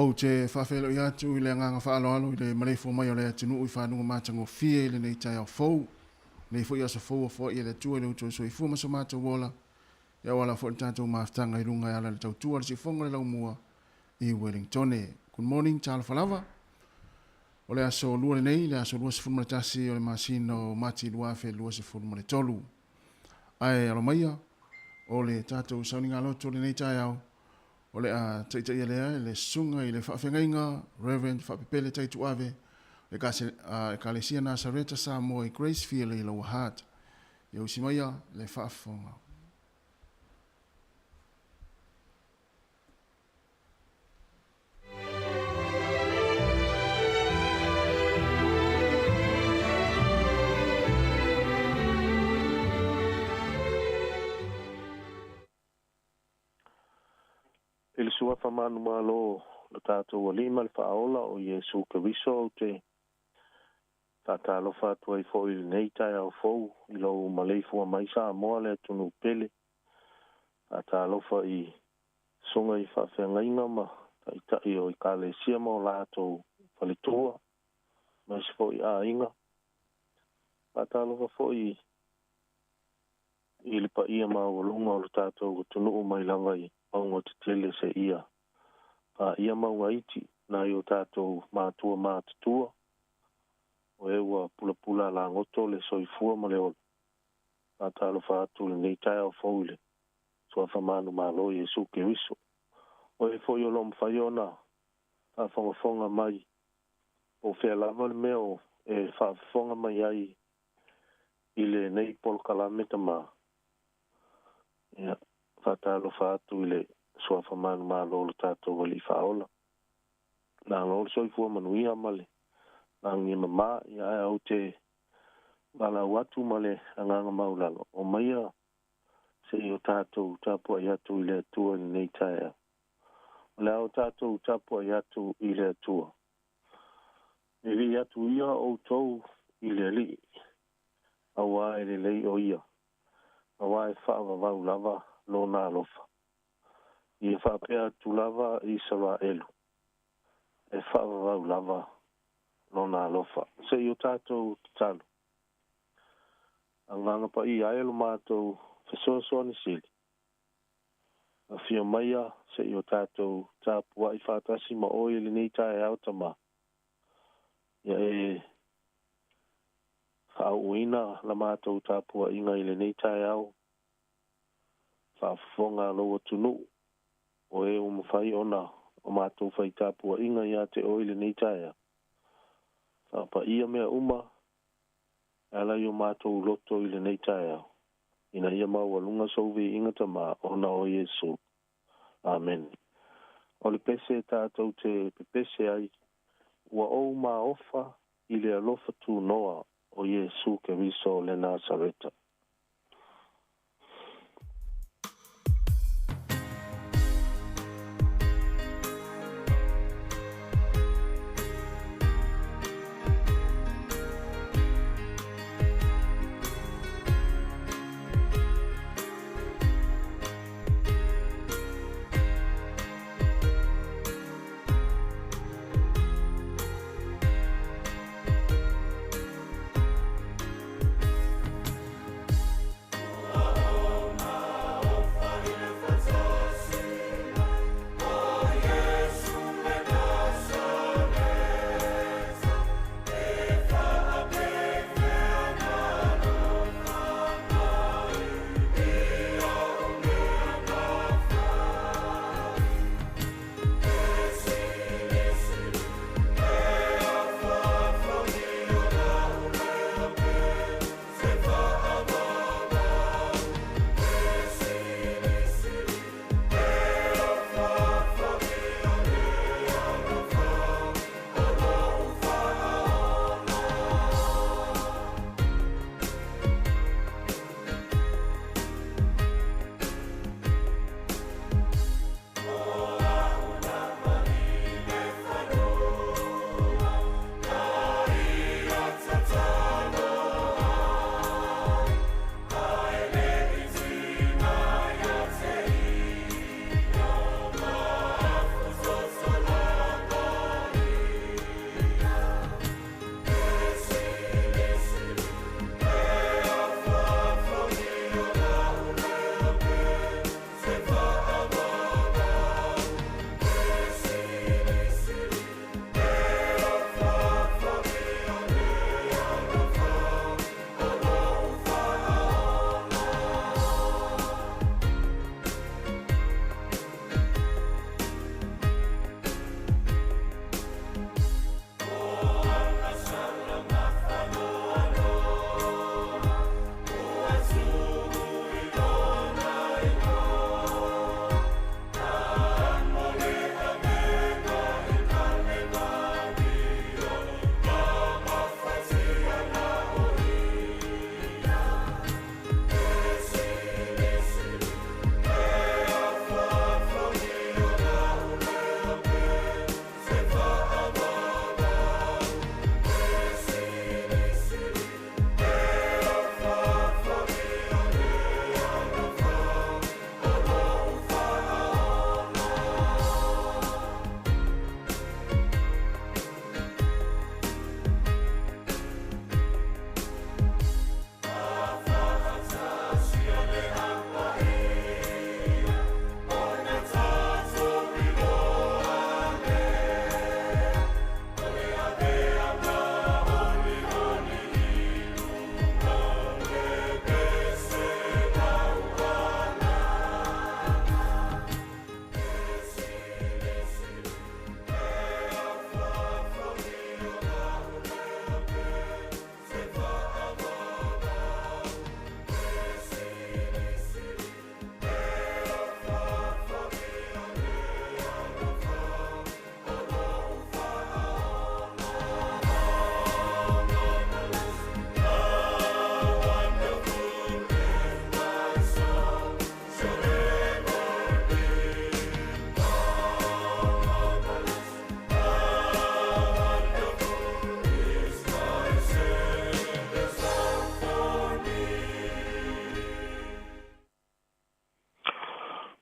Ou te faafeiloai atu i le agaga faaaloalo i le maleifua mai o le atunuu i fanuga matagofie i lenei taeao fou, lenei foi aso fou ua foai e le Atua i lo outou soifua ma so matou ola, e auala foi le tatou mafutaga i luga e ala i le tautua a le siufofoga o le laumua i Wellingtone. Good morning, talofa lava. O le aso lua lenei, le aso 21 o le masina o Mati 2023. Ae alo maia, o le tatou sauniga loto lenei taeao, o le a taitaia lea e le susuga i le faafeagaiga Reverend Faapepele Taituave, Ekalesia Nasareta Samoa i Gracefield i Lower Hutt. Ia usi maia le faafofoga. I le suafa manumalo o lo tatou Alii ma le Faaola o Iesu Keriso, ou te faatalofa atu ai foi i lenei taeao fou i lou maleifua mai Samoa le atunuu pele. Faatalofa i susuga i faafeagaiga ma taitai o Ekalesia ma o latou faletua, aemaise foi aiga. Faatalofa foi i le paia maualuga o lo tatou atunuu mai lava i mauga tetele seia paia mauga iti nai o tatou matua matutua, o e ua pulapula lagoto le soifua ma le ola. Faatalofa atu i lenei taeao fou i le suafa manumalo Iesu Keriso. O e foi o lo o mafai ona faafogafoga mai po o fea lava le mea o e faafofoga mai ai i lenei polokalame tama. Ia, faatalofa atu i le suafa manumalo o lo tatou Alii Faaola. Malo le soifua manuia ma le lagi e mama. Ia, ae ou te valaau atu ma le agaga maulalo, o maia se i o tatou tapuai atu i le Atua i lenei taeao. O le a o tatou tapuai atu i le Atua. E lii atu ia outou i le Alii, auā e lelei o ia, auā e faavavau lava lona alofa. Ia faapea atu lava Isaraelu, e faavavau lava lona alofa. Se i o tatou tatalo. Agaga Paia e lo matou fesoasoani sili, afio maia se i o tatou tapuai faatasi ma oe i lenei taeao tama. Ia e faauuina la matou tapuaiga i lenei taeao, faafofoga a lou atunuu, o e ua mafai ona o matou fai tapuaiga ia te oe i lenei taeao. Faapaia mea uma e ala i o matou loto i lenei taeao, ina ia maualuga sou viiga tama ona o Iesu. Amene. O le pese tatou te pepese ai, ua ou maofa i le alofa tunoa o Iesu Keriso le Nasareta.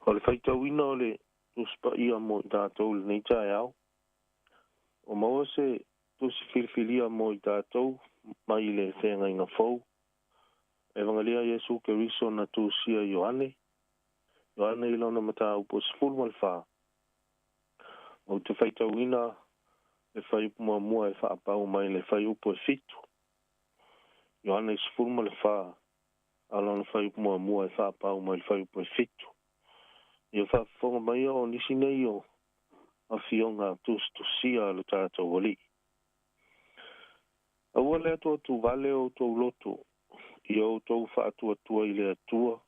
O le faitauina o le Tusi Paia mo i tatou i lenei taeao, ua maua se tusi filifilia mo i tatou mai le Feagaiga Fou, Evagelia a Iesu Keriso na tusia e Ioane, Ioane i lona mataupu e 14. Ou te faitauina le fuaiupu muamua e faapau mai le fuaiupu e 7. Ioane 14, a o lona fuaiupu muamua e faapau mai le fuaiupu e 7. Ia faafofoga maia o nisi nei o afioga tusitusia a lo tatou Alii. Aua le atuatuvale o outou loto, ia outou faatuatua i le Atua,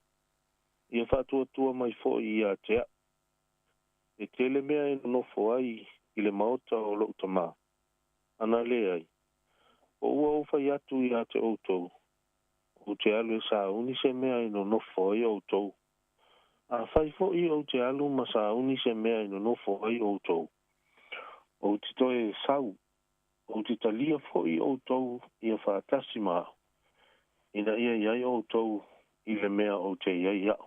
ia faatuatua mai foi ia te a'u. E tele mea e nonofo ai i le maota o lo'u Tamā, ana leai, po ua ou fai atu ia te outou, ou te alu e sauni se mea e nonofo ai outou. Afai foi ou te alu ma sauni se mea e nonofo ai outou, ou te toe sau, ou te talia foi outou ia faatasi ma a'u, ina ia i ai outou i le mea ou te i ai a'u.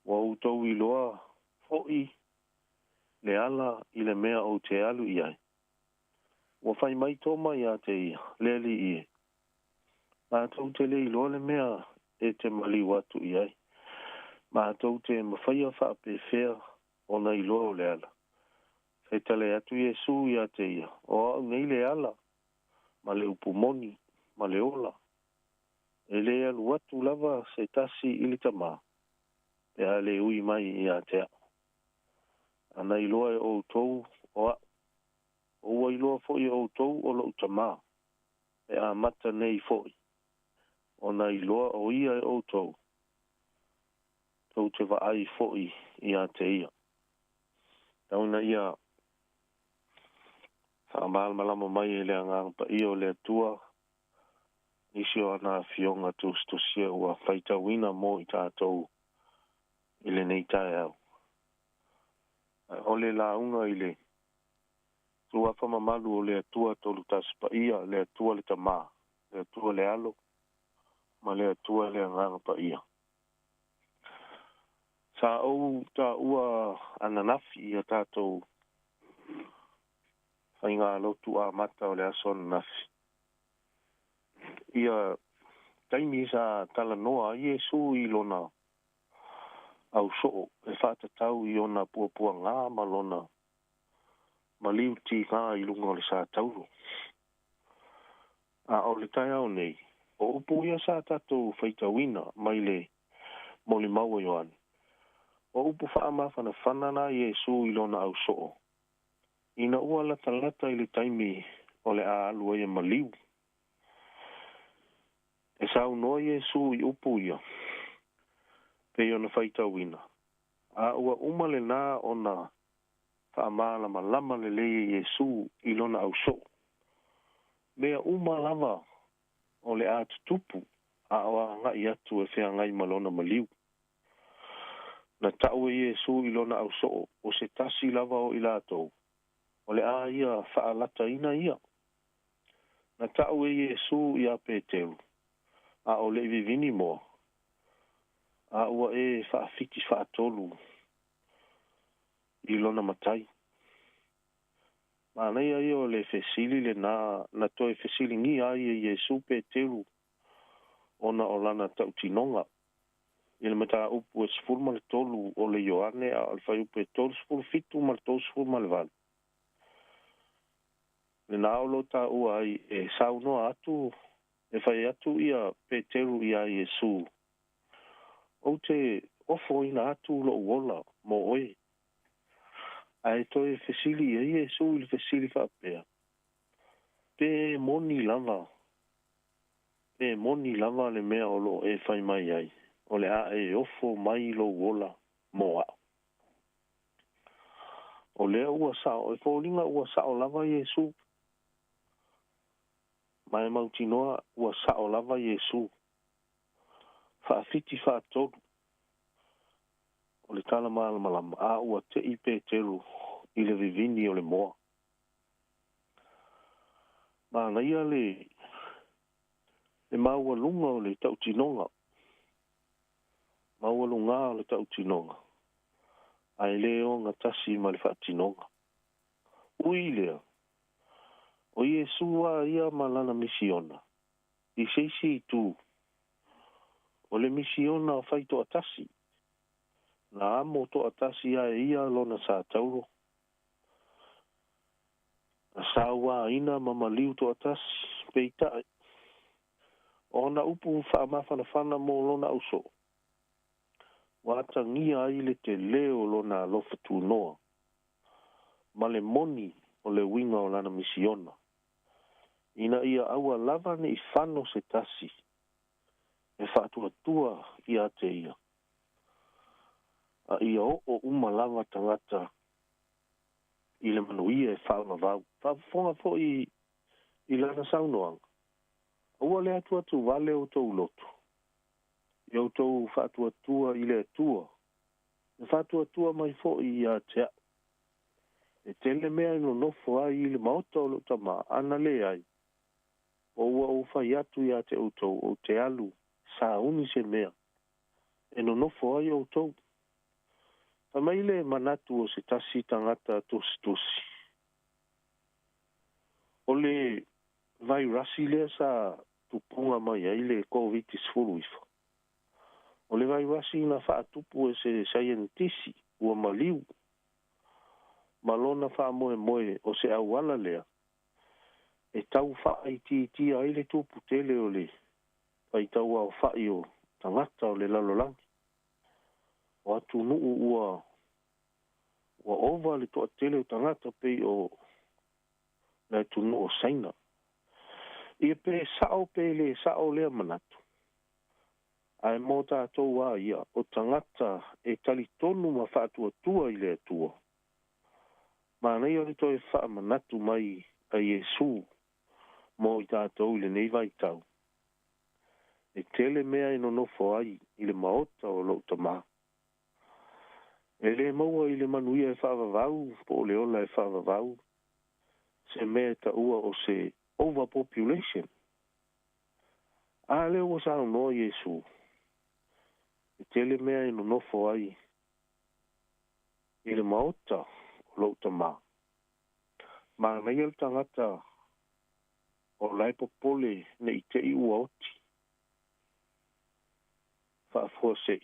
Ua outou iloa foi le ala i le mea ou te alu i ai. Ua fai mai Toma iā te ia, Le Alii e, matou te le iloa le mea e te maliu atu i ai. Matou te mafaia faapefea ona iloa o le ala. Fetale atu Iesu iā te ia, O a'u nei le ala, ma le upu moni, ma le ola. E le alu atu lava se tasi i le Tamā, pe a le ui mai iā te a'u. Ana iloa e outou o a'u, o ua iloa foi e outou o lo'u Tamā, e amata nei foi ona iloa o ia e outou, tou te vaai foi iā te ia. Tau ina ia faamalamalama mai e le Agaga Paia o le Atua nisi o ana afioga tusitusia ua faitauina mo i tatou i lenei taeao. Ae o le lauga i le Suafa mamalu o le Atua Tolutasi Paia, le Atua le Tamā, le Atua le Alo, ma le Atua le Agaga Paia. Sa ou taua ananafi i a tatou faigalotu amata o le aso ananafi, ia taimi sa talanoa ai Iesu i lona ausoo e faatatau i ona puapuagā ma lona maliu tigā i luga o le satauro. A o le taeao nei, o upu ia sa tatou faitauina mai le molimau a Ioane, o upu faamafanafana na Iesu i lona ausoo, ina ua latalata i le taimi o le a alu ai e maliu. E saunoa Iesu i upu ia, pei ona faitauina, a ua uma lenā ona faamalamalama lelei e Iesu i lona ausoo, mea uma lava o le a tutupu a o agai atu e feagai ma lona maliu. Na ta'u e Iesu i lona ausoo o se tasi lava o i latou o le a ia faalataina ia. Na ta'u e Iesu iā Peteru, a o le'i vivini moa, a ua e faafiti faatolu i lona matai. Manaia ia o le fesili lenā na toe fesiligia ai e Iesu Peteru ona o lana tautinoga i le mataupu e 13 o le Ioane a o le fuaiupu e 37 ma le 38. Lenā o lo taua ai e saunoa atu e fai atu ia Peteru iā Iesu, Ou te ofoina atu lo'u ola mo oe. Ae toe fesili i ai Iesu i le fesili faapea, Pe moni lava, pe moni lava le mea o lo o e fai mai ai, o le a e ofo mai lou ola mo a'u? O lea ua sao, e foliga ua sao lava Iesu, ma e mautinoa ua sao lava Iesu. Faafiti faatolu o le tala malamalama, a ua te'i Peteru i le vivini o le moa. Manaia le le maualuga o le tautinoga, maualugā o le tautinoga. ae lē ogatasi ma le faatinoga. Ui i lea, o Iesū lava ia ma lana misiona, i se isi itu, o le misiona faitoatasi, na amo toatasi ai e ia lona satauro, na sauaina ma maliu toatasi, peitai, o ana upu faamafanafana mo lona ausoo, ua atagia ai le telē o lona alofa tunoa ma le moni o le uiga o lana misiona, ina ia aua lava ne i fano se tasi e faatuatua ia te ia, a ia oo uma lava tagata i le manuia e faavavau. Faafofoga foi i lana saunoaga, Aua le atuatu vale outou loto, ia outou faatuatua i le Atua, e faatuatua mai foi ia te a'u. E tele mea e nonofo ai i le maota o lo'u Tamā, ana leai, po ua ou fai atu ia te outou, ou te alu sauni se mea e nonofo ai outou. Fai mai le manatu o se tasi tagata tusitusi, o le vairasi lea sa tupuga mai ai le Koviti-19, o le vairasi na faatupu e se saienitisi ua maliu ma lona faamoemoe o se auala lea e tau faaitiitia ai le tupu tele o le faitauaofa'i o tagata o le lalolagi. O atunuu ua ua ova le toatele o tagata pei o le atunuu o Saina. Ia pe sa'o pe lē sa'o lea manatu, ae mo tatou a ia o tagata e talitonu ma faatuatua i le Atua, manaia le toe faamanatu mai a Iesū mo i tatou i lenei vaitau, E tele mea e nonofo ai i le maota o lou Tamā. E lē maua i le manuia e faavavau po o le ola e faavavau se mea e taua o se overpopulation. A lea ua saunoa Iesū, E tele mea e nonofo ai i le maota o lou Tamā. Manaia le tagata o la e popole ne i te i ua oti faafuasei,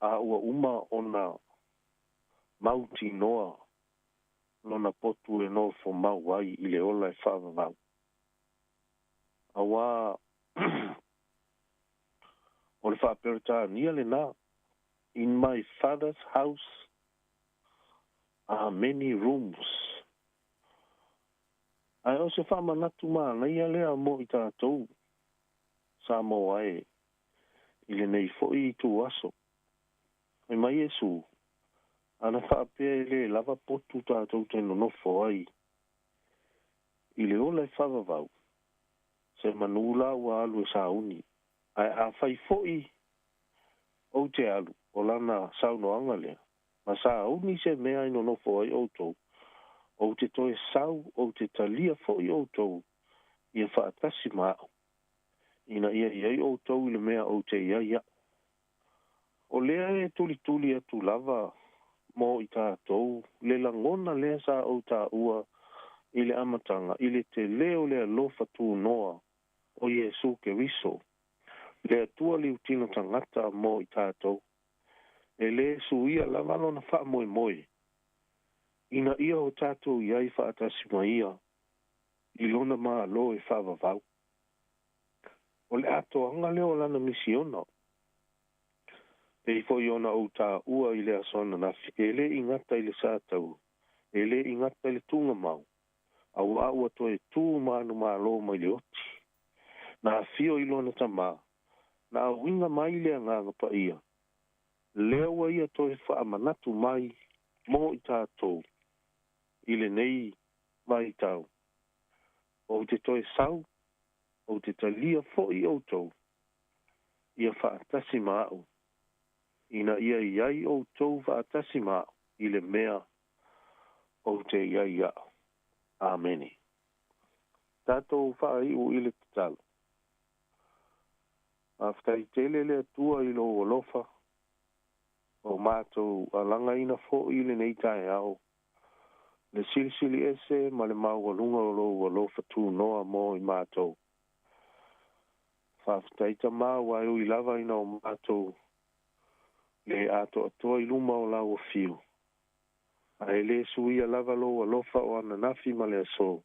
a ua uma ona mautinoa lona potu e nofo mau ai i le ola e faavavau. Auā o le Faa-Peretania lenā, In my Father's house are many rooms. Ae o se faamanatu manaia lea mo i tatou Samoa e i lenei foi ituaso. Fai mai Iesu, Ana faapea e lē lava potu tatou te nonofo ai i le ola e faavavau, se manu la ua alu e sauni. Ae afai foi ou te alu, o lana saunoaga lea, ma sauni se mea e nonofo ai outou, ou te toe sau, ou te talia foi outou ia faatasi ma a'u, ina ia i ai outou i le mea ou te i ai a'u. O lea e tulituli atu lava mo i tatou le lagona lea sa ou taua i le amataga i le telē o le alofa tunoa o Iesū Keriso, le Atua liutino tagata mo i tatou. E lē suia lava lona faamoemoe ina ia o tatou i ai faatasi ma ia i lona Malo e faavavau. O le atoaga lea o lana misiona. Pei foi ona ou taua i le aso ananafi, e le i gata i le sataua, e le i gata i le tugamau, auā ua toe tū manumalo mai le oti. Na afio i lona Tamā, na auiga mai le Agaga Paia, lea ua ia toe faamanatu mai mo i tatou i lenei vaitau. Ou te toe sau, ou te talia foi outou ia faatasi ma a'u, ina ia i ai outou faatasi ma a'u i le mea ou te i ai a'u. Amene. Tatou faaiu i le tatalo. Faafetai tele le Atua i lou alofa. Ua matou alagaina foi i lenei taeao le silisili ese ma le maualuga o lou alofa tunoa mo i matou. Faafetai Tama ua e ui lava ina o matou le atoatoa i luma o lau afio, ae le suia lava lou alofa o ananafi ma le aso,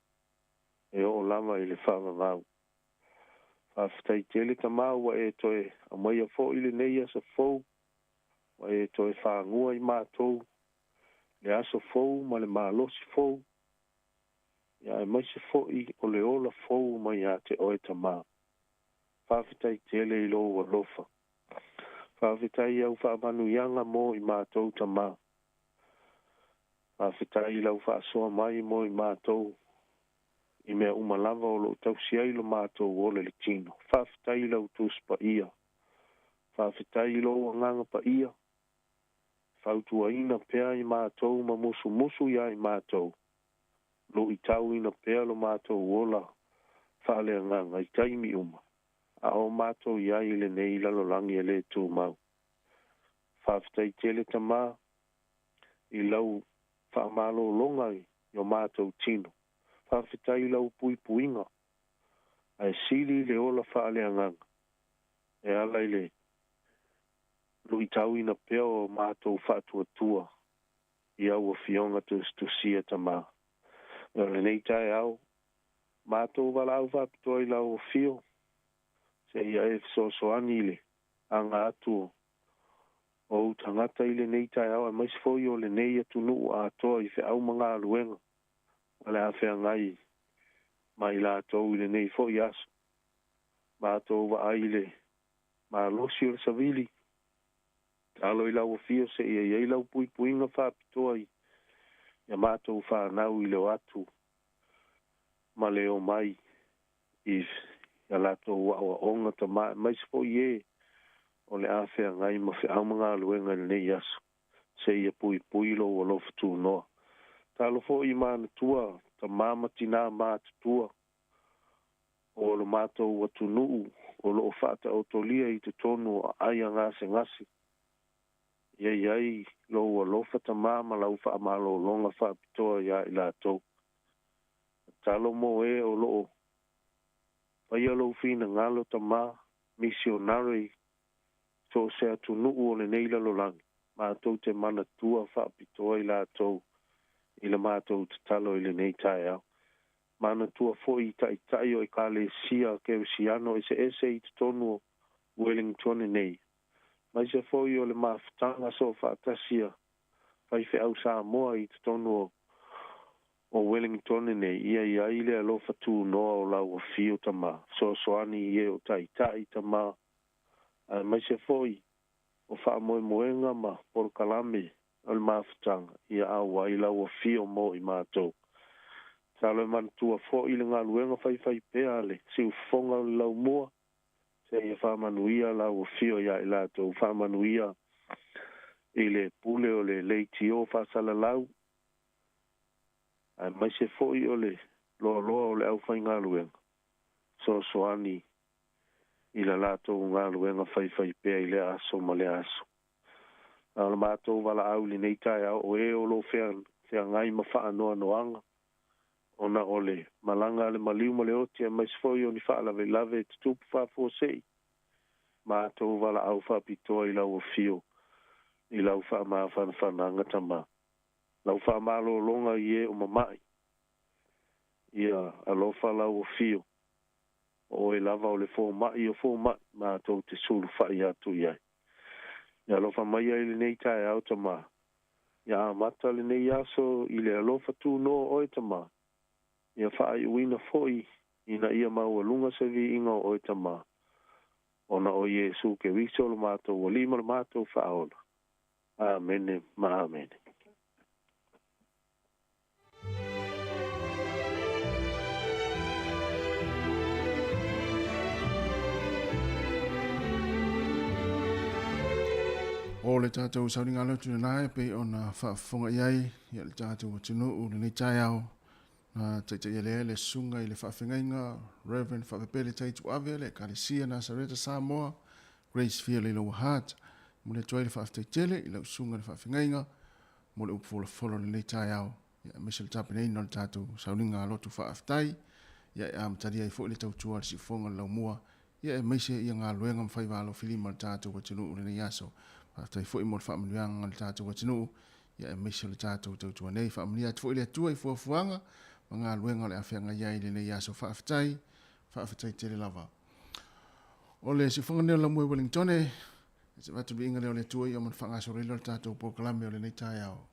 e oo lava i le faavavau. Faafetai tele Tama ua e toe aumaia foi lenei aso fou, ua e toe fagua i matou le aso fou ma le malosi fou, ia aemaise foi o le ola fou mai ia te oe Tama. Faafetai tele i lou alofa. Faafetai i au faamanuiaga mo i matou Tama. Faafetai i lau faasoa mai mo i matou i mea uma lava o lo o tausi ai lo matou ola i le tino. Faafetai i lau Tusi Paia. Faafetai i lou Agaga Paia, e fautuaina pea i matou ma musumusu iā i matou, luitauina pea lo matou ola faaleagaga i taimi uma a o matou i ai i lenei lalolagi e le tumau. Faafetai tele Tama i lau faamalologa i o matou tino. Faafetai i lau puipuiga, ae sili le ola faaleagaga e ala i le luitauina pea o matou faatuatua i au afioga tusitusia Tama. O lenei taeao, matou valaau faapitoa i lau afio, seia e fesoasoani i le aga atu o ou tagata i lenei taeao aemaise foi o lenei atunuu atoa i feau ma galuega o le a feagai ma i latou i lenei foi aso. Matou vaai i le malosi o le savili, talo i lau afio seia i ai lau puipuiga faapitoa i a matou fanau i le o atu ma le omai i a latou aoaoga Tama, aemaise foi e o le a feagai ma feau ma galuega i lenei aso, seia puipui lou alofa tunoa. Talo foi i manatua tama ma tinā matutua o lo matou atunuu o lo o faataotolia i totonu o aai a gasegase, ia i ai lou alofa Tama ma lau faamalologa faapitoa iā i latou. Tatalo mo e o lo o faia lou finagalo Tama, misionare i so o se atunuu o lenei lalolagi, matou te manatua faapitoa i latou i la matou tatalo i lenei taeao. Manatua foi i taitai o Ekalesia Kerisiano eseese i totonu o Wellingtone nei, aemaise foi o le mafutaga soofaatasi a faifeau Samoa i totonu o Wellingtone nei, ia i ai le alofa tunoa o lau afio Tama, fesoasoani i e o taitai Tama, aemaise foi o faamoemoega ma polokalame o le mafutaga, ia auai lau afio mo i matou. Tatalo e manatua foi le galuega faifaipea a le siufofoga o le laumua, seia faamanuia lau afio iā i latou, faamanuia i le pule o le leitio faasalalau, aemaise foi o le loaloa o le aufaigaluega, fesoasoani i la latou galuega faifaipea i lea aso ma lea aso. A o le matou valaau i lenei taeao, o e o lo o feagai ma faanoanoaga ona o le malaga a le maliu ma le oti aemaise foi o ni faalavelave e tutupu faafuasei, matou valaau faapitoa i lau afio i lau faamafanafanaga Tama, lau faamalologa i e o mama'i, ia alofa lau afio, o oe lava o le fomai o fomai, matou te sulufai atu i ai. Ia alofa maia i lenei taeao Tama, ia amata lenei aso i le alofa tunoa o oe Tama, ia faaiuina foi ina ia maualuga se viiga o oe Tama, ona o Iesu Keriso lo matou Alii ma lo matou Faaola. Amene ma amene. O le tatou sauniga lotu lena e pei ona faafofoga i ai ia le tatou atunuu lenei taeao na taitaia lea le susuga i le faafegaiga Reverend Faapepele Taituave le Ekalesia Nasareta Samoa Grace Field i Lower Hutt. Momoli atu ai le faafetai tele i lau susuga i le faafeagaiga mo le upu folafola o lenei taeao, ia aemaise o le tapenaina o le tatou sauniga lotu faafetai, ia e amatalia ai foi le tautua a le siufofoga o le laumua, ia aemaise ia galuega ma faiva alofilima a le tatou atunuu i lenei aso. Faafetai foi mo le faamanuiaga a le tatou atunuu, ia aemaise o le tatou tautua nei. Faamanuia atu foi le Atua i fuafuaga ma galuega o le a feagai ai i lenei aso. Faafetai, faafetai tele lava. O le siufofoga lenei o le laumua i Wellingtone, e se avatu viiga lea o le Atua ia ma le faagasoloina o le tatou polokalame o lenei taeao.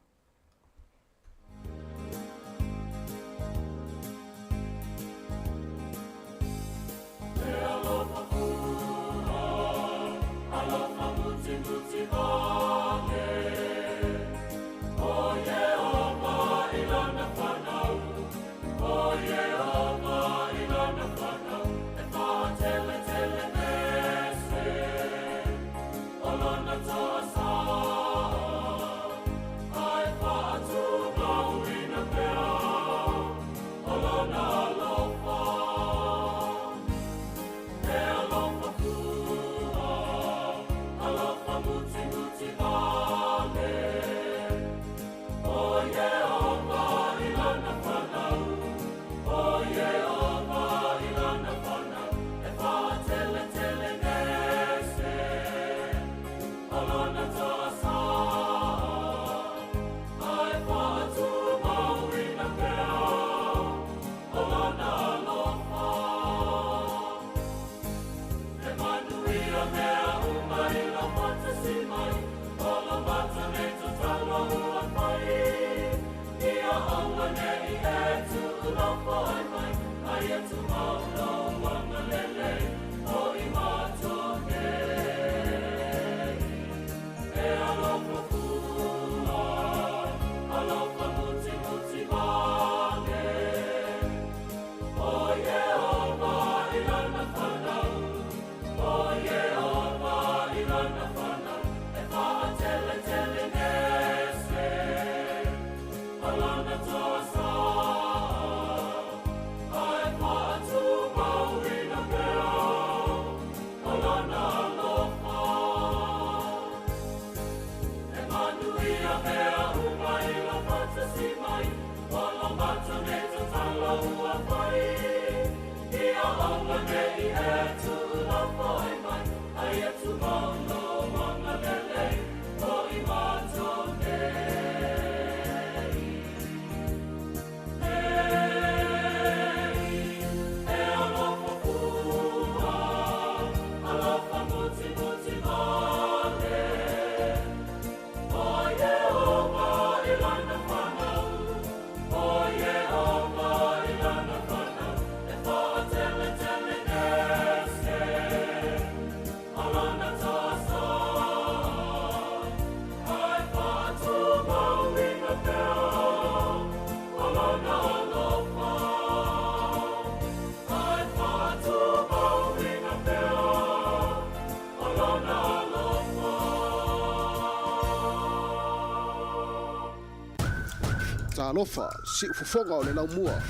Talofa, siufofoga o le laumua.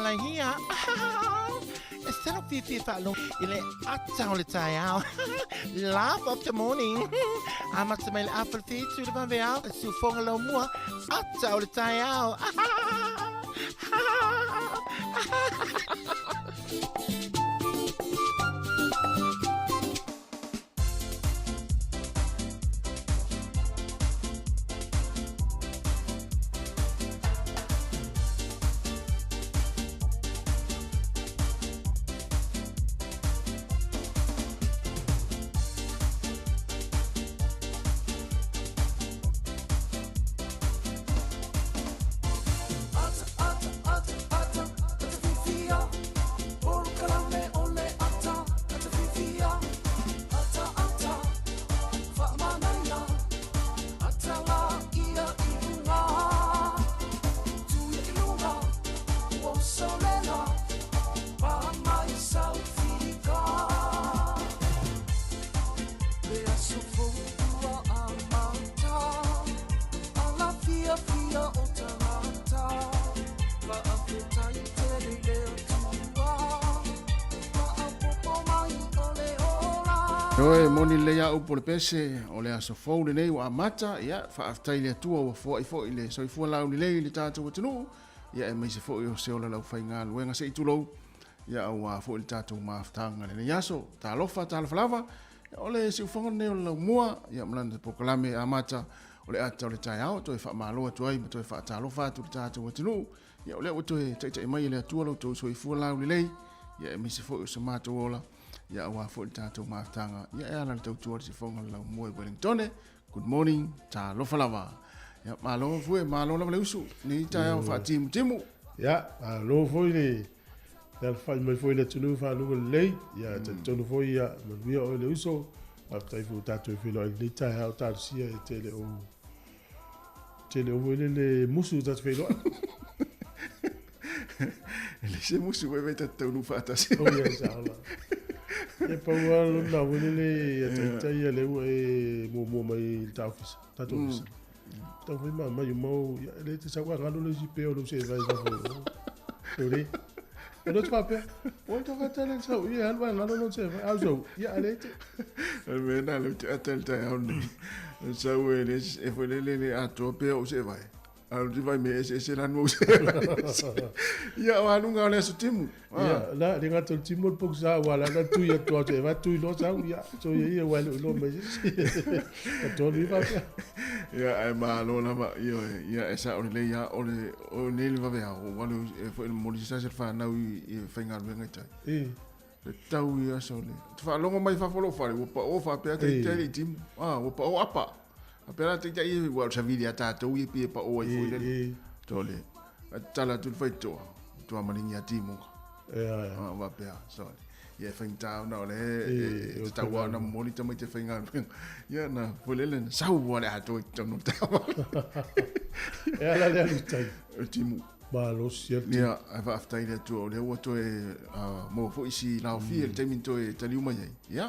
Malaihia. E salo fiafia faalogo i le ata o le taeao. Laugh of the morning. Amata mai le afa le fitu le vaveao. Siufoga laumua. Ata o le taeao. Ioe, moni lelei lava upu o le pese, o le aso fou lenei ua amata, ia, faafetai i le Atua ua foai foi le soifua laulelei i le tatou atunuu, ia, aemaise foi o se ola laufaigaluega se i tulou, ia, aua foi le tatou mafutaga i lenei aso. Talofa, talofa lava, ia, o le siufofoga lenei o le laumua, ia, ma lana polokalame amata o le ata o le taeao, toe faamalo atu ai ma toe faatalofa atu i le tatou atunuu, ia, o lea ua toe taitai mai e le Atua lo outou soifua laulelei, ia, aemaise foi o se matou ola, ia aua foi le tatou mafutaga ia e ala le tautua le sifoga le laumua i Wellingtone. Good morning, talofa lava. Ia malo fue, malo lava le usu, ni taeao faatimutimu. Ia, malo foi le le alafai mai foi le atunuu faalogo lelei. Ia, talitonu foi, ia, manuia oe le uso. Faafetai foi ua tatou feiloai i lenei taeao talosia e tele o tele o foi lele musu ua tatou feiloai. E le se musu foi vai tatou taunuu faatasi. Oh ia, sao la. E pau lava lona foi lele ia taitai ia lea ua e muamua mai i le ta ofisa, tatou ofisa. Tau foi ma mai mau, ia le te sau a galo le isi pea o lou se'e vai fafo. Sore. O le faapea, o te whakatale sau, ia alu ai galo lou se'e vai. Au sau, ia a le te. O le mea lena lea ou te ata i le taeao lenei. Sau e le e foi lele le atoa pea ou se'e vai. Alu te vai me eseese lanu ou se'e vai. Ia o aluga o le aso timu. Ia, la, le gata o le timu o le pogisa ua la na tui atu au se'e vai tui loa sau, ia, so ia ia ua le o iloa mai se isi. Ka tonu i faapea. Ia, ae malo lava, ioe, ia e sao lelei lava, o le, o nei le vaveao, ua alu e foi momoli se tasi o le fanau i, i faigaluega i tai. E. Le tau i aso le. Te faalogo mai fafo lou fale, ua pao faapea taitai le timu. Ah, ua pao apa. Faapea la taitai ua o savili a tatou ia pei e pao ai foi le. Tole. A tala atu le faitoa, tua malingi a timu. Ia. Ah, faapea, sorry. Ia e faigata ona o le e tatau lava ona momoli tamaiti e faigaluega. Ia na foi lele na sau lava le atoa i totonu o le taavale. E ala le alu i tai. O le timu. Malosi atu. Ia, ae faafetai i le Atua o lea ua toe maua foi si laofie i le taimi na toe taliu mai ai. Ia,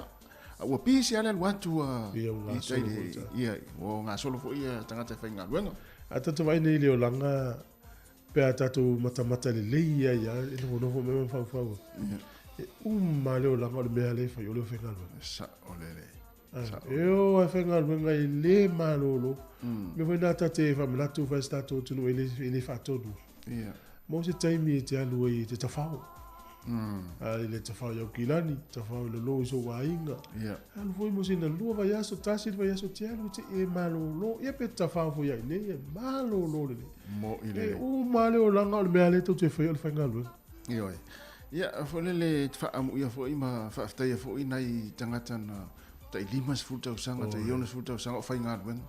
a ua pisi lava le alu atu Ia, ua i tai gasolo foi ta. Ia, ua gasolo foi ia tagata e faigaluega. A tatou vaai nei i le olaga Pe a tatou matamata lelei ai a e nofonofo mai ma faufau. E uma le olaga o le mea lea e fai o le faigaluega. Sao lelei. E o e faigaluega e le malolo. Mea foi na ta te faamanatu fai se tatou atunuu e le, e le faatonu. Yeah. Mo se taimi e te alu ai e te tafao. A i le tafao i Aukilani, tafao i lalo i sou aiga. Yeah. Alu foi mo sina lua vaiaso, tasi le vaiaso te alu te e malolo. Ia pe tafao foi ai nei, e malolo lelei. Mo i lelei. E uma le olaga o le mea lea tou te faia o le faigaluega. Ioe. Ia, foi lele te faaamuia foi ma faafetaia foi nai tagata na tai 50 tausaga, tai 60 tausaga o faigaluega.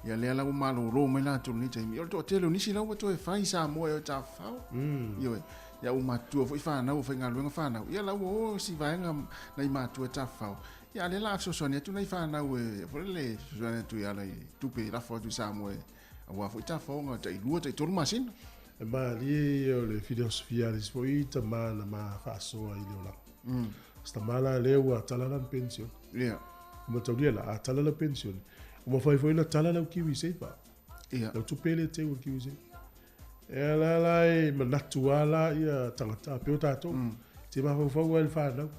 Ia lea la ua malolo mai latou i lenei taimi. Ia o le toatele o nisi la ua toe fai i Samoa e o e tafafao. Ioe. Ia ua matutua foi fanau o faigaluega fanau. Ia la ua o si vaega nai matua e tafafao. Ia a lea la a fesoasoani atu nai fanau e foi lele fesoasoani atu e ala i tupe e lafo atu i Samoa e aua foi tafaoga tai 2 tai 3 masina. E malie ia o le filosofia a le isi foi tama na ma faasoa i le olaga. Se tama la lea ua tala lana penisione. Ia. Ua mataulia la, a tala lau penisione, ua mafai foi ona tala lau KiwiSaver. Ia. Lau tupe lea e teu i le KiwiSaver. E ala la e manatu lava la ia tagata pei o tatou. Te mafaufau lava i le fanau.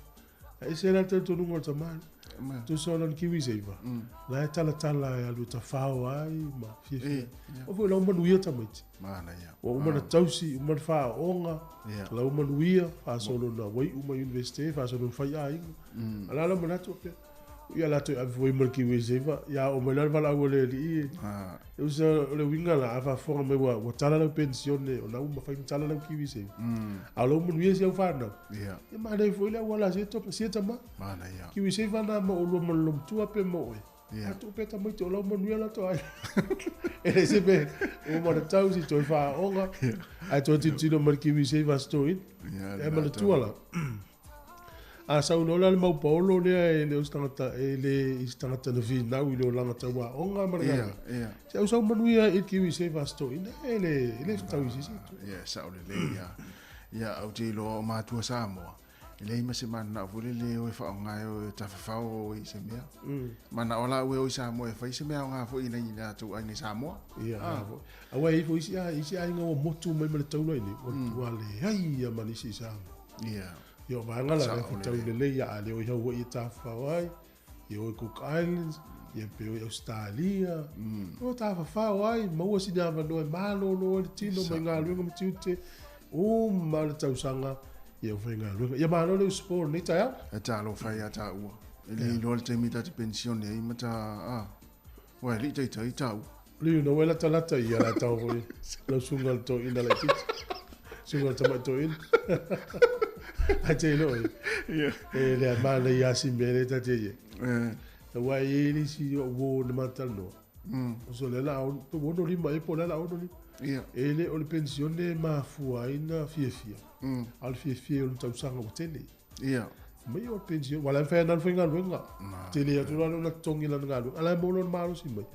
Ae ese la le talitonuga o le tama lea. Tusa o lana kiwi saver, la e talatala e alu e tafao ai ma fiafia. Aua foi o la ua manuia tamaiti. Ua uma ona tausi, uma ona faaooga, la ua manuia, faasolo na ua iu mai Universite, faasolo na fai aiga. A o le a lou manatu faapea, Ia latou e ave foi ma le kiwi saver, ia oo mai la le valaau a le alii e. E usa o le uiga la, a faafofoga mai ua, ua tala lau penisione, o la ua mafai ona tala lau kiwi saver. A o la ua manuia si au fanau. Ia manaia foi le auala a sia, sia tama. Kiwi saver na ma oulua ma le loomatua pe ma oe. A tuu pea tamaiti o la ua manuia latou aiga. E le se pe ua uma ona tausi, toe faaooga, ae toe tilotilo mai le kiwi saver a si toeaina. E manatua la. A sau loa la le mau paolo lea e le o se tagata e le i se tagata na finau i le olaga tau aoga ma le galuega. Se au sau manuia i le kiwi se va stoina e le e le fetau i se isi itu. Ia, sao lelei ia. Ia, ou te iloa o matua Samoa, e leai ma se mananao foi lele e o e faaaoga e o e tafafao o i se mea. Manao la au e o i Samoa e fai se mea aoga foi i nai latou aiga i Samoa. Ia, foi. Aua e i ai foi isi isi aiga ua motu mai ma le taula i inei, ua leai lava ma nisi i Samoa. Ia. Ia o vaega la lea fetau lelei ia a le o i Hawaii e tafafao ai, ia o i Cook Islands, ia pe o i Ausetalia. O tafafao ai, maua sina avanoa e malolo ai le tino mai galuega ma tiute, uma le tausaga ia ua faigaluega. Ia malo le usupo o lenei taeao. E talofa ia taua. E le iloa le taimi ta te penisione ai ma ta, a, ua e le i taitai taua. Liu na ua e latalata ia la tau foi lau susuga le toeaina laitiiti. Susuga le tamai toeaina. Ai te iloa e. E le manaia lava si mea lea ta te i ai. Aua e i ai le isi o uo na matalanoa. O lea la 65 ea po o le a la 65. E le o le penisione e mafua ai na fiafia. A o le fiafia o le tausaga ua tele. Mai o le penisione, aua o la e mafai lava ona alu faigaluega. Tele atu la lona totogi i lana galuega, a o la e maua lona malosi mai.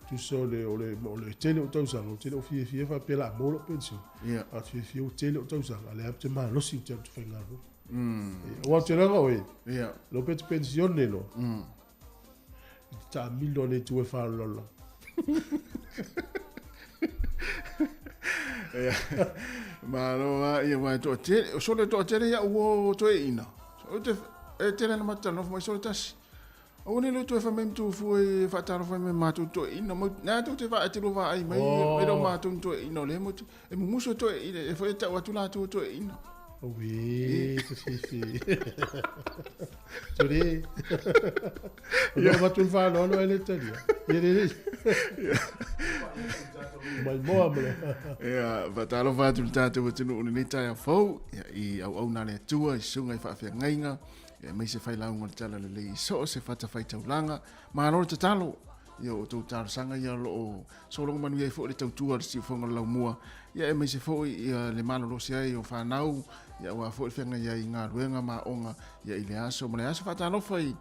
Tusa o le, o le, o le tele o tausaga, ou te le o fiafia faapea o le a maua lou penisione. A o le fiafia ua tele ou tausaga, a o lea ou te malosi ou te alu ou te faigaluega. Aua ou te iloa oe, loa pe te penisione loa, i te taamilo ane i tua e faalolalo. Malo lava ia aua e toatele, o sole toatele ia ua toeaina. Ou te, e tele ana matou talanoa fai mai sole tasi. Aua ne i toe fai mai ma tou fua e faatalofa mai ma matou toeaina. Mau, na tou te vaai te lua vaai mai, e le o matou ni toeaina o lea matou te, e mumusu e toeaina, e foi e tau atu latou o toeaina. Auē, te fifi. Tuli. O lea avatu le faaaloalo ae le talia. Ia le le. Mai moa ma le. Ia, faatalofa atu i le tatou atunuu i lenei taeao fou, ia, i auauna a le Atua, i susuga i faafeagaiga, ia, aemaise failauga o le Talalelei i so o se fatafaitaulaga. Malo le tatalo. Ia, o outou talosaga ia o lo o sologa manuia ai foi le tautua a le Siufofoga o le Laumua, ia, aemaise foi ia, le malolosi ai o fanau, ia, aua foi le feagai ai i galuega ma aoga, ia, i le aso ma le aso. Faatalofa i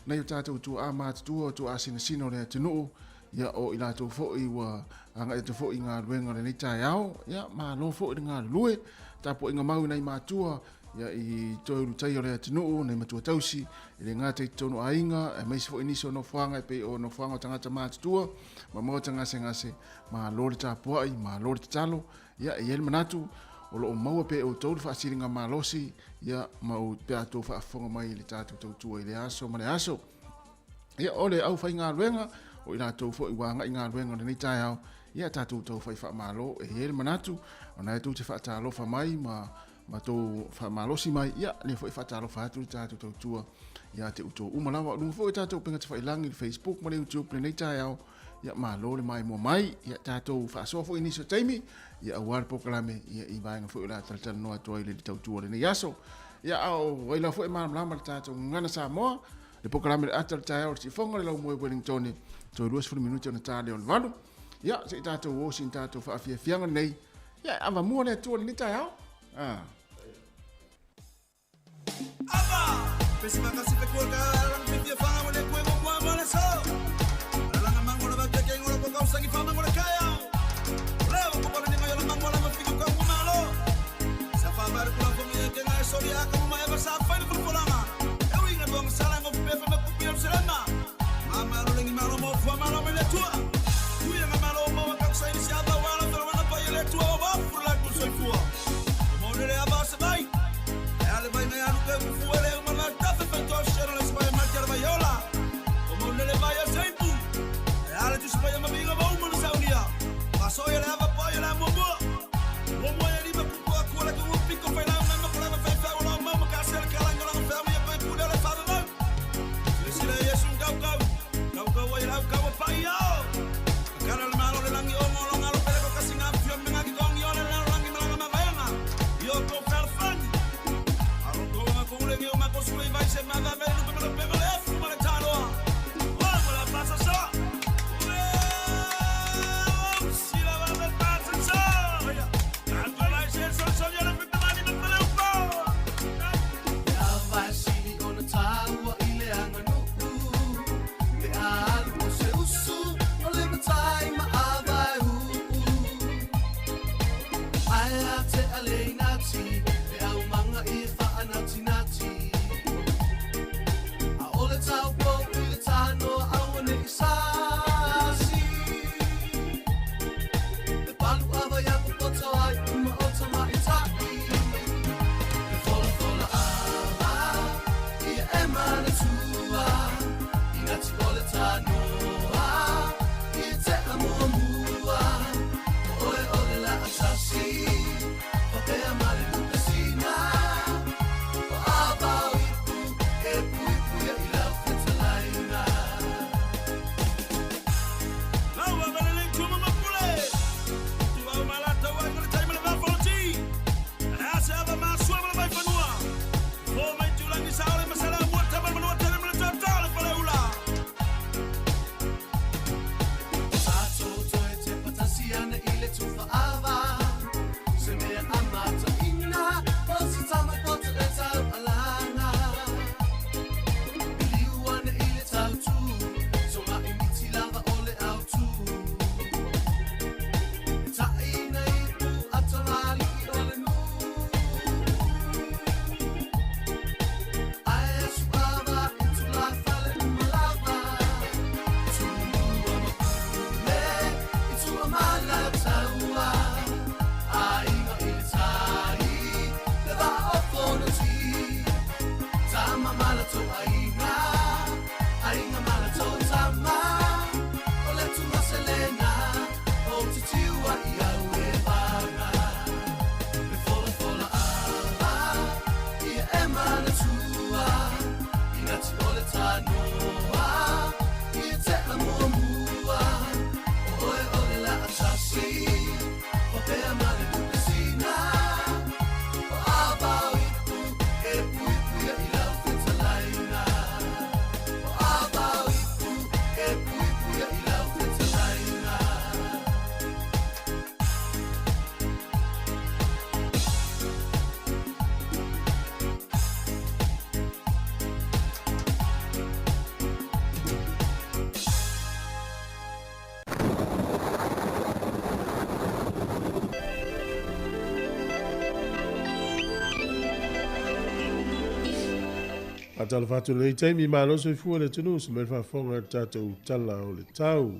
nai o tatou tuaa matutua, o tuaa sinasina o le atunuu, ia, o i latou foi ua agai atu foi i galuega o lenei taeao, ia, malo foi le galulue, tapuaiga mau i nai matua, ia, i toe ulutaia o le atunuu, nai matua tausi, e le gata i totonu o aiga, aemaise foi nisi o nofoaga e pei o nofoaga o tagata matutua, ma maota gasegase, malo le tapuai, malo le tatalo, ia, e i ai le manatu, o lo o maua pea e outou le faasiliga malosi, ia, ma pe a outou faafofoga mai i le tatou tautua i le aso ma le aso. Ia, o le aufaigaluega, o i latou foi ua agai galuega o lenei taeao, ia, tatou taufai faamalo, e i ai le manatu, o lena e tou te faatalofa mai ma ma tou faamalosi mai, ia, lea foi e faatalofa atu le tatou tautua ia te outou uma lava. O luga foi o tatou upega tafailagi i le Facebook ma le YouTube lenei taeao, ia, malo le maimoa mai, ia, tatou faasoa foi i nisi o taimi, ia, aua le polokalame, ia, i vaega foi o le a talatalanoa atu ai le tautua o lenei aso. Ia, a o ai lava foi e malamalama le tatou gagana Samoa, le polokalame le ata o le taeao o le siufofoga o le Laumua i Wellington, toe 20 minute ona ta lea o le 8. Ia, se i tatou o sina tatou faafiafiaga nei. Ia, e avamua le Atua i lenei taeao. Ah. Faatalofa atu i lenei taimi, malo soifua le atunuu, se mai le faafofoga i le tatou Tala o le Tau.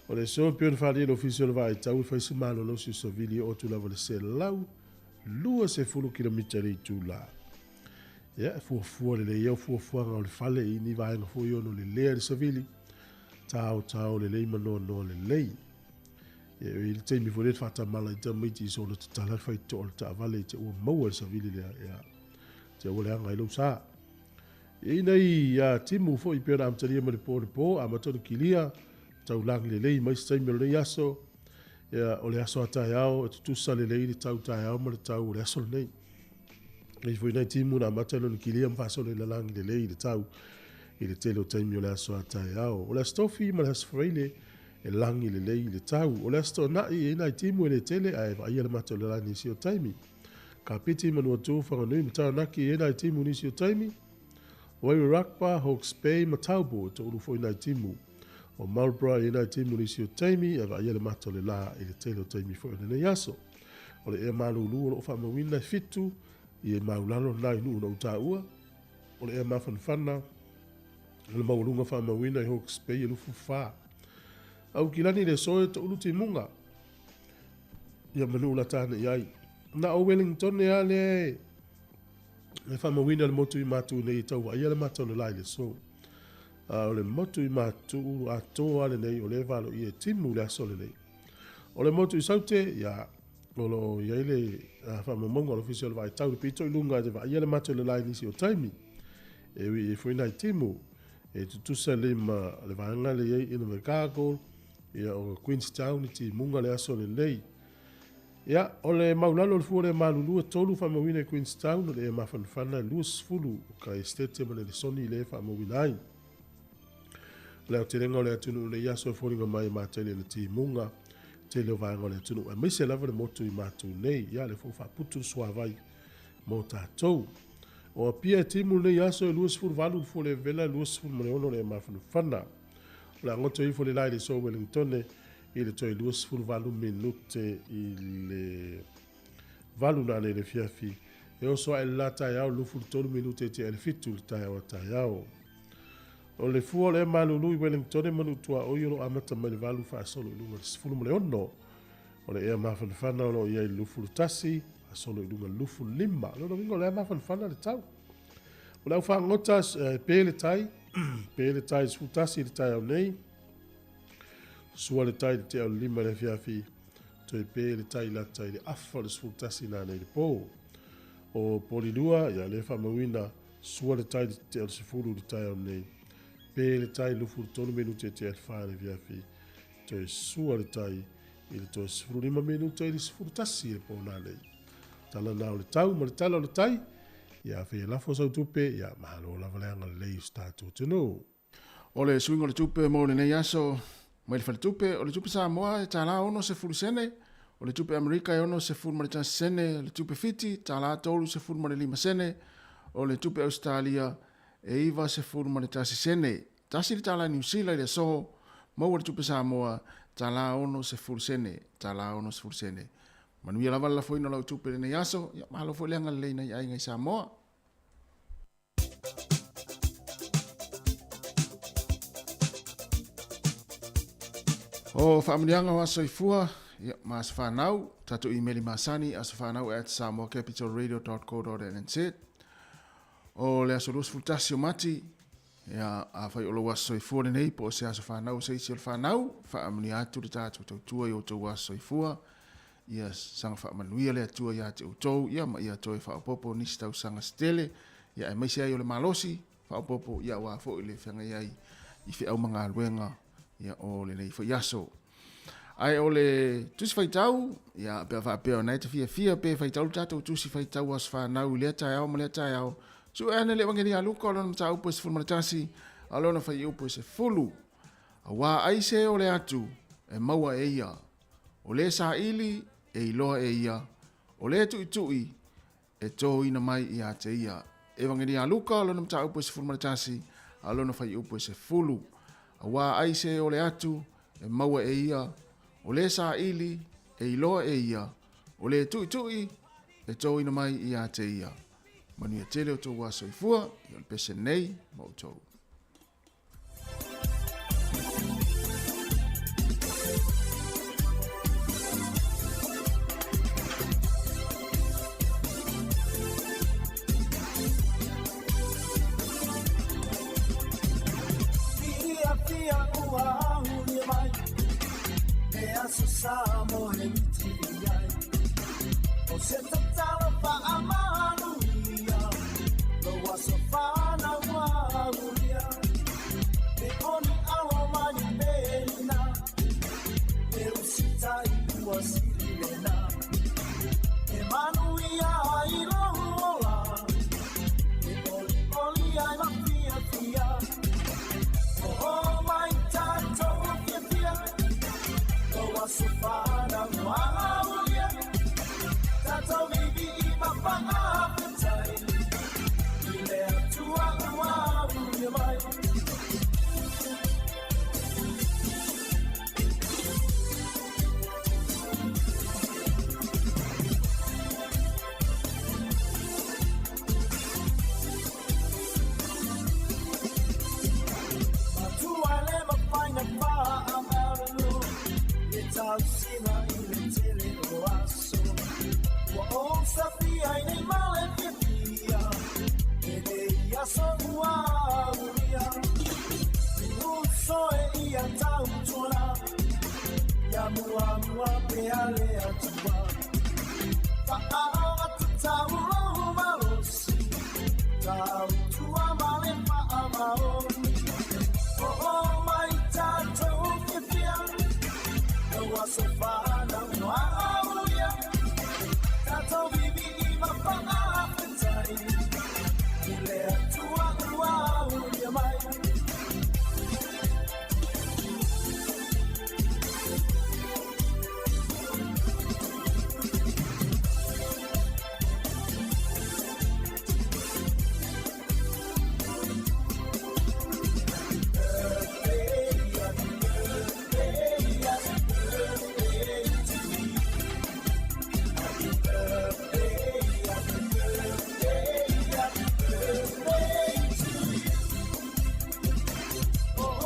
O le aso e pei ona faaalia e le Ofisa o le Vaai Tau e fai se malolosi o savili e oo atu lava i le 120 kilomita i le itula. Ia, e fuafua lelei au fuafuaga o le fale i ni vaega foi ono lelea i le savili, taotao lelei ma noanoa lelei. Ia, e i ai le taimi foi lea e faatamala ai tamaiti i soona tatala le faitotoa o le taavale i te ua maua i le savili lea, ia, te ua leaga ai lou sa. E i ai nai a timu foi pei ona amatalia mai le po le po, amata ona kilia, taulagi lelei mai se taimi o lenei aso, ia, o le aso a taeao e tutusa lelei le tau taeao ma le tau o le aso lenei. E i ai foi nai timu na amata lona kilia ma faasolo i lalagi lelei i le tau i le tele o taimi o le aso a taeao. O le Aso Tofi ma le Aso Faraile e lagi lelei i le tau. O le Aso Toonai e i ai nai timu e le tele ae vaaia le mata o le la i nisi o taimi. Kapiti, Manuatū, Whanganui ma Taranaki e i ai nai timu i nisi o taimi. Wairarapa, Hawke's Bay ma Taupo e toʻolu foi nai timu. O Marlborough e i ai nai timu i nisi o taimi ae vaaia le mata o le la i le tele o taimi foi o lenei aso. O le ea malūlū o loo faamauina e fitu i e maulalo na i nuu na ou taua. O le ea mafanafana o le maualuga faamauina i Hawke's Bay e 24. Aukilani le aso e toʻolu timuga. Ia ma nuu lata ane i ai. Na o Wellington lea lea e e faamauina le motu i Matu nei e tau vaaia le mata o le la i le aso. A o le motu i Matu atoa lenei o lea e valoia e timu le aso lenei. O le motu i Saute, ia, o lo o i ai le faamaumauga a le Ofisa o le Vaai Tau i le pito i luga e te vaaia le mate o le la i nisi o taimi. E ui i foi nai timu e tutusa lelei ma le vaega lea i ai Invercargill, ia o Queenstown i timuga le aso lenei. Ia, o le maulalo o le fua o le malulu e 3 faamauina i Queenstown, o le ea mafanafana e 20 o ka Esetete ma le Lesoni i le faamauina ai. O le aotelega o le atunuu nei aso e foliga mai e matele i le timuga tele o vaega o le atunuu, aemaise lava le motu i matou nei. Ia, lea foi ua faaputu le suavai mo tatou. O Apia e timu lenei aso e 28 le fua le vela e 26 le mafanafana. O le a goto ifo le la i le so Wellingtone i le toe 28 minute i le 8 nanei le fiafi. E oso ae le la taeao 23 minute e tea i le 7 le taeao a taeao. O le fua o le malulu i Wellingtone ma Nuutuaoi o lo o amata mai le 8 faasolo i luga i le 16. O le ea mafanafana o lo o i ai i le 21 faasolo i luga i le 25. O lona uiga o le ea mafanafana le tau. O le au fagota pe le tai, pe le tai 11 i le taeao nei. Sua le tai i le tea o le 5 i le afiafi, toe pe le tai lata i le afa o le 11 nanei le pō. O Polilua, ia lea faamauina, sua le tai i le tea o le 10 i le taeao nei. Pe le tai 23 minute i tea i le 4 i le afiafi, toe sua le tai i le toe 15 minute i le 11 i le pō nanei. Tala na o le tau ma le tala o le tai, ia afai e lafo sau tupe, ia malo lava le agalelei o se tatou atunuu. O le suiga o le tupe mo lenei aso mai le faletupe, o le tupe Samoa e tala 60 sene, o le tupe Amerika e 61 sene, o le tupe Fiti tala 35 sene, o le tupe Ausetalia e 91 sene. Tasi le tala Niu Sila i le aso, maua le tupe Samoa tala 60 sene, tala 60 sene. Manuia lava le lafoina o lau tupe i lenei aso, ia malo foi le agalelei nai aiga i Samoa. O faamanuiaga o aso soifua, ia, ma aso fanau, tatou imeli masani, asofanau at samoacapitalradio.co.nz. O le aso 21 o Mati, ia, afai o lou aso soifua lenei, po o se aso fanau o se isi o le fanau, faamanuia atu le tatou tautua i outou aso soifua, ia saga faamanuia le Atua ia te outou, ia ma ia toe faaopoopo nisi tausaga se tele, ia aemaise ai o le malosi faaopoopo, ia aua foi le feagai ai i feau ma galuega, ia o lenei foi aso. Ae o le tusi faitau, ia pe a faapea o na e te fiafia pe faitau le tatou tusi faitau aso fanau i lea taeao ma lea taeao, sue ane le Evangelia a Luka o lona mataupu e 11, a o lona fuaiupu e 10. Auā ai se o le atu e maua e ia, o le saili e iloa e ia, o le tuitui e tōina mai ia te ia. Evangelia a Luka, lona mataupu e 11, a lona fuaiupu e 10. Auā ai se o le atu e maua e ia, o le saili e iloa e ia, o le tuitui e tōina mai ia te ia. Manuia tele o tou aso soifua, ia o le pese nei ma outou. Faatua pea le Atua. Faaogatutau lou malosi, tautua ma le faamaoni. Oo mai tatou fiafia, lau aso fanau ua aulia. Tatou vivii ma faafetai, i le Atua ua aulia mai.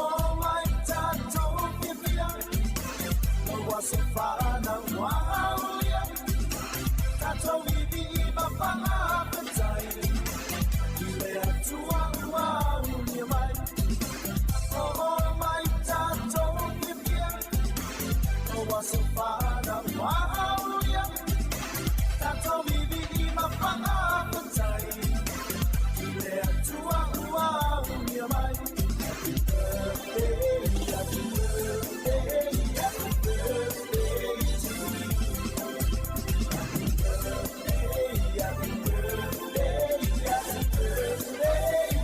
Oo mai tatou fiafia, lau aso fanau ua aulia. Tatou vivii ma faafetai, i le Atua ua aulia mai. Oo mai tatou fiafia, lau aso fanau ua aulia. Tatou vivii ma faafetai, i le Atua ua aulia mai. Happy birthday, happy birthday, happy birthday to you. Happy birthday, happy birthday, happy birthday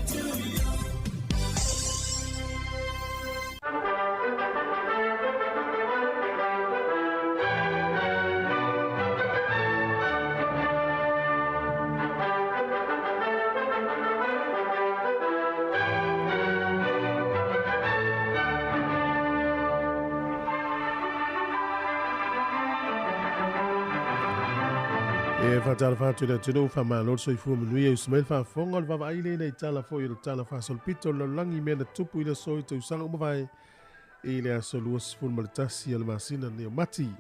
to you. E faatalofa atu i le atunuu, faamalo le soifua manuia usi mai le faafofoga o le vaavaai lea ina i tala foi o le tala faasolopito o le lalolagi i mea na tupu i le aso i tausaga ua mavae i le aso 21 o le masina nei o Mati.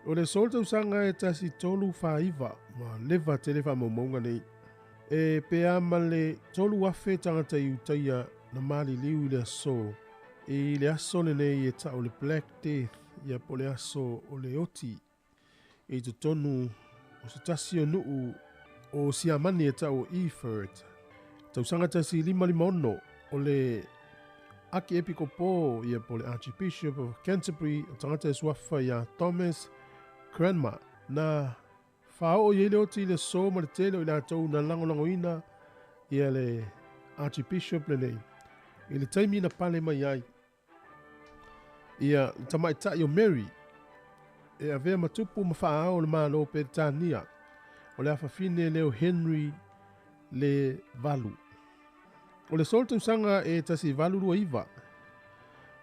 O le aso o le tausaga e 1349 ua leva tele faamaumauga nei. E pe a ma le 3,000 tagata i Utaia na maliliu i le aso. I le aso lenei e tau le Black Death, ia po o le aso o le oti. I totonu o se tasi o nuu o Siamani e tau o Erfurt. Tausaga 1556 o le Akiepikopo, ia po o le Archbishop of Canterbury, o tagata e suafa ia Thomas Cranmer. Na faaoo i ai le oti i le aso ma le tele o i latou na lagolagoina ia le Archbishop lenei i le taimi na pale mai ai ia le tamaitai o Mary e avea ma tupu ma faaao o le Malo o Peretania, o le afafine lea o Henry le Valu. O le aso o le tausaga e 1829,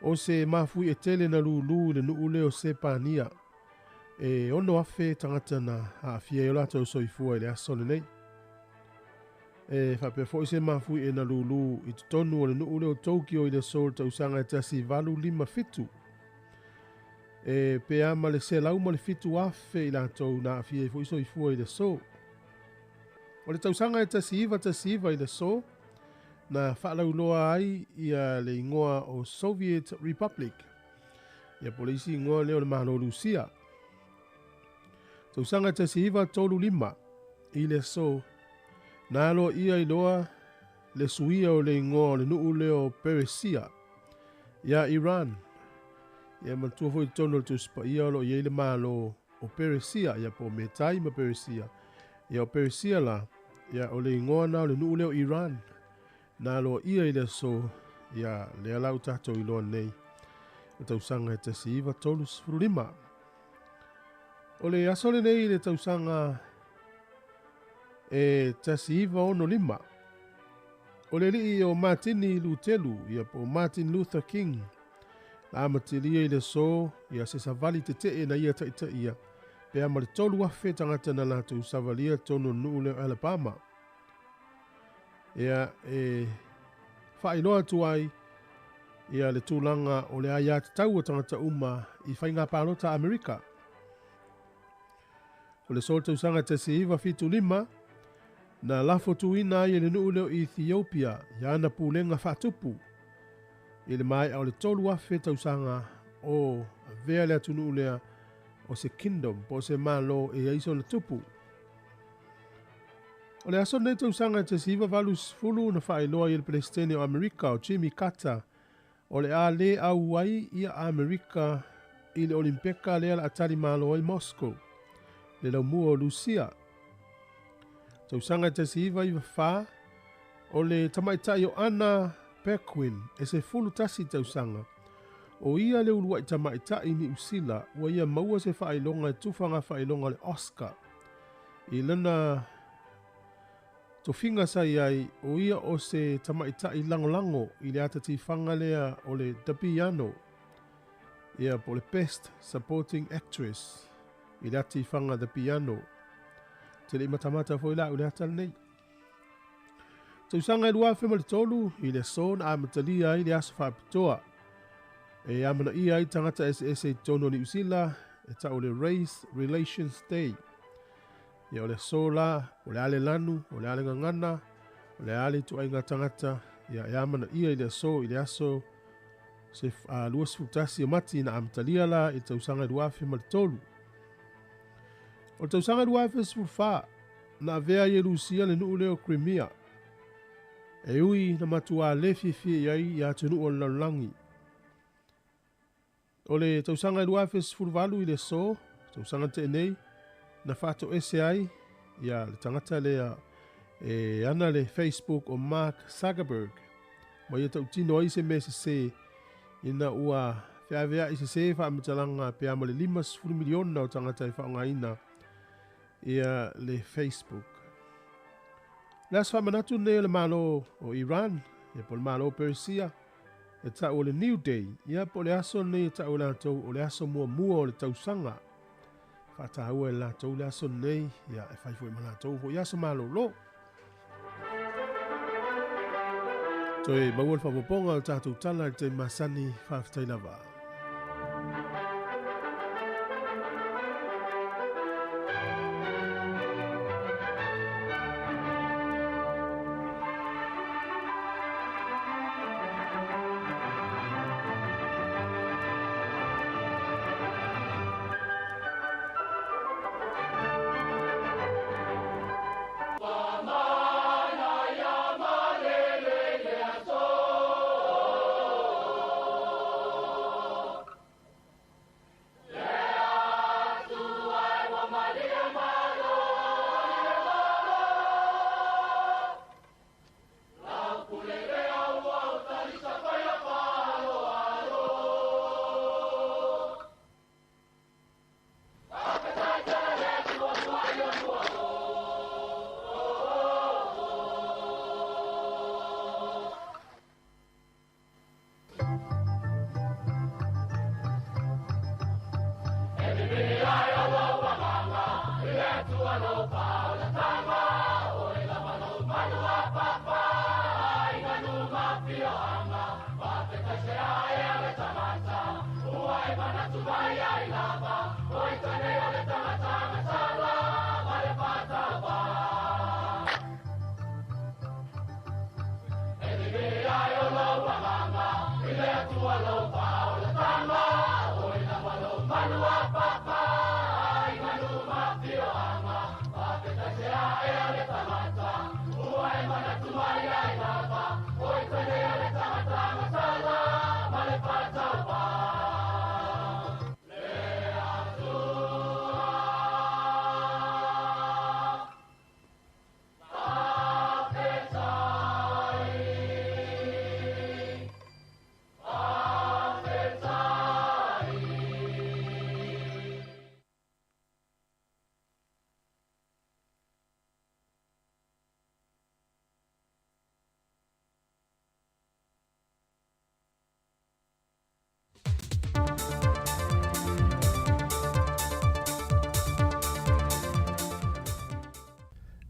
o se mafui e tele na lūlū i le nuu lea o Sepania, e 6,000 tagata na aafia ai o latou soifua i le aso lenei. E faapea foi se mafui e na lūlū i totonu o le nuu lea o Tokyo i le aso o le tausaga e 1857. E pe a ma le 107,000 i latou na aafia ai foi soifua i le aso. O le tausaga e 1919 i le aso, na faalauiloa ai ia le igoa o Soviet Republic, ia po o le isi igoa lea o le Malo Rusia. Tausaga e 1935 i le aso, na aloaia ai loa le suia o le igoa o le nuu lea o Peresia ia Iran. Ia manatua foi i totonu o le Tusi Paia o lo o i ai le Malo o Peresia, ia po o Metai ma Peresia. Ia o Peresia la, ia o le igoa na o le nuu lea o Iran. Na aloaia i le aso, ia lea la ua tatou iloa nei, o tausaga e 1935. O le aso lenei i le tausaga e 1965, o le alii o Matini Lutelu, ia po o Martin Luther King, na amatalia i le aso ia se savali tetee na ia taitaia, pe a ma le 3,000 tagata na latou savalia totonu o le nuu lea o Alabama. Ia e faailoa atu ai ia le tulaga o le aiatatau o tagata uma i faiga palota a Amerika. O le aso o le tausaga 1975, na lafo tuuina ai e le nuu lea o Ethiopia i ana pulega faatupu i le maea o le 3,000 tausaga o avea le atunuu lea o se kingdom po o se Malo e i ai sona tupu. O le aso lenei tausaga e 1980 na faailoa ai e le Peresetene o Amerika o Jimmy Carter o le a le auai ia Amerika i le Olimpeka lea la a tali malo ai Moscow, le laumua o Lusia. Tausaga e 1994, o le tamaitai o Anna Paquin e 11 tausaga, o ia le uluai tamaitai Niu Sila ua ia maua se faailoga e tufa faailoga o le Oscar. I lana tofiga sa i ai, o ia o se tamaitai lagolago i le ata tifaga lea o le The Piano, ia po o le Best Supporting Actress i le ata tifaga The Piano. Te le i matamata foi la au i le ata lenei. Tausaga e 2003 i le aso na amatalia ai le aso faapitoa e amanaia ai tagata eseese i totonu o Niu Sila e tau o le Race Relations Day. Ia o le aso la, o le a le lanu, o le a le gagana, o le a le ituaiga tagata, ia e amanaia i le aso i le aso se 21 o Mati na amatalia la i le tausaga e 2003. O le tausaga 2014, na avea ai e Lusia le nuu lea o Crimea, e ui na matuā le fiafia i ai ia atunuu o le lalolagi. O le tausaga 2018 i le aso, tausaga na tea nei, na faatoese ai ia le tagata lea e ana le Facebook o Mark Zuckerberg, ma ia tautino ai se mea sese ina ua feaveai sese faamatalaga pe a ma le 50 miliona o tagata e faaaogaina ia le Facebook. Le aso faamanatu lenei o le Malo o Iran, ia po o le Malo o Perisia, e tau o le New Day, ia po o le aso lenei e tau e latou o le aso muamua o le tausaga. Faataua e latou le aso lenei, ia e fai foi ma latou foi aso malolo. Toe maua le faaopoopoga o le tatou tala i le taimi masani, faafetai lava.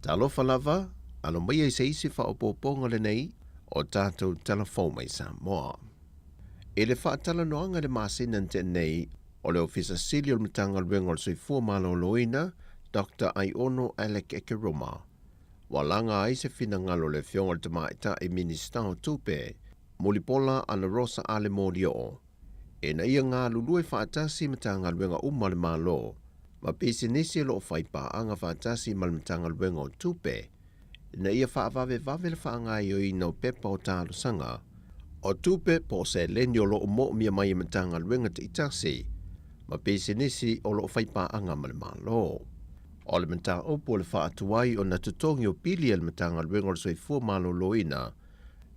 Talofa lava, alo maia i se isi faaopoopoga lenei o tatou tala fou mai Samoa. I le faatalanoaga i le masina na tea nei, o le Ofisa Sili o le Matagaluega o le Soifua Maloloina, Doctor Aiono Alec Ekeroma, ua laga ai se finagalo o le Afioga i le Tamaitai Minisita o Tupe, Mulipola Anarosa Ale Molioo. ina ia galulue faatasi Matagaluega uma a le Malo ma pisinisi o lo o faipaaga faatasi ma le Matagaluega o Tupe ina ia faavavevave le faagaoioiina o pepa o talosaga o tupe po o seleni o lo o moomia mai e Matagaluega taitasi ma pisinisi o lo o faipaaga ma le Malo. O le mataupu o le faatuai ona totogi o pili a le Matagaluega o le Soifua Maloloina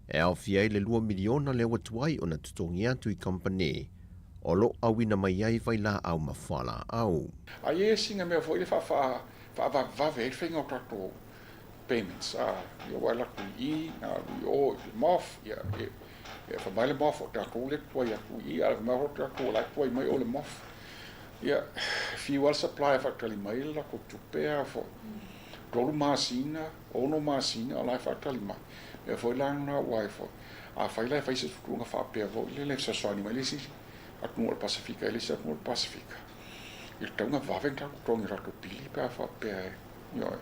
e aofia ai le $2 miliona lea ua tuai ona totogi atu i kamupani o lo o auina mai ai vailaau ma fualaau. Aia e sina mea foi le faavavevave ai le faiga o tatou payments a, ia ua alu atu i i, na alu i o i le MOF, ia e fai mai le MOF o tatou lea e tuai atu i i, ae fai mai foi tatou o la e tuai mai o le MOF. Ia, e fiu lava le supplier e faatali mai le latou tupe a foi, 3 masina, 6 masina o la e faatali mai. O le mea foi la lena aua e foi, afai la e fai se tutuga faapea foi lele e fesoasoani mai le isi atunuu o le Pasefika i le isi atunuu o le Pasefika, e tatau ona vave ona tatou totogi i tatou pili pe a faapea e, ioe.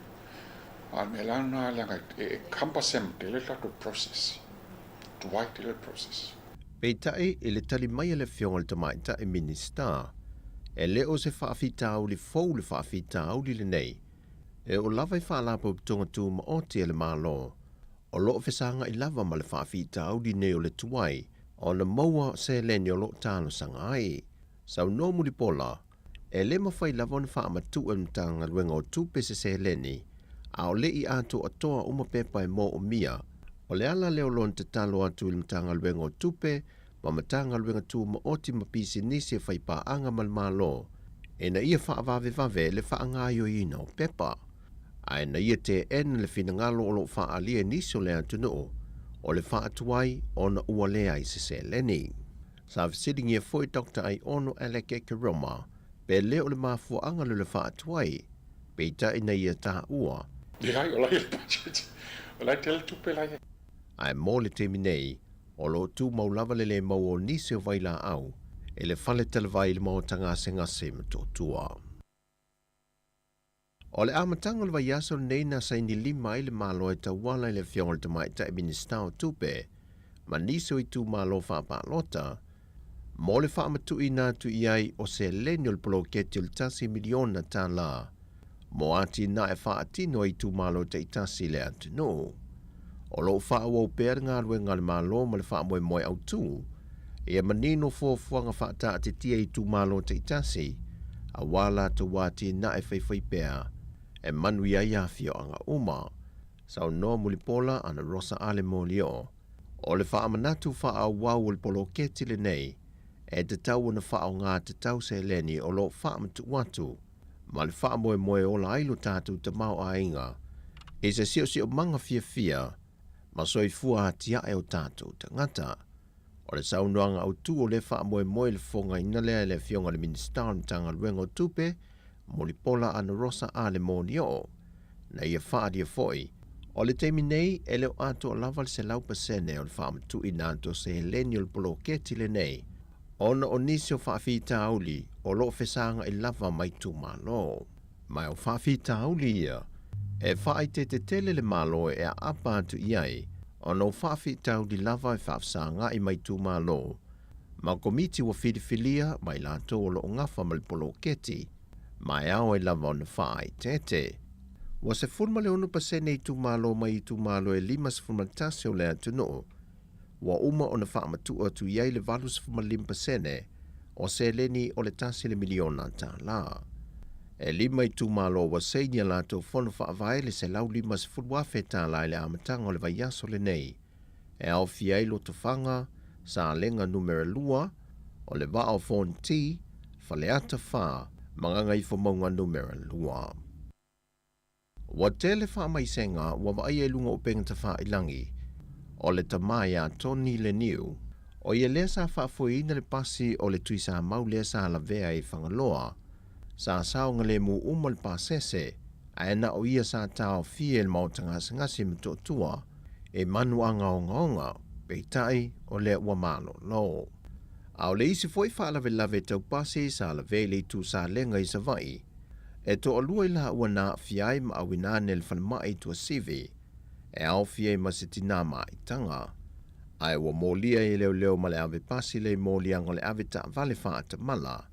A o le mea la lena leaga e cumbersome tele le tatou process, tuai tele le process. Peitai, i le tali mai a le Afioga i le Tamaitai Minisita, e le o se faafitauli fou le faafitauli lenei, E oo lava i Faalapotopotoga Tumaoti a le Malo, o lo o fesagai lava ma le faafitauli nei o le tuai ona maua seleni o lo o talosaga ai. Saunoa Mulipola, e le mafai lava ona faamatuu e le Matagaluega o Tupe se seleni a o le i atoatoa uma pepa e moomia. O le ala lea o lona tatalo atu i le Matagaluega o Tupe ma Matagaluega Tumaoti ma Pisinisi e faipaaga ma le Malo ina ia faavavevave le faagaoioiina o pepa, ae ina ia teena le finagalo o lo o faaalia e nisi o le atunuu o le faatuai ona ua leai se seleni. Sa fesiligia foi Doctor Aiono Alec Ekeroma pe le o le mafuaaga lea o le faatuai, peitai na ia taua. Leai, o la e i le budget, o la e tele tupe la e i ai. Ae mo le taimi nei, O lo o tumau lava le le maua o nisi o vailaau i le fale talavai i le maota gasegase i Motootua. O le amataga o le vaiaso lenei na saini lima ai le Malo e tauala i le Afioga i le Tamaitai Minisita o Tupe ma nisi o itumalo faapalota mo le faamatuuina atu i ai o seleni o le poloketi o le $1 miliona mo atinae faatino e itumalo taitasi i le atunuu. O lo o faaauau pea le galuega a le Malo ma le faamoemoe autu ia manino fuafuaga faataatitia i itumalo taitasi aua latou atinae faifaipea e manuia ai afioaga uma. Saunoa Mulipola Ana Rosa Ale Molioo, o le faamanatu faaauau o le poloketi lenei e tatau ona faaaoga tatau seleni o lo o faamatuu atu ma le faamoemoe e ola ai lo tatou tamaoaiga i se siosiomaga fiafia ma soifua atiae o tatou tagata. O le saunoaga autu o lea faamoemoe i le fofogaina lea e le Afioga i le Minisita o le Matagaluega o Tupe, Mulipola Anarosa Ale Molioo, na ia faaalia foi, o le taimi nei e le o atoa lava le 100% o le faamatuuina atu o seleni o le poloketi lenei ona o nisi o faafitauli o lo o fesagai lava ma itumalo. Ma o faafitauli ia e faaeteete tele le Malo e aapa atu i ai ona o faafitauli lava e faafesagai ma itumalo ma komiti ua filifilia ma i latou o lo o gafa ma le poloketi, ma e ao ai lava ona faaeteete. Ua 16% itumalo mai itumalo e 51 o le atunuu ua uma ona faamatuu atu i ai le 85% o seleni o le $1 miliona. E lima itumalo ua saini a latou fono faavae le $150,000 i le amataga o le vaiaso lenei, e aofia ai Lotofaga, Salega Numera 2, o le Vaa o Fonoti, Faleata 4 ma Gagaifomauga Numera 2. Ua tele faamaisega ua vaaia i luga o upega tafailangi o le tama ia Tony Leniu, o ia lea sa faafoeina le pasi o le Tuisamau lea sa lavea i Fagaloa. Sa saogalemu uma le pasese, ae na o ia sa taofia i le maota gasegase i Motootua i manuaga ogaoga, peitai o lea ua malolo. A o le isi foi faalavelave tau pasi sa lavea i le itu Salega i Savaii, E toalua i laua na aafia ai ma auina ane i le falemai i Tuasivi, e aofia ai ma se tinā maitaga. Ae ua molia e leoleo ma le ave pasi le moliaga o le ave taavale faatamala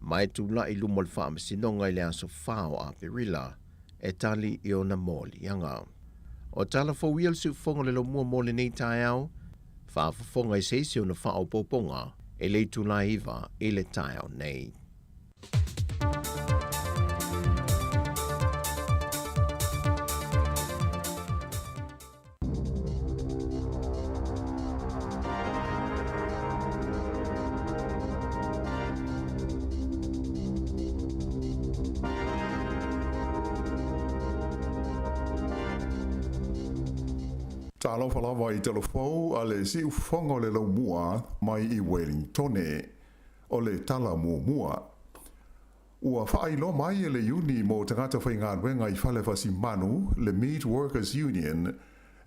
ma e tula'i i luma o le Faamasinoga i le aso 4 o Aperila e tali i ona moliaga. O tala fou ia o le siufofoga o le laumua mo lenei taeao, faafofoga i se isi ona faaopoopoga i le itula e 9 i le taeao nei. Talofa lava i talafou a le siufofoga o le laumua mai i Welingtone. O le tala muamua. Ua faailoa mai e le Iuni mo Tagata Faigaluega i Fale Fasimanu, le Meat Workers Union,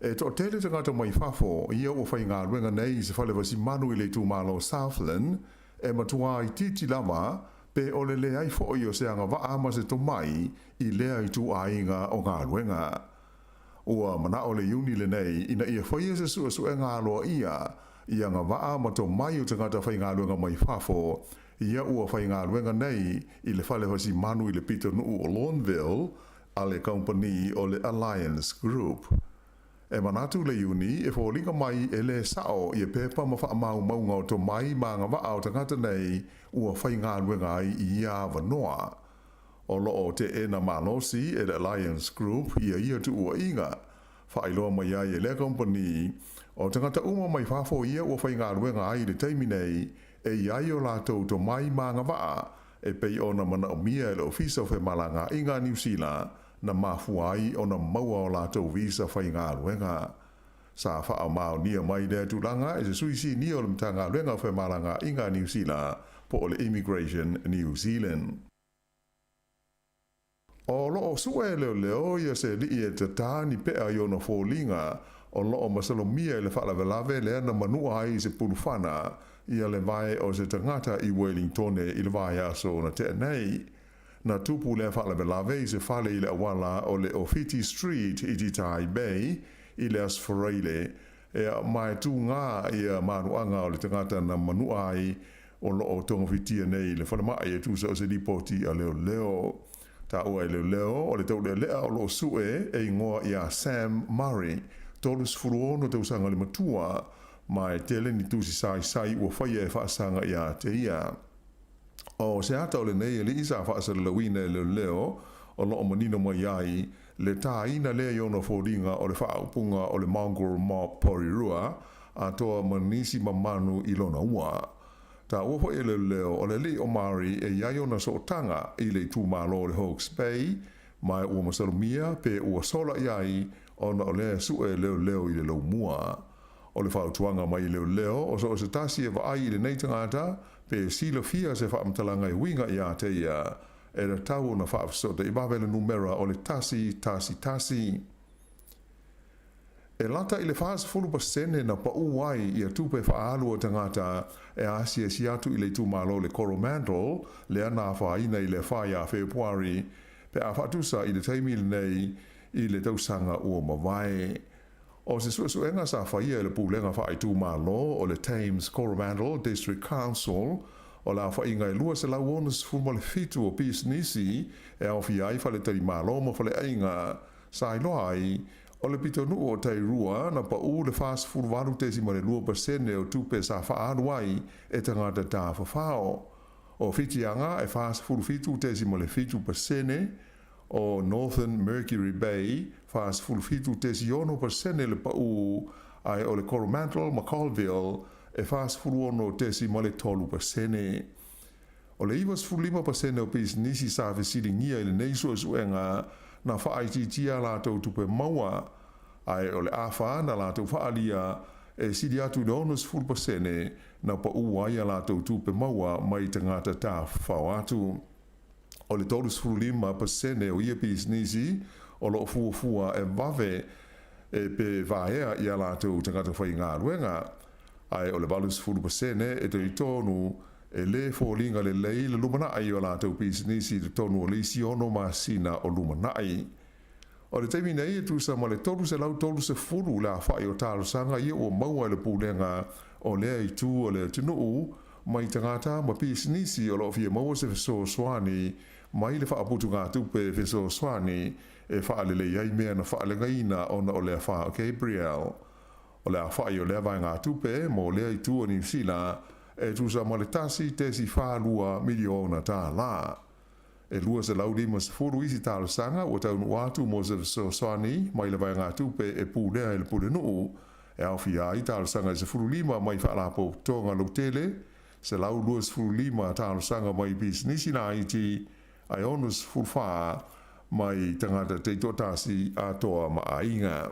e toatele tagata mai fafo ia ua faigaluega nei i se fale fasimanu i le itumalo Southland e matuā itiiti lava pe o le leai foʻi o se agavaa ma se tomai i lea ituaiga o galuega. Ua manaʻo le Iuni lenei ina ia faia se suesuega aloaia i agavaa ma tomai o tagata faigaluega mai fafo ia ua faigaluega nei i le fale fasimanu i le pitonuu o Lorneville a le kamupani o le Alliance Group. E manatu le Iuni e foliga mai e lē saʻo ia pepa ma faamaumauga o tomai ma agavaa o tagata nei ua faigaluega ai i ia avanoa. O lo o teena malosi e le Alliance Group ia ia tuuaiga. Faailoa mai ai e lea kamupani, o tagata uma mai fafo ia ua faigaluega ai i le taimi nei e i ai o latou tomai ma agavaa e pei ona manaomia e le Ofisa o Femalagaaiga a Niu Sila na mafua ai ona maua o latou visa faigaluega. Sa faamaonia mai lea tulaga e se sui sinia o le Matagaluega o Femalagaaiga a Niu Sila po o le Immigration New Zealand. O lo o sue e leoleo ia se alii e tatā ni peʻa i ona foliga o lo o masalomia i le faalavelave lea na manua ai i se pulufana ia le vae o se tagata i Welingtone i le vaiaso na tea nei. Na tupu lea faalavelave i se fale i le auala o le Ofiti Street i Titai Bay i le Aso Faraile, ea ma e tūgā ia manuaga o le tagata na manua ai o lo o togafitia nei i le falemai e tusa o se lipoti a leoleo. Taua e leoleo o le taulealea o lo o sue e igoa iā Sam Murray, 36 tausaga le matua, ma e tele ni tusi saisai ua faia e faasaga iā te ia. O se ata o lenei alii sa faasalalauina e leoleo o lo o manino mai ai le tāina lea i ona foliga o le faaupuga o le Mongrel Mob Porirua atoa ma nisi mamanu i lona ua. Taua foi e leoleo o le alii o Maori e i ai ona sootaga i le itumalo o le Hawke's Bay ma ua masalomia pe ua sola i ai ona o lea sue e leoleo i le laumua. O le fautuaga mai leoleo o so o se tasi e vaai i lenei tagata pe silafia se faamatalaga e uiga iā te ia e tatau ona faafesootaiʻi vave le numera o le 111. E lata i le 40% na paʻū ai ia tupe faaalu a tagata e asiasi atu i le itumalo o le Coromandel lea na afaina i le 4 ia Fepuari pe a faatusa i le taimi lenei i le tausaga ua mavae. O se suesuega sa faia e le Pulega Faaitumalo o le Thames Coromandel District Council o le aofaiga e 267 o pisinisi e aofia ai faletalimalo ma faleaiga sa iloa ai o le pitonuu o Tairua na paʻū le 48.2% o tupe sa faaalu ai e tagata tafafao. O Whitianga e 47.7%, o Northern Mercury Bay, 47.6% le paʻū, ae o le Coromandel ma Colville e 46.3%. O le 95% o pisinisi sa fesiligia i lenei suesuega na faaitiitia a latou tupe maua, ae o le afa na latou faaalia e sili atu i le 60% na paʻū ai a latou tupe maua mai tagata tafafao atu. O le 35% o ia pisinisi o lo o fuafua e vave e pe vaea i a latou tagata faigaluega, ae o le 80% e talitonu e lē foliga lelei le lumanai o a latou pisinisi i totonu o le isi ono masina o lumanai. O le taimi nei e tusa ma le 330 le afa'i o talosaga ia ua maua e le Pulega o lea itu o le atunuu mai tagata ma pisinisi o lo o fia maua se fesoasoani mai le faaputugatupe fesoasoani e faalelei ai mea na faaleagaina ona o le afa o Gabrielle. O le afa'i o lea vaegatupe mo lea itu o Niu Sila e tusa ma le $1.42 miliona. E 250 isi talosaga ua taunuu atu mo se fesoasoani mai le vaegatupe e pulea e le pulenuu, e aofia ai talosaga e 15 mai faalapotopotoga lautele, 125 talosaga mai pisinisi laiti, ae 64 mai tagata taitoatasi atoa ma aiga.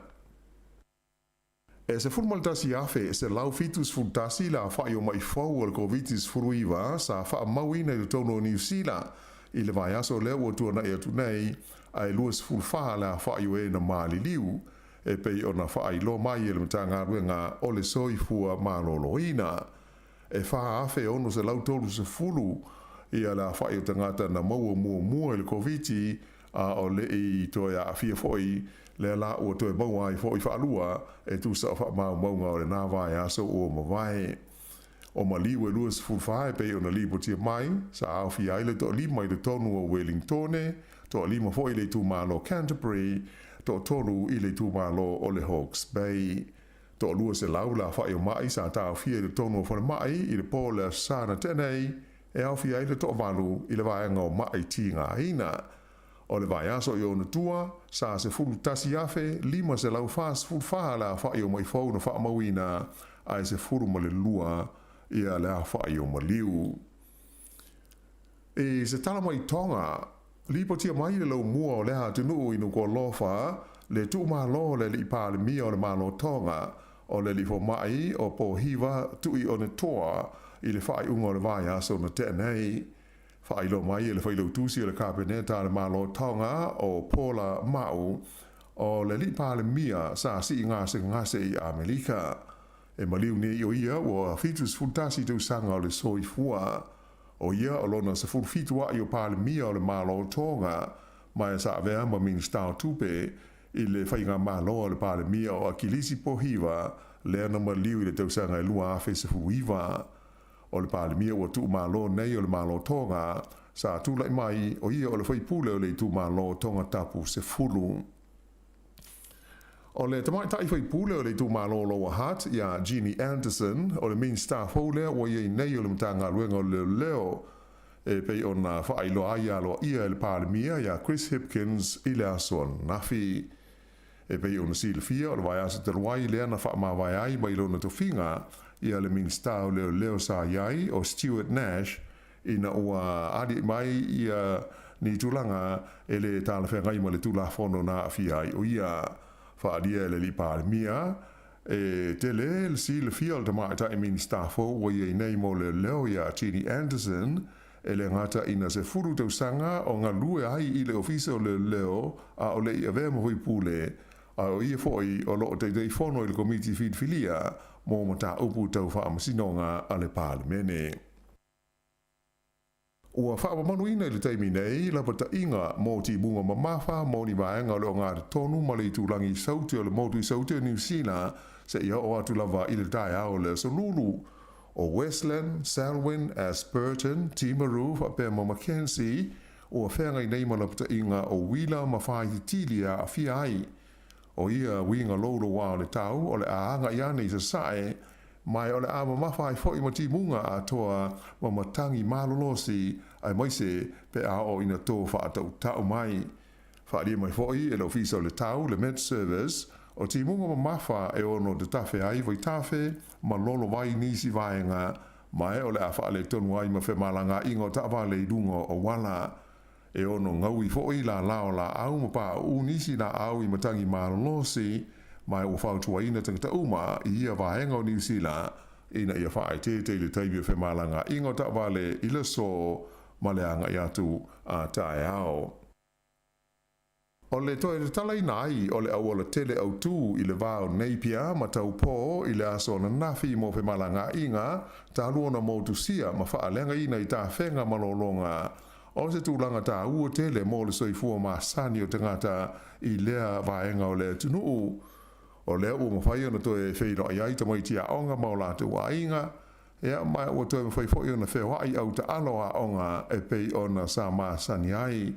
E 11,171 le afa'i o ma'i fou o le Koviti-19 sa faamauina i totonu o Niu Sila i le vaiaso lea ua tuana'i atu nei, ae 24 le afa'i o e na maliliu, e pei ona faailoa mai e le Matagaluega o le Soifua Maloloina. E 4,630 ia le afa'i o tagata na maua muamua i le Koviti a o le'i toe aafia foi, lea la ua toe maua ai foi faalua, e tusa o faamaumauga o lena vaiaso ua mavae. O maliu e 24 e pei ona lipotia mai, sa aofia ai le toalima i totonu o Welingtone, toalima foi i le itumalo Canterbury, toatolu i le itumalo o le Hawke's Bay. Toa 200 le afa'i o ma'i sa taofia i totonu o falemai i le po o le Aso Sa na tea nei, e aofia ai le toavalu i le vaega o ma'i tigaina. O le vaiaso i ona tua, sa 11,544 le afa'i o ma'i fou na faamauina, ae 12 ia le afa'i o maliu. I se tala mai Tonga, lipotia mai le laumua o lea atunuu i Nuku'alofa le tuumalo o le Alii Palemia o le Malo o Tonga, o le Alii Foma'i o Pohiva Tu'i'onetoa i le faaiuga o le vaiaso na tea nei. Faailoa mai e le Failautusi o le Kapeneta a le Malo o Tonga o Paula Ma'u, o le Alii Palemia sa sii gasegase i Amelika. E maliu nei o ia ua 71 tausaga o le soifua. O ia o lona 17 a'i o Palemia o le Malo o Tonga, ma e sa avea ma Minisita o Tupe i le faigamalo a le Palemia o Akilisi Pohiva lea na maliu i le tausaga e 2019. O le Palemia ua tuumalo nei o le Malo o Tonga sa tula'i mai, o ia o le faipule o le itumalo Tongatapu 10. O le tamaitai faipule o le itumalo o Lower Hutt, ia Ginny Anderson, o le Minisita fou lea ua i ai nei o le Matagaluega o Leoleo, e pei ona faailoa ai aloaia e le Palemia ia Chris Hipkins i le aso ananafi. E pei ona silafia, o le vaiaso talu ai lea na faamavae ai mai lona tofiga ia le Minisita o Leoleo sa i ai, o Stuart Nash, ina ua aliae mai ia ni tulaga e le talafeagai ma le Tulafono na aafia ai o ia. Faaalia e le Alii Palemia, e tele le silafia o le tamaitai Minisita fou ua i ai nei mo leoleo ia Ginny Anderson, e le gata ina 10 tausaga o galue ai i le Ofisa o Leoleo a o le i avea ma faipule, a o ia foi o lo o Taitaifono i le Komiti Filifilia mo Mataupu Tau Faamasinoga a le Palemene. Ua faamamaluina i le taimi nei lapataiga mo timuga mamafa mo ni vaega o le ogatotonu ma le itulagi i Saute o le motu i Saute o Niu Sila seia oo atu lava i le taeao o le Aso Lulu. O Westland, Selwyn, Ashburton, Timaru faapea ma Mackenzie ua feagai nei ma lapataiga o uila ma faititili e aafia ai. O ia uiga loulouā o le tau o le a agai ane i sasae, ma o le a mamafa ai foi ma timuga atoa ma matagi malolosi, aemaise pe a oo ina tō faatautau mai. Faaalia mai foi e le Ofisa o le Tau, le Met Service, o timuga mamafa e ono tatafe ai vaitafe ma lolovai i nisi vaega, ma o le a faaletonu ai ma femalagaaiga o taavale i luga o auala. E ono gaui foi lālā o laau ma pauu nisi laau i matagi malolosi, ma ua fautuaina tagata uma i ia vaega o Niu Sila ina ia faaeteete i le taimi o femalagaaiga o taavale i le aso ma le agai atu a taeao. O le toe tatalaina ai o le auala tele autū i le va o Napier ma Taupō i le aso ananafi mo femalagaaiga talu ona motusia ma faaleagaina i tafega malologa. O se tulaga taua tele mo le soifua masani o tagata i lea vaega o le atunuu. O lea ua mafai ona toe feiloai ai tamaiti aoga ma o latou aiga, ia ma ua toe mafai foi ona feoai au taalo aoga e pei ona sa masani ai.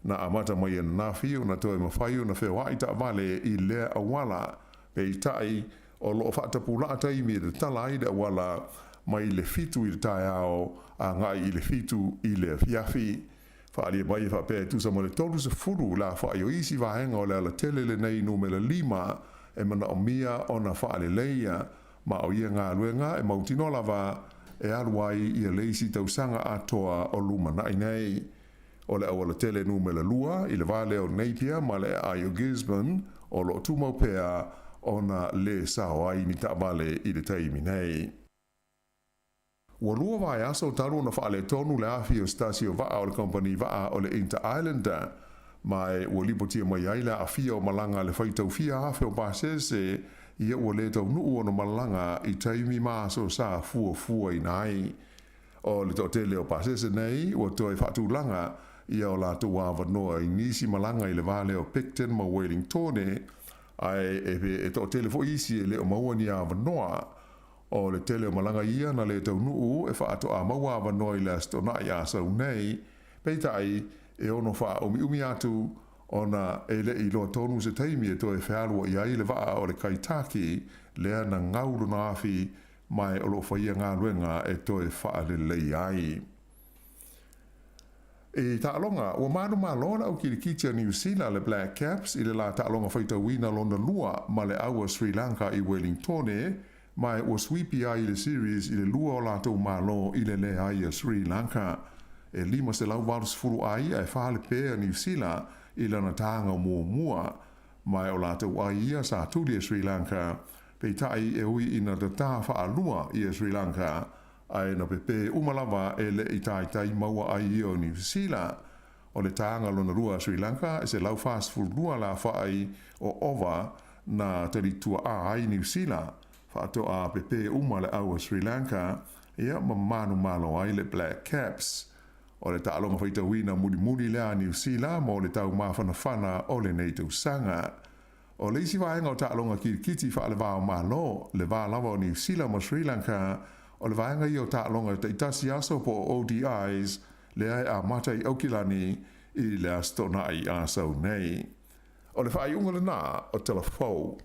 Na amata mai ananafi ona toe mafai ona feoai taavale i lea auala, peitai o loo faatapulaa taimi e tatala ai le auala mai le 7 i le taeao agai i le 7 i le afiafi. Faaalia mai e faapea e tusa ma le 30 le aofai o isi vaega o le alatele lenei numera 5 e manaomia ona faaleleia, ma o ia galuega e mautinoa lava e alu ai ia le isi tausaga atoa o lumanai nei. O le aualatele numera 2 i le va lea o Napier ma le aai o Gisborne o loo tumau pea ona lē sao ai ni taavale i le taimi nei. Ua 2 vaiaso talu ona faaletonu le afi o se tasi o vaa o le kamupani vaa o le Inter Islander, ma ua lipotia mai ai le aafia o malaga a le faitau fia afe o pasese ia ua lē taunuu ona malaga i taimi ma aso sa fuafuaina ai. O le toatele o pasese nei ua toe faatulaga ia o latou avanoa i nisi malaga i le va lea o Picton ma Wellingtone, ae e toatele foi isi e le o maua ni avanoa. O le tele o malaga ia na lē taunuu e faatoa maua avanoa i le Aso Toonai Asau nei, peitai e ono faaumiumi atu ona e le i iloa tonu se taimi e toe fealuai ai le vaa o le Kaitaki lea na gau lona afi ma o loo faia galuega e toe faaleleia ai. I taaloga, ua manumalo le au kilikiti a Niu Sila le Black Caps i le la taaloga faitauina lona lua ma le au a Sri Lanka i Wellingtone, ma ua suipi ai le series i le lua o latou malo i le leai a Sri Lanka. E 580 ai ae 4 le pē a Niu Sila i lana taga muamua, ma o latou ai ia sa tuli e Sri Lanka, peitai e ui ina tatā faalua ia Sri Lanka, ae na pepē uma lava e le i taitai maua ai ia o Niu Sila. O le taga lona lua a Sri Lanka e 142 le aofai o ova na talituaa ai Niu Sila, faatoa pepē uma le au a Sri Lanka ia ma manumalo ai le Black Caps. O le taaloga faitauina mulimuli lea a Niu Sila mo le taumafanafana o lenei tausaga. O le isi vaega o taaloga kilikiti faalevā o Malo, le va lava o Niu Sila ma Sri Lanka, o le vaega ia o taaloga taitasi aso po o ODIs lea e amata i Aukilani i le Aso Toonai Asau nei. O le faaiuga lenā o Tala Fou.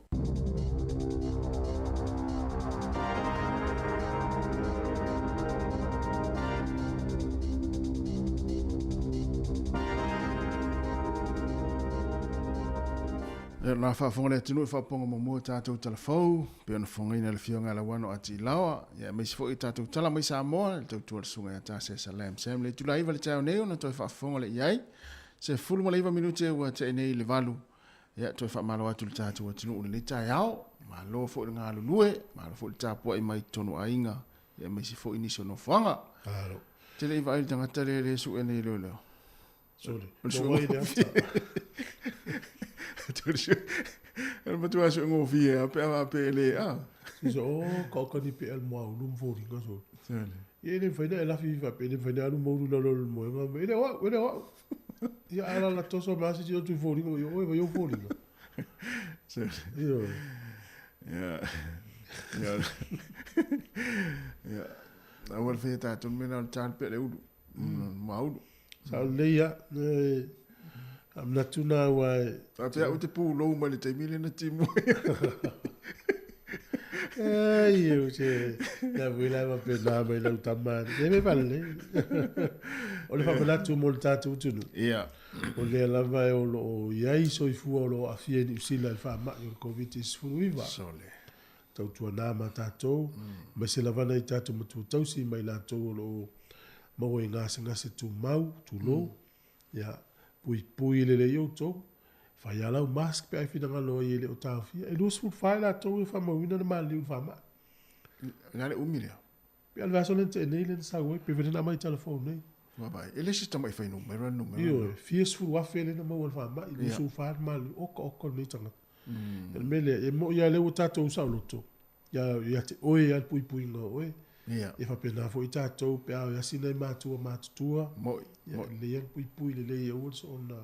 Ia, na faafofoga le atunuu i faapopoga muamua o tatou tala fou, pei ona fofogaina e le Afioga ia Lauano a Tiilaoa, ia aemaise foi o tatou tala mai Samoa, le tautua a le Susuga ia Tasesa Lam Sam. Le itula 9 le taeao nei ona toe faafofoga lea i ai. 19 minute ua tea nei i le 8. Ia, toe faamalo atu i le tatou atunuu i lenei taeao. Malo foi le galulue, malo foi le tapuai mai totonu o aiga, ia aemaise foi nisi o nofoaga. Malo. Te le i vaai i le tagata lea le sue nei leoleo. Sole. No wai le ata. Ele matua sue ngofie a pe a pe le a. Sisa o ka o kani pe al moa ulu mfori nga sole. Sole. Ia le whaina e lafi fa pe le whaina alu mauru la lolo moe nga. Ele wa, ele wa. Ia ala la toso ma si tu fori nga yo oi yo fori nga. Sole. Io. Ia. Ia. Ia. Awal fia tātou mena o le tālu pe le ulu. Maulu. Sa o lei ia, a manatu nā ua e... A te au te pūlou mai le taimi le na timu. Ai, eu se, la vui la ma pe nā mai lau tama. E me pale. O le whamanatu mo le tātou tunu. Ia. O lea lava e o lo o iai soifua o lo o aafia i Niu Sila i le faamai o le Covid-19. Sole. Tautuanā ma tātou, aemaise lava nai tātou matua tausi ma i latou o lo o maua i gasegase tumau, tulou, ia, puipui lelei outou, fai lava lau mask pe a e finagalo ai e le o taofia. E 24 i latou e faamauina le maliliu i le faamai. O le a le umi lea? Pe a le vaiaso lea na tea nei lea na sau ai, pe foi lea na aumai i telefone nei. Vaavaai, e le se tamai fuainumera le numera. Ioe, fia sefulu afe lea na maua i le faamai, 24 le maliliu, oka oka lenei tagata. O le mea lea, e moni lava o lea ua tatou saoloto, ia te oe lava le puipuiga o oe. Ia faapena foi tatou pe a o e asi nai matua matutua. Mo'i, Ia mo'i. lelei lava le puipui lelei aua le soona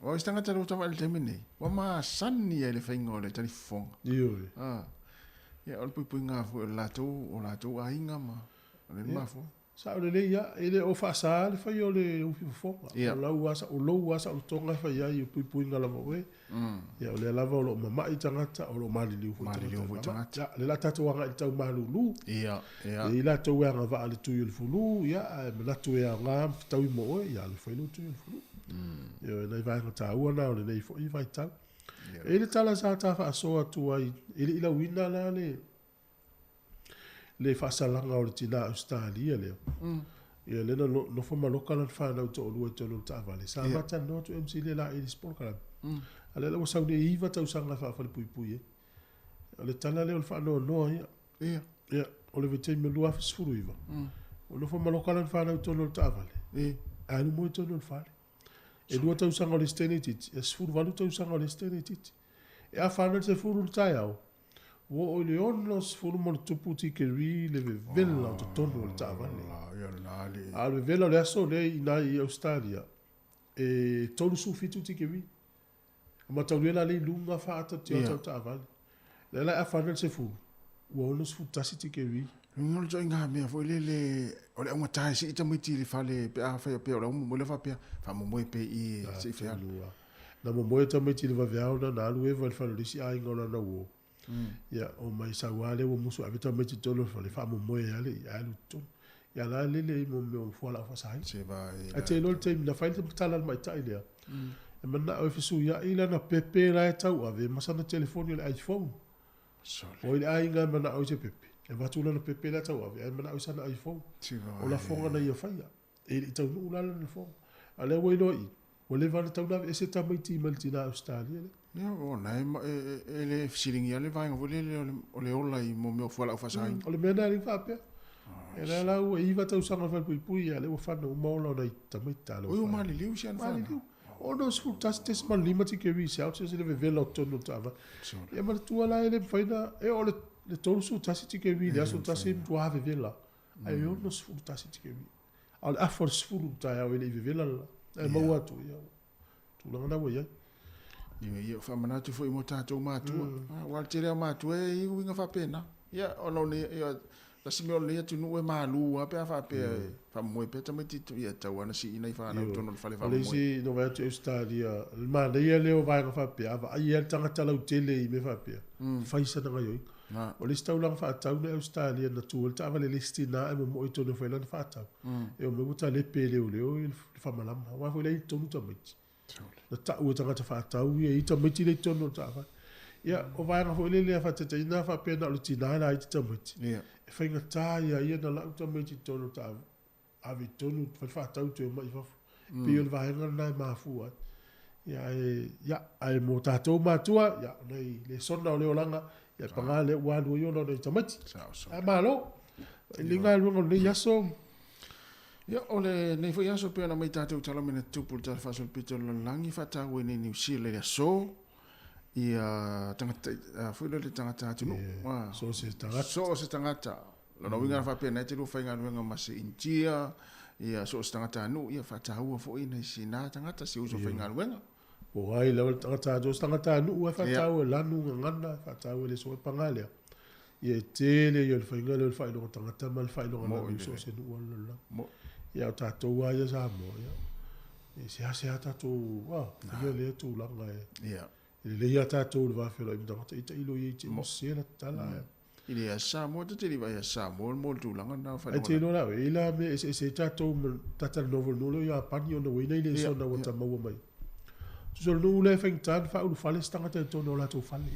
O isi tagata lea ua tavaai i le taimi lenei, ua masani lava i le faiga o le talifofoga. Ioe. Ia, o le puipuiga lava foi o le latou, o latou aiga ma o lea e mafua. Sao lelei lava, e le o faasa le faia o le ufi fofoga. O lau lava, o lou lava saolotoga e fai ai, o puipuiga lava oe. Ia o lea lava o lo o mamai tagata, o lo o maliliu foi tagata. Maliliu foi tagata. Ia, o lea o le a tatou agai i le tau malulu. Ia, ia. E i ai latou e agavaa i le tui o le fulu, ia, ae manatu e aoga ma fetaui mo oe, ia alu e fai lou tui o le fulu. Ioe, nai vaega taua na o lenei foi vaitau. E i ai le tala sa ta faasoa atu ai, e le i lauina la le le faasalaga o le tina Ausetalia lea. Ia lea na nofo ma loka lana fanau toalua i totonu o le taavale. Sa ma talanoa atu MC lea laei i le isi polokalame. A lea la ua sau nei e 9 tausaga e faafalepuipui ai. O le tala lea o le faanoanoa ia. Ia, o le vaitaimi o le 2019, ua nofo ma loka lana fanau i totonu o le taavale. Ae alu moe i totonu o le fale. E 2 tausaga o le isi teine itiiti, e 18 tausaga o le isi teine itiiti. E afa ana le 10 i le taeao, Ua oo i le 60+ tikeri le vevela o totonu o le taavale. A o le vevela o le aso lea i ina i Ausetalia, e 37 tikeri. E mataulia la lea i luga faaata o taavale. Lea la e afa ana le 10, ua 61 tikeri. Luga o le ituaiga mea foi lele, o le augata e sii tamaiti i le fale pe a fai pea o le au momoe lea faapea, faamomoe pea i i se i fealu. Na momoe tamaiti i le vaveao na, na alu eva i le fale o le isi aiga o lana uo. Ia, omai sau lava lea ua musu ave tamaiti i totonu o le fale, faamomoe lava le ae alu i totonu. Ia la e lele i mea o fualaau faasaina. Ae te iloa le taimi na fai le tala a le matai lea, e manao e fesuiai lana pepe la e tauave ma sana telefoni o le iPhone. O ai le aiga e manao i se pepe, e avatu lana pepe la e tauave ae manao i sana iPhone. O lafoga na ia faia. E le i taunuu la lana lafoga. A o lea ua iloa i i, ua leva ona tatau ona aveese tamaiti mai le tina Ausetalia lea. Ia, o lena e le fesiligia le vaega foi lele o le ola i mea o fualaau faasaina. O le mea lena e le i faapea. E la la ua 9 tausaga o le falepuipui, a o lea ua fanau uma ola o nai tamaiti talofa. Oi, ua maliliu si ana fanau. Maliliu. 61.5 tikeri Celsius le vevela o totonu o le taavale. Ia manatua la e le mafai ona, e oo i le 31 tikeri i le aso tasi e matua vevela. Ae 61 tikeri. A o le afa o le 10 i le taeao e le i vevela le la. Ae maua atu, ia, tulaga na ua i ai. Ia, ia, faamanatu foi mo tatou matua. Aua o le tele o matua e i ai uiga faapena. Ia, ona o nei, ia, tasi mea o lenei atunuu e malu lava pe a faapea e faamomoe pea tamaiti, ia, e tatau lava ona sii nai fanau i totonu o le fale O le faamomoe. isi, na vaai atu i Ausetalia, le manaia lea o vaega faapea, a vaai lava le tagata lautele i mea faapea, fai sana gaoioiga. O le isi taulaga faatau na i Ausetalia na tu ai le taavale a le isi tina ae momoe i totonu e fai lana faatau. E omai ua talepe e leoleo le faamalama. Aua foi la e i totonu tamaiti. Na tau e tagata faatau ia i tamaiti lea i totonu o le taavale. Ia, o vaega foi lele a faataitaiga a faapea na o le tina e laiti tamaiti. E faigata ia ia na lau tamaiti i totonu o le taavale. Ave i totonu, fai le faatau toe omai i fafo. Pei o le vaega lena e mafua ai. Ia, ae, ia, ae mo tatou matua, ia, o nai lesona o le olaga, ia, paga lea ua alu ai ona o nai tamaiti. Ae malo, i le galuega o lenei aso. Ia, o lenei foi aso pei ona aumai tatou tala mai na tupu i le Tala Faasolopito o le Lalolagi, faataua i nei Niu Sila i le aso, ia tagata, foi lea le tagata atunuu. So o se tagata. So o se tagata. Lona uiga na faapena e te lua faigaluega ma se Initia, ia so o se tagatanuu, ia faataua foi nai sina tagata, si uso faigaluega. Po o ai lava le tagata, so o se tagatanuu e faataua e lanu gagana, e faataua e le soa paga lea. Ia e tele ia o le faiga lea o le faailoga tagata ma le faailoga lanu i so o se nuu o le lalolagi. Ia o tatou lava ia Samoa, ia e seasea tatou, faiga lea tulaga e. E lelei lava tatou i le va feloai ma tagata, ia tailo i ai te i ua sese la tala ae. I le Aso Samoa, ta te le i vaai Aso Samoa mo le tulaga lena o Ai faailoga te iloa la oe, e i ai la mea eseese ai tatou ma talanoa foi i le nuu lea o Iapani ona ua i ai nai lesona ua ta maua mai. Tusa o le nuu lea e faigata ona faaulufale se tagata i totonu o latou fale.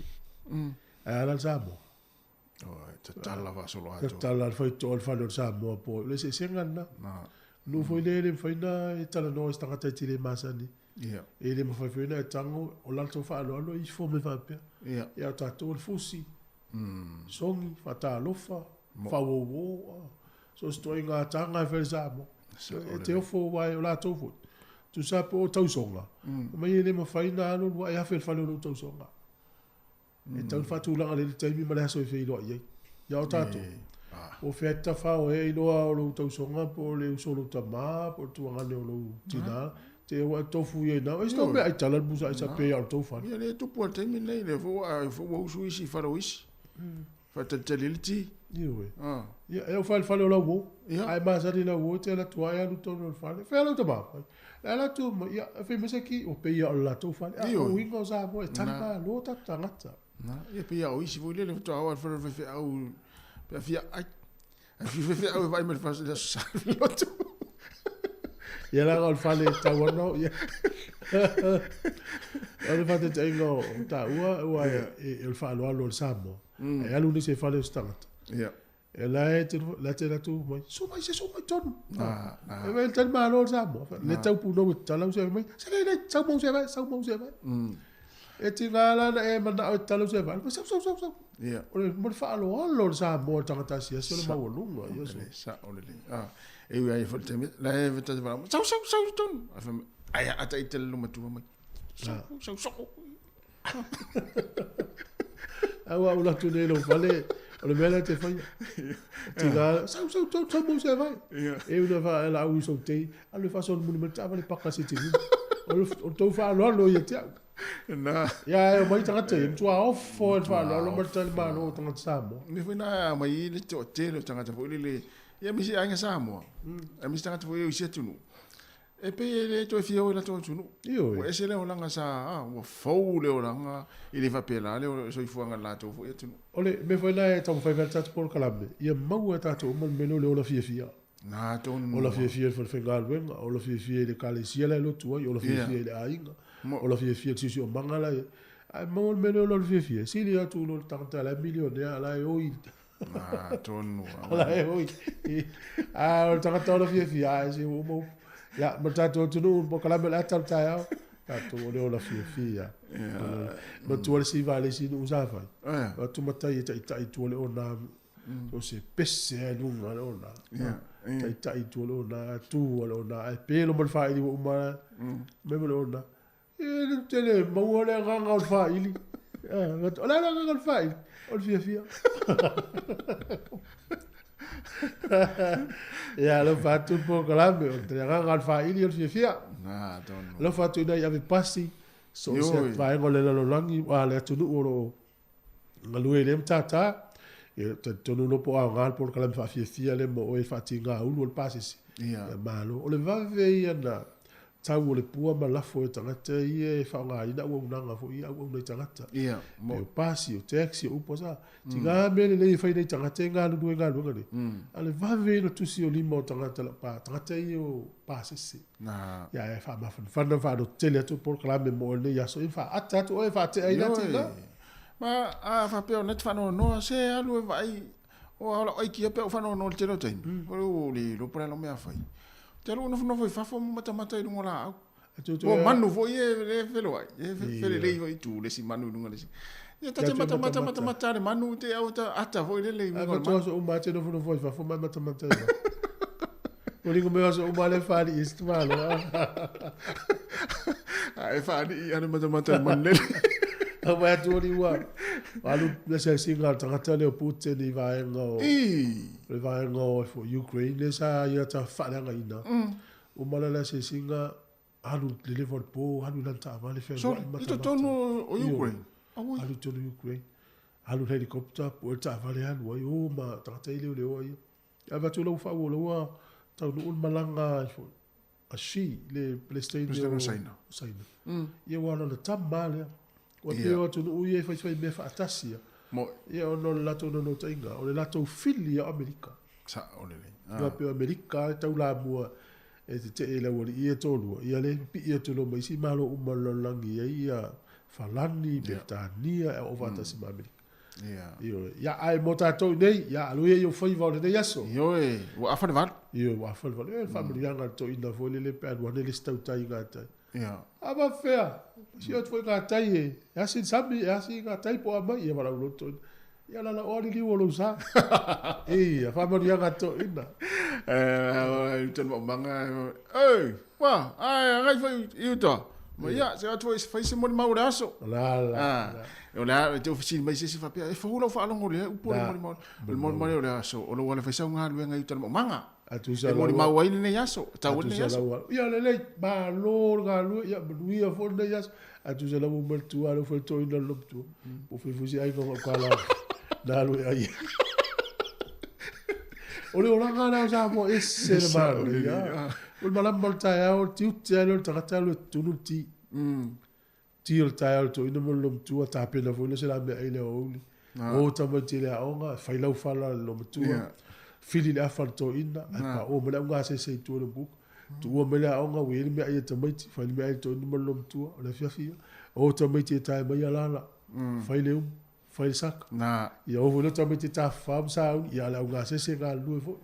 Ae a la le Samoa? Oi, tatala faasoloatoa. Tatala le faitotoa o le fale o le Samoa po o le eseesega lena. Nuu foi lea e le mafai ona e talanoa i se tagata e te le masani. E le mafai foi ona e tago o latou faaaloalo e ifo mai faapea. Ia o tatou o le fusi, sogi, faatalofa, faauouo, so o se ituaiga taga e fai e le Samoa. E te ofo aua o latou foi, tusa po o tausoga, mai e le mafai ona alu alu ae afe i le fale o lou tausoga. E tatau ona faatulaga lelei le taimi ma le aso e feiloai ai. Ia o tatou, Po o fea e te tafao ai e iloa o lou tausoga po o le uso o lou tama po o le tuagane o lou tina, te ua e tofu ia ina, e si tau mea aitala le pusa aisa pe ia o le tou fale. Ia lea e tupu lava i le taimi lenei, lea foi ua, foi ua usu isi i fale o isi, faatalitali ai le ti. Ioe. Ia, e oo foi i le fale o lau uo, a e masani i lau uo, e te alu atu lava e alu i totonu o le fale. Fea lou tama? E alu atu ma, ia, e fai mai se ki, ua pei lava o le latou fale. A o uiga o Samoa, e tali malo tatou tagata. Na, ia pei lava o isi foi lele faatoa oo lava i le fale o le faifeau pe a fia ai. Ae fia faifeau e vaai mai i le Aso Sa i le lotu. Ia leaga o le fale e tatau ona oo i ai. O le faataitaiga o taua, aua o le faaaloalo o le Samoa, e alu nisi i fale o se tagata, e la e te la te atu mai, su mai se su mai tonu. E vai tali malo le Samoa. Le tau punou e tatala se mai, se le le sau mau se vai, sau mau se vai. E tiga la na e manao e tatala se vai, sau sau sau sau. O le mo le faaaloalo o le Samoa i le tagata asiasi o le maualuga. Ia so. Sao lelei. E ui ai foi le taimi, la e tata wala, sau sau sau i tonu. Ai fai mai, ai a ata i te lelo matua mai. Sau sau sau. Aua ua atu nei lou fale, o le mea lea te faia. Tiga, sau sau tau sau mau se vai. E una fa la au i sou tei, alu e faasolomuli mai le taavale paka se te lima. O le o le tou faaaloalo ia te au. Na. Ia e omai tagata ia, matua ofo e le faaaloalo ma le talimalo o tagata Samoa. Mea foi na aumai ai le toatele o tagata foi lele, ia aemaise aiga Samoa, aemaise tagata foi o isi atunuu. E pei e le toe fia o i latou atunuu. Ioe. Ua ese le olaga sa, a, ua fou le olaga, e le faapela le soifuaga i le latou foi atunuu. O le mea foi lena e taumafai mai ai le tatou polokalame, ia maua e tatou uma le mea lea o le ola fiafia. Na tonu. Ola fiafia i le falefaigaluega, ola fiafia i le ekalesia la e lotu ai, ola fiafia i le aiga, ola fiafia i le siosiomaga la e i ai. Ae maua le mea lea o le ola fiafia, e sili atu i lo le tagata la e milionea a la e oi Ah, tonu. La e oi. A o le tagata ola fiafia, a e se ua uma upu. Ia, ma le tatou atunuu, polokalame o le ata o le taeao, tatou o le ola fiafia. Matua le siva a le isi nuu sa fai. O atu matai e taitai i tua o le ona, o se pese lava i luga o le ona. Taitai i tua o le ona, tu o le ona, ae pelo ma le faili ua uma, mai ma le ona. E le tele maua le agaga o le faili. O le a le agaga o le faili? O le fiafia. Ia, alofa atu le polokalame, o le agaga o le faili o le fiafia. Alofa atu ina i ave pasi, so o se vaega o le lalolagi, a le atunuu o lo o galue i lea matata. Ia, talitonu loa po o aoga le polokalame faafiafia lea mo oe e faatiga ulu o le pasese. Ia, malo. O le vave ia na tau o le pua ma lafo e tagata ia e faaaogaina auaunaga foi ia auauna i tagata. Ia, mo. O pasi, o taxi, o upu sa. Tiga mea lelei e fai nei tagata e galulue i galuega nei. A o le vave ia na tusi o lima o tagata lau pa, tagata ia o pasese. Na. Ia e faamafanafana ma faalototele atu le polokalame mo oe i lenei aso. Ia faata atu oe e faatea ai lea tiga. Ma a faapea o lena e te faanoanoa, se alu e vaai, o a o lau aikia pe a ou faanoanoa i le tele o taimi, o lea ua le iloa po o le a lau mea a fai. Ou te alu ou nofonofo i fafo ma matamata i luga o laau. O manu foi ia e feloai, e felelei foi i tu le isi manu i luga o le isi. Ia ta te matamata matamata le manu te au ta ata foi lele i luga o le manu. Aso uma te nofonofo i fafo ma matamata i fafo. Foliga mai o aso uma lea e faalii ai se tamaloa. A e faalii lava le matamata i le manu lele. Aumai atu oli ua alu le asiasiga a le tagata lea o Putin i vaega o le vaega o Ukraine lea sa ia ta faaleagaina. Uma la le asiasiga alu le leva o le po, alu i lana taavale fealuai matamata. I totonu o Ukraine? Alu i totonu o Ukraine. Alu i le helicopter, pue le taavale alu ai, o ma tagata ia leoleo ia. Avatu lau faaauau taunuu le malaga a Xi, le Peresetene o Saina. Saina. Ia ua lana tama lea. Ua pei o atunuu ia e faifai mea faatasi ia. Ia ona o le latou naunautaiga, o le latou fili o Amerika. Sao lelei. Ia pei o Amerika e taulamua e tetee i le aualii ia e toalua, ia lea e pipii atu loa ma isi Malo uma o le lalolagi e i ai ia Falani, Peretania, e aoao faatasi ma Amerika. Ia. Ioe. Ia, ae mo tatou i nei, ia, alu ia i ou faiva o lenei aso. Ioe, ua afa le valu. Ioe, ua afa le valu. Ia, le faamanuiaga a le toeaina foi lele pe alu ane le isi tautai i gatai. Ia. A faapefea, sio atu foi gatai e asi le sami, e asi gatai po o a mai, ia valaau loa le toeaina. Ia lalaoa le liu o lou sa. Ia, faamanuiaga a le toeaina. Eh, tonu maumaga, oi, wa, ai, agai foi i uta. Ma ia, se atu foi fai se molimau o le aso. La, la, Ah, la. o le a, e te fesili mai se isi faapea, e fou lau faalogo i lea upu o le La. molimau. O le molimau o le aso, o lou ala fai sau galuega i uta i le maumaga. Atusa E lau molimau ai lenei aso, e tau ai lenei Atusa aso. lau ia lelei, malo le galue, ia manuia foi lenei aso. Atusa lau uma le tua, lau foi toina le lomatua. Po fai foi se aiga o kala. Na alu e ai. O le olaga lea o Samoa, ese le manaia. O le malama o le taeao, o le tiute lava lea o le tagata alu e tunu le ti. Ti o le taeao le toeaina ma le lomatua, tapena foi lea se la meaai i le aoauli. O tamaiti i le aoga, fai lau fala i le lomatua, fili le afa i le toeaina, ae paoa mai le augasese i tua i le umukuka. Tuua mai le aoga, ua i ai le meaai a tamaiti, fai le meaai a le toeaina ma le lomatua, o le afiafi ia. O tamaiti e tae mai alala, fai le umu, fai le saka. Ia o foi lea tamaiti e tafafao ma sauni, ia a o le augasese e galulue foi.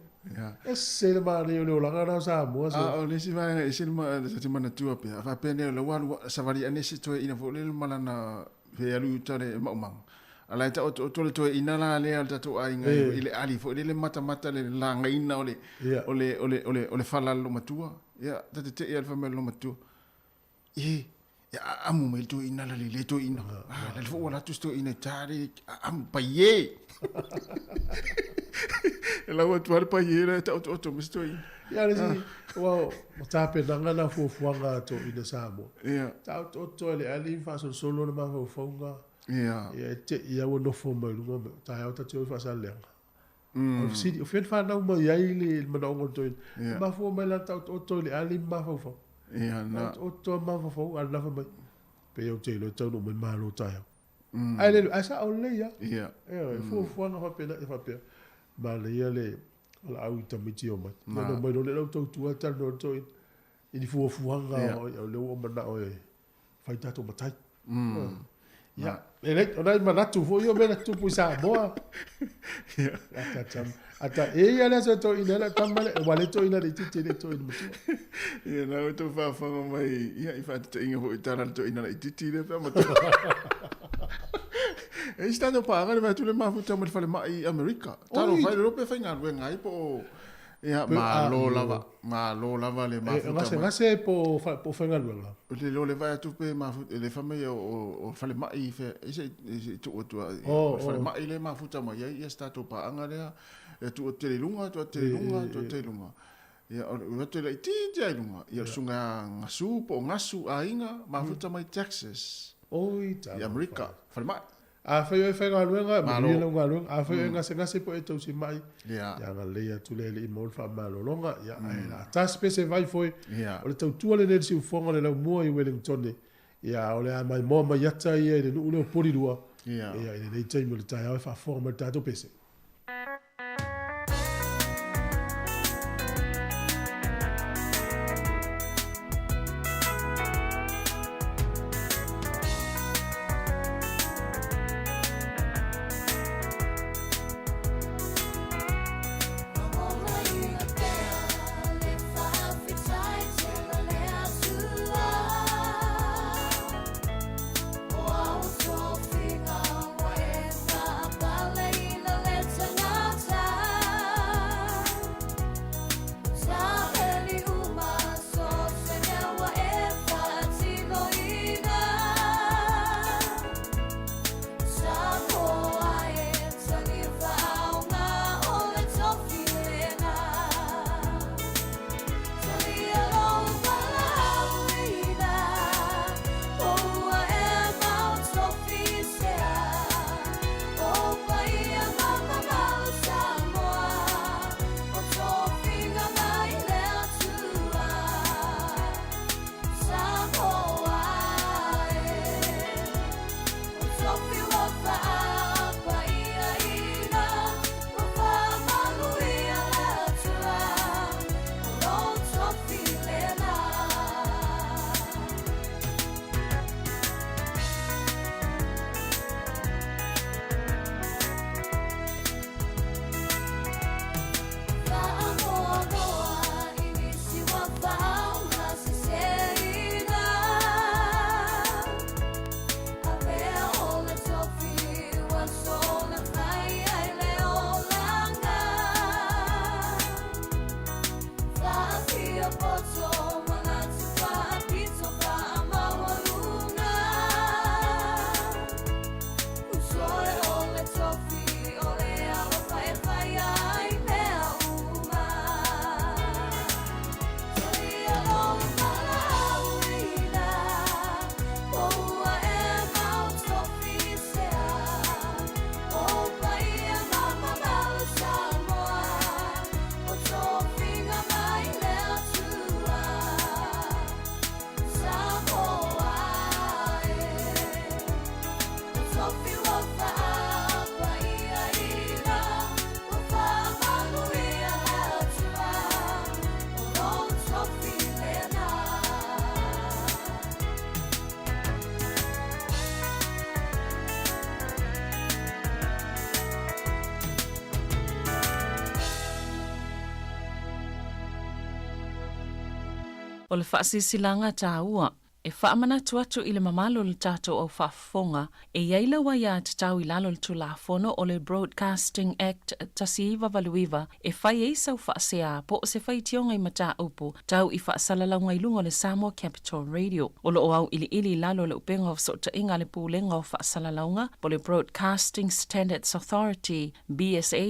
Ese le manaia o le olaga lena o Samoa. A o le isi vaega e ese le ta te manatua pea, a faapea nei o la ua alu savali ane se toeaina foi lele ma lana pe alu i uta le maumaga. A la e taotooto le toeaina la lea o le tatou aiga i le ali foi lele matamata le lagaina o le o le o le o le o le fala a le loomatua. Ia ta te tei lava i le fai mai o le loomatua, E, e aamu mai le toeaina la le le toeaina. Ah, la le foi ua alu atu si toeaina i ta le aamu paie. E lau atu lava le paie la e taotooto mai si toeaina. Ia le isi, aua o tapenaga na o fuafuaga a toeaiina Samoa. Ia. Taotooto e le ali ma faasolosolo le mafaufauga. Ia. Ia e te i lava ua nofo mai luga, taeao ta te o i Faasaleleaga. O le fesili, o fea na fanau mai ai le manaoga o le toeaina? E mafua mai la taotooto i le ali ma mafaufau. Taotooto lava mafaufau, a o le nafa mai, pei ou te iloa e taunuu mai le Malo taeao. Ae le, ae sao lelei lava. Ioe, fuafuaga faapena, e faapea, manaia le valaau i tamaiti e omai. Ia ona omai loa lea o lau tautua talanoa i le toeaina i ni fuafuaga o lea ua ou manao e fai tatou matai. Ia, lelei, o nai manatu foi ia o mea na tutupu i Samoa. Ia. Ata tama. Ata, e ia le aso toeaina lau tama lea, aua le toeaina laitiiti e le toeaina matua. Ia, na ua tou faafofoga mai, ia, i faateteiga foi i tala a le toeaina laitiiti lea pe a matua. E i ai se tatou paaga le vae atu le mafuta mai le falemai i Amerika. Talofa e le iloa pe faigaluega ai po o Ia, malo lava, malo lava le mafuta mai. E gasegase po o faigaluega? Ou te iloa o lea e vaai atu pe mafuta, lea fai mai o falemai, se i tuu atu lava, o le falemai lea e mafuta mai ai se tatou paaga lea, e tuu atu tele i luga, tuu atu tele i luga, tuu atu tele i luga. Ia, o le atu laitiiti lava i luga, ia o le susuga ia Gasu po o Gasu aiga, mafuta mai Texas. Oi, I Amerika, falemai. Afai o e faigaluega, manuia lau galuega. Afai o e gasegase po o e tausimai, ia agalelei atu le Alii mo le faamalologa. Ia, ae la tasi pe se vai foi, o le tautua lenei i le siufofoga o le laumua i Wellingtone. Ia, o le a maimoa mai ata ia i le nuu lea o Porirua, ia, i lenei taimi o le taeao e faafofoga mai i le tatou pese. O le faasilasilaga taua e faamanatu atu i le mamalu o le tatou au faafofoga e i ai lau aiatatau i lalo o le Tulafono o le Broadcasting Act 1989 e fai ai sau faasea po o se faitioga i mataupu tau i faasalalauga i luga o le Samoa Capital Radio. O lo o auiliili i lalo o le upega o fesootaiga a le Pulega o Faasalalauga po o le Broadcasting Standards Authority, bsa.govt.nz,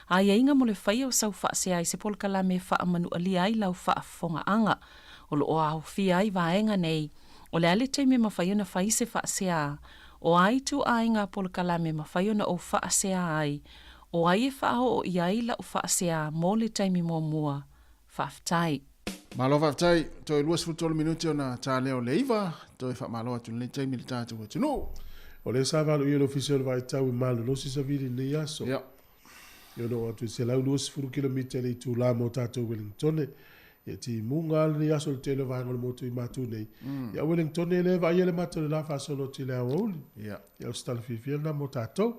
aiaiga mo le faia o sau faasea i se polokalame e faamanualia ai lau faafofogaaga. O lo o aofia ai vaega nei, o le a le taimi e mafai ona fai se faasea, o a ituaiga polokalame e mafai ona ou faasea ai, o ai e faaoo i ai lau faasea mo le taimi muamua. Faafetai. Malo faafetai, toe 23 minute ona ta lea o le 9, toe faamalo atu i lenei taimi i le tatou atunuu. O lea sa valoia le Ofisa o le Vaitau i malolosi savili i lenei aso. Ia. E ono oo atu i 120 kilomita i le itula mo tatou Wellingtone. Ia timuga lava lenei aso i le tele o vaega o le motu i matu nei. Ia Wellingtone lea e vaaia le mata o le la faasolo atu i le aoauli. Ia. Ia o se tala fiafia lena mo tatou.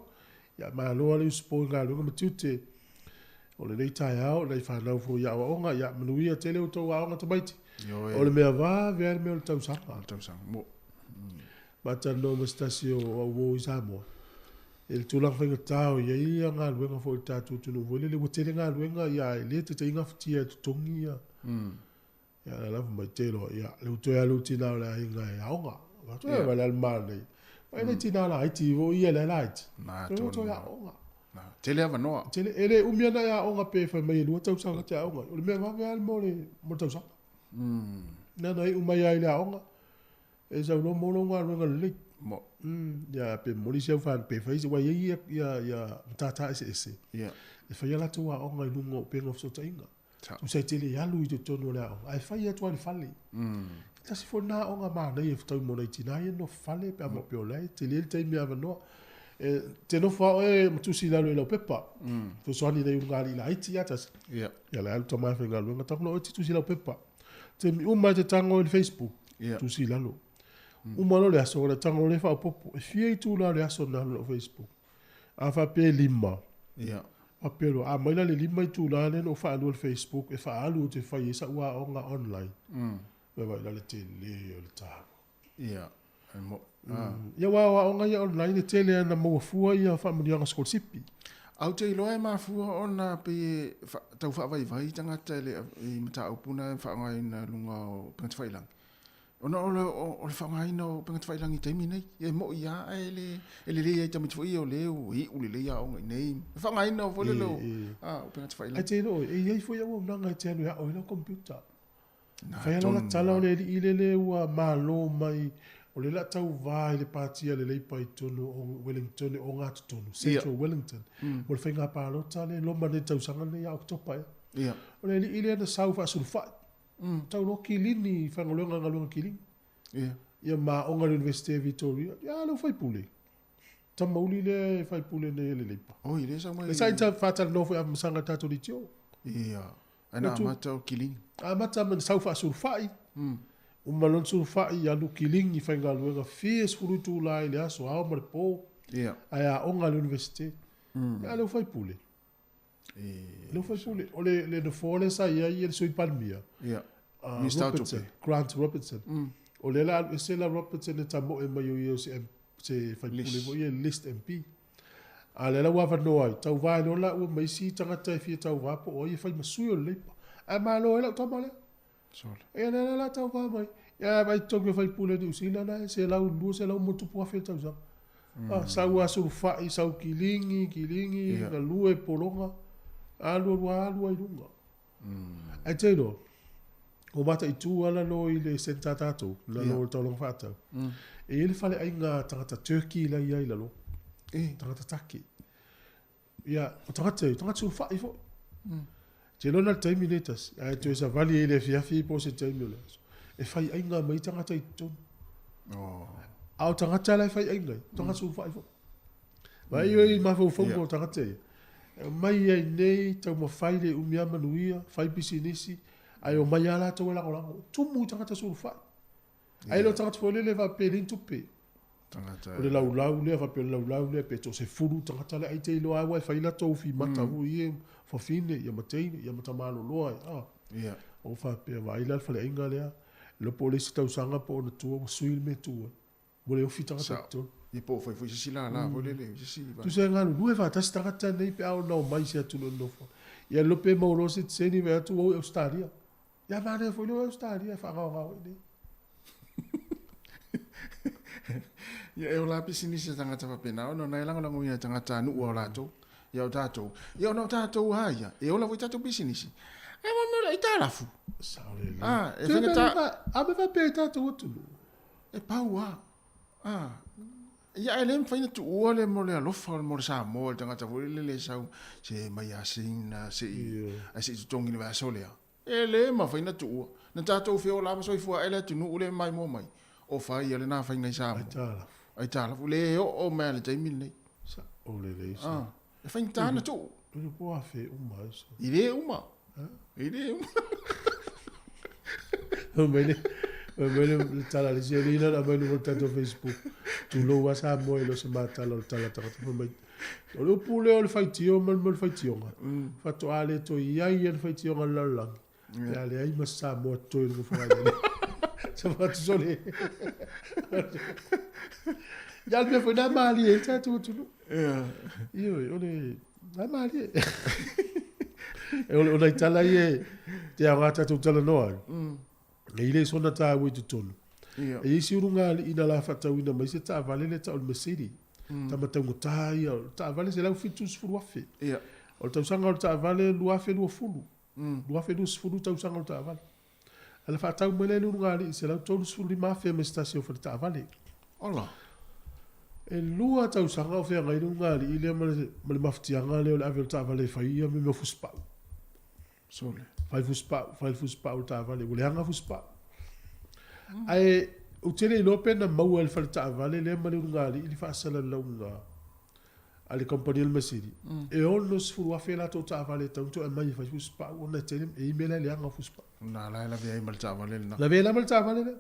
Ia malo lava le usupo i galuega ma tiute o lenei taeao, nai fanau foi i aoaoga, ia manuia tele outou aoga tamaiti. Ioe. O le mea vave lava le mea o le tausaga. O le tausaga. Mo. Ma talanoa ma se tasi o au uo i Samoa, i le tulaga faigata o i ai ia galuega foi i le tatou atunuu foi lele, ua tele galuega ia ae le taitai gafatia e totogi ia. Ia la lava mai te loa, ia le toe alu tina o le aiga e aoga. Wa toe yeah. wale al mane. Wa le tina la iti vo ia le la iti. Na tonu. Toe aoga. Na, tele avanoa. Tele ele umia na ia aoga pe fai mai e lua tausaga te aoga. O le mea vave lava mo le mo le tausaga. Na na iu mai ai le aoga. E sau loa mo lou galuega lelei. Mo. Ia pe momoli si au fan pe fai se wai ia ia ia matata eseese. Ia. E fai a latou aoga i luga o upega o fesootaiga. Tusa e tele alu i totonu o le aoga, ae fai atu lava i le fale. E tasi foi lena aoga manaia e fetaui mo nai tina ia nofo fale pe a faapea o la e tele le taimi avanoa. E te nofo lava oe ma tusi i lalo i lau pepa. Fesoasoani i nai ulugalii laiti ia tasi. Ia la e alu tama e faigaluega tago loa oe te tusi i lau pepa. Taimi uma e te tago i le Facebook, tusi i lalo. Uma loa le aso ona tago loa lea faaopoopo. E fia itula o le aso na alu i lau Facebook? A faapea e lima. Faapea loa, a mai la le lima itula lea na ou faalua i le Facebook e faaalu ou te fai ai sau aoga online. Vaai la le tele o le taua. Ia, e mo, a. Ia aua o aoga ia online e tele lava ina maua fua ia faamanuiaga sikolasipi. Ae ou te iloa e mafua ona pei e tau faavaivai tagata i le i mataupu na e faaaogaina i luga o upega tafailagi. Ona o le, o le faaaogaina o upega tafailagi i taimi nei. E moni lava ae le, e lelei ai tamaiti foi ia o lea ua iu lelei aoga i inei. E faaaogaina foi lele o upega tafailagi. Ae te iloa oe, e i ai foi auaunaga e te alu e ao ai lau computer. Fai lava la tala o le alii lele ua malo mai, o lea o le a tauva i le pati a le Leipa i totonu o Wellington, o Ogatotonu, Central Wellington, mo le faiga palota lea e loma nei i le tausaga lenei ia Oketopa ea. O le alii lea na sau faasulufai, tau loa kilini i faigaluega galuega kilini. Ia ma aoga i le Universite o Victoria, ia lea ua faipule. Tamauli lea e faipule nei e le Leipa. Oi, lea sa mai. Lea sa ita faatalanoa foi Afamasaga i le tatou leitio. Ia. Ae na amata o kiligi. Amata ma sau faasulufai. Uma loa ona sulufai, alu kiligi faigaluega fia sefulu itula i le aso, ao ma le po. Ia. Ae aoga i le Universite. Ia lea ua faipule. Lea ua faipule. O le le nofoa lea sa i ai le Sui Palemia. Ia. Minista o Tupe. Grant Robertson. O lea la alu ese la Robertson e tamoe mai o ia o se se faipule foi ia list MP. A o lea la ua avanoa ai, tauva ai loa laua ma isi tagata e fia tauva po o ai e fai ma sui o le Leipa. Ae malo ai lau tama lea. Sole. Ia lea la tauva mai. Ia vaai totogi o faipule Niu Sila la e 100 200 ma tupu afe le tausaga. Ah, sau lava sulufai, sau kiligi, kiligi, galue, pologa, alu alu alu ai i luga. Ae te iloa, o mataitu lava lalo i le centre a tatou, lalo o le taulaga faatau, e i ai le faleaiga tagata Turkey la e i ai i lalo, tagata Turkey. Ia, o tagata ia, o tagata sulufai foi. Te iloa na o le taimi lea e tasi, ae toe savali ai i le afiafi po o se taimi o le aso, e fai aiga mai ai tagata i totonu. A o tagata la e fai aiga ai, o tagata sulufai foi. Vaai oe i mafaufauga o tagata ia. E omai ai nei, taumafai le umi lava manuia, fai pisinisi, ae omai lava latou e lagolago. E tumu i tagata sulufai. Ae le o tagata foi lele faapea e leai ni tupe. Tagata. O le laulau lea, faapea o le laulau lea, pe toasefulu tagata lea, ai te iloa lava e fai latou fimata foi ia, fafine, ia ma teine, ia ma tamaloloa. Ou faapea, Vaai la le faleaiga lea, iloa po o le isi tausaga po o ona tua ua sui le mea e tu ai. Ua le ofi tagata i totonu. Ia po o fai foi se isi lala foi lele, se isi vaega. Tusa e galulue faatasi tagata nei pe a ona omai i se atunuu e nonofo ai. Ia iloa pe maua loa sitiseni vaai atu ua o i Ausetalia. Ia manaia foi le o i Ausetalia e faagaogao ai nei. Ia e ola pisinisi a tagata faapena ona na e lagolagoina e tagatanuu a latou. Ia o tatou, ia ona o tatou lava ia, e ola foi tatou pisinisi. Ae mo mea o le aitalafu. Sao lelei. Ah, e faigata. A mea faapea i tatou atunuu. E pau lava. Ah. Ia ae le mafai ona tuua le mo le alofa mo le Samoa le tagata foi lele e sau se mai a Sina se i ae se i totogi i le vaiaso lea. E le mafai ona tuua. Na tatou feola ma soifua ae le atunuu lea e maimoa mai, o fai ia lena faiga i Samoa. Aitalafu. Aitalafu. Le oo mai lava i le taimi lenei. Sao lelei sa. Ah, e faigata ona tuu. E le po afe uma ai sa. E le uma. E le uma. Fai mai le, fai mai le tala a le isi alii lea na aumai i luga o le tatou Facebook. Tulou lava Samoa e le o se matala o le tala a tagata. Fai mai, O le upu lea o le faitio ma le faitioga, faatoa le toe i ai le faitioga a le lalolagi, pe a leai ma se Samoa totoe i le nofoaga. Sa fatu sole. Ia le mea foi na malie ai le tatou atunuu. Ioe, o le na malie. E o nai tala ia e te aoga tatou talanoa ai. E i le sona tāua i totonu. E i ai si ulugalii na la faatauina mai se taavale lea tau o le Mercedes. Tama taugata ia, o le taavale 170,000. O le tausaga o le taavale 2020. 2020 tausaga o le taavale. Ae na faatau mai lea e le ulugalii i le 135,000 mai se tasi o fale taavale. Ola. E lua tausaga o feagai le ulugalii lea ma le mafatiaga lea o le ave o le taavale e fai ia mea o fusipau. Sole. Fai fusipau, fai fusipau le taavale, ua leaga fusipau. Ae ou te le iloa pe na maua e le fale taavale lea ma le ulugalii le faasalalauga a le kamupani a le Mercedes. E 60,000 latou taavale e tatau ona toe aumai e fai fusipau ona e tele, e i ai mea la e leaga o fusipau. Na la e lavea ai ma le taavale lena. Lavea la ma le taavale lea.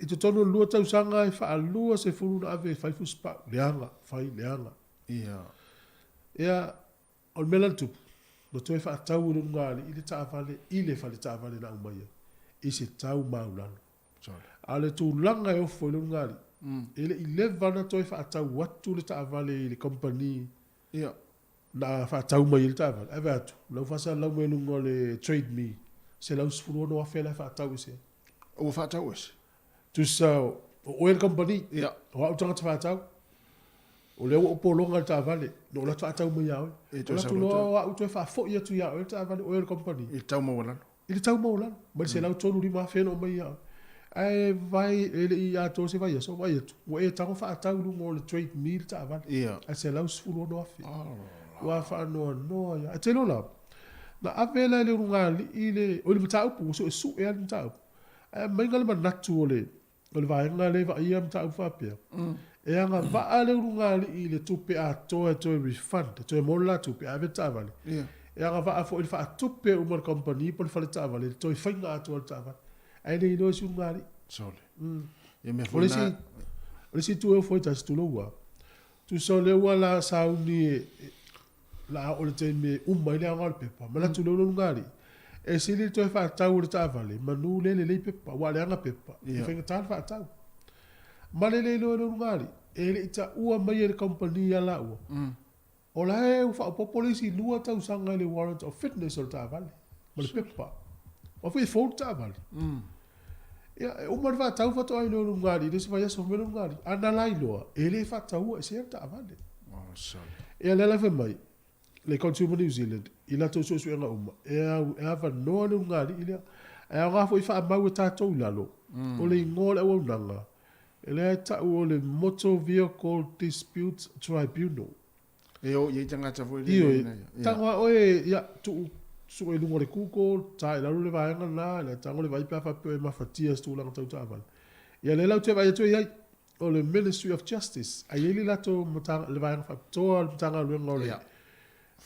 I totonu o le lua tausaga e faalua sefulu na ave e fai fusipau, leaga, fai, leaga. Ia. Ia, O le mea la na tupu, na toe faatau e le ulugalii le taavale i le fale taavale na aumaia i se tau maulalo. A o le tulaga e ofo ai le ulugalii, e le i leva ona toe faatau atu le taavale i le kamupani na faatau mai ai le taavale, ae vaai atu, o la ua faasalalau mai i luga o le Trade Me, $116,000 la e faatau ese ai. Ua faatau ese? Tusa o oe le kamupani, o au tagata faatau. O lea ua ou pologa i le taavale, na ou alu atu faatau mai ia oe. E toe sau loa o au toe faafoi atu ia oe le taavale, oe o le kamupani. I le tau maualalo. I le tau maualalo, mai le $135,000 na aumai ia oe. Ae vai, e le i atoa se vaiaso, vaai atu, ua e tago faatau i luga o le Trade Me le taavale. Ia. Ae $116,000. Ua faanoanoa ia. Ae te iloa la, na ave la e le ulugalii le, o le mataupu, ua suesue lava le mataupu. Ae aumaiga le manatu o le, O le vaega lea e vaaia mataupu faapea, e agavaa le ulugalii i le tupe atoa e toe refund, e toe maua le la tupe, ae ave le taavale. E agavaa foi i le faatupe uma e le kamupani po o le fale taavale i le toe faiga atoa o le taavale. Ae le iloa e si ulugalii. Sole. Ia mea foi na. O le isi itu e ofo ai tasi, tulou lava, tusa o lea ua la sauni e, la a oo i le taimi e uma ai le aoga o le pepa, manatu lea o le ulugalii, e sili le toe faatau o le taavale manu lea e lelei pepa, aua a leaga pepa, e faigata le faatau. Ma le le iloa e le ulugalii, e le i taua mai e le kamupani ia laua, o la e ua faaopoopo le isi lua tausaga i le warrant of fitness o le taavale ma le pepa. Aua foi e fou le taavale. Ia, e uma le faatau faatoa iloa e le ulugalii i le isi vaiaso fai mai le ulugalii, a na la iloa, e le faataua esea le taavale. Ia, lea la fai mai le Consumer New Zealand i latou suesuega uma, e au, e avanoa le ulugalii lea. Ae aoga foi faamau e tatou i lalo, o le igoa o le auaunaga, lea e tau o le Motor Vehicle Disputes Tribunal. E o i ai tagata foi lele. Ioe, tago lava oe, ia, tuu, sue i luga o le Google, ta i lalo le vaega lena, ia tago le vaai pe a faapea e mafatia i se tulaga tau taavale. Ia lea la ou te vaai atu ai i ai, o le Ministry of Justice, a i ai le latou le vaega faapitoa o le Matagaluega o le,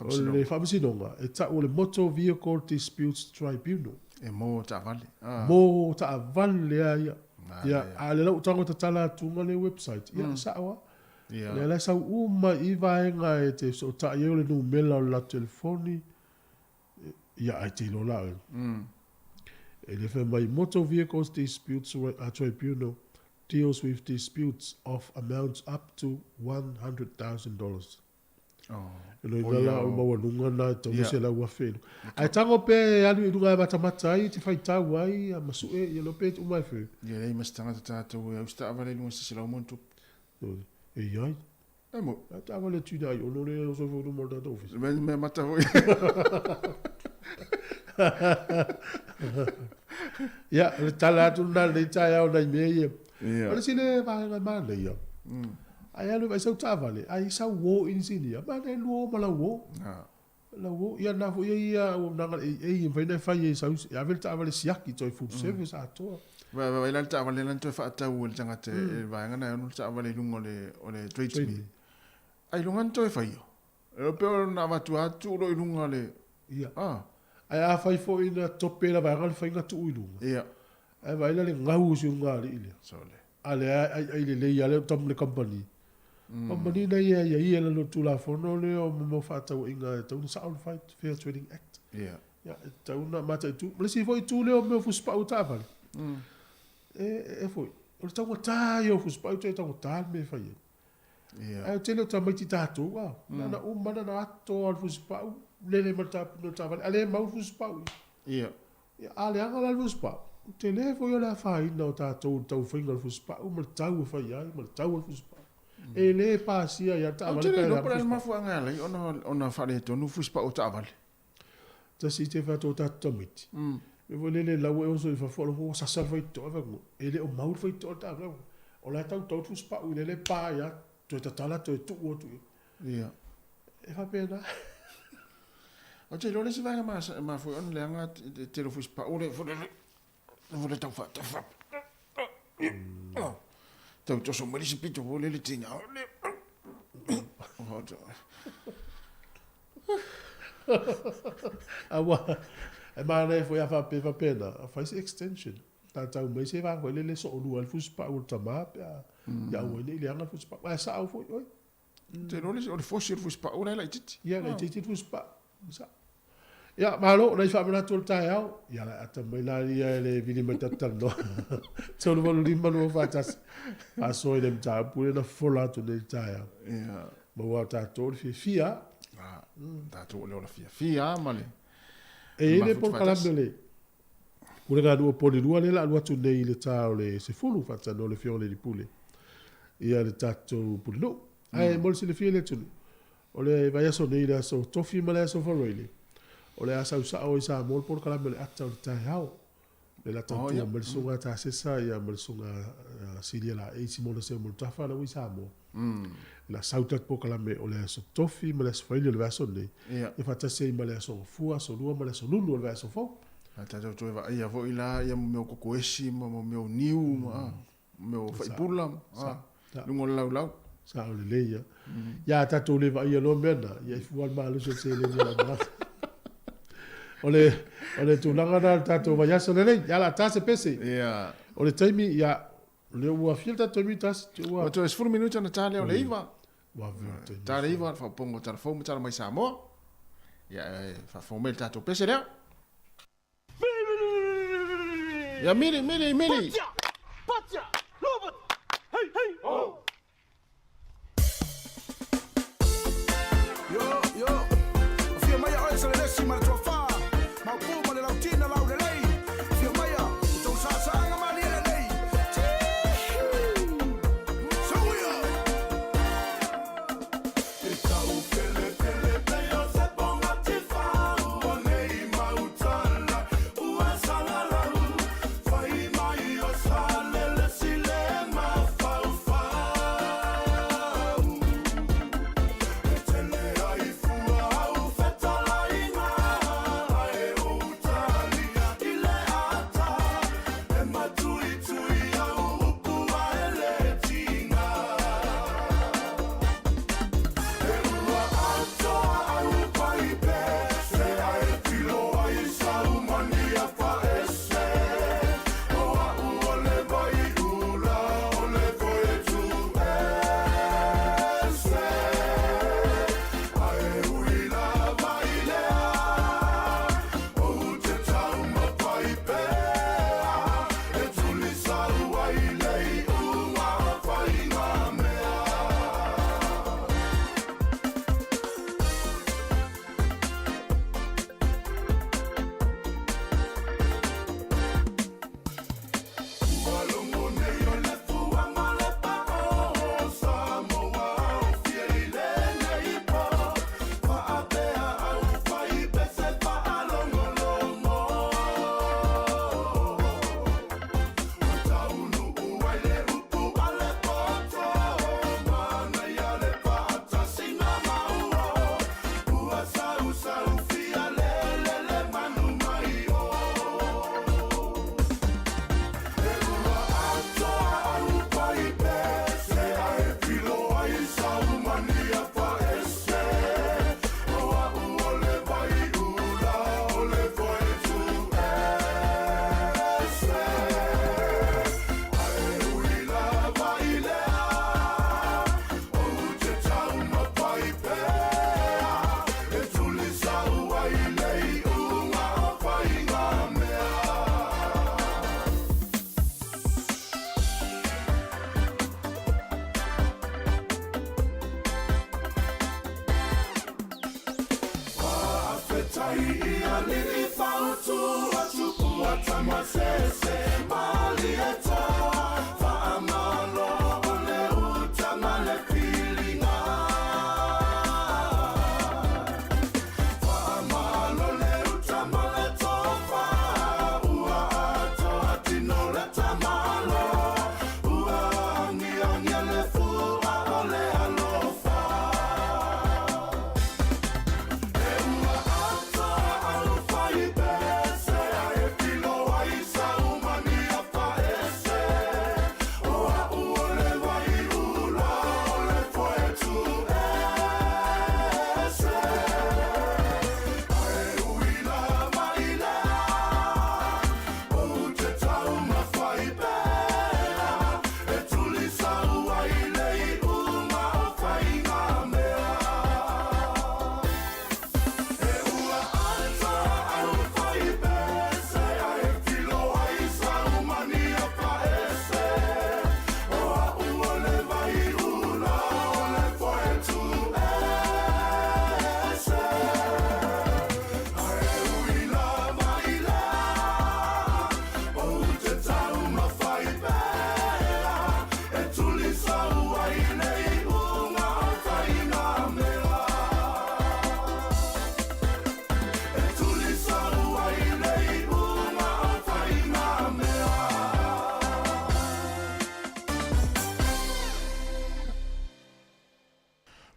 o le Faamasinoga, e tau o le Motor Vehicle Disputes Tribunal. E mo taavale. Mo taavale lava ia. Ia, a o lea la ua tago tatala atu le website, ia, e sao lava. Ia. Lea la e sau uma i vaega e te fesootai ai o le numera o le latou telefoni, ia ae te iloa la oe. E le fai mai Motor Vehicles Disputes Tribunal deals with disputes of amounts up to $100,000. Oh. E loi la o maualuga na e tau $100,000 i luga. Ae tago pea e alu i luga e matamata ai, te faitau ai, a masue, ia iloa pe uma e feu. Ia leai ma se tagata tatou e ausitaavale i luga i se $100+. E i ai. E mo. A taavale tina ai ono le oso foi luma o le tatou ofisa. Me mea mata foi. Ia, o le tala atu lena i lenei taeao nai mea ia. Ia. O le isi lea vaega manaia, ai alu e vaai sau taavale, ai sau uo inisinia, manaia lua o ma lau uo. Lau uo, ia na foi ia auaunaga a le AA e mafai ona e fai ai sau, e ave le taavale siaki toe full service atoa. Vaai la le taavale la na toe faatau e le tagata e le vaega na e ono le taavale i luga o le tradesman. Ailoga na toe faia. E le o pei ona avatu lava tuu loa i luga o le... Ia. Ah. Ae afai foi na tope la vaega le faiga tuu i luga. Ia. Ae vaai la le gau o si ona alii lea. Sole. A lea e aiai lelei lava le tama le kamupani. Kamupani na ia ia ia lalo o le Tulafono lea o mea o fefaatauaiga e tatau ona sao le Fair Trading Act. Ia. Ia, e tatau ona mataitu. Ma le isi foi itu lea o mea o fusipau o taavale. E, e foi, o le taugata ia o fusipau, e taugata le mea e fai ai. Ia. Ae o tele o tamaiti tatou, a, na ona uma na ona ato lava o le fusipau, lele ma le tapuna o le taavale, a le mau le fusipau ia. Ia. Ia, a leaga la le fusipau, tele foi o le afaina o tatou i le taufaiga o le fusipau ma le tau e fai ai ma le tau o le fusipau. E le pasia ai lava le Ou taavale te pe le a iloa leaga po o le a le le fusipau. mafuaaga e ala ai ona faaletonu fusipau o taavale. Tasi te whato o tātou tamaiti. Me foi lele lau e oso i fafo alofa ua sasa le faitotoa e whango. E le o mau le faitotoa le tātou. O la e tau tau tu spau i lele pā ia, toe tatala toe tuu atu i. Ia. E whapena. Ou te iloa le isi vaega mafua ona leaga te tele o fusipau le foi lele foi le tau faatafa. Tau toso mai le isi pito foi lele tina. Aua, e manaia foi a faapea faapena, fai se extension. Tatau mai se vaega foi lele soolua ai le fusipau o le tama pe a ia aua ai ne i leaga le fusipau. Ae sao foi oe. Te iloa o le fosi o le fusipau la e laitiiti. Ia, laitiiti le fusipau. Sao. Ia, malo, nai faamanatu o le taeao. Ia, la ata mai la ia e le vili mai tatou talanoa. 385 241. Faasoa i le mataupu lea na fofola atu nei i le taeao. Ia. Maua o tatou le fiafia. Ah, tatou o le ola fiafia ma le E i ai le polokalame o le Pulega a Nuu o Polilua lea o le a alu atu nei i le ta o le 10 faatanoa le Afioga i le Alii Pule ia le tatou Pulenuu. Ae mo le silafia e le atunuu, o le vaiaso nei i le aso Tofi ma le aso Faraile, o le a sau sao ai Samoa le polokalame o le ata o le taeao. Le la tautua mai le susuga a Tasesa ia ma le susuga a Silia Laei Simona Seu Molutafa la ua i Samoa. La sau tatou polokalame o le aso Tofi ma le aso Faraile o le vaiaso nei. Ia faatasi ai ma le aso Gafua, aso Lua ma le aso Lulu o le vaiaso fou. A tatou toe vaaia foi la ia mea o kokoesi ma mea o niu ma mea o faipula ma luga o le laulau. Sao lelei ia. Ia a tatou le vaaia loa mea na, ia e fua le malosi o le seleni a lau O le, o le tulaga na o le tatou vaiaso lelei. Ia la ta se pese. Ia. O le taimi, ia, o lea ua fia le tatou taimi tasi. Ua Ua toe 10 minute ona ta lea o le 9. Ua veo le taimi. Ta le 9, le faaopoopoga o Tala Fou ma Tala Mai Samoa. Ia, e faafofoga mai le tatou pese lea. Ia, mili, mili, mili. Patia! Robert! Hey, hey! Oh! Yo, yo. Afio mai oe Salelesi ma le Toafa, Maopu ma le Lautina Laulelei. Afio maia, o tou saasaaga malie lelei. Tihuu! Soia!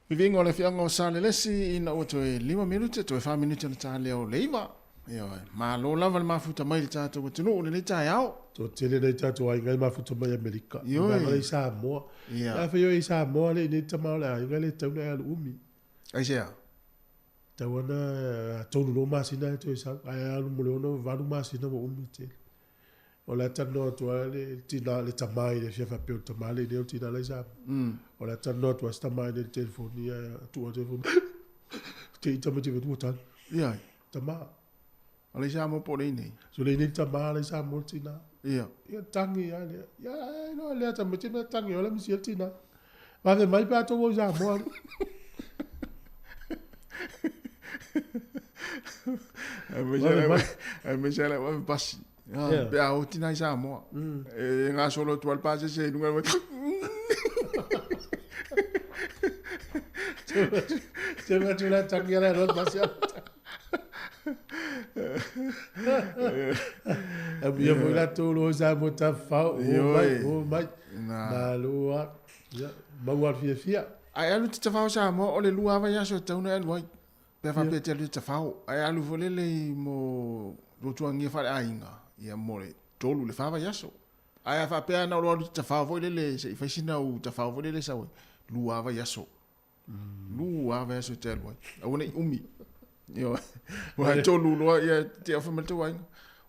Viviga o le afioaga o Salelesi ina ua toe 5 minute, toe 4 minute ona ta lea o le 9. Ioe, malo lava le mafuta mai i le tatou atunuu i lenei taeao. Toatele nai tatou aiga e mafuta mai Amerika. Ioe. Vaega lea i Samoa. Ia. A fai o i Samoa le i nei tama o le aiga le tatau ona e alu umi. Aisea? Tatau ona 3 loa masina e toe sau. Ae alu mo le 6 masina ua umi tele. O le a talanoa atu lava le tina, le tama i le fia faapea o le tama le i o le tina la i Samoa. O le a talanoa atu lava si tama i le telefoni ae tuu atu ai te i tamaiti fai atu ua tali. Ia. Tama. O le i Samoa po o le i nei? So le i nei tama la i Samoa le tina. Ia. Ia tangi lava lea. Ia ai loa lea tamaiti mea tangi o la misi le tina. Vave mai pe a tou i Samoa. Aemaise le vave pasi. Pe a o tina i Samoa. E gasolo atu ai le pasese i luga. Te mea tu la tangi ala loa le pasi. E mia foi la tolu o Samoa tafafao. O mai, o mai. Malo lava. Ia, maua le fiafia. Ae alu te tafao Samoa, o le 2 lava vaiaso e tatau ona e alu ai. Pe a faapea e te alu i te tafao. Ae alu foi lele i mo tuatuagia faaleaiga, ia mo le 3 i le 4 vaiaso. Ae a faapea na o lou alu i te tafao foi lele se i fai sina au tafao foi lele sau ai, 2 lava vaiaso. 2 lava vaiaso e te alu ai. Aua ne i umi. Ioe. Ua e 3 loa ia te ofa mai le tou aiga.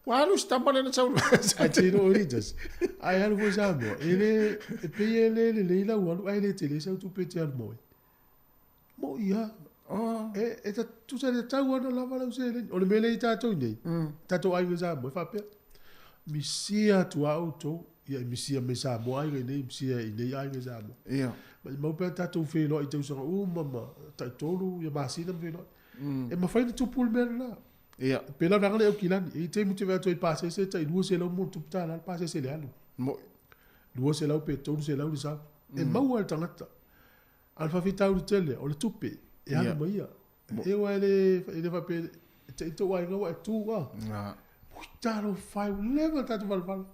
Ua alu si tama lea na sau. Ae tino o leaders. Ae alu foi Samoa. E le, e pei e le lelei lau alu, ae le tele sau tupe e te alu mo ai. Mo ia. E, e ta, tusa le tatau ona lava lau seleni. O le mea lea i tatou nei, tatou aiga Samoa, e faapea, misia atu a outou, ia e misia mai Samoa aiga i nei, misia i nei aiga i Samoa. Ia. Maimau pea tatou feiloai i tausaga uma ma taitolu ia masina ma feiloai. E mafai ona tupu le mea lena. Ia. Pe la le Aukilani, e i taimi te vaai atu ai pasese tai 200 mo tupu tāla le pasese le alu. Moi. 200 pe 300 le sau. E maua le tagata. A le faafitauli tele, o le tupe, e alu mai ia. E ua e le, e le faapea, e te i tou aiga ua e tu a. Ui talofa e, ua leva le tatou valavala.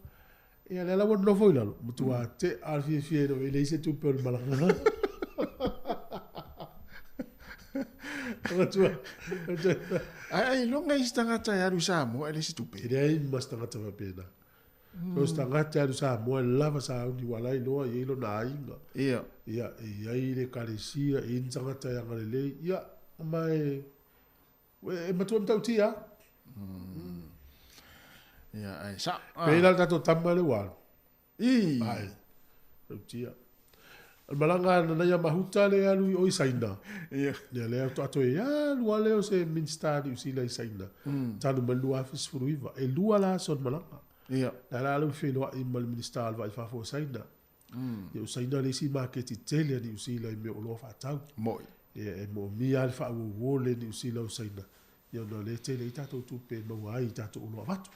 Ia lea la ua nofo i lalo, matua te a le fiafia ina e leai se tupe o le malaga. Matua, Ai ai iloga isi tagata e alu i Samoa e leai se tupe. E leai ma se tagata faapena. So se tagata e alu i Samoa e lava sauni ua la iloa e i ai lona aiga. Ia. Ia, e i ai le ekalesia, e i ai ni tagata e agalelei. Ia, ma e, e matua matautia lava. Ia, ae sa. Pei la le tatou tama lea ua alu. I. Ae, matautia. O le malaga a Nanaia Mahuta lea e alu i o i Saina. Ia. Ia lea faatoa toe alu lava lea o se Minista a Niu Sila i Saina. Talu mai le 2019. E 2 la aso o le malaga. Ia. La la ua feiloai ma le Minista o le Vaa i Fafo o Saina. Ia o Saina le isi maketi tele a Niu Sila i mea o oloa faatau. Moi. Ia e moomia lava le faauauo le Niu Sila o Saina. Ia ona o lea e tele ai tatou tupe e maua ai i tatou oloa avatu.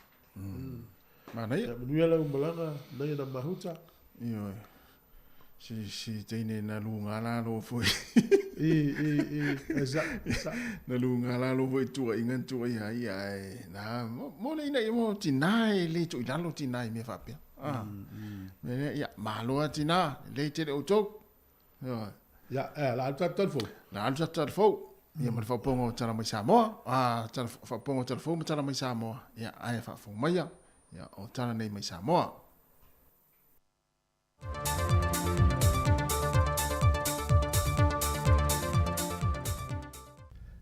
Manaia. Ia manuia lau malaga nai ana mahuta. Ioe. Si si teine na luga lalo foi. I i i e sa sa. Na luga lalo foi tua inga tua ia ia e na mo le ina ia mo tina e le tu lalo tina i mea faapea. Ah. Me le ia malo a tina le tele o tou. Ioe. Ia e la alu tatou tala fou. La alu tatou tala fou. Ia ma le faaopooga o Tala Mai Samoa, a tala faaopooga o Tala Fou ma Tala Mai Samoa. Ia ae faafofoga maia. Ia o tala nei mai Samoa.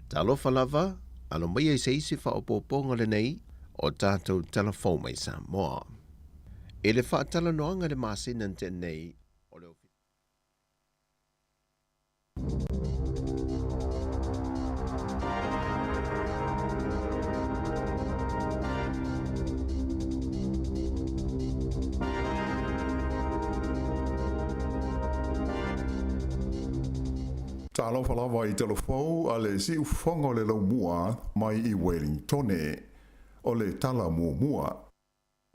Talofa lava, alo maia i se isi faaopoopoga lenei o tatou Tala Fou mai Samoa. I le faatalanoaga i le masina na tea nei o le Ofisa. Talofa lava i Talofou a le siufofoga o le laumua mai i Welingtone. O le tala muamua.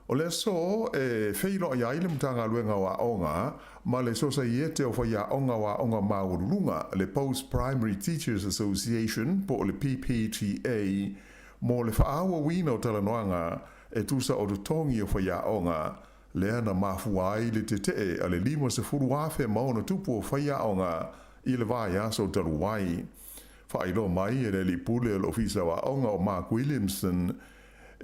O le aso e feiloai ai le Matagaluega o Aoga ma le Sosaiete o Faiaoga o Aoga Maualuluga, le Post Primary Teachers Association po o le PPTA, mo le faaauauina o talanoaga e tusa o totogi o faiaoga, lea na mafua ai le tetee a le 50,000+ o faiaoga i le vaiaso talu ai. Faailoa mai e le Alii Pule o le Ofisa o Aoga o Mark Williamson,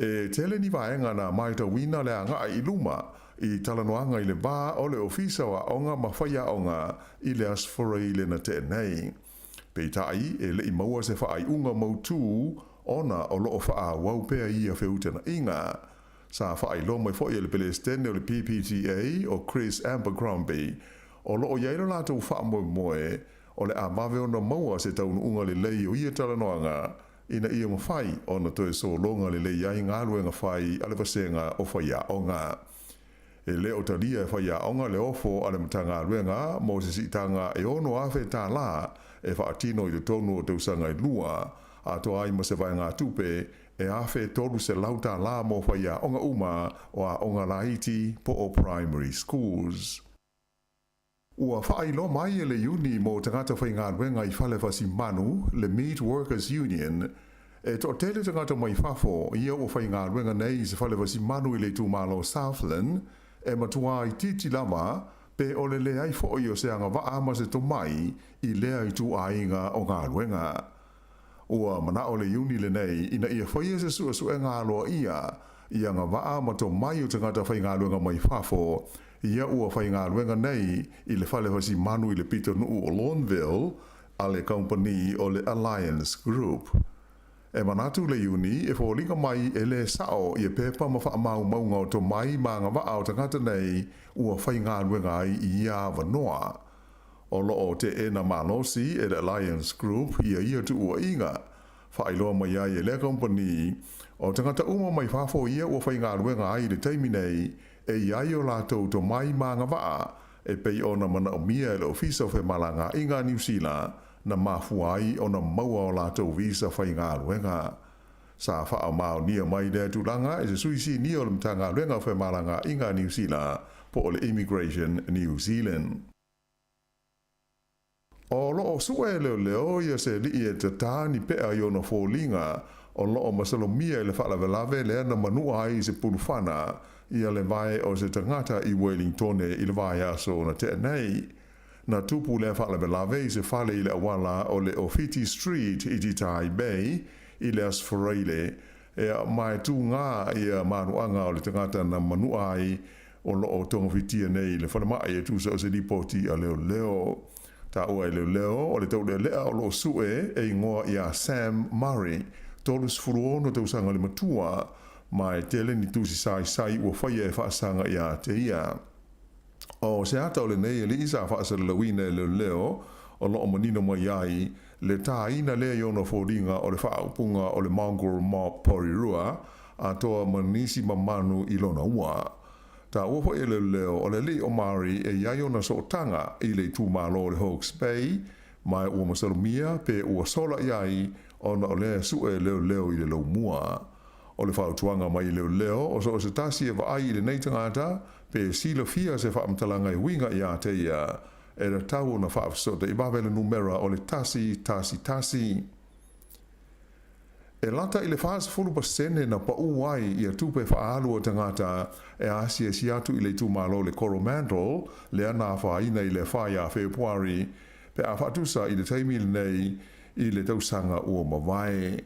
E tele ni vaega na maitauina le agai i luma i talanoaga i le va o le Ofisa o Aoga ma Faiaoga i le Aso Faraile na tea nei. Peitai, e le i maua se faaiuga mautū ona o lo o faaauau pea ia feutagaiga. Sa faailoa mai foi e le Pelesitene o le PPTA o Chris Abercrombie, o lo o i ai lo latou faamoemoe o le a vave ona maua se taunuuga lelei o ia talanoaga ina ia mafai ona toe sologa lelei ai galuega fai a le vasega o faiaoga. E le o talia e faiaoga le ofo a le Matagaluega mo se siitaga e $6,000 e faatino i totonu o tausaga e lua, atoa ai ma se vaegatupe e $1,300 mo faiaoga uma o aoga laiti po o primary schools. Ua faailoa mai e le Iuni mo Tagata Faigaluega i Fale Fasimanu, le Meat Workers Union, e toatele tagata mai fafo ia ua faigaluega nei i se fale fasimanu i le itumalo Southland e matuā itiiti lava pe o le leai foi o se agavaa ma se tomai i lea ituaiga o galuega. Ua manao le Iuni lenei ina ia faia se suesuega aloaia i agavaa ma tomai o tagata faigaluega mai fafo ia ua faigaluega nei i le fale fasimanu i le pitonuu o Lorneville a le kamupani o le Alliance Group. E manatu le Iuni e foliga mai e le sao ia pepa ma faamaumauga o tomai ma agavaa o tagata nei ua faigaluega ai i ia avanoa. O lo o teena malosi e le Alliance Group ia ia tuuaiga. Faailoa mai ai e lea kamupani, o tagata uma mai fafo ia ua faigaluega ai i le taimi nei, e i ai o latou tomai ma agavaa e pei ona manaomia e le Ofisa o Femalagaaiga a Niu Sila na mafua ai ona maua o latou visa faigaluega. Sa faamaonia mai lea tulaga e se sui sinia o le Matagaluega o Femalagaaiga a Niu Sila po o le Immigration New Zealand. O lo o sue e leoleo ia se alii e tatā ni pea i ona foliga o lo o masalomia i le faalavelave lea na manua ai i se pulufana ia le vae o se tagata i Welingtone i le vaiaso na tea nei. Na tupu lea faalavelave i se fale i le auala o le Ofiti Street i Titai Bay i le Aso Faraile ea ma e tūgā ia manuaga o le tagata na manua ai o lo o togafitia nei i le falemai e tusa o se lipoti a leoleo. Taua e leoleo o le taulealea o lo o sue e igoa iā Sam Murray, 36 tausaga le matua, ma e tele ni tusi saisai ua faia e faasaga iā te ia. O se ata o lenei alii sa faasalalauina e leoleo o lo o manino mai ai le tāina lea i ona foliga o le faaupuga o le Mongrel Mob Porirua atoa ma nisi mamanu i lona ua. Taua foi e leoleo o le alii o Murray e i ai ona sootaga i le itumalo o le Hawke's Bay, ma ua masalomia pe ua sola i ai ona o lea e suʻe leoleo i le laumua. O le fautuaga mai leoleo, o so o se tasi e vaai i lenei tagata, pe silafia se faamatalaga e uiga iā te ia, e tatau ona faafesootai vave le numera o le 111. E lata i le 40% na paʻū ai ia tupe faaalu a tagata e asiasi atu i le itumalo o le Coromandel lea na afaina i le 4 ia Fepuari pe a faatusa i le taimi lenei i le tausaga ua mavae.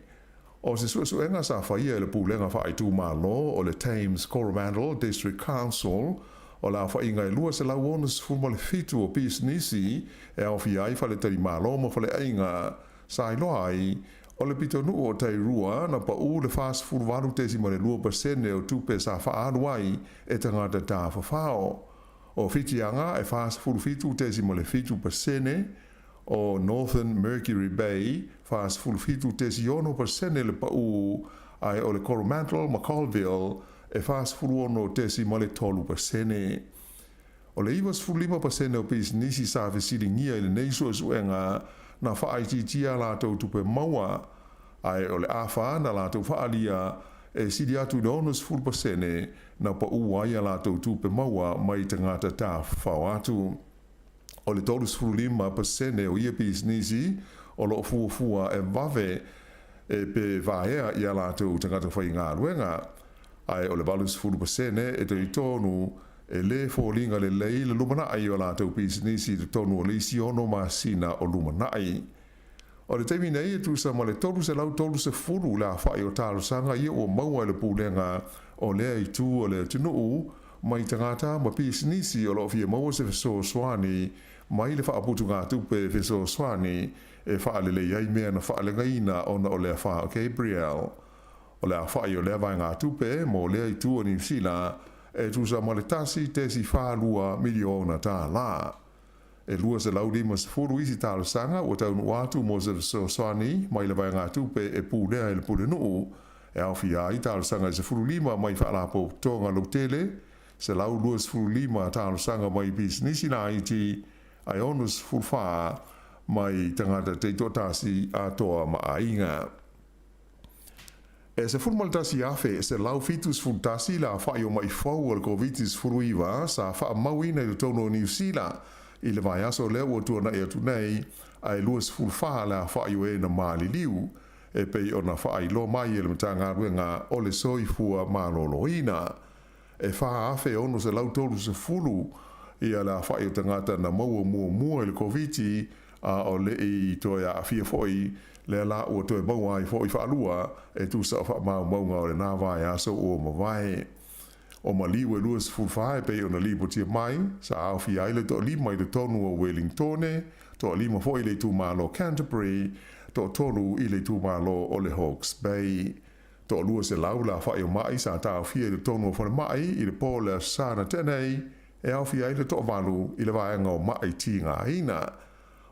O se suesuega sa faia e le Pulega Faaitumalo o le Thames Coromandel District Council, o le aofaiga e 267 o pisinisi e aofia ai faletalimalo ma faleaiga sa iloa ai o le pitonuu o Tairua na paʻū le 48.2% o tupe sa faaalu ai e tagata tafafao. O Whitianga e 47.7%, o Northern Mercury Bay 47.6% le paʻū, ae o le Coromandel ma Colville e 46.3%. O le 95% o pisinisi sa fesiligia i lenei suesuega na faaitiitia a latou tupe maua, ae o le afa na latou faaalia e sili atu i le 60% na paʻū ai a latou tupe maua mai tagata tafafao atu. O le 35% o ia pisinisi o lo o fuafua e vave e pe vaea i a latou tagata faigaluega, ae o le 80% e talitonu e lē foliga lelei le lumanai o a latou pisinisi i totonu o le isi ono masina o lumanai. O le taimi nei e tusa ma le 330 le afa'i o talosaga ia ua maua e le Pulega o lea itu o le atunuu mai tagata ma pisinisi o lo o fia maua se fesoasoani mai le faaputugatupe fesoasoani e faalelei ai mea na faaleagaina ona o le afa o Gabrielle. O le afa'i o lea vaegatupe mo lea itu o Niu Sila e tusa ma le $1.42 miliona. E 250 isi talosaga ua taunuu atu mo se fesoasoani mai le vaegatupe e pulea e le Pulenuu, e aofia ai talosaga e 15 mai faalapotopotoga lautele, 125 talosaga mai pisinisi laiti, ae 64 mai tagata taitoatasi atoa ma aiga. E 11,171 le afa'i o ma'i fou o le Koviti-19 sa faamauina i totonu o Niu Sila i le vaiaso lea ua tuana'i atu nei, ae 24 le afa'i o e na maliliu, e pei ona faailoa mai e le Matagaluega o le Soifua Maloloina. E 4,630 ia le afa'i o tagata na maua muamua i le Koviti, a o le'i toe aafia foi, lea la ua toe maua ai foi faalua e tusa o faamaumauga o lenā vaiaso ua mavae. O maliu e 24 e pei ona lipotia mai, sa aofia ai le toalima i totonu o Welingtone, toalima foi i le itumalo Canterbury, toatolu i le itumalo o le Hawke's Bay. 200 le afa'i o ma'i sa taofia i totonu o falemai i le po o le Aso Sa na tea nei, e aofia ai le toavalu i le vaega o ma'i tigaina.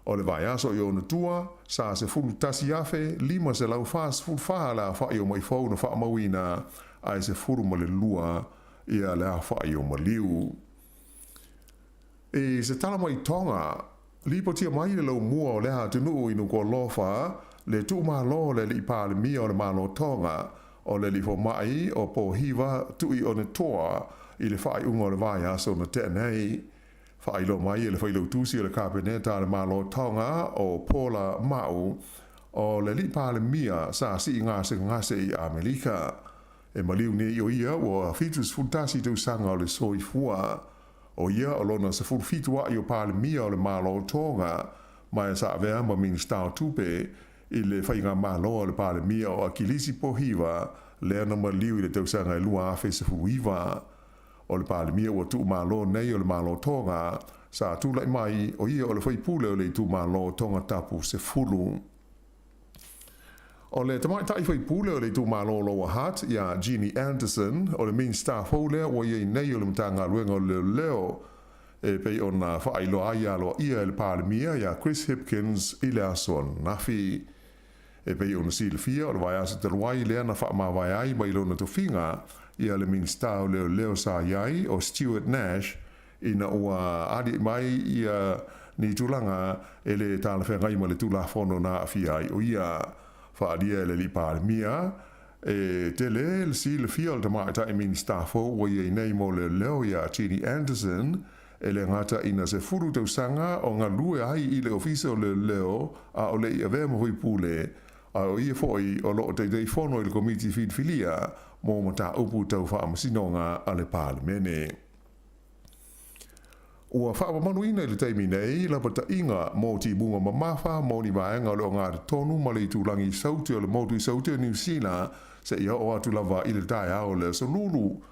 O le vaiaso i ona tua, sa 11,544 le afa'i o ma'i fou na faamauina, ae 12 ia le afa'i o maliu. I se tala mai Tonga, lipotia mai le laumua o lea atunuu i Nukuʻalofa, le tuumalo o le Alii Palemia o le Malo Tonga, o le Alii Foma'i o Pōhiva Tu'i'onetoa i le faaiuga o le vaiaso na tea nei. Faailoa mai e le Failautusi o le Kapeneta a le Malo Tonga o Paula Ma'u, o le Alii Palemia sa sii gasegase i Amerika. E maliu nei o ia ua 71 tausaga o le soifua. O ia o lona 17 a'i o Palemia o le Malo o Tonga, ma e sa avea ma Minisita o Tupe i le faigamalo a le Palemia o Akilisi Pohiva lea na maliu i le tausaga e 2019. O le Palemia ua tuumalo nei o le Malo o Tonga sa tula'i mai, o ia o le faipule o le itumalo o Tongatapu 10. O le tamaitai faipule o le itumalo o Lower Hutt, ia Ginny Anderson, o le Minisita fou lea ua i ai nei o le Matagaluega o le Leoleo, e pei ona faailoa ai aloaia e le Palemia ia Chris Hipkins i le aso ananafi. E pei ona silafia, o le vaiaso talu ai lea na faamavae ai mai lona tofiga ia le Minisita o Leoleo sa i ai, o Stuart Nash, ina ua aliae mai ia ni tulaga e lē talafeagai ma le Tulafono na aafia ai o ia. Faaalia e le Alii Palemia, E tele le silafia o le Tamaitai Minisita fou ua i ai nei mo Leoleo ia Ginny Andersen, e le gata ina 10 tausaga o galue ai i le Ofisa o Leoleo a o le i avea ma faipule, a o ia foi o lo o Taitaifono i le Komiti Filifilia mo Mataupu Tau Faamasinoga a le Palemene. Ua faamamaluina i le taimi nei lapataiga mo timuga mamafa mo ni vaega o le ogatotonu ma le itulagi i Saute o le motu i Saute o Niu Sila seia oo atu lava i le taeao o le Aso Lulu.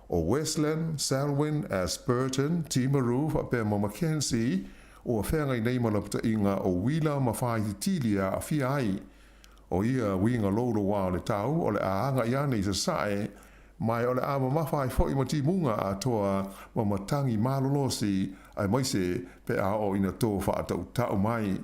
O Westland, Selwyn, Ashburton, Timaru faapea ma Mackenzie ua feagai nei ma lapataiga o uila ma faaititili e aafia ai. O ia uiga louloua o le tau o le a agai ane i sasae Ma o le a mamafa ai foi ma timuga atoa ma matagi malolosi, aemaise pe a oo ina tō faatautau mai.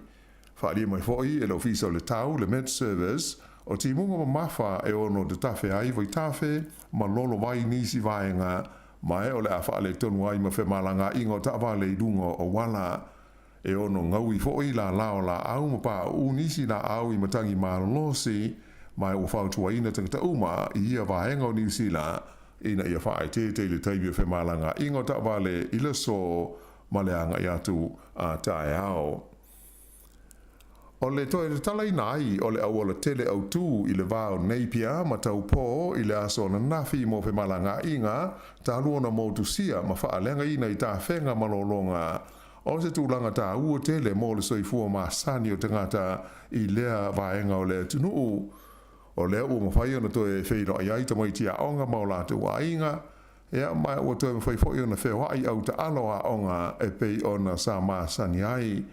Faaalia mai foi e le Ofisa o le Tau, le Met Service, o timuga mamafa e ono tatafe ai vaitafe ma lolo vai nisi vaega, ma o le a faaletonu ai ma femalagaaiga o taavale i luga o auala. E ono gaui foi lālā o laau ma pauu nisi laau i matagi malolosi, ma ua fautuaina tagata uma i ia vaega o Niu Sila ina ia faaeteete i le taimi o femalagaaiga o taavale i le aso ma le agai atu a taeao. O le toe tatalaina ai o le auala tele autū i le va o Napier ma Taupō i le aso ananafi mo femalagaaiga talu ona motusia ma faaleagaina i tafega malologa O se tulaga tāua tele mo le soifua masani o tagata i lea vaega o le atunuu. O lea ua mafai ona toe feiloai ai tamaiti aoga ma o latou aiga, ia, ma ua toe mafai foi ona feoai au taalo aoga e pei ona sa masani ai.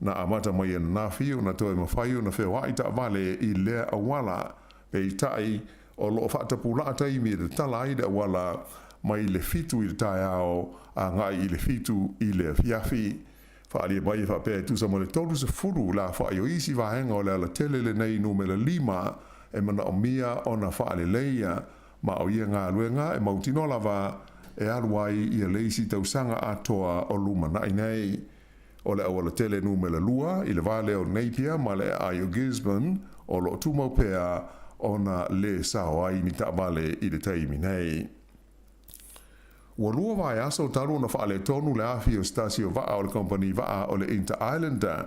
Na amata mai ananafi ona toe mafai ona feoai taavale i lea auala, peitai, o lo o faatapulaa taimi e tatala ai le auala mai le 7 i le taeao agai i le 7 i le afiafi. Faaalia mai e faapea e tusa ma le 30 lafoai o isi vaega o le alatele lenei numera 5 e manaomia ona faaleleia, ma o ia galuega e mautinoa lava e alu ai ia le isi tausaga atoa o lumanai nei. O le aualatele numera 2 i le va lea o Napier ma le aai o Gisborne o lo o tumau pea ona lē sao ai ni taavale i le taimi nei. Ua lua vaiaso talu ona faaletonu le afi o se tasi o vaa o le kamupani vaa o le Inter Islander,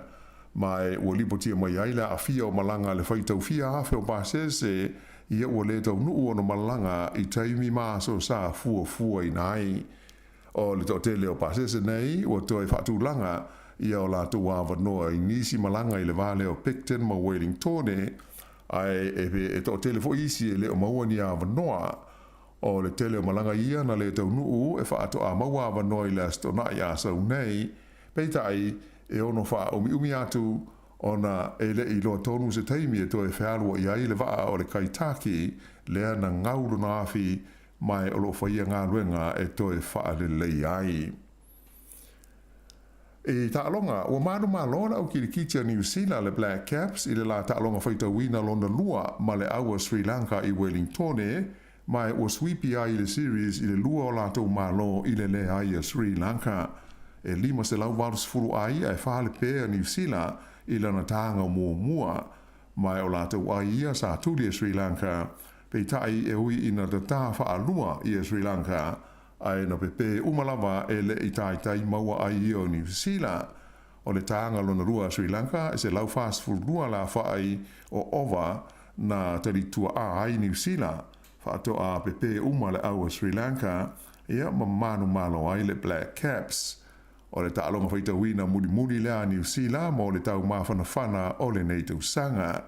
ma ua lipotia mai ai le aafia o malaga a le faitau fia afe o pasese ia ua lē taunuu ona malaga i taimi ma aso sa fuafuaina ai. O le toatele o pasese nei ua toe faatulaga ia o latou avanoa i nisi malaga i le va lea o Picton ma Wellingtone, ae e toatele foi isi e le o maua ni avanoa. O le tele o malaga ia na le taunuu e faatoa maua avanoa i le Aso Toonai Asau nei, peitai e ono faaumiumi atu ona e le i iloa tonu se taimi e toe fealuai ai le vaa o le Kaitaki lea na gau lona afi ma o lo o faia galuega e toe faalelei ai. I taaloga, ua manumalo le au kilikiti a Niu Sila le Black Caps i le la taaloga faitauina lona lua ma le au a Sri Lanka i Wellingtone, ma ua suipi ai le series i le lua o latou malo i le leai a Sri Lanka. E 580 ai ae 4 le pē a Niu Sila i lana taga muamua, ma o latou ai ia sa tuli e Sri Lanka, peitai e ui ina tatā faalua ia Sri Lanka, ae na pepē uma lava e le i taitai maua ai ia o Niu Sila. O le taga lona lua a Sri Lanka e 142 lafaai o ova na talituaa ai Niu Sila, faatoa pepē uma le au a Sri Lanka, ia ma manumalo ai le Black Caps. O le taaloga faitauina mulimuli lea a Niu Sila mo le tau mafanafana o lenei tausaga.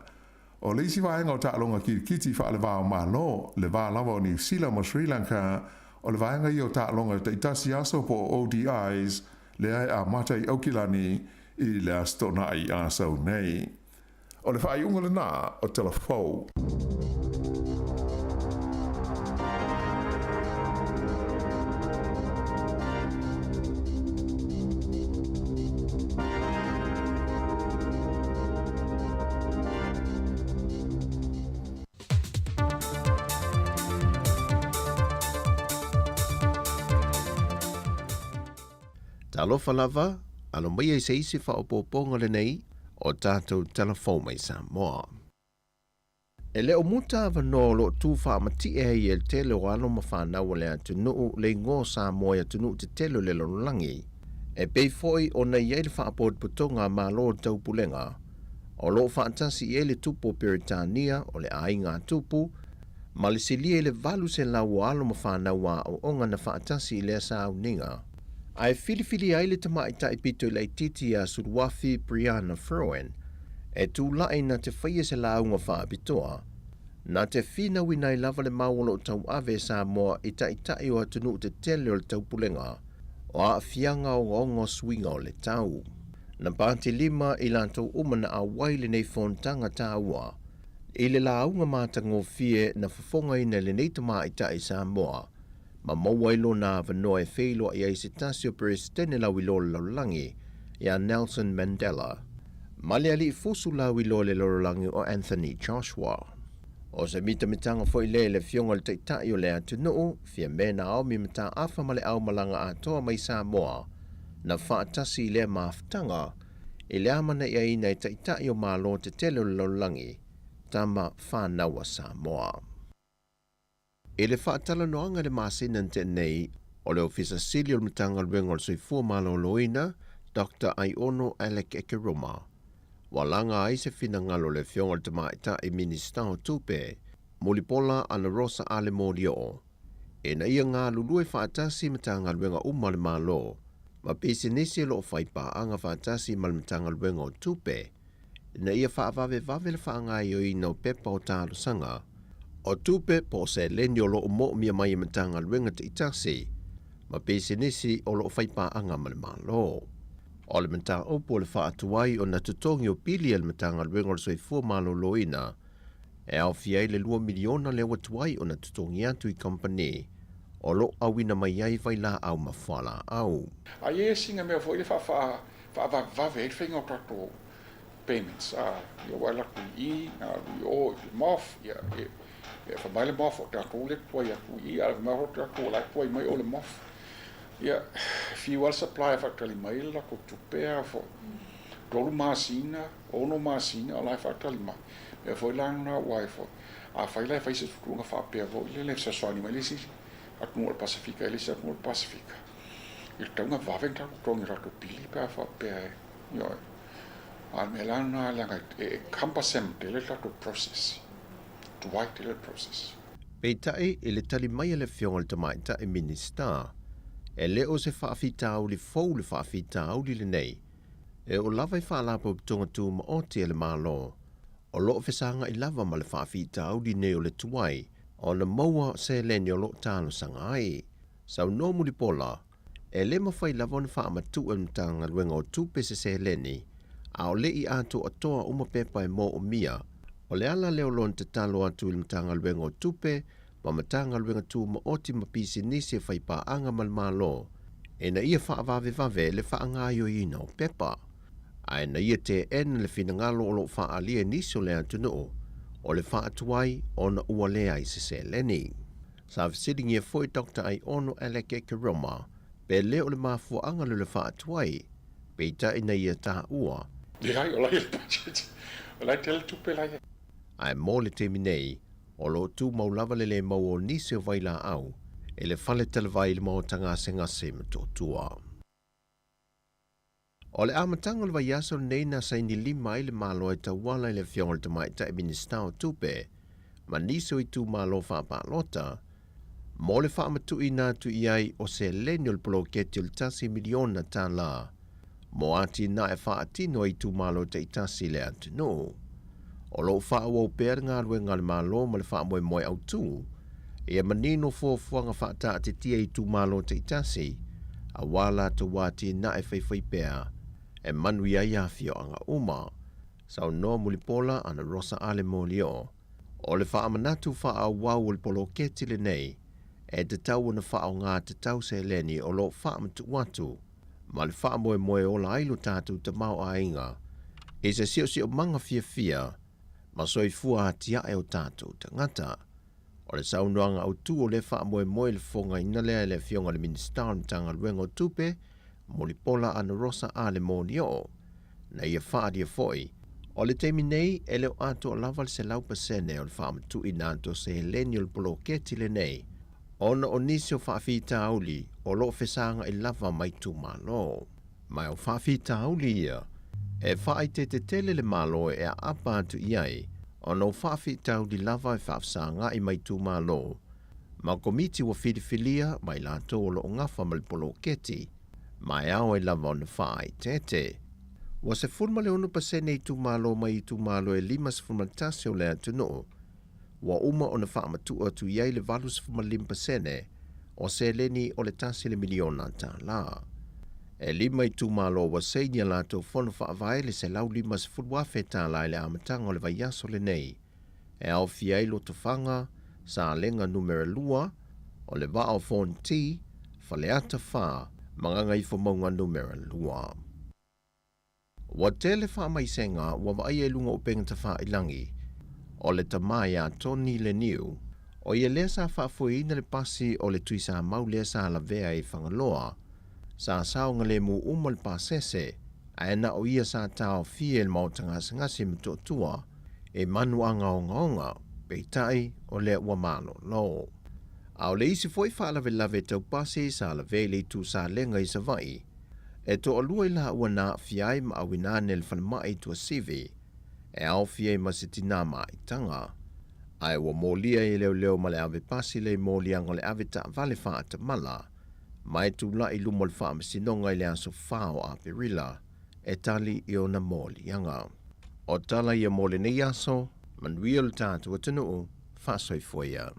O le isi vaega o taaloga kilikiti faale-va-o-Malo, le va lava o Niu Sila ma Sri Lanka, o le vaega ia o taaloga taitasi aso po o ODIs, lea e amata i Aukilani i le Aso Toonai Asau nei. O le faaiuga lenā o Tala Fou. Talofa lava, alo maia i se isi faaopoopoga lenei o tatou Tala Fou mai Samoa. E le o muta avanoa o lo o tu faamati'e ai e le tele o alo ma fanau a le atunuu le igoa o Samoa i atunuu tetele o le lalolagi. E pei foi ona i ai le faapotopotoga a Malo o le Taupulega, o lo o faatasi i ai le Tupu o Peretania o le Aiga a Tupu, ma le silia i le 800 o alo ma fanau aoaoga na faatasi i lea sauniga. Ae filifili ai le tamaitai pito i laitiiti ia Suluafi Brianna Fruin e tulai na te faia se lauga faapitoa, na te finauina ai lava le mau o lo o tauave e Samoa i taitai o atunuu tetele o le taupulega o aafiaga ogaoga o suiga o le tau. Na patilima i latou uma na auai lenei fonotaga taua i le lauga matagofie na fofogaina e lenei tamaitai Samoa ma maua ai lona avanoa e feiloai ai se tasi o Peresetene lauiloa o le lalolagi, ia Nelson Mandela, ma le alii fusu lauiloa o le lalolagi o Anthony Joshua. O se mitamitaga foi lea i le Afioga i le Taitai o le atunuu, Fiame Naomi Mataafa ma le aumalaga atoa mai Samoa, na faatasi i lea mafutaga i le amanaiaina e Taitai o Malo tetele o le lalolagi, tama fanau a Samoa. I le faatalanoaga i le masina na tea nei, o le Ofisa Sili o le Matagaluega o le Soifua Maloloina, Doctor Aiono Alec Ekeroma, ua laga ai se finagalo o le Afioga i le Tamaitai Minisita o Tupe, Mulipola Anarosa Ale Molioo, ina ia galulue faatasi Matagaluega uma a le Malo ma pisinisi o lo o fai paaga faatasi ma le Matagaluega o Tupe ina ia faavavevave le faagaoioiina o pepa o talosaga o tupe po o seleni o lo o moomia mai e Matagaluega taitasi ma pisinisi o lo o fai paaga ma le Malo. O le mataupu o le faatuai ona totogi o pili a le Matagaluega o le Soifua Maloloina e aofia ai le $2 miliona lea ua tuai ona totogi atu i kamupani o lo o auina mai ai vailaau ma fualaau. A i ai sina mea foi lea faavavevave ai le faiga o tatou payments, a, ia ua alu atu i i, na alu i o i le MOF, ia, e, e fai mai le MOF o tatou lea e tuai atu i i, a fai mai foi tatou o la e tuai mai o le MOF. Ia, e fiu lava le supplier e faatali mai le latou tupe a foi. 3 masina, 6 masina o la e faatali mai. Mea foi la lena aua e foi, afai la e fai se tuutuuga faapea foi lele e fesoasoani mai le isi atunuu o le Pasefika i le isi atunuu o le Pasefika, i le tatau ona vave ona tatou totogi i tatou pili pe a faapea e, ioe. A o le mea la lena leaga e cumbersome tele le tatou process, tuai tele le process. Peitai, i le tali mai a le Afioga i le Tamaitai Minisita, e le o se faafitauli fou le faafitauli lenei, E oo lava i Faalapotopotoga Tumaoti a le Malo, o lo o fesagai lava ma le faafitauli nei o le tuai ona maua seleni o lo o talosaga ai. Saunoa Mulipola, e le mafai lava ona faamatuu e le Matagaluega o Tupe se seleni a o le i atoatoa uma pepa e moomia. O le ala lea o lona tatalo atu i le Matagaluega o Tupe ma Matagaluega Tumaoti ma Pisinisi e faipaaga ma le Malo ina ia faavavevave le faagaoioiina o pepa, ae na ia teena le finagalo o lo o faaalia e nisi o le atunuu o le faatuai ona ua leai se seleni. Sa fesiligia foi Doctor Aiono Alec Ekeroma pe le o le mafuaaga lea o le faatuai, peitai na ia taua. Leai, o la e i le budget, o la e tele tupe la e i ai. Ae mo le taimi nei, O lo o tumau lava le le maua o nisi o vailaau i le fale talavai i le maota gasegase i Motootua. O le amataga o le vaiaso lenei na saini lima ai le Malo e tauala i le Afioga i le Tamaitai Minisita o Tupe ma nisi o itumalo faapalota mo le faamatuuina atu i ai o seleni o le poloketi o le $1 miliona mo atinae faatino a itumalo taitasi i le atunuu. O lo o faaauau pea le galuega a le Malo ma le faamoemoe autu ia manino fuafuaga faataatitia i itumalo taitasi aua latou atinae faifaipea e manuia ai afioaga uma. Saunoa Mulipola Ana Rosa Ale Molioo, O le faamanatu faaauau o le poloketi lenei e tatau ona faaaoga tatau seleni o lo o faamatuu atu ma le faamoemoe e ola ai lo tatou tamaoaiga i se siosiomaga fiafia ma soifua atiae o tatou tagata. O le saunoaga autu o lea faamoemoe i le fofogaina lea e le Afioga i le Minisita o le Matagaluega o Tupe, Mulipola Anarosa Ale Molioo, na ia faaalia foi. O le taimi nei, e le o atoa lava le 100% o le faamatuuina atu o seleni o le poloketi lenei, ona o nisi o faafitauli o lo o fesagai lava ma itumalo. Ma o faafitauli ia, e faaeteete tele le Malo e aapa atu i ai, ona o faafitauli lava e faafesagai ma itumalo, ma komiti ua filifilia ma i latou o lo o gafa ma le poloketi, ma e ao ai lava ona faaeteete. Ua 16% itumalo mai itumalo e 51 o le atunuu, ua uma ona faamatuu atu i ai le 85% o seleni o le $1 miliona. E 5 itumalo ua saini a latou fono faavae le $150,000 i le amataga o le vaiaso lenei, e aofia ai Lotofaga, Salega Numera 2, o le Vaa o Fonoti, Faleata 4 ma Gagaifomauga Numera 2. Ua tele faamaisega ua vaaia i luga o upega tafailagi o le tama ia Tony Leniu, o ia lea sa faafoeina le pasi o le Tuisamau lea sa lavea i Fagaloa, sa saogalemu uma le pasese, ae na o ia sa taofia i le maota gasegase i Motootua e manuaga ogaoga, peitai o lea ua malolo. A o le isi foi faalavelave tau pasi sa lavea i le itu Salega i Savaii, e toalua i laua na aafia ai ma auina ane i le falemai i Tuasivi, e aofia ai ma se tinā maitaga. Ae ua molia e leoleo ma le ave pasi lea i moliaga o le ave taavale faatamala, ma e tulai i luma o le faamasinoga i le aso 4 o Aperila e tali i ona moliaga. O tala ia mo lenei aso, manuia lo tatou atunuu, faasoifua ia.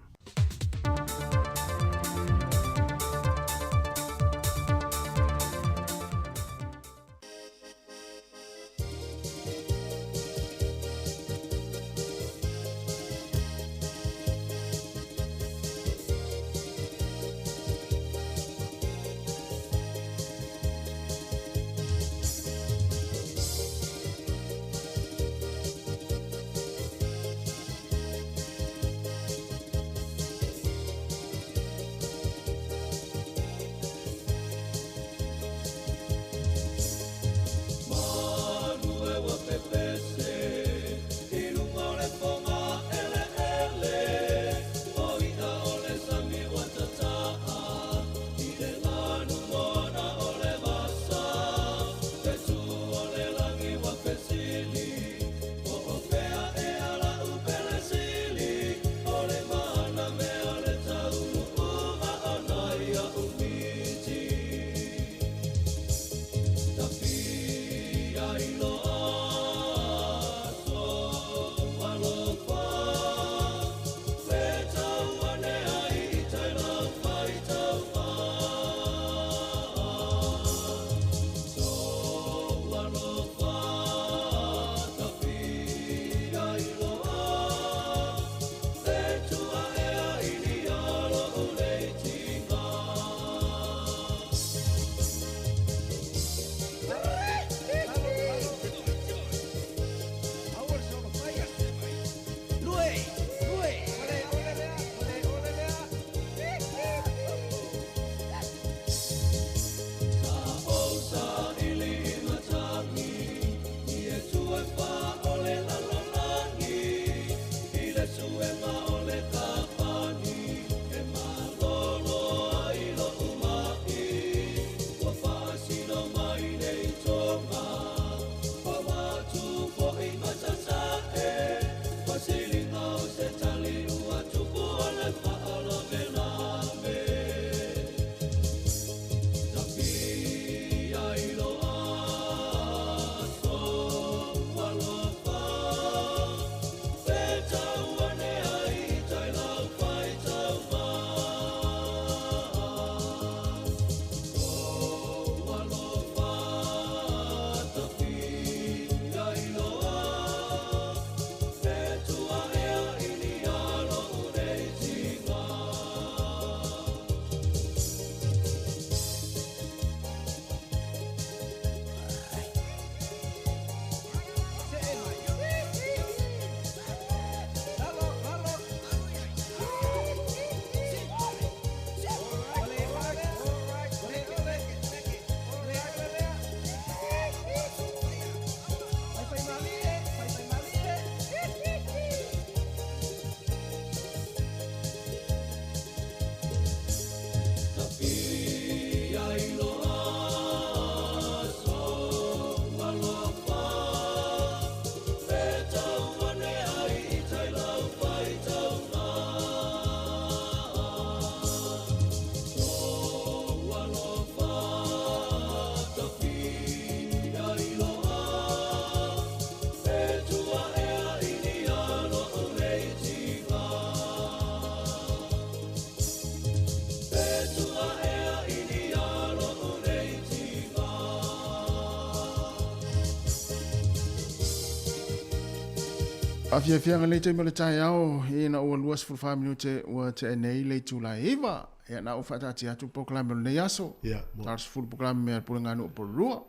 Afiafiaga lenei taimi o le taeao, ina ua 24 minute ua tea nei le itula e 9. Ia, na ou faataatia atu le polokalame o lenei aso. Ia, mo. Ta o le 10 polokalame a le Puleganuu o Pololua.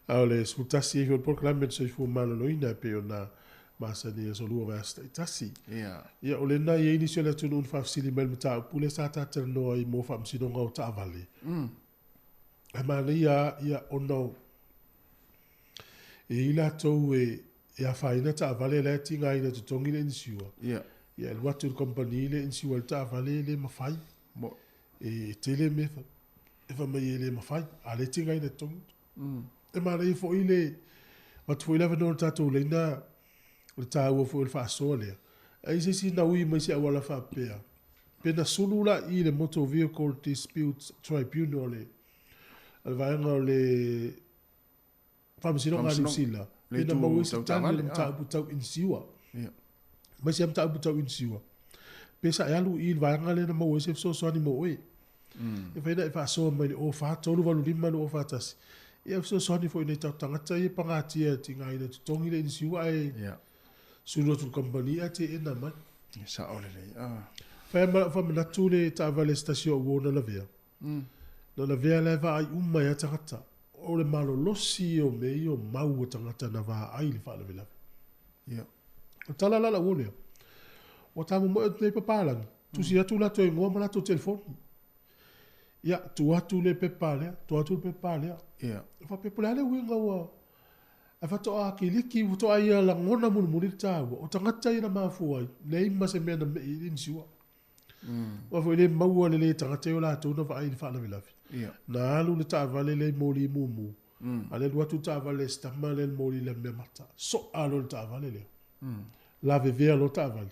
A o le 11 ai foi o le polokalame o le Soifua Maloloina e pei ona masani i aso lua o vaiaso taitasi. Ia. Ia, o lena e i ai nisi o le atunuu na faafesili mai i le mataupu lea sa ta talanoa ai mo faamasinoga o taavale. Ae manaia lava, ia, ona o e i ai latou e e afaina taavale la e tigaina e totogi le insure. Ia. Ia e alu atu i le kamupani le insure ai le taavale e le mafai. Mo. E tele mea e fai mai e le mafai, a o lea e tigaina e totogi. E manaia foi le avatu foi le avanoa i le tatou laina o le taua foi o le faasoa lea. A i ai se isi na ui mai se auala faapea, pe na sulu la i le Motor Vehicle Disputes Tribunal le a le vaega o le Faamasinoga a Niu Sila, pe na maua ai se tali o le mataupu tau inisiua. Mai se mataupu tau inisiua, pe sa e alu i le vaega lea na maua ai se fesoasoani mo oe. E fai na e faasoa mai le 04 385 2041, ia fesoasoani foi i nai tatou tagata ia e pagatia e tigaina e totogi le inisiua ae sulu atu i le kamupani ae teena mai. E sao lelei. Fai ma lau faamanatu le taavale a se tasi o au uo na lavea. Na lavea la e vaai uma ai lava tagata. O le malolosi ia o mea ia o mau a tagata na vaai i le faalavelave. Ia. O le tala la lau lea, ua ta momoe atu nei papalagi, tusi atu latou igoa ma latou telefoni. Ia, tuu atu le pepa lea, tuu atu le pepa lea. Ia. Faapea, po o le a le uiga ua... Ae faatoa kiliki, faatoa ia lagona mulimuli le taua, o tagata ia na mafua ai, leai ma se mea na mei ai le inisiua. Aua foi e le maua lelei e tagata ia o latou na vaai i le faalavelave. Na alu le taavale lea i moli mumu, a o lea e alu atu le taavale a si tama lea i le moli lameamata. Soa loa le taavale lea. Lavevea loa le taavale,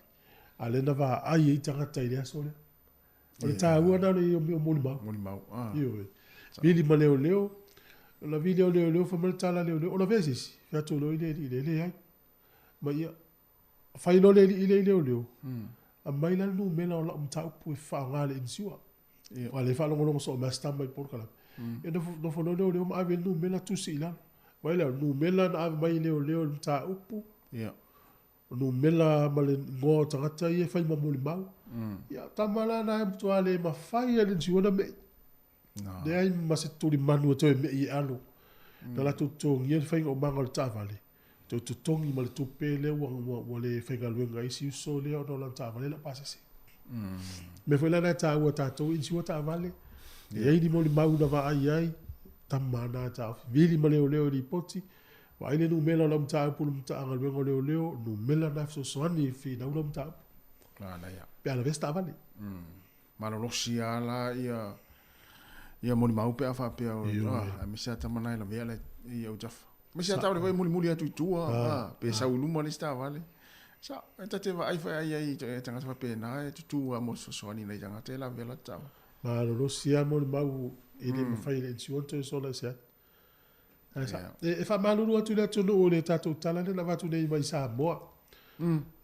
a o lea na vaai ai tagata i le aso lea. O le taua lena o le i o molimau. Molimau, ah. Ioe. Vili ma leoleo, ona vili o leoleo fai mai le tala a leoleo, o lavea se isi? Fai atu loa le alii lea, leai. Ma ia, Fai loa le alii lea i leoleo, aumai la le numera o lau mataupu e faaaoga i le insure. Aua o lea e faalogologo soo mai lava si tama i le polokalame. Ia nofo loa leoleo ma ave le numera tusi i lalo. Vaai la, o le numera na ave mai e leoleo i le mataupu, o numera ma le igoa o tagata ia e fai ma molimau. Ia, o tama la na e matua le mafai lava e le insure ona mei. Leai ma se tulimanu e toe mei e alo. Na latou totogia le faiga umaga o le taavale, toe totogi ma le tupe lea ua, ua, ua le faigaluega ai isi uso lea ona o lana taavale lau pasese. Mea foi la lena e taua tatou insure taavale, e i ai ni molimau na vaai ai, tama na taofi, vili ma leoleo i lipoti, vaai le numera o lau mataupu i le Matagaluega o Leoleo, numera na e fesoasoani e finau lau mataupu. Pe a lavea se taavale. Malolosi lava la ia ia molimau pe a faapea o aemaise lava tama na e lavea le i autafa. Aemaise lava taavale foi e mulimuli atu i tua, pe sau i luma le isi taavale. Sa, e ta te vaai foi ai ai i tagata faapena e tutū lava mo se fesoasoani i nai tagata e lavea latou taavale. Malolosi lava molimau e le mafai e le NCO ona toe sola i se ata. E faamalulu atu i le atunuu i le tatou tala lea na avatu nei mai Samoa.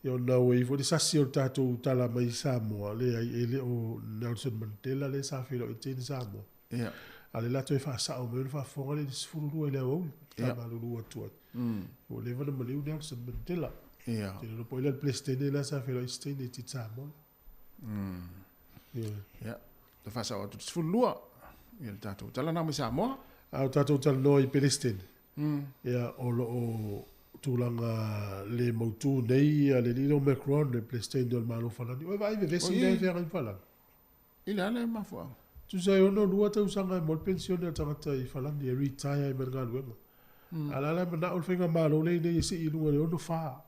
Ia ona ua i ai foi le sasi o le tatou tala mai Samoa, leai e le o Nelson Mandela lea sa feiloai tele Samoa. A o lea o le a toe faasao mai ona faafofoga lea i le 12 i le aoauli. Faamalulu atu ai. Ua leva ona maliu Nelson Mandela. Ou te le iloa po o ai la le Peresetene la sa feiloai i se taimi i Samoa. Ia, toe faasao atu i le 12 ia le tatou tala na mai Samoa. A o tatou talanoa i Pelestene, ia, o lo o tulaga le mautu nei ia le alii lea o Macron, le Pelestene o le Malo Falani. Ua e vaai vevesi mea e feagai ma Falani? I le a le mafuaaga? Tusa e 62 tausaga e maua le penisione a le tagata i Falani e retire ai mai le galuega. A o le a la e manao le faigamalo lea i nei e sii i luga i le 64.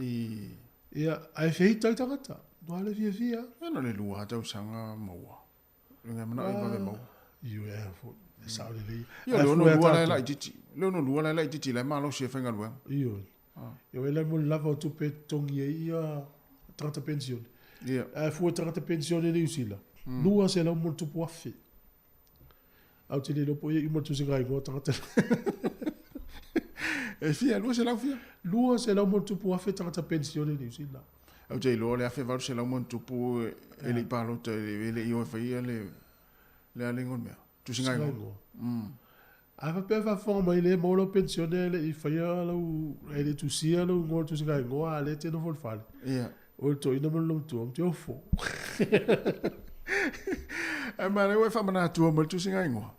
I. Ia, ae feita ai tagata. Ua le fiafia. Ia na le lua tausaga maua. Ngai manao e vave maua. Ioe a foi. E sao lelei. Ia le 62 la e laitiiti. Le 62 la e laitiiti la e malosi e faigaluega. Ioe. Ioe la mo le lava o tupe e totogi ai ia tagata penisione. Ia. Ae fua i tagata penisione i Niu Sila, 200 ma ono tupu afe. Ae ou te le iloa po o i ai uma le tusiga igoa o tagata E fia, 200 fia? 200 ma ono tupu afe tagata penisione i Niu Sila. Ou te iloa le 1800 ma ono tupu e le i palota e le i o e faia le a le igoa o le mea? Tusiga igoa. A faapea e faafofoga mai le maua lau penisione ae le i faia lau, e le i tusia lou igoa i le tusiga igoa a o lea e te nofo i le fale. Ia. Oe le toeaina ma le loomatua, ou te ofo. Ae manaia ua e faamanatua mai le tusiga igoa.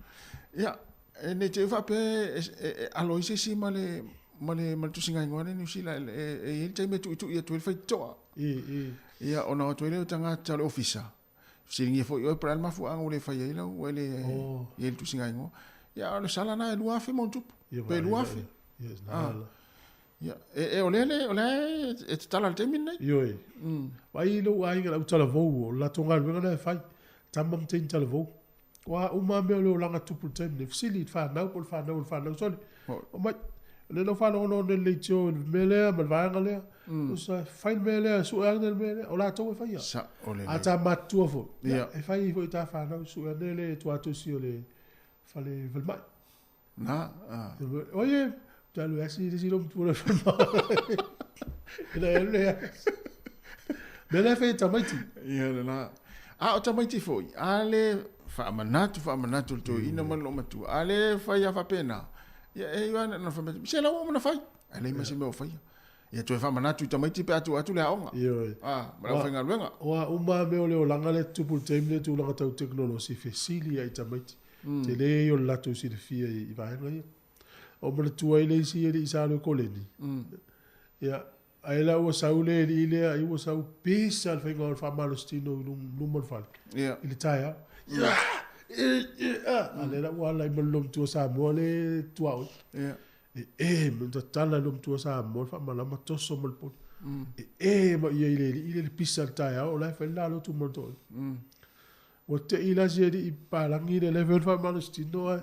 Ia, e ne i te i faapea e alo ai se isi ma le ma le ma le tusiga igoa lea i Niu Sila, e i ai le taimi e tuitui atu ai le faitotoa. I, i. Ia, ona o atu ai lea o tagata o le ofisa, fesiligia foi oe po o le a le mafuaaga ua le fai ai lau, ua e le i ai le tusiga igoa. Ia, o le sala lena e 2000 ma ona tupu, pe 2000. Ah. Ia, e, e o lea le, o lea e tatala i le taimi lenei. Ioe. Vaai lou aiga, le au talavou, o le latou galuega lea e fai. Tama ma teine talavou. Ua uma lava mea o le olaga tupu i le taimi lenei. Fesili i le fanau po o le fanau a le fanau. Sole, omai, o lea na ou faalogologo nei i le leitio i le mea lea ma le vaega lea. Tusa, fai le mea lea, sue ane le mea lea. O latou e faia. Sao lelei. A ta matutua foi, ia, e fai foi i ta fanau, sue ane le tuatosi o le fale falemai. Na, a. Oi e, te alu e asi le isi loomatua le falemai. Ina e alu le asi. Mea lea e fai e tamaiti. Ia lena. A o tamaiti foi, a le faamanatu, faamanatu i le toeaina ma le loomatua, a le fai lava faapena, ia e iu lava na fai mai, se la ua uma ona fai. Ae leai ma se mea o faia. Ia toe faamanatu i tamaiti pe a tuu atu le aoga. Ioe. A, ma le aufaigaluega. Ua uma lava mea o le olaga lea e tutupu i le taimi lea i tulaga tau tekonolosi, fesili lava i tamaiti. Tele ia o le latou silafia i vaega ia. Ua ou manatua ai le isi alii sa alu e koleni. Ia, ai la ua sau le alii lea, ai ua sau pisa le faiga o le faamalositino i luma o le fale. Ia. I le taeao. Ia! Ia! A lea la ua ala ai ma le loomatua Samoa lea e tuaoi. Ia. E e ma tatala le loomatua Samoa le faamalama toso ma le poli. E e ma ia i le alii lea le pisa i le taeao o la e fai le lalotu ma le toalua. Ua tei la si alii palagi lea lea foi le faamalositino ae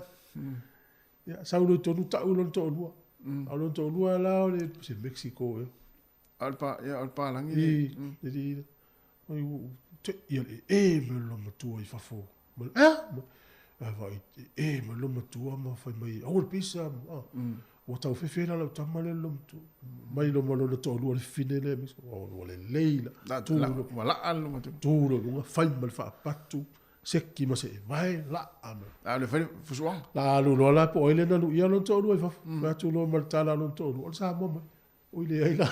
ia sau loa i totonu tau lona toalua. A o lona toalua la o le se Mexico ea. A o le pa, ia o le palagi le. I, le alii oi ua tei ia le e mai o le loomatua i fafo. Ma le ea? Ae vaai e mai le loomatua ma fai mai aua le pisa. Ua tau fefe la lau tama lea le loomatua. Mai loa ma lona toalua le fafine lea, ua lelei la. La, Tu la, lo, ua laa le loomatua. tu lo luga, fai ma le faapatu, seki ma seevae, laa mai. A o le fai le fusuaga. La alu loa la po o ai lea na luia lona toalua i fafo. Fai atu loa ma le tala a lona toalua, o le Samoa mai. Oi leai la. O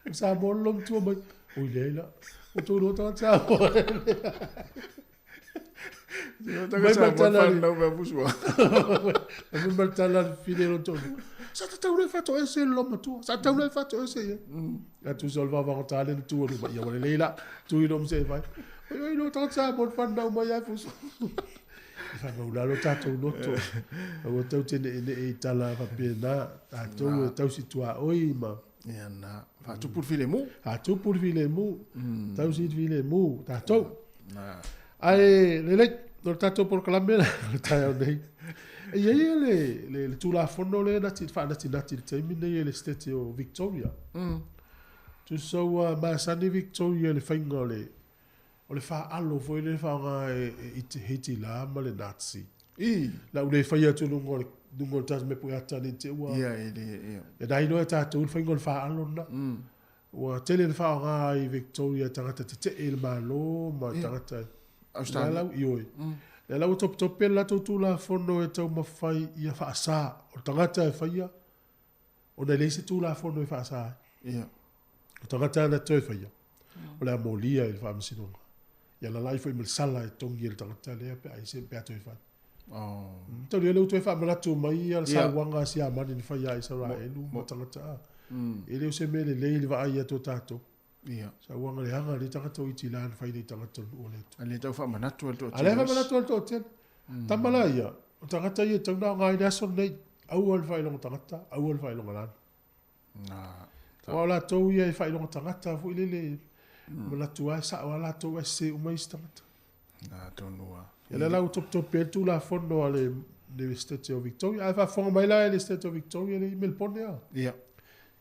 le Samoa le loomatua mai. Oi leai la. Ua tou iloa tagata Samoa. Mai ma le tala a le- Mai ma le tala a le fafine lona toalua. Sa tatau loa e faatoese le loomatua. Sa tatau loa e faatoese i ai. A tusa o le vaavagata lea na tu alu mai. Ia ua lelei la. Tu i loma seevai. Oi oi iloa tagata Samoa le fanau mai ai fusu. E faamaulalo tatou loto. Aua tou te ne'ene'e i tala faapena. Tatou e tausi tuaoi ma... Ia na. Faatupu le filemu. Faatupu le filemu. Tausi le filemu. Tatou. Na. Ae lelei, o le tatou polokalame la o le taeao nei. E i ai le, le, le Tulafono lea e nati, faanatinati i le taimi nei e le Setete o Victoria. Tusa ua masani Victoria i le faiga o le O le faalo foi lea e faaaoga e Hitila ma le Nazi. I. La u le faia atu i luga o le luga o le tatou mea ata nei te ua. Ia e le ia. E na iloa e tatou le faiga o le faalo lena. Ua tele le faaaoga i Victoria tagata tetee i le Malo ma tagata Australia. Lea la, ioe. Lea la ua topetope le latou Tulafono e taumafai ia faasa. O le tagata e faia, ona e leai se Tulafono e faasa ai. Ia. O tagata na toe faia, o le a molia i le faamasinoga. Ia lalai foi ma le sala e togi e le tagata lea pe a i se pe a toe fai. Oh. Tau lea ua toe faamanatu mai ia le Ia. sauaga a Siamani na faia a Isaraelu ma tagata a. E le o se mea lelei le vaai atu o tatou. Ia. Sauaga leaga le tagata o Itila na fai nei tagata o le nuu o le Atua. A le tau faamanatu e le A lea toatele. faamanatu e le toatele. Tama la ia, o tagata ia e tatau ona aoga ai le aso lenei. Aua le faailoga tagata, aua le faailoga lanu. Na. Aua o latou ia e faailoga tagata foi lele, manatu lava e sao lava latou ae sese uma isi tagata. Na tonu lava. Ia lea la ua topetope ai le Tulafono a le le State o Victoria. Ae faafofoga mai la e le State o Victoria le i Melbourne a. Ia.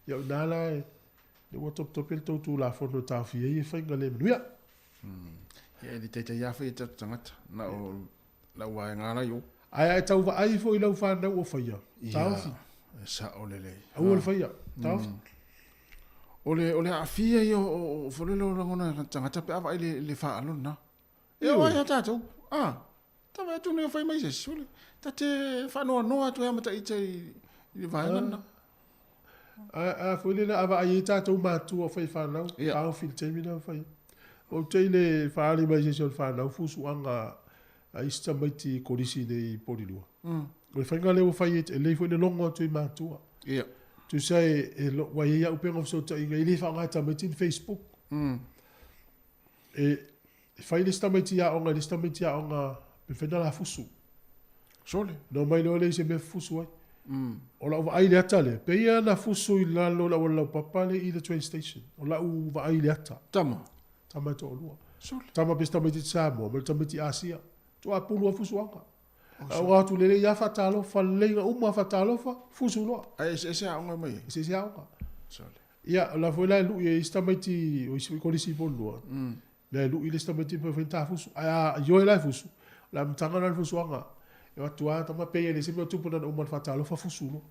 Ia o i ina la e lea ua topetope le tou Tulafono e taofia ai e faiga le manuia. Ia e le taitai lava fai e tatou tagata. Na o lau vaega la i o. Ae a e tau vaai foi i lau fanau o faia, taofi. Ia, e sao lelei. Aua le faia, taofi. O le, o le aafia ia o, o foi lele o lagona tagata pe a vaai i le, le faalo lena. E oo ai ia tatou. Ah. Ta vaai atu nei o fai mai se isi, sole, ta te faanoanoa atu ai lava ma ta ita i le vaega lena. A foi lele a vaai ai tatou matua o faifanau, taofi i le taimi lena ma fai ai. Ua ou te i le faaali mai se isi o le fanau fusuaga a isi tamaiti i kolisi nei i Polilua. O le faiga lea ua fai ai, e lelei foi le logo atu i matua. Tusa e, ua i ai au upega o fesootaiga, e le faaaoga e tamaiti ni Facebook. E fai le isi tamaiti aoga i le isi tamaiti aoga pe mafai ona la fusu. Sole. Ona omai loa lea i se mea fusu ai. O lau vaai i le ata lea, pei lava na fusu i lalo o le auala laupapa lea i le train station. O lau vaai i le ata. Tama. Tama e toalua. Sole. Tama pe se tamaitiiti Samoa ma le tamaiti Asia. Tuapulu lava fusuaga. Ae ua atu lelei lava faatalofa, lelei na uma faatalofa, fusu loa. Ae eseese aoga e omai ai? Eseese aoga. Sole. Ia, o la foi la e lui e isi tamaiti o isi foi kolisi i Polilua. Lea e lui le isi tamaiti pe fai ni ta fusu. Ae a ioe la e fusu, o le amataga lena o le fusuaga. E o atu lava tama pei e leai se mea o tupu na ona uma o le faatalofa fusu loa.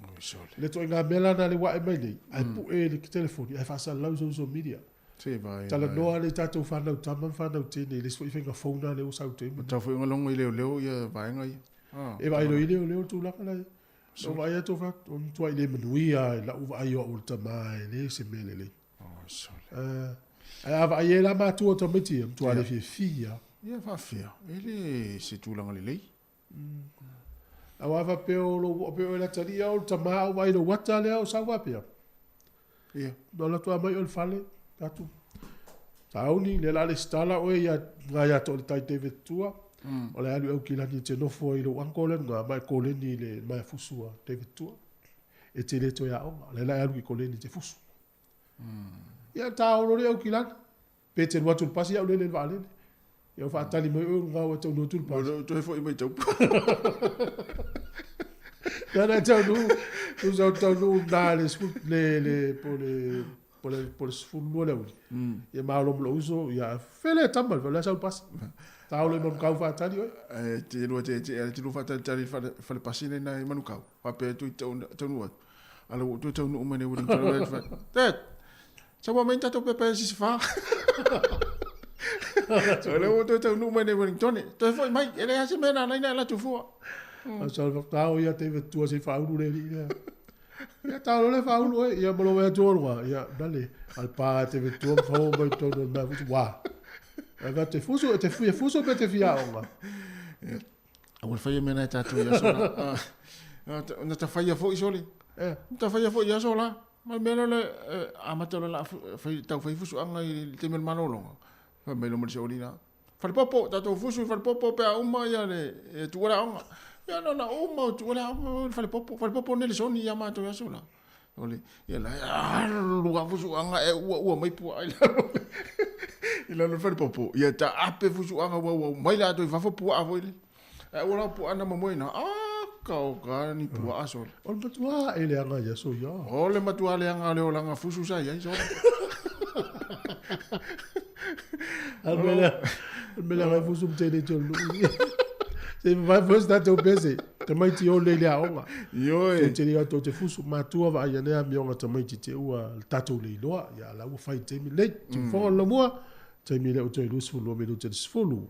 Oi sole. Le ituaiga mea la lena lea ua ae mai nei, ae pue le telefoni ae faasalalau i social media. Se vaai. Talanoa lea i tatou fanau tama ma fanau teine i le isi foi faiga fou lena lea ua sau i taimi Ua tau foi ona logo i leoleo ia vaega ia. E vaai loa i leoleo le tulaga la e i ai. Na ou vaai atu ou fai atu, ua matuai le manuia i lau vaai o au o le tama e leai se mea lelei. Oi sole. Ae a vaai ai la matua o tamaiti ia, matua le fiafia lava. Ia faafefea, e le se tulaga lelei. Aua a faapea o lou oo pea oe i le atalii a o le tama a ou vaai i lou ata lea o sau faapea. Ia. Na alu atu lava mai oe i le fale, fai atu, Sauni, lea o le a resitala oe ia luga ia te oe le tai David Tua. O le a alu i Aukilani e te nofo ai i lou uncle lea luga ma e koleni i le maea fusu a David Tua. E te le toe aoga, o lea la e alu i koleni e te fusu. Ia taolo lea i Aukilani. Pe te alu atu i le pasi au lele i le vaalele. Ia ua faatali mai oe luga ua taunuu atu i le pasi. Ua toe foi mai taupu. Lea na taunuu, tusa o taunuu na le le le po le po le po le 12 le aoauli. Ia maolo ma lou uso, ia fele tama le la sau pasi. Taolo i Manukau faatali oe. E te lua te te te lua faatalitali i le fale pasi lena i Manukau. Faapea atu i taunuu atu. Ala ua toe taunuu mai nei Wellington. Dad, Sa ua mai ni tatou pepa e sisi fa. O lea ua toe taunuu mai nei Wellington. Toe foi mai, e leai se mea na ala ai ona e alu atu fua. Sa tao ia te tua se faaulu le alii lea. Ia tao loa le faaulu oe, ia ma lou vaai atu luga, ia nale, a le pa te tua ma fao mai totonu o le mafuta, ua. Ae fai atu, te fusu, e te fia fusu pe te fia aoga. Aua le faia mea na e tatou i aso la. Na ta faia foi sole. Na ta faia foi i aso la. Ma le mea lea o le amata o le laa fai, tau fai fusuaga i le taimi o le malologa. Fai mai loa ma le seoli la, Falepopo, tatou fusu i Falepopo pe a uma ia le, e tuua le aoga. Ia na ona uma o tuua le aoga o le Falepopo. Falepopo Nelesoni ia matou i aso la. O le, ia la e alu lava fusuaga e uaua mai puaa i lalo i lalo o le Falepopo. Ia taape fusuaga uauau mai latou i fafo puaa foi lele. Ae aua la puaa na momoe ina, aka o ka ni puaa sole. O le matua e leaga i aso ia. O le matua leaga o le olaga fusu sa i ai sole. A le mea le mea leaga fusu ma tele te o le nuu. Se i vavae foi se tatou pese, tamaiti o lei le aoga. Ioe. Tou te le tou te fusu, matua vaai ane amioga tamaiti te ua le tatou le iloa. Ia la ua fai i le taimi lenei. Siufofoga o le laumua, taimi lea ua toe 22 minute i le 10.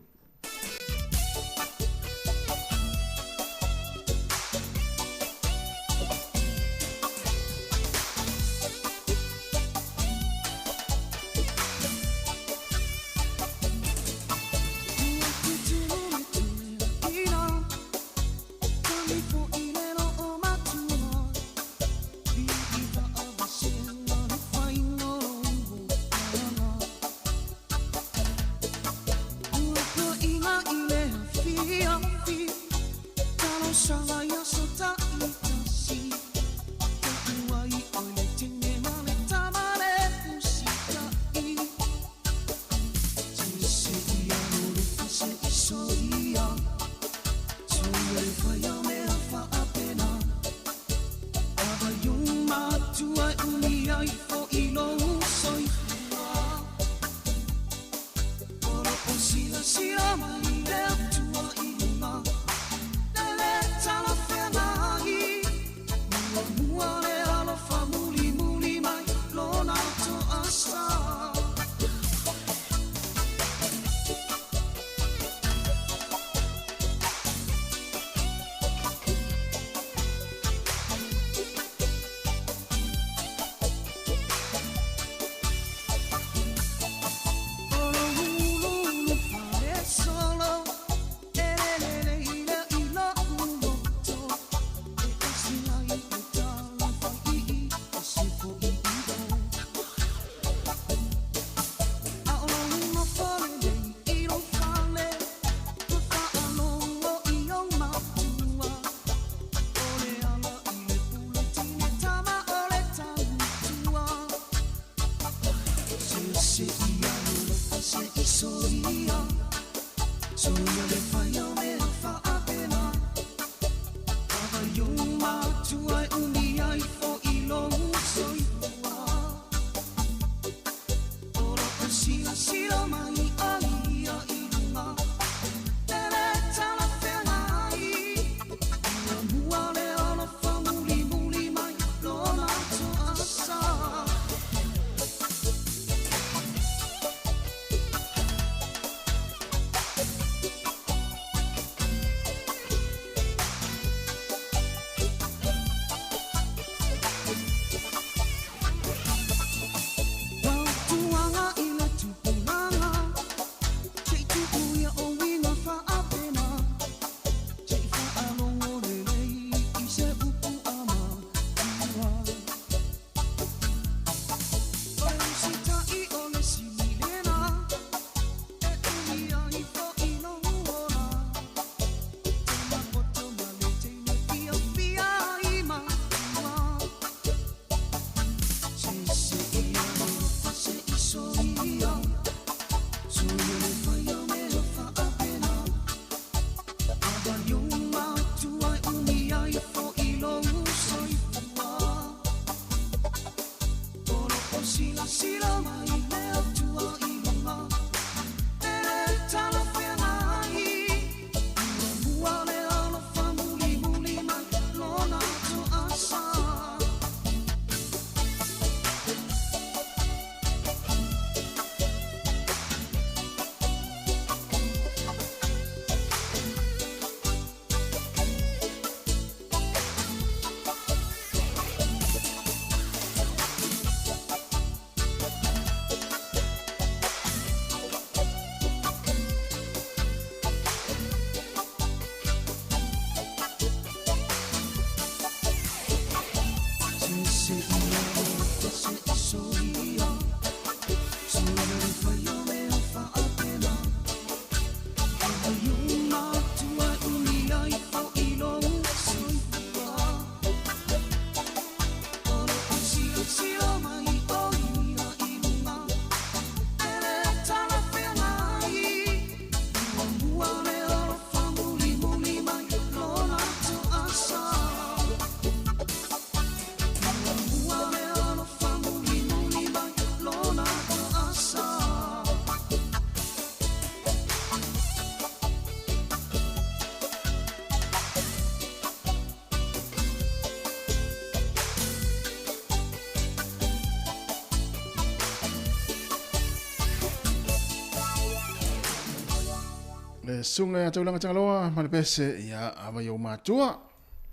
Le suga ia Taulaga Tagaloa ma le pese ia ava i ou matua.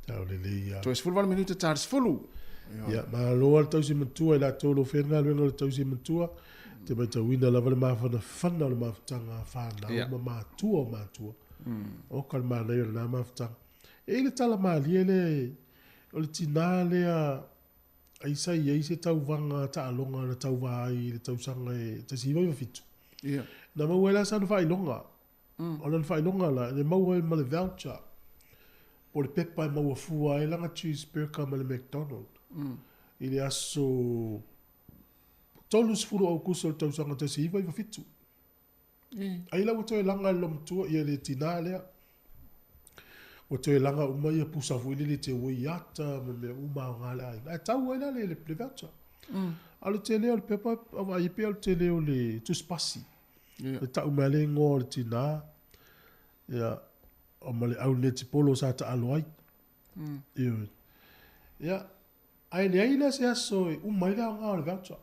Tau lelei ia. Toe 18 minute ta le 10. Ia, malo lava le tausi matua i latou o lo o fai le galuega o le tausi matua, te matauina lava le mafanafana o le mafutaga a fanau ma matua o matua. Oka le manaia o lena mafutaga. E i ai le tala malie lea o le tinā lea ai sa i ai se tauvaga taaloga na tauva ai i le tausaga e 1997. Na maua ai la sana faailoga. O lana faailoga la, e maua ai ma le voucher po o le pepa e maua fua ai lana cheeseburger ma le McDonald i le aso 30 o Aukuso o le tausaga 1997. Ai la ua toe laga e le loomatua ia le tinā lea. Ua toe laga uma ia pusa foi lele te ua i ata ma mea uma aoga a le aiga. Ae tau ai la le voucher. A o le tele o le pepa, a vaai ai pea o le tele o le tusipasi. E tau mai le igoa o le tinā, ia, o ma le au netipolo sa taalo ai. Ioe. Ia, ae leai la se aso e uma ai le aoga o le voucher.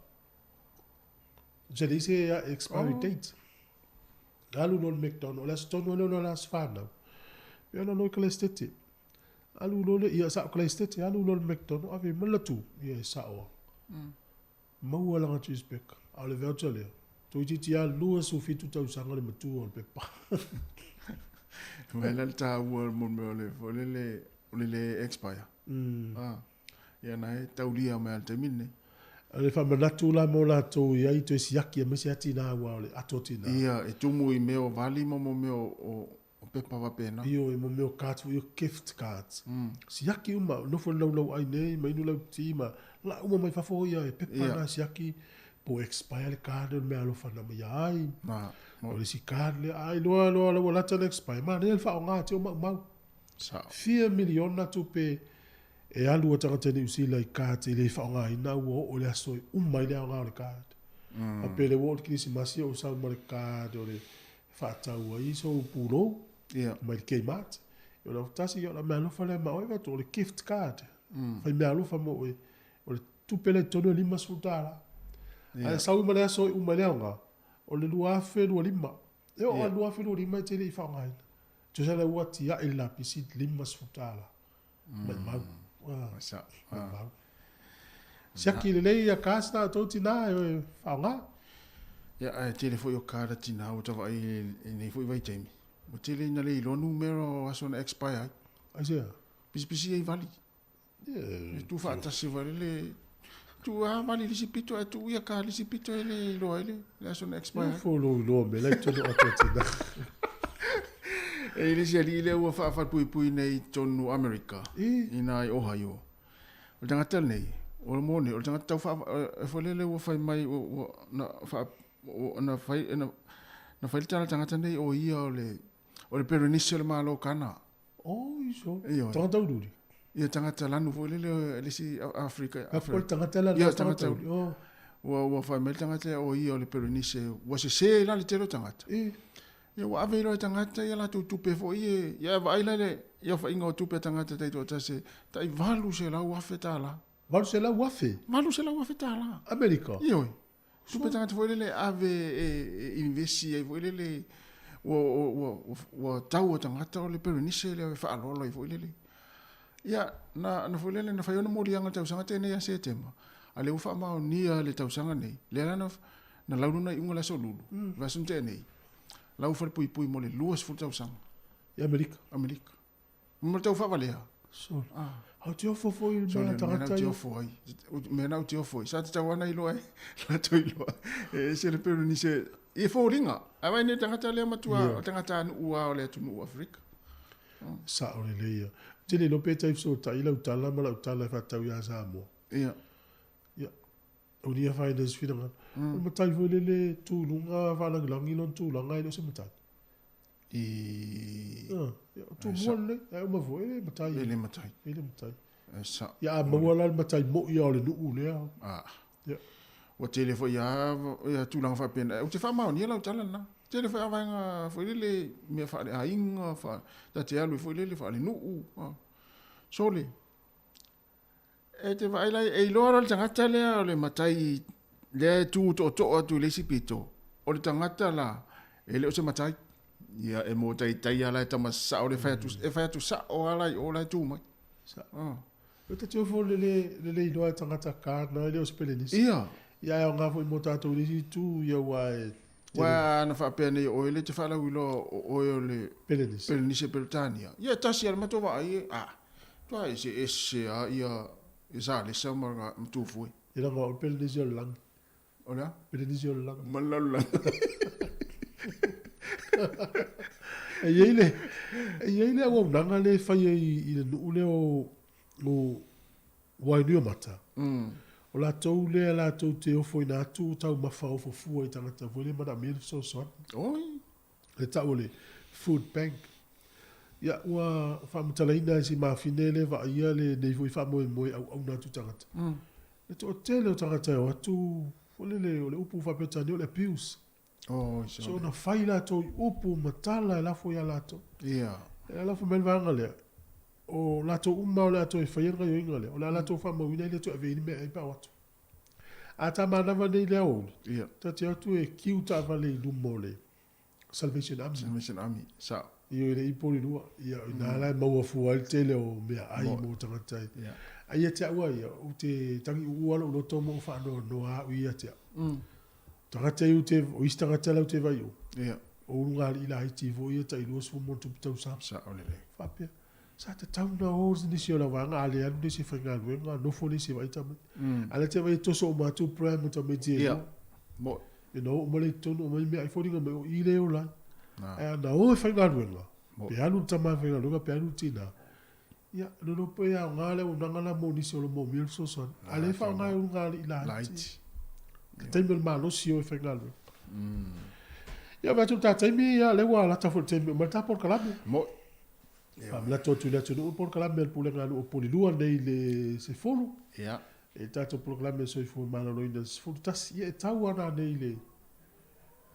Se leai se expiry date. Alu loa le McDonald, o le aso tonu lea o le aso fanau. Pe ona loa i Kalaistete. Alu loa le, ia sa o Kalaistete, alu loa le McDonald, ave mai le latu. Ia e sao lava. Maua lana cheeseburger. A o le voucher lea, toeitiiti lava 27 tausaga le matua o le pepa. Vaai la le taua mo le mea o le foi lele o le le expire. Ah, ia na e taulia mai lava i le taimi lenei. O le faamanatu la mo latou i ai toe siaki aemaise lava tina aua o le ato tina. Ia, e tumu i mea o vali ma mo mea o O pepa faapena. Ioe, mo mea o cards foi, o gift cards. Siaki uma, nofo i le laulauai nei ma inu lau ti ma lau uma mai fafo ia e pepa na siaki. Po expire le card o le meaalofa na aumai ai. O le isi card lea, a iloa loa la ua lata ona expire, manaia le faaaoga te o maumau. Fia miliona tupe e alu a tagata Niu Sila i cards e le faaaogaina ua oo i le aso e uma ai le aoga o le card. Faapea lea ua oo i le Kerisimasi ou sau ma le card o le faatau ai sou pulou mai le Kmart. O le tasi o le meaalofa lea ma oe, fai atu o le gift card. Fai meaalofa mo oe. O le tupe lea i totonu e $50. Ae sau ma le aso e uma ai le aoga, o le 2025. E oo lava i le 2025 e te le i faaaogaina. Tusa la ua tiai le lapisi $50. Maimau. Maimau. Siaki lelei ia card na a outou tina e faaaoga. Ia, ae tele foi o card a tina ua ta vaai i lenei foi vaitaimi, ua tele ina le iloa numera o aso na expire ai. Aisea? Pisipisi ai vali. E tu faatasi foi le tu a vali le isi pito ae tuu ia ka le isi pito e le iloa ai le aso na expire ai. Fo lou iloa me lai tonu atoa tina. E i le isi alii lea ua faafalepuipui nei i totonu o Amerika, i ina i Ohio. O le tagata lenei, o le moni, o le tagata tau faa, e foi lele ua fai mai, ua, na faa, na fai, na fai le tala tagata nei o ia o le, O le Perenisi o le Malo o Kana. Oi so. Ioe. Tagata uriuri. Ia tagata lanu foi lele le isi Afrika. Afrika. O le tagata lanu. Ia tagata uriuri. Oh. Ua ua fai mai le tagata ia o ia o le Perenisi ua sese la le tele o tagata. I. Ia ua ave loa e tagata ia latou tupe foi e ia vaai la le ia faiga o tupe a tagata taitoatasi tai $800,000. $800,000? $800,000. Amerika? Ioe. Tupe tagata foi lele e ave e investi ai foi lele ua ua ua tau o tagata o le Perenise lea e faaaloalo ai foi lele. Ia na na foi lele na fai ona moliaga i le tausaga tenei ia Setema, a lea ua faamaonia le tausaga nei, lea la na na lau lona iuga i le aso Lulu, le vaiaso na tea nei, la ua falepuipui mo le 20 tausaga. I Amerika. Amerika. Ma le tau faavalea. Sole. Ah. Au te ofo foi i le mea tagata ia. Ofo ai. Mea na ou te ofo ai. Sa tatau ana iloa e latou iloa. E ese le Perenise i foliga. Ae vaai nei tagata lea matua yeah. tagata nuu a o le atunuu o Afrika. Sao lelei ia. Ou te le iloa pe tai fesootai lau tala ma lau tala e faatatau ia Samoa. Ia. Ia. O nia fai nei se finagalo. O le matai foi lele tu i luga faalagilagi lona tulaga e le o se matai. I... Ah, ia, o Tumua lenei, ae uma foi, e le matai. E le matai. E le matai. E sa. Ia a maua la le matai moi lava o le nuu lea. Ah. Ia. Ua tele foi lava ia tulaga faapena. Ou te faamaonia lau tala lena. Tele foi lava vaega foi lele, mea faaleaiga, faa, ta te alu ai foi lele faalenuu. Ah. Sole. E te vaai la, e iloa loa le tagata lea o le matai lea e tu tootoo atu i le isi pito, o le tagata la, e le o se matai. Ia, e mōtaitai lava la e tama sao le fai atu, e fai atu sao lava la i o la e tu mai. Sao. Ah. O te tio fo le le le le iloa e tagata kāna e le o se Pelenisi. Ia. Ia e aoga foi mo tātou i le isi itu, ia ua e Ua ana faapea nei o oe le te faalauiloa o oe o le Pelenisi. Pelenisi e Peretania. Ia e tasi lava le matou vaai e, ah, Tua ese ese a ia e sa lesa ma ma tufue. E lava o le Pelenisi o le lagi. O le a? Pelenisi o le lagi. Ma le lalolagi. E i ai le, e i ai le auaunaga lea e fai ai i le nuu lea o, o Wainuiomata. O latou lea latou te ofoina atu taumafa ofo fua i tagata foi lea e manaomia le fesoasoani. Oi. Le tau o le food bank. Ia, ua faamatalaina e si mafine lea e vaaia lenei foi faamoemoe auauna atu i tagata. Le toatele o tagata e o atu, foi lele, o le upu faa-Peretania o le abuse. Oh, so na fai latou i upu ma tala e lafo ia latou. Yeah. E lafo mai le vaega lea, o latou uma o le a toe faia le gaioiga lea, o le a latou faamauina e le toe ave i ai ni meaai pe a o atu. A ta manava nei i le aoauli, yeah. ta te o atu e kiu taavale i luma o le Salvation Army. Salvation Army, sao. Ioe le ipo le lua, ia o ina la e maua fua ai le tele o meaai mo tagata e. Ai ia te au a ia, ou te tangi uua lou loto ma ou faanoanoa au ia te au. Tagata ia ou te, o isi tagata la ou te vai o. Ia. O ulugalii laiti foi ia tai 20 ma ona tupu tausaga. Sao lelei. Faapea, sa tatau ona o nisi o la vaega, a le alu nisi e faigaluega, nofo nisi e vaai tamaiti. A lea te vaai e toso uma atu pram o tamaiti e lua. Moe. Ina oo uma lea i totonu, aumai meaai foliga mai o i lea e ola ai. Ae ana o e faigaluega, pe alu le tama e faigaluega pe alu le tina, ia, lolo pe aoga le auaunaga la mo nisi o lo o moomia le fesoasoani. A lea e faaaoga e ulugalii laiti. Laiti. Le taimi o le malosi o e faigaluega. Ia, vaai atu i le ta taimi, ia, lea ua lata foi i le taimi e uma ai le ta polokalame. Mo'i. Faamanatu atu i le atunuu le polokalame a le Pulega a Nuu o Polilua nei i le 10. Ia. E tatou polokalame o le soifua maloloina i le 11. Ia e tau lava nanei i le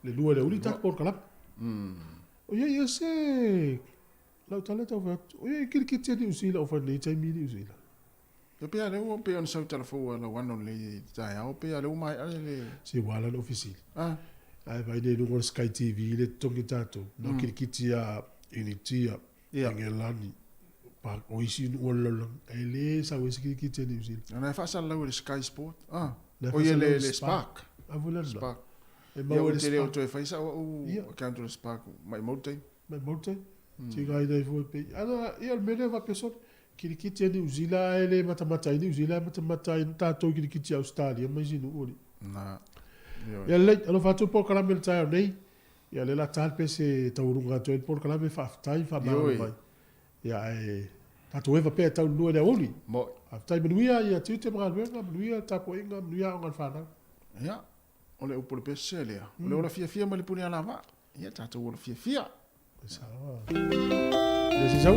le 2 i le aoauli tatou polokalame. O i ai ea se lau tala e tau fai atu, o i ai kirikiti a Niu Sila o fai nei taimi i Niu Sila? Ia pei a lea ua pei ona sau tala fou a Lauano lenei i le taeao, pei a lea ua maea le. Se ua ala ona ou fesili. Ah. Ae vaai nei i luga o le Sky TV lea e totogi e tatou, na o kirikiti a Initia, Engelani, o isi nuu o le lalolagi, ae le sau ai se kirikiti a Niu Sila. Na e faasalalau e le Sky Sport. Ah. O ia le le Spark. A foi le Spark. E maua le Spark. Ia, ou te le o toe fai sau au account o le Spark, maimau le taimi. Maimau le taimi. Tiga ai foi pe. Ana, ia o le mea lea faapea sole. Kirikiti a Niu Zila ae le matamata ai Niu Zila ae matamata ai tatou i kirikiti a Ausetalia ma isi nuu alii. Na. Ia lelei, alofa atu le polokalame i le taeao nei. Ia lea la ta le pese e taualuga atu ai le polokalame, faafetai, faamagalo mai. Ia ae tatou eva pea e tau lua i le aoauli. Mo'i. Faafetai, manuia ia tiute ma galuega, manuia tapuaiga, manuia aoga a le fanau. Ia, o le upu o le pese lea, o le ola fiafia mai le pule alavaa. Ia tatou ola fiafia. Ia se sau.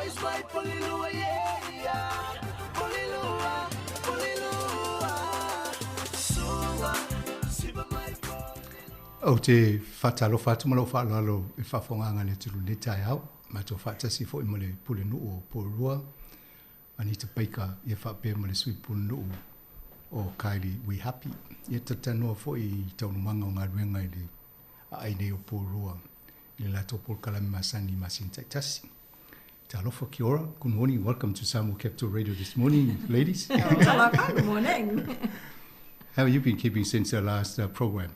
Usu mai Polilua, yeah, yeah. Polilua, Polilua. Sunga, siva mai. Ou te faatalofa atu ma lou faaaloalo i le faafofogaaga a le atunuu i lenei taeao. Matou faatasi foi ma le Pulenuu o Porirua, Anita Baker, ia faapea ma le Sui Pulenuu o Kylie Wihapi. Ia talatalanoa foi i taualumaga o galuega i le aai nei o Porirua i le latou polokalame masani i masina taitasi. Talofa, kia ora, good morning, welcome to Samoa Capital Radio this morning, ladies. Talofa, good morning. How have you been keeping since our last program?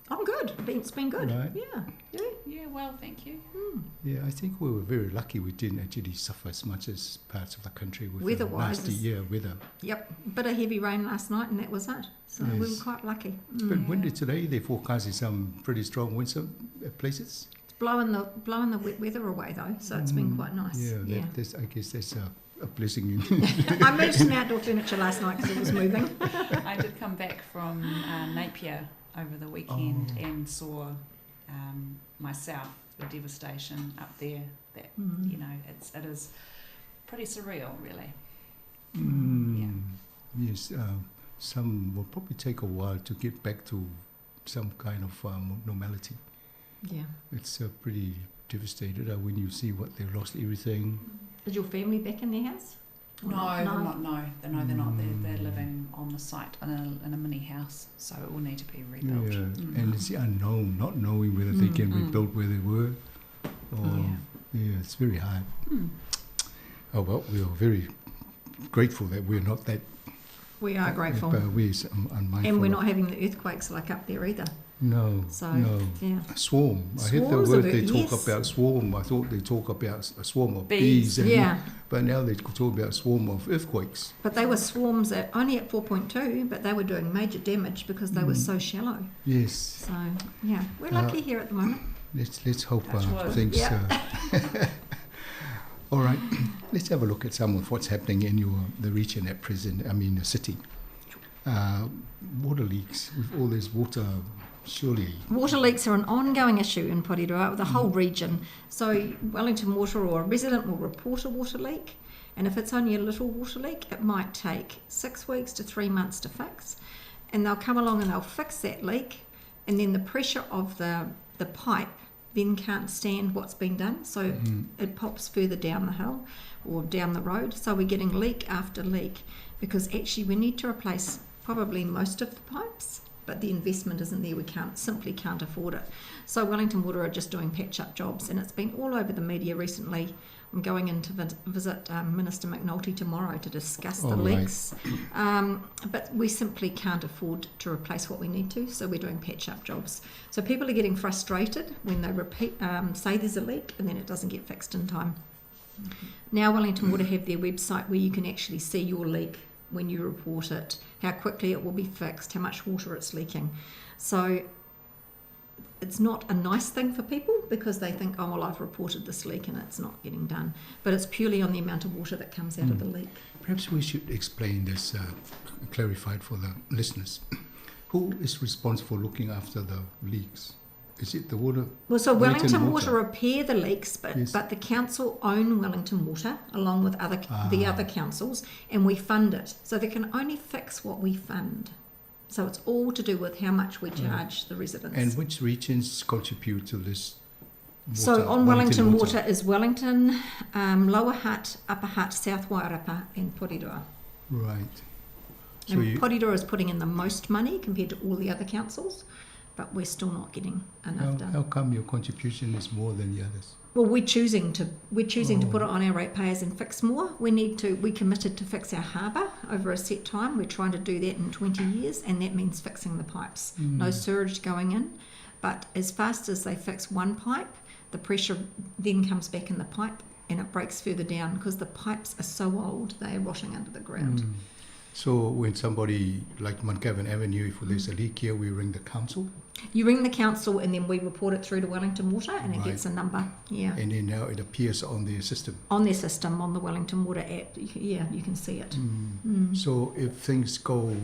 I'm good. It's been good. Right. Yeah. You? Yeah, well, thank you. Yeah, I think we were very lucky we didn't actually suffer as much as parts of the country with the Weather-wise nasty is- yeah, weather. Yep. Bit of heavy rain last night and that was it. So we were Yes. quite lucky. It's been windy today. They're forecasting some pretty strong winds some places. It's blowing the wet weather away though, so it's been quite nice. Yeah, Yeah. That, that's, I guess that's a blessing. In I moved some outdoor furniture last night because it was moving. I did come back from Napier over the weekend Oh. and saw myself the devastation up there. That you know, it is pretty surreal, really. Yes, some will probably take a while to get back to some kind of normality. Yeah. It's pretty devastated when you see what they lost everything. Is your family back in their house? Or No, not? they're not. No, they're not. They're living on the site in a mini house, so it will need to be rebuilt. Yeah, and it's the unknown, not knowing whether they can rebuild where they were. Or, yeah. it's very hard. Oh, well, we are very grateful that we're not that. We are grateful. But we're unmindful. And we're of- not having the earthquakes like up there either. No, So, no. yeah. Swarm. I heard the Swarms word of it, they talk yes. about swarm. I thought they talk about a swarm of Bees. bees. and, Yeah. But now they talk about swarm of earthquakes. But they were swarms at only at 4.2, but they were doing major damage because they were so shallow. Yes. So, yeah, we're lucky here at the moment. Let's hope Touch wood. things. Yeah. All right. Let's have a look at some of what's happening in the region at present. I mean, the city. Water leaks with all this water, surely. Water leaks are an ongoing issue in Porirua, the whole region. So Wellington Water or a resident will report a water leak, and if it's only a little water leak, it might take 6 weeks to 3 months to fix. And they'll come along and they'll fix that leak, and then the pressure of the pipe then can't stand what's been done, so it pops further down the hill or down the road. So we're getting leak after leak, because actually we need to replace probably most of the pipes, but the investment isn't there. We simply can't afford it. So Wellington Water are just doing patch-up jobs, and it's been all over the media recently. I'm going in to visit Minister McNulty tomorrow to discuss the Oh, right. leaks. But we simply can't afford to replace what we need to, so we're doing patch-up jobs. So people are getting frustrated when they say there's a leak and then it doesn't get fixed in time. Now Wellington Water have their website where you can actually see your leak when you report it, how quickly it will be fixed, how much water it's leaking. So it's not a nice thing for people because they think, oh, well, I've reported this leak and it's not getting done. But it's purely on the amount of water that comes out of the leak. Perhaps we should explain this, clarify it for the listeners. Who is responsible for looking after the leaks? Is it the water? Well, so Wellington Water Water repair the leaks, Yes. but the council own Wellington Water along with the other councils, and we fund it. So they can only fix what we fund. So it's all to do with how much we charge the residents. And which regions contribute to this? Water, So on Wellington Water is Wellington, Lower Hutt, Upper Hutt, South Wairarapa and Porirua. Right. So And you, Porirua is putting in the most money compared to all the other councils, but we're still not getting enough done. how come your contribution is more than the others? Well, we're choosing to put it on our ratepayers and fix more. We need to. We committed to fix our harbour over a set time. We're trying to do that in 20 years, and that means fixing the pipes. No sewage going in, but as fast as they fix one pipe, the pressure then comes back in the pipe and it breaks further down because the pipes are so old they are rotting under the ground. So when somebody like Mount Gavin Avenue, if there's a leak here, we ring the council? You ring the council and then we report it through to Wellington Water and it Right. gets a number. Yeah. And then now it appears on their system. On their system, on the Wellington Water app, you can see it. So if things go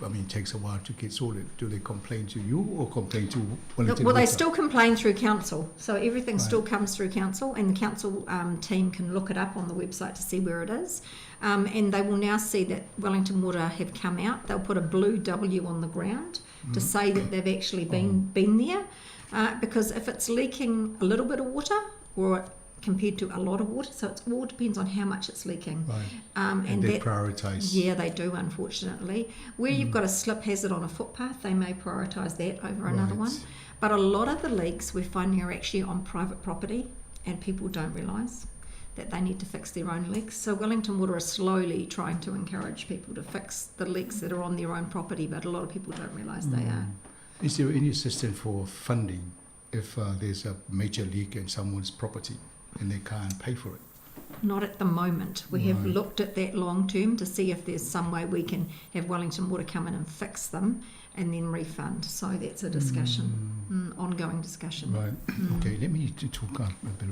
I mean, takes a while to get sorted, do they complain to you or complain to Wellington Well, they Water? still complain through council, so everything Right. still comes through council, and the council team can look it up on the website to see where it is. And they will now see that Wellington Water have come out. They'll put a blue W on the ground to say that they've actually been there, because if it's leaking a little bit of water or compared to a lot of water, so it all depends on how much it's leaking. Right. And they prioritise. Yeah, they do, unfortunately. Where you've got a slip hazard on a footpath, they may prioritise that over another one. But a lot of the leaks we're finding are actually on private property, and people don't realise that they need to fix their own leaks. So Wellington Water is slowly trying to encourage people to fix the leaks that are on their own property, but a lot of people don't realise they are. Is there any assistance for funding if there's a major leak in someone's property and they can't pay for it? Not at the moment. We have Right. looked at that long term to see if there's some way we can have Wellington Water come in and fix them and then refund. So that's a discussion, ongoing discussion. Right. Okay, let me talk a bit.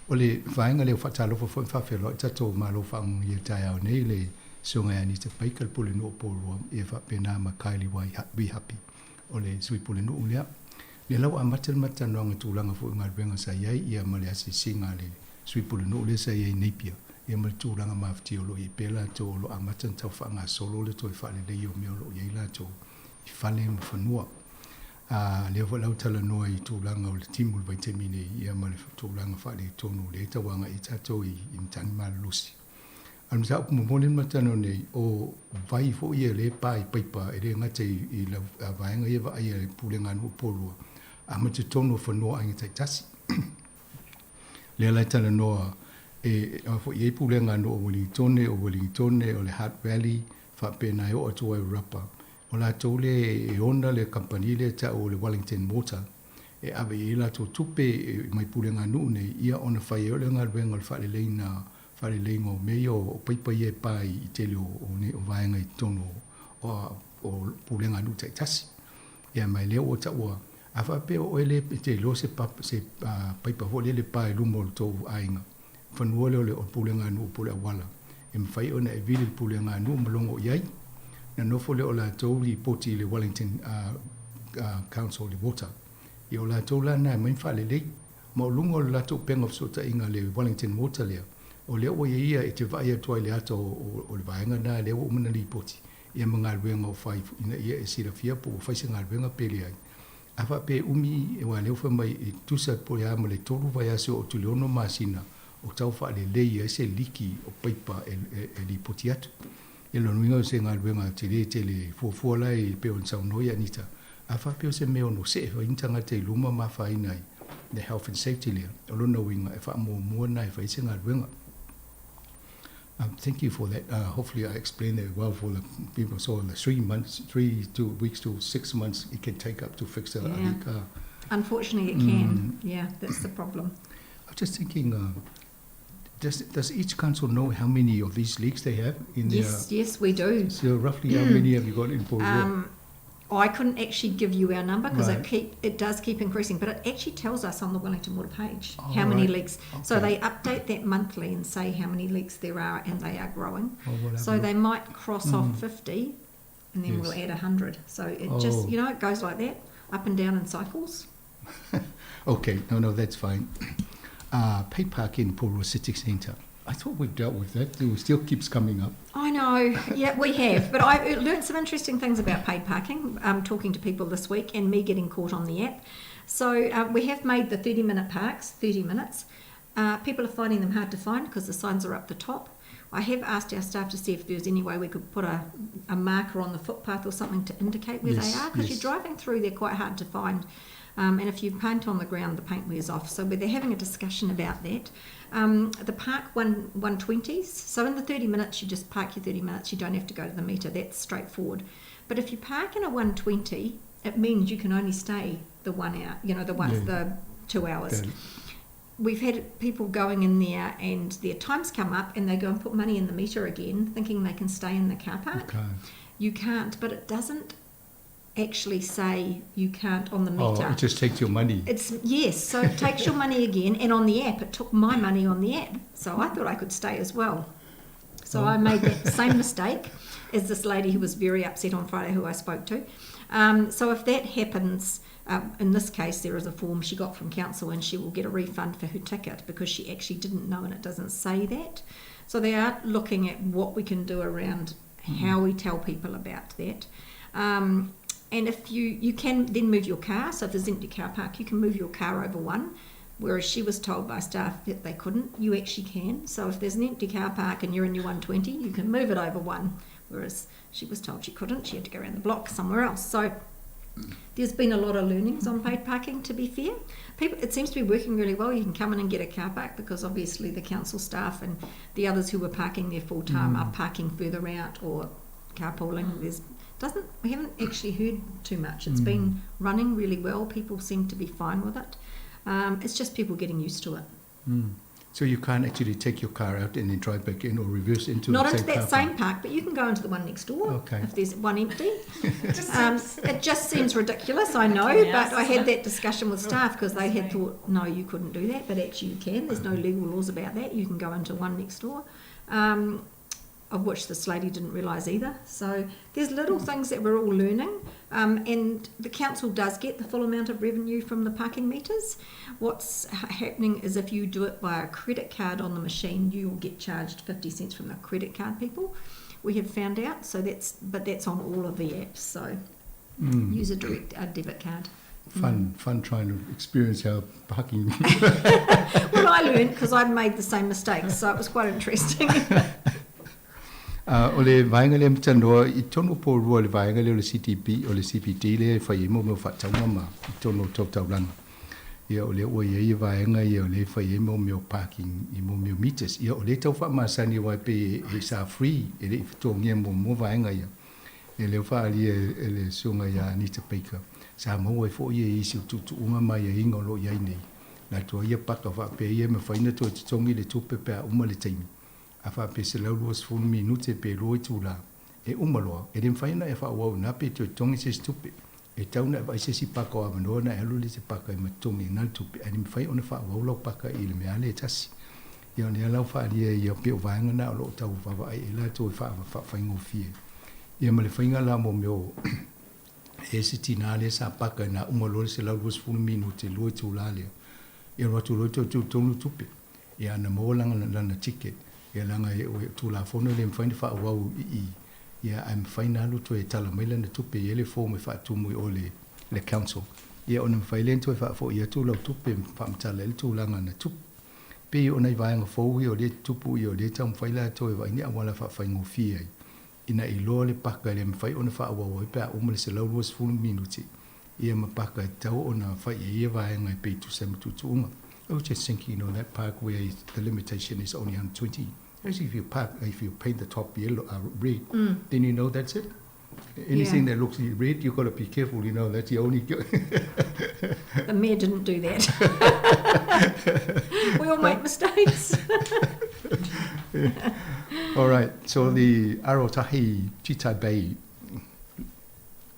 O le vaenga lea o faatalofa fo'i ma faafeloa'i tatou malo faagogia taeao nei le susuga ia Anita Baker le Pulenuu o Porirua ia faapena ma Kylie Wihapi o le Sui Pulenuu lea. Lea la ua amata le matalanoaga i tulaga foi o galuega sa i ai ia ma le asiasiga a le Sui Pulenuu lea sa i ai i Napier ia ma le tulaga mafatia o lo o i ai pea latou o lo o amata ona tau faagasolo le toe faalelei o mea o lo o i ai latou i fale ma fanua. A lea foi la ua talanoa i tulaga o le timu i le vaitaimi nei ia ma le tulaga faaletonu o lea e tau agai ai tatou i matagi malolosi. A o le mataupu momoli le matalanoa nei, o vai foi ia lea e pa i paipa e le gata i lau vaega ia e vaaia e le Pulega a Nuu o Porirua, a ma totonu o fanua o aiga taitasi. Lea la e talanoa e foi i ai Pulega a Nuu o Ueligitone, o Ueligitone, o le Hutt Valley, faapena e oo atu ai i Rapa. O latou lea e ona le kamupani lea e tau o le Wellington Water e ave i ai latou tupe mai pulega nuu nei ia ona fai ai o le galuega o le faaleleiga faaleleiga o mea ia o paipa ia e pa i tele o nei o vaega i totonu o o pulega nuu taitasi. Ia ma lea ua taua a faapea o oe lea e te iloa se se paipa foi lele pa i luma o le tou aiga fanua lea o le pulega a nuu po o le auala e mafai ona e vili le pulega a nuu ma logo i ai. Na nofo lea o latou lipoti i le Wellington Council i le Water. Ia o latou la na e aumai ma faalelei. Ma o luga o le latou upega o fesootaiga le Wellington Water lea, o lea ua i ai ia e te vaai atu ai i le ata o le vaega lena lea ua uma ona lipoti, ia ma galuega o fai ina ia e silafia po ua fai se galuega pe leai. A faapea e umi, aua lea ua fai mai e tusa po o le a ma le tolu vaiaso oo atu i le ono masina o tau faalelei ai se liki o paipa e lipoti atu. Ia lona uiga o se galuega tele tele e fuafua la e pei ona saunoa ia Anita, a faapea o se mea ono see fai ni tagata i luma ma afaina ai le health and safety lea, o lona uiga e faamuamua lena e fai ai se galuega. Thank you for that. Hopefully I explained that well for the people. So the 3 months, 3 to weeks to 6 months it can take up to fix a leak. Unfortunately, it can. Yeah, that's the problem. I was just thinking, does each council know how many of these leaks they have in Yes, their? yes, we do. So roughly how many have you got in Porirua? I couldn't actually give you our number because it does keep increasing, but it actually tells us on the Wellington Water page how many leaks. So they update that monthly and say how many leaks there are, and they are growing. Oh, we'll have So a look. they might cross off 50, and then we'll add 100. So it just it goes like that, up and down in cycles. Okay, no, that's fine. Paid parking in Porirua City Centre. I thought we've dealt with that. It still keeps coming up. I know, yeah, we have. But I learned some interesting things about paid parking, talking to people this week and me getting caught on the app. So we have made the 30 minute parks 30 minutes. People are finding them hard to find because the signs are up the top. I have asked our staff to see if there's any way we could put a marker on the footpath or something to indicate where they are, because you're driving through, they're quite hard to find. And if you paint on the ground, the paint wears off. So they're having a discussion about that. The park 120s, so in the 30 minutes, you just park your 30 minutes, you don't have to go to the meter, that's straightforward. But if you park in a 120, it means you can only stay the 1 hour, the one, the 2 hours. We've had people going in there and their times come up and they go and put money in the meter again, thinking they can stay in the car park. You can't, but it doesn't actually say you can't on the Oh, meter. it just takes your money. It's yes, so it takes your money again, and on the app, it took my money on the app, so I thought I could stay as well. So I made that same mistake as this lady who was very upset on Friday who I spoke to. So if that happens, in this case there is a form she got from council and she will get a refund for her ticket because she actually didn't know and it doesn't say that. So they are looking at what we can do around how we tell people about that. And if you can then move your car, so if there's an empty car park, you can move your car over one, whereas she was told by staff that they couldn't. You actually can. So if there's an empty car park and you're in your 120, you can move it over one, whereas she was told she couldn't. She had to go around the block somewhere else. So there's been a lot of learnings on paid parking, to be fair. People, it seems to be working really well. You can come in and get a car park because obviously the council staff and the others who were parking there full time are parking further out or carpooling. We haven't actually heard too much. It's been running really well. People seem to be fine with it. It's just people getting used to it. So you can't actually take your car out and then drive back in or reverse into Not the into same that car same park. park, but you can go into the one next door if there's one empty. It It just seems ridiculous, I know, but I had that discussion with staff because they had thought, no, you couldn't do that, but actually you can. There's no legal laws about that. You can go into one next door, of which this lady didn't realise either. So there's little things that we're all learning, and the council does get the full amount of revenue from the parking meters. What's happening is if you do it by a credit card on the machine, you will get charged 50 cents from the credit card people, we have found out. But that's on all of the apps, so use a direct debit card. Fun trying to experience how parking... Well, I learned because I'd made the same mistakes, so it was quite interesting. O le vaenga lea matanoa, i tonu Porirua le vaenga lea o le CTP, o le CPD lea e fai ai mo mea o faatauga ma i tonu o tautaulanga. Ia o le ua iai e vaenga ia o le fai ai mo mea o parking i mo mea o meters. Ia o le tau whaamasani wai pe e sa free e le i whatoongia mo mo vaenga ia. E leo whaalia e le suanga ia Anita Baker. Sa maua e fo ia isi o tutuunga mai ia inga o lo iai nei. La tua ia paka whaapea ia me whaina tua tutongi le tupe pea uma le taimi. A whaapea se lau lua sefulu minute pe lua i tūlā. E umaloa, e le mwhaina e whaawau nā pe toe tongi se tupe. E tauna e vai se si paka o awanoa na e alu le se paka e matongi nā le tupe. A le mwhai ona whaawau lau paka i le mea le e tasi. Ia o nea lau whaalia ia pe o vaenga nā o lo tau wawa ai e la toe whaawhaingofie. Ia ma le whainga la mo meo e se tina le sa paka nā umaloa le se lau lua sefulu minute lua i tūlā lea. Ia roa tū loi toe tū tonu tupe. Ia ana maua langa lana ticket. Ia langa e o tū la fono le mwhaina whaawau i ia ai mwhaina alu toe tala mai lana tupe i ele form e whaatumu i o le council. Ia ona mwhai len toe whaafo ia tū lau tupe whaamtala ele tūlanga na tupe. Pe o nei vaenga fōu i o le tupu i o le tau mwhai la toe wa ini awala whaawhaingofie ai. Ina i loa le paka le mwhai ona whaawau ai pea uma le se lau lua sefulu minuti. Ia ma paka e tau ona whai e ia vaenga e pe tusa matutuunga. I was just thinking, that park where the limitation is only 120. Actually, if you park, if you paint the top yellow, red, then you know that's it. Anything that looks red, you've got to be careful, that's the only... The mayor didn't do that. We all make mistakes. All right, so the Arotahi Titahi Bay,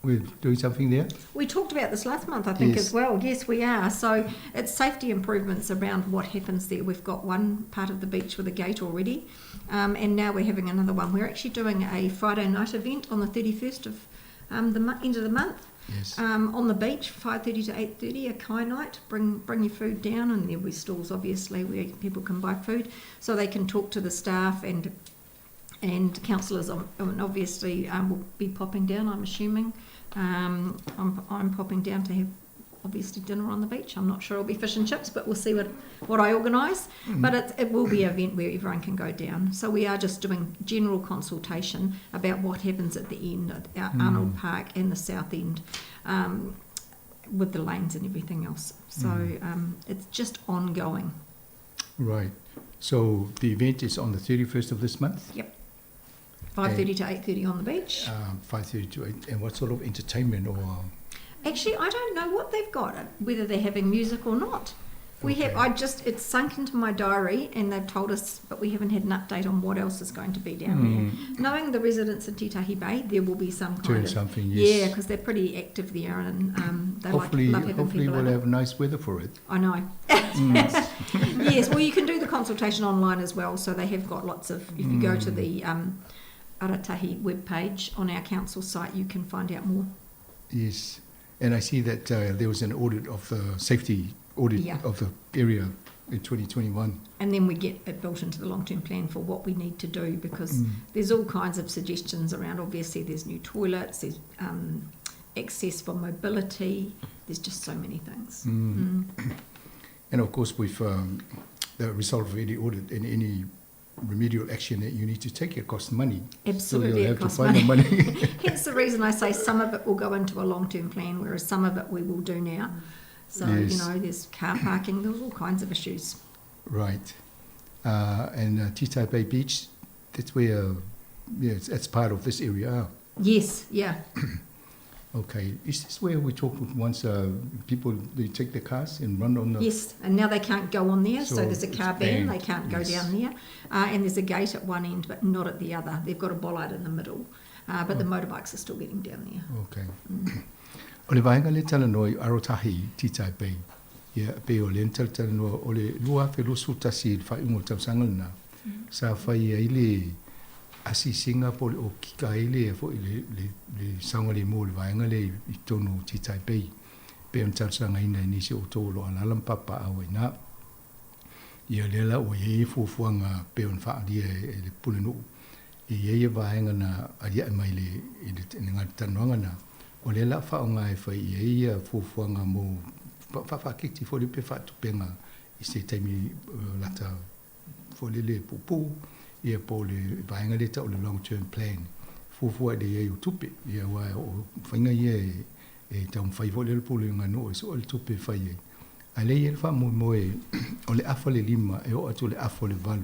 we're doing something there? We talked about this last month, I think, as well. Yes, we are. So it's safety improvements around what happens there. We've got one part of the beach with a gate already, and now we're having another one. We're actually doing a Friday night event on the 31st of the end of the month. On the beach, 5:30 to 8:30, a kai night. Bring your food down, and there'll be stalls, obviously, where people can buy food, so they can talk to the staff and councillors, and obviously will be popping down, I'm assuming. I'm popping down to have, obviously, dinner on the beach. I'm not sure it'll be fish and chips, but we'll see what I organise. But it will be an event where everyone can go down. So we are just doing general consultation about what happens at the end at Arnold Park and the South End, with the lanes and everything else. So it's just ongoing. Right. So the event is on the 31st of this month? Yep. 5:30 to 8:30 on the beach. 5:30 to 8. And what sort of entertainment or... Actually, I don't know what they've got, whether they're having music or not. We have. I just it's sunk into my diary, and they've told us, but we haven't had an update on what else is going to be down there. Knowing the residents in Titahi Bay, there will be some kind Doing of something, yes. Yeah, because they're pretty active there, and they Hopefully, like love having hopefully people we'll over. have nice weather for it. I know. Yes, well, you can do the consultation online as well. So they have got lots of. If you go to the Arotahi webpage on our council site, you can find out more. Yes, and I see that there was an audit of the safety audit Yeah. of the area in 2021. And then we get it built into the long term plan for what we need to do because there's all kinds of suggestions around. Obviously, there's new toilets, there's access for mobility, there's just so many things. And of course, with the result of any audit and any remedial action that you need to take, it costs money. Absolutely, So you'll it have to costs find the money. Hence the reason I say some of it will go into a long term plan, whereas some of it we will do now. So, Yes. you know, there's car parking, there's all kinds of issues. Right. And Titahi Bay Beach, that's where, yeah, it's part of this area. Yes, yeah. Okay. Is this where we talked once people, they take their cars and run on the... Yes, and now they can't go on there, so, So there's a it's car ban, they banned, can't go yes. down there. And there's a gate at one end, but not at the other. They've got a bollard in the middle, but Oh. the motorbikes are still getting down there. Okay. O le vaenga le talanoa i Arotahi Titahi Bay. Ia, pe o le talanoa o le 2021 i le faaiuga o le tausaga lena. Sa fai ai le asiasiga po o le okika ai le foʻi le, le, le saogalemu o le vaega lea i totonu o Titahi Bay. Pe ona talosagaina e nisi o outou o loo alaala ma papaau ai na. Ia lea la ua iai fuafuaga pe ona faaalia e le pulenuu. E iai e vaega na aliae mai le, i le, i le talanoaga na. O lea la faaaoga e fai i ai ia fuafuaga mo faafaaketi foi le pe faatupega i se taimi lata foi lele puupuu ia po o le vaega lea tau o le long term plan. Fuafua i le iai o tupe ia aua o faiga ia e taumafai foi lea le pulega nuu e sue le tupe e fai ai. Ae lea e i ai le faamoemoe o le afa le 5 e oo atu i le afa o le 8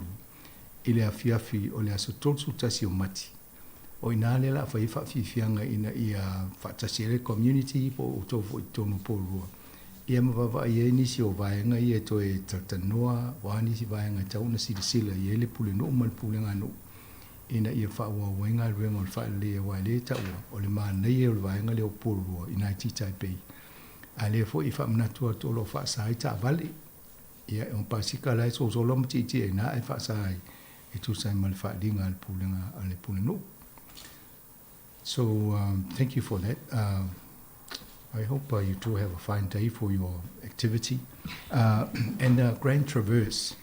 i le afiafi o le aso 31 o Mati. O ina lea la fai ai faafiafiaga ina ia faatasi ai le community po o outou foi i totonu o Porirua. Ia ma vaavaai ai nisi o vaega ia e toe talatalanoa, o a nisi vaega e tatau ona silasila i ai le pulenuu ma le puleganuu ina ia faaauau ai galuega o le faalelei aua e lē taua o le manaia o le vaega lea o Porirua ina i Titahi Bay. A lea foi e faamanatu atu o loo faasā ai taavale. Ia e pasika la e sosolo ma tietie ina e faasā ai e tusa ai ma le faaliga a le pulega a le pulenuu. So thank you for that. I hope you two have a fine day for your activity. And Grand Traverse.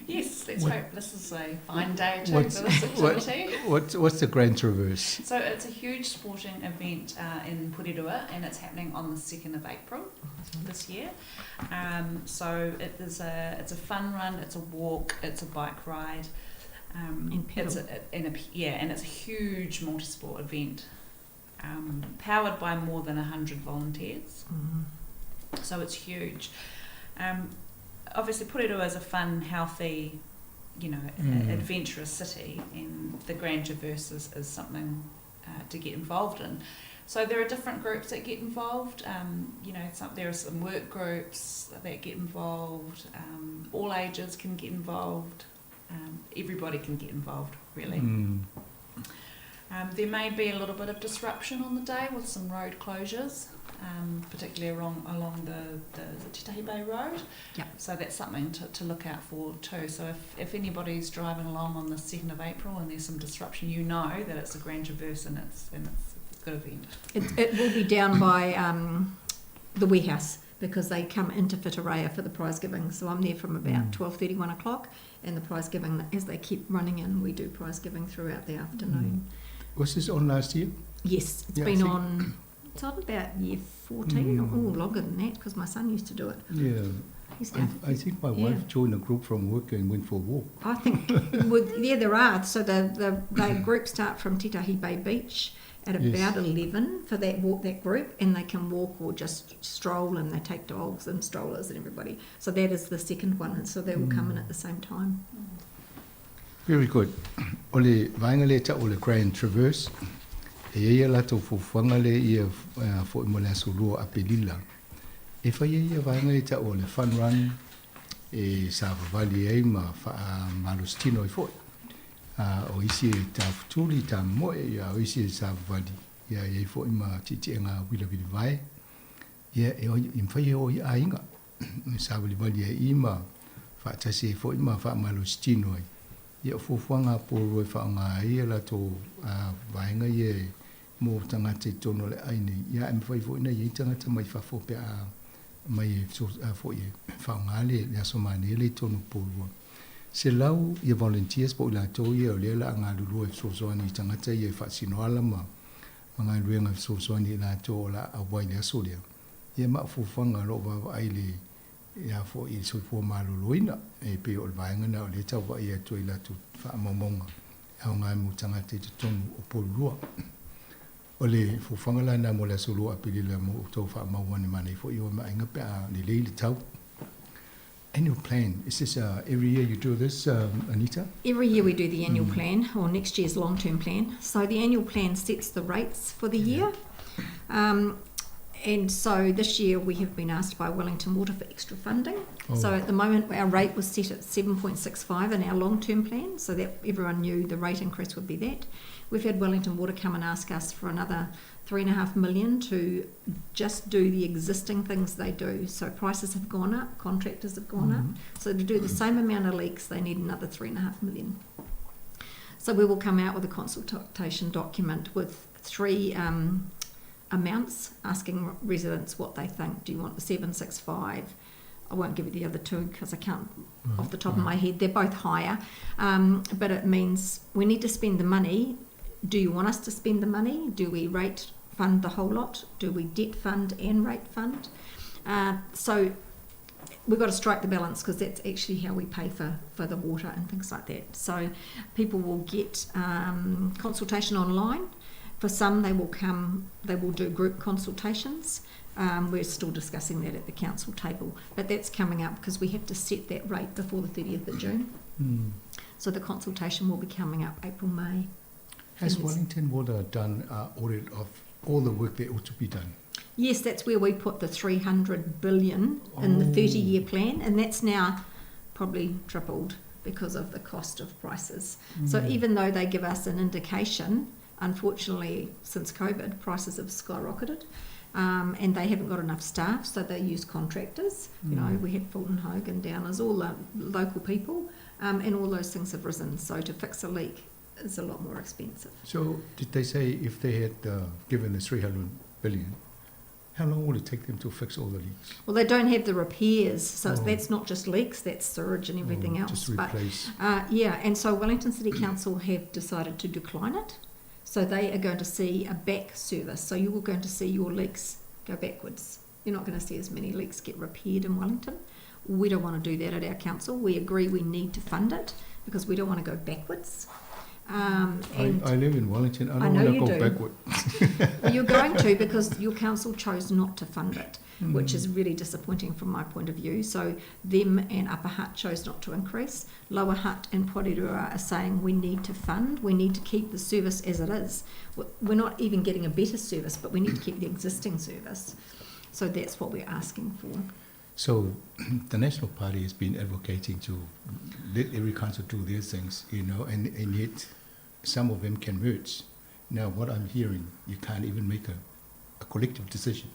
Yes, let's What- hope this is a fine day too What's, for this activity. what's the Grand Traverse? So it's a huge sporting event in Porirua, and it's happening on the 2nd of April this year. So it's a fun run, it's a walk, it's a bike ride. And pedal. And it's a huge multi-sport event, powered by more than 100 volunteers. So it's huge. Obviously, Porirua is a fun, healthy, adventurous city, and the Grand Traverse is something to get involved in. So there are different groups that get involved. There are some work groups that get involved. All ages can get involved. Everybody can get involved, really. There may be a little bit of disruption on the day with some road closures, particularly along the Titahi Bay Road. So that's something to look out for too. So if anybody's driving along on the 2nd of April and there's some disruption, you know that it's a Grand Traverse and it's a good event. It will be down by the warehouse because they come into Whitireia for the prize giving. So I'm there from about 12:30, 1 o'clock, and the prize giving, as they keep running in, we do prize giving throughout the afternoon. Was this on last year? Yes, it's Yeah, I been think on. It's on about year 14, or longer than that, because my son used to do it. Yeah. He's now I think my yeah. wife joined a group from work and went for a walk. I think, well, yeah, there are. So the group start from Titahi Bay Beach at about 11 for that walk, that group, and they can walk or just stroll, and they take dogs and strollers and everybody. So that is the second one, and so they will come in at the same time. Very good. O le vaenga le tau o le Grand Traverse, e ia ia latou fuafuaga le ia foʻi mo le aso 2 Apelila. E fai ai ia vaega e ta'u o le fun run e savavali ai ma fa'amalositino ai fo'i. A o isi e tafutuli, tamomo'e, ia o isi e savavali, ia e i ai fo'i ma ti'iti'ega vilavilivae. Ia e e mafai e oo i aiga e savalivali ai i ma fa'atasi ai fo'i ma fa'amalositino ai. Ia o fuafuaga a Porirua e fa'aaogā ai ia latou vaega ia e mo tagata i totonu o le ai nei, ia ae mafai foi ona i ai tagata mai fafo pe a mai e fo'i e faaogā le le aso manaia lea i totonu o Porirua. 100 ia volunteers po o i latou ia o lea o le a galulue e fesoasoani i tagata ia e faasino ala ma ma galuega e fesoasoani i latou o le a auai i le aso lea. Ia ma o fuafuaga o lo o vaavaai i le ia fo'i i le soifua maloloina, e pei o le vaega lena o lea e tau vaai atu ai i latou faamaumauga e aoga mo tagata i totonu o Porirua. O le fuafuaga la lena mo le aso 2 Aperila mo outou faamau ane manaia foi oe ma aiga pe a lelei le tau. Annual plan, is this every year you do this, Anita? Every year we do the annual plan, or next year's long-term plan. So the annual plan sets the rates for the year. And so this year we have been asked by Wellington Water for extra funding. So at the moment our rate was set at 7.65 in our long-term plan, so that everyone knew the rate increase would be that. We've had Wellington Water come and ask us for another 3.5 million to just do the existing things they do. So prices have gone up, contractors have gone up. So to do the same amount of leaks, they need another 3.5 million. So we will come out with a consultation document with three amounts, asking residents what they think. Do you want the 765? I won't give you the other two because I can't off the top of my head. They're both higher, but it means we need to spend the money. Do you want us to spend the money? Do we rate fund the whole lot? Do we debt fund and rate fund? So we've got to strike the balance, because that's actually how we pay for the water and things like that. So people will get consultation online. For some, they will come, they will do group consultations. We're still discussing that at the council table, but that's coming up because we have to set that rate before the 30th of June. So the consultation will be coming up April, May. Has Wellington Water done an audit of all the work that ought to be done? Yes, that's where we put the 300 billion in the 30-year plan, and that's now probably tripled because of the cost of prices. So even though they give us an indication, unfortunately, since COVID, prices have skyrocketed, and they haven't got enough staff, so they use contractors. You know, we had Fulton Hogan down as all the local people, and all those things have risen. So to fix a leak is a lot more expensive. So did they say if they had given the 300 billion, how long would it take them to fix all the leaks? Well, they don't have the repairs, so that's not just leaks, that's sewage and everything else. Just replace. But, yeah, and so Wellington City Council have decided to decline it. So they are going to see a back service. So you are going to see your leaks go backwards. You're not going to see as many leaks get repaired in Wellington. We don't want to do that at our council. We agree we need to fund it because we don't want to go backwards. And I live in Wellington. I I don't know want to you go do. backward. Well, you're going to, because your council chose not to fund it, which is really disappointing from my point of view. So them and Upper Hutt chose not to increase. Lower Hutt and Porirua are saying we need to fund, we need to keep the service as it is. We're not even getting a better service, but we need to keep the existing service. So that's what we're asking for. So the National Party has been advocating to let every council do their things, you know, and yet some of them can merge. Now, what I'm hearing, you can't even make a collective decision.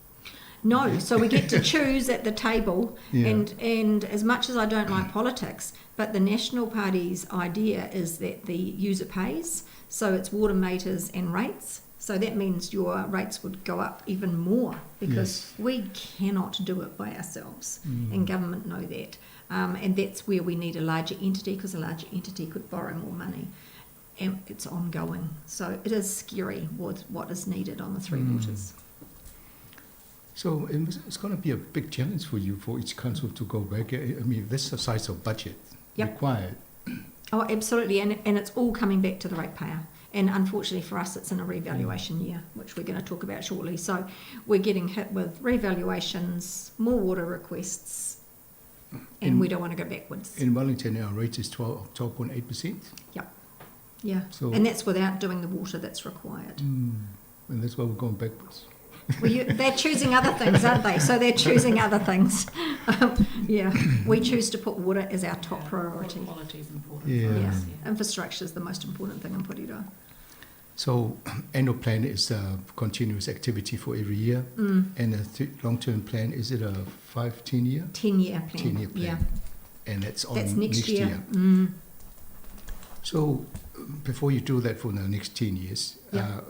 No, so we get to choose at the table, and as much as I don't like politics, but the National Party's idea is that the user pays, so it's water meters and rates. So that means your rates would go up even more, because we cannot do it by ourselves, and government know that. And that's where we need a larger entity, because a larger entity could borrow more money. And it's ongoing. So it is scary what is needed on the Three Waters. So it's going to be a big challenge for you, for each council to go back. I mean, this size of budget required. Oh, absolutely. And it's all coming back to the ratepayer. And unfortunately for us, it's in a revaluation year, which we're going to talk about shortly. So we're getting hit with revaluations, more water requests, and we don't want to go backwards. In Wellington, our rate is 12.8%. Yep. Yeah. So, and that's without doing the water that's required. And that's why we're going backwards. Well, you, they're choosing other things, aren't they? So they're choosing other things. Yeah, we choose to put water as our top priority. Water quality is important. Yeah. Yeah. Infrastructure is the most important thing in Porirua. So annual plan is a continuous activity for every year. And the long-term plan, is it a 5, 10 year? 10-year plan. 10-year plan. Yeah. And that's on That's next year. year. So before you do that for the next 10 years,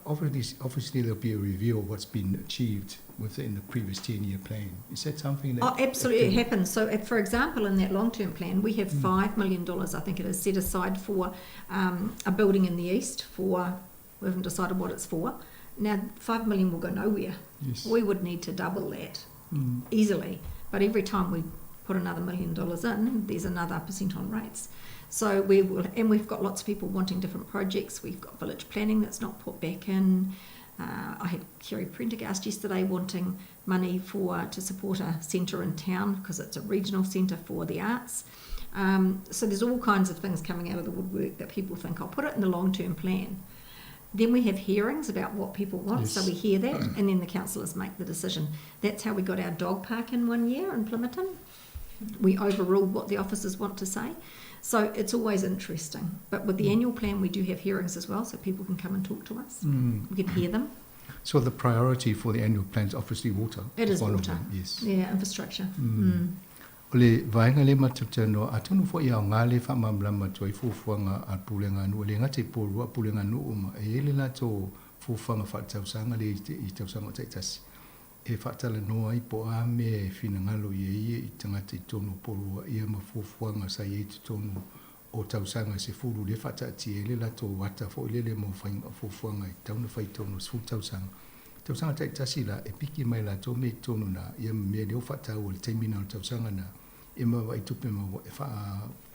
obviously there'll be a review of what's been achieved within the previous 10-year plan. Is that something that... Oh, absolutely, it can happens. So, if, for example, in that long-term plan, we have $5 million, I think it is, set aside for a building in the east for... We haven't decided what it's for. Now, $5 million will go nowhere. We would need to double that easily. But every time we put another million dollars in, there's another percent on rates. So we will, and we've got lots of people wanting different projects. We've got village planning that's not put back in. I had Kerry Prendergast yesterday wanting money to support a centre in town because it's a regional centre for the arts. So there's all kinds of things coming out of the woodwork that people think, I'll put it in the long-term plan. Then we have hearings about what people want, so we hear that, and then the councillors make the decision. That's how we got our dog park in one year in Plimmerton. We overruled what the officers want to say. So it's always interesting. But with the annual plan, we do have hearings as well, so people can come and talk to us. We can hear them. So the priority for the annual plan is obviously water. It is One of water. them, yes. Yeah, infrastructure. O le vaenga le matatano, a tonu fo ia ngā le whamamlama toi fufuanga a pulenga nu, le ngate pōrua pulenga nu uma, e ele la tō fufuanga whaatausanga le i tausanga o taitasi. E whaatala noa i po a me e whinangalo i e ia i tangata i tonu pōrua, ia ma fufuanga sa i e te tonu o tausanga se furu le whaataati e le la tō wata fo i lele mō whainga fufuanga i tauna whai tonu sfu tausanga. Tausanga taitasi la e piki mai la tō me tonu nā, ia me leo whaatau o le teimina o tausanga nā, e mawa i tupe mawa, e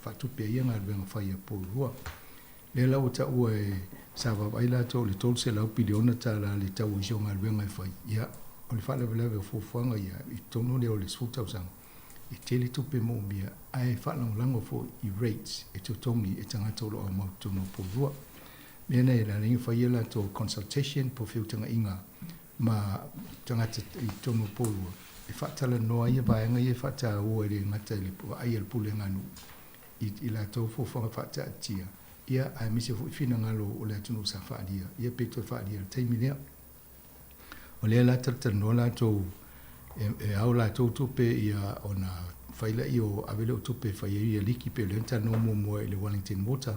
whaatupe ia ngā ruenga whai a pōrua. Le lau o ta ua e sa wawai la tō le tōl se lau piliona tā la le tau i ngā ruenga e whai. Ia, o le whaalawelawe o fuafuaga ia, i tonu lea o le sefulu tausaga, e tele tupe moomia, ae faalagolago foʻi i rates e totogi e tagata o loo aumau totonu o Porirua. Mea nei e lalagi faia latou consultation po feutagaʻiga ma tagata i totonu o Porirua, e faatalanoa ia vaega ia e faataua e le gata i le vaai a le pulega nuu i latou fuafuaga faataatia, ia ae aemaise foʻi finagalo o le atunuu sa faalia, ia pe toe faalia le taimi lea. O lea la talatalanoa latou e ao latou tupe ia ona failaʻi o ave lea o tupe e fai ai ia liki pe o lea na talanoa muamua i le Wellington Water,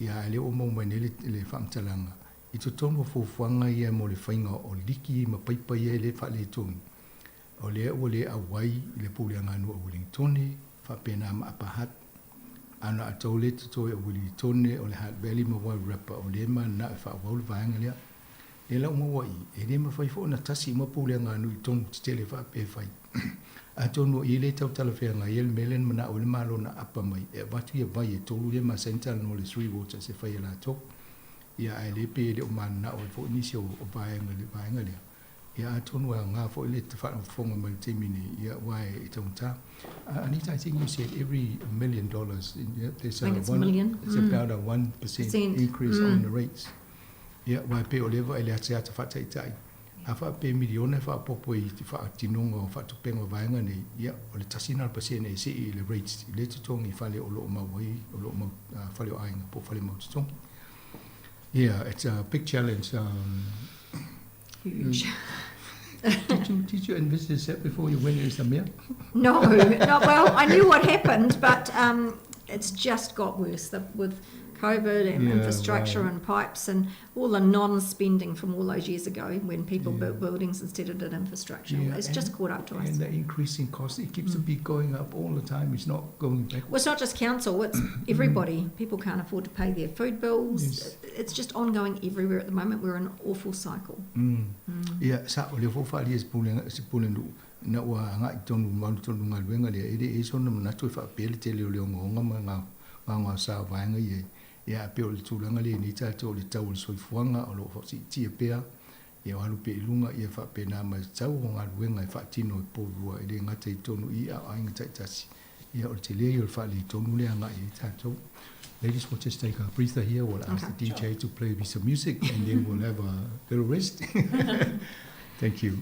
ia ae le oo mau mai nei le faamatalaga i totonu o fuafuaga ia mo le faiga o liki ma paipa ia e lē faaletonu. O lea ua lē auai i le puleaga nuu o Wellingtone, faapena ma Upper Hutt. Ana atou le totoe o Wellingtone o le Hutt Valley ma Wairarapa o lē mananaʻo e faaauau le vaega lea. Le lau maua i, e lē mafai foʻi ona tasi uma puleaga nuu i tonu tetele faapea fai. Atonu o i le tautalafeaga ia le mea lea na manaʻo ai le malo na apa mai e avatu ia vai e tolu lea masani talanoa le Three Waters e fai e latou. Ia ae le pe e le o mananaʻo ai foʻi nisi o vaega le vaega lea. Ia atonu e aogā foʻi le faafofoga mai le taimi nei, ia ua e taugata. Anita, I think you said every $1 million, yeah, there's I a think it's a one, million. it's about a 1% Percent. increase on the rates. Ia, wai pe o lewa e le ate ata whaataitai. A wha pe miliona e whaapopo i te whaatinonga o whaatupenga o vaenga nei, ia, o le tasina le pasene e si i le rates, i le tutongi i whale o loo mau ai, o loo mau, whale o ainga, po whale mau tutongi. Yeah, it's a big challenge. Huge. Did you envisage that before you went as the mayor? No, no. Well, I knew what happened, but it's just got worse with COVID and infrastructure and pipes and all the non-spending from all those years ago when people built buildings instead of did infrastructure. It's just caught up to us. And the increasing cost, it keeps be going up all the time. It's not going backwards. Well, it's not just council, it's everybody. People can't afford to pay their food bills. It's just ongoing everywhere at the moment. We're in an awful cycle. Yeah, sa o le fo whaali e se pule nu, na ua ngā i tonu malu tonu ngā luenga lea, e le e sona manatu e whaapele te leo leo ngonga ma ngā ngā sa vaenga i e. Ia pe o le tūlanga le ni tātou o le tau o le soifuaga o loo faasiitia pea, ia o alu pea i luga ia faapena ma tau o galuega e faatino e Porirua e lē gata i tonu i aoaiga taitasi. Ia o le telē ia o le faaletonu le agaʻi ai tatou. Ladies, we'll just take a breather here. We'll ask the DJ to play me some music and then we'll have a little rest. Thank you.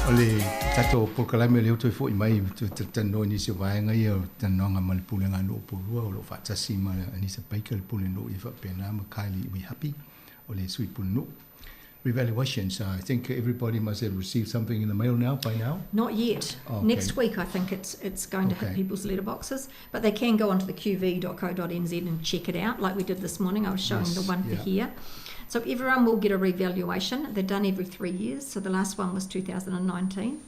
O le tatou polokalame lea ua toe foi mai toe talatalanoa i nisi o vaega ia o talanoaga ma le Pulega a Nuu o Porirua o lo o faatasi ma Anisa Baker le Pulenuu ia faapena ma Kylie Uihapi o le Sui Pulenuu. Revaluations, I think everybody must have received something in the mail now by now. Not yet. Okay. Next week, I think it's it's going to hit people's letterboxes, but they can go onto the qv.co.nz and check it out, like we did this morning. I was showing the one for here. So everyone will get a revaluation. They're done every 3 years. So the last one was 2019.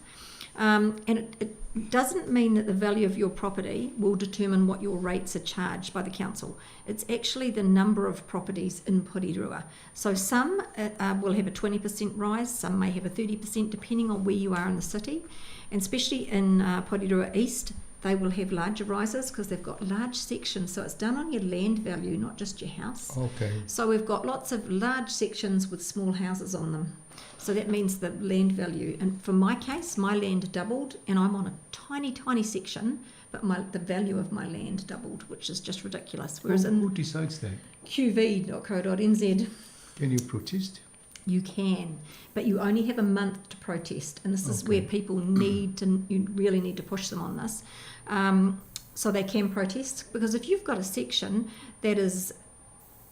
And it doesn't mean that the value of your property will determine what your rates are charged by the council. It's actually the number of properties in Porirua. So some will have a 20% rise, some may have a 30%, depending on where you are in the city. And especially in Porirua East, they will have larger rises because they've got large sections. So it's done on your land value, not just your house. So we've got lots of large sections with small houses on them. So that means the land value. And for my case, my land doubled, and I'm on a tiny, tiny section, but the value of my land doubled, which is just ridiculous. Whereas Who, in who decides that? qv.co.nz, Can you protest? You can, but you only have a month to protest, and this is where people need to, you really need to push them on this. So they can protest, because if you've got a section that is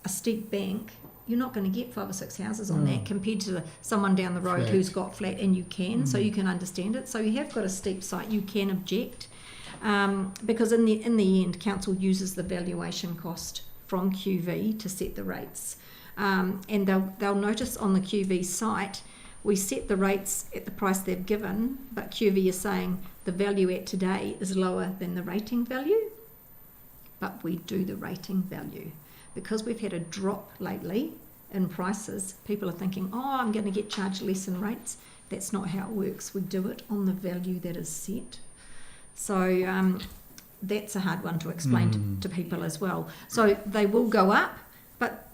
a steep bank, you're not going to get 5 or 6 houses on that compared to someone down the road Flat. who's got flat, and you can, so you can understand it. So you have got a steep site, you can object, because in the end, council uses the valuation cost from QV to set the rates. And they'll notice on the QV site, we set the rates at the price they've given, but QV is saying the value at today is lower than the rating value. But we do the rating value. Because we've had a drop lately in prices, people are thinking, oh, I'm going to get charged less in rates. That's not how it works. We do it on the value that is set. So that's a hard one to explain to people as well. So they will go up, but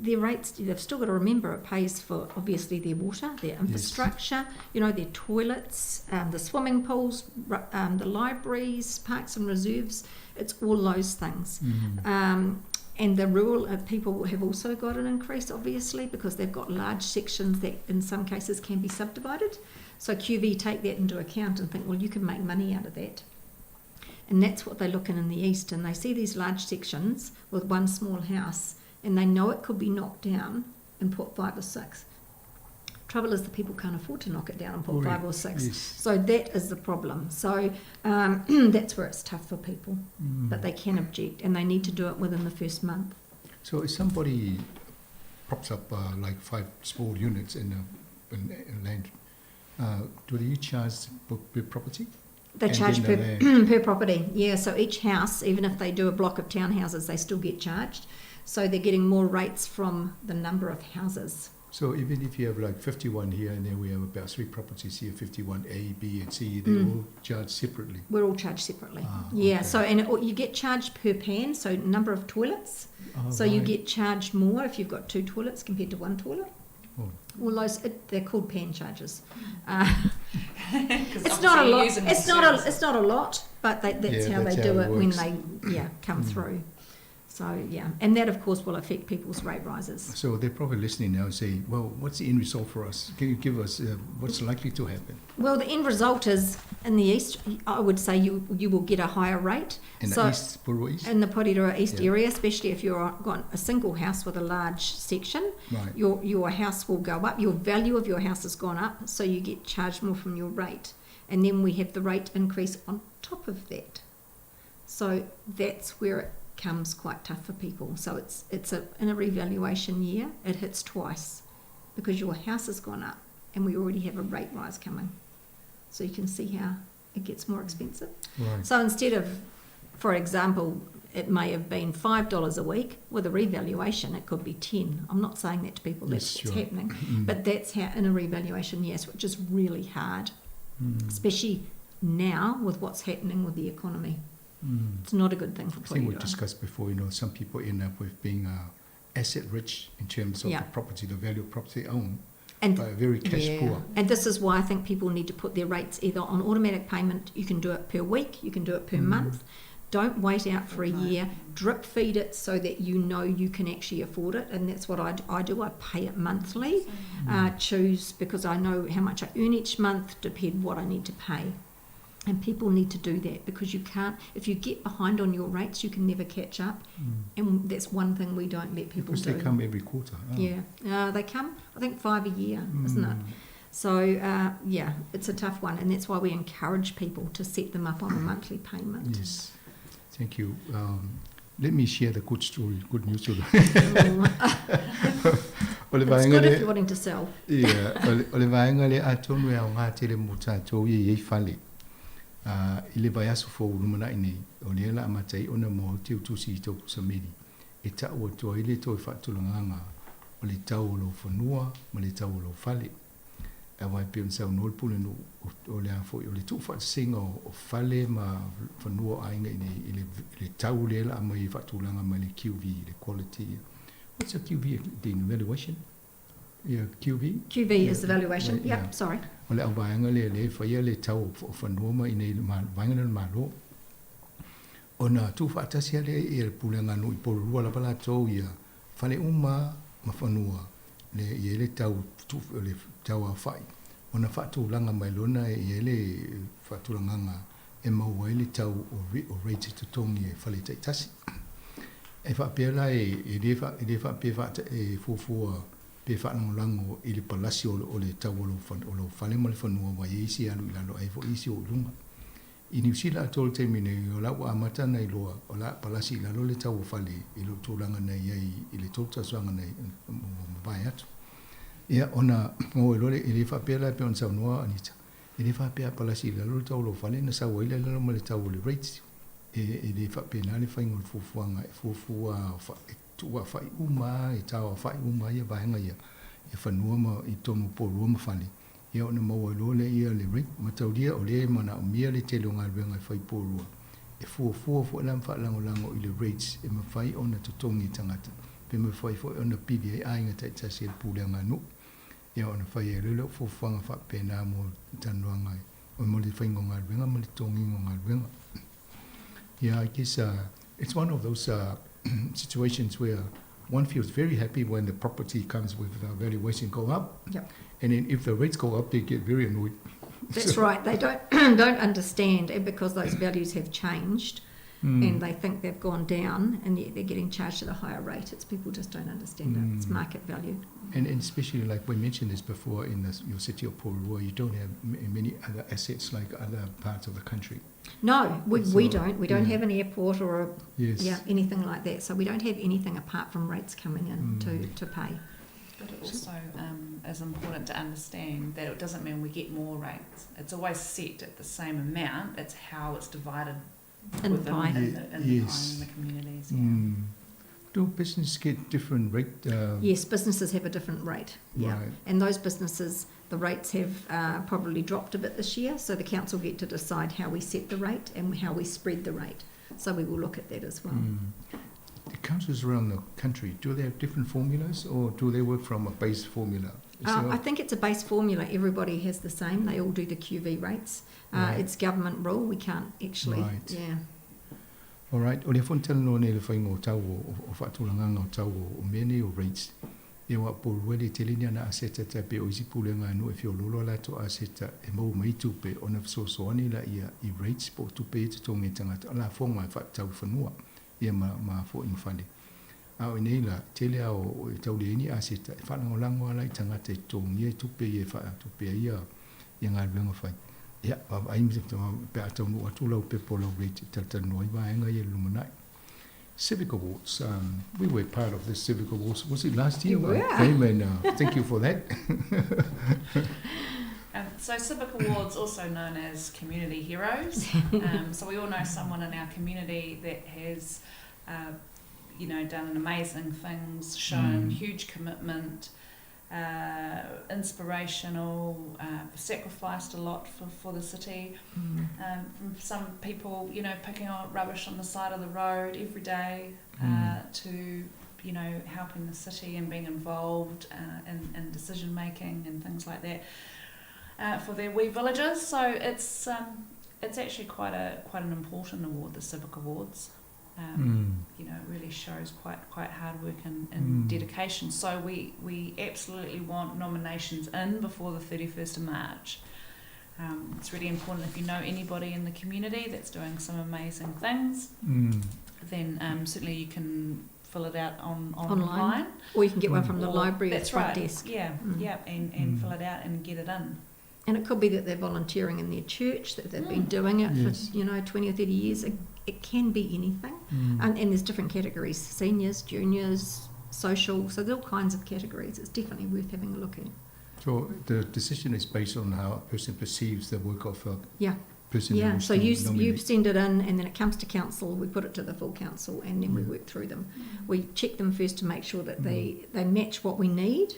their rates, they've still got to remember it pays for obviously their water, their infrastructure, you know, their toilets, the swimming pools, the libraries, parks and reserves. It's all those things. And the rural people have also got an increase, obviously, because they've got large sections that in some cases can be subdivided. So QV take that into account and think, well, you can make money out of that. And that's what they look in the east, and they see these large sections with one small house, and they know it could be knocked down and put 5 or 6. Trouble is the people can't afford to knock it down and put 5 or 6. Yes. So that is the problem. So that's where it's tough for people. But they can object, and they need to do it within the first month. So if somebody props up like 5 small units in a land, do they charge per property? They And charge then the per property, yeah. So each house, even if they do a block of townhouses, they still get charged. So they're getting more rates from the number of houses. So even if you have like 51 here, and then we have about 3 properties here, 51 A, B and C, they all charge separately? We're all charged separately. Yeah, Okay. So and it, you get charged per pan, so number of toilets. So you get charged more if you've got 2 toilets compared to 1 toilet. Oh. All those, they're called pan charges. Because It's not a obviously you're lot. using It's more not a. services. It's not a lot, but that's Yeah, how that's they how do it it when works. they come through. And that of course will affect people's rate rises. So they're probably listening now and say, well, what's the end result for us? Can you give us what's likely to happen? Well, the end result is in the east, I would say you will get a higher rate. In the east, Porirua East? In the Porirua East area, especially if you're got a single house with a large section, your house will go up. Your value of your house has gone up, so you get charged more from your rate. And then we have the rate increase on top of that. So that's where it comes quite tough for people. So it's in a revaluation year, it hits twice because your house has gone up and we already have a rate rise coming. So you can see how it gets more expensive. So instead of, for example, it may have been $5 a week, with a revaluation it could be $10. I'm not saying that to people, that's what's happening. But that's how, in a revaluation, yes, which is really hard, especially now with what's happening with the economy. It's not a good thing for I think we Porirua. discussed before, some people end up with being asset rich in terms of the property, the value of property they own, but very cash poor. And this is why I think people need to put their rates either on automatic payment. You can do it per week, you can do it per month. Don't wait out for a year. Drip feed it so that you know you can actually afford it. And that's what I do. I pay it monthly. Choose because I know how much I earn each month, depend what I need to pay. And people need to do that because you can't, if you get behind on your rates, you can never catch up. And that's one thing we don't let people Because do. they come every quarter. Oh. Yeah. They come, I think, 5 a year, isn't it? So, it's a tough one. And that's why we encourage people to set them up on a monthly payment. Yes. Thank you. Let me share the good story, good news story. It's good if you're wanting to sell. Yeah. O le vaega le atonu e ao ngā tele mo tātou i ei fale. I le vai aso fō lumana i nei, o lea la amatai ona mo te utusi i tōku samiri. E tau atua i le toi whaatulanganga o le tau o lo whanua ma le tau o lo fale. A wai pe sau no le pule no o le afo o le tu whaatasinga o fale ma whanua ainga i nei, i le tau le la ama i whaatulanga ma le QV, le quality. What's a QV? The valuation? Yeah, QV? QV is the valuation. Yeah, Yep, yeah. sorry. O le au vaenga le whaia le tau o whanua ma i nei vaenga le malo. O nā tū whaatasi ale i le pulenga no i Porirua la pala tau ia whale uma ma whanua le i le tau, tū, le tau a whai. O nā whaatulanga mai lona i le whaatulanganga e maua i le tau o rate totongi e whale taitasi. E whaapea la e le wha, e le whaapea whaata, e fuafua pe whaangolango i le palasi o le tau o lo whale ma le whanua wa i isi alu i lalo ai fo isi o lunga. I Niu Sila atoa i le taimi nei, o la ua amata ona iloa o le a palasi i lalo le tau o fale i lou tulaga na i ai i le 3 tausaga na ua mavae atu. Ia, ona maua ai loa lea, e le faapea la e pei ona saunoa Anita, e le faapea a palasi i lalo le tau o lou fale ona sau ai lea i lalo ma le tau o le rates. E, e le faapena le faiga o le fuafuaga, e fuafua e tuuaafai uma lava, e taoafa'i uma lava ia vaega ia, ia fanua ma i totonu o Porirua ma fale, ia ona maua ai loa lea le rate. Mataulia o lea e manaomia le tele o galuega e fai i Porirua, e fuafua foi la ma faalagolago i le rates e mafai ona totogi e tagata, pe mafai foi ona pili ai aiga taitasi e le pulega a nuu. Ia ona fai ai loa lea o fuafuaga faapena mo le talanoaga mo le faiga o galuega ma le totogiina o galuega. Yeah, I guess it's one of those situations where one feels very happy when the property comes with the valuation go up. And then if the rates go up, they get very annoyed. That's right. They don't don't understand, and because those values have changed, and they think they've gone down, and yet they're getting charged at a higher rate. It's people just don't understand it. It's market value. And especially like we mentioned this before in the, your city of Porirua, you don't have many other assets like other parts of the country. No, we don't. We don't have an airport or a, yeah, anything like that. So we don't have anything apart from rates coming in to pay. But it also is important to understand that it doesn't mean we get more rates. It's always set at the same amount. It's how it's divided In the within pie. in the pie in the communities. Yeah. Do businesses get different rate? Yes, businesses have a different rate. Yeah. And those businesses, the rates have probably dropped a bit this year, so the council get to decide how we set the rate and how we spread the rate. So we will look at that as well. The councils around the country, do they have different formulas or do they work from a base formula? Is there I think it's a base formula. Everybody has the same. They all do the QV rates. It's government rule. We can't actually... Yeah. All right. O lea foi na talanoa nei i le faiga o tau o faatulagaga o tau o mea nei o rates. Ia aua Porirua e le tele ni ana aseta tai pei o isi pulega a nuu e feoloolo a latou aseta e maua mai tupe ona fesoasoani laia i rates po o tupe ia e totogi e tagata o lafoga e faatatau i fanua ia ma foi ma fale. A o i nei la, tele lava o e tau leai ni aseta e faalagolago lava la i tagata e totogia i tupe ia e faatupe ai ia galuega fai. Ia, vaavaai pe a taunuu atu lau pepa o lau rate e talatalanoa ai vaega ia i le lumanai. Civic Awards. We were part of the Civic Awards. Was it last year? You were. I came and thank you for that. So Civic Awards, also known as Community Heroes. So we all know someone in our community that has done amazing things, shown huge commitment, inspirational, sacrificed a lot for the city. From some people, picking up rubbish on the side of the road every day, to helping the city and being involved in decision making and things like that for their wee villages. So it's actually quite an important award, the Civic Awards. It really shows quite hard work and dedication. So we absolutely want nominations in before the 31st of March. It's really important if you know anybody in the community that's doing some amazing things, then certainly you can fill it out Online. online. Or you can get one from the Or library at that's the front right. desk. Yeah, yeah, and fill it out and get it in. And it could be that they're volunteering in their church, that they've been doing it for 20 or 30 years. It can be anything. And there's different categories, seniors, juniors, social, so there's all kinds of categories. It's definitely worth having a look at. So the decision is based on how a person perceives the work of a person who wants to You nominate. send it in, and then it comes to council. We put it to the full council, and then we work through them. We check them first to make sure that they match what we need,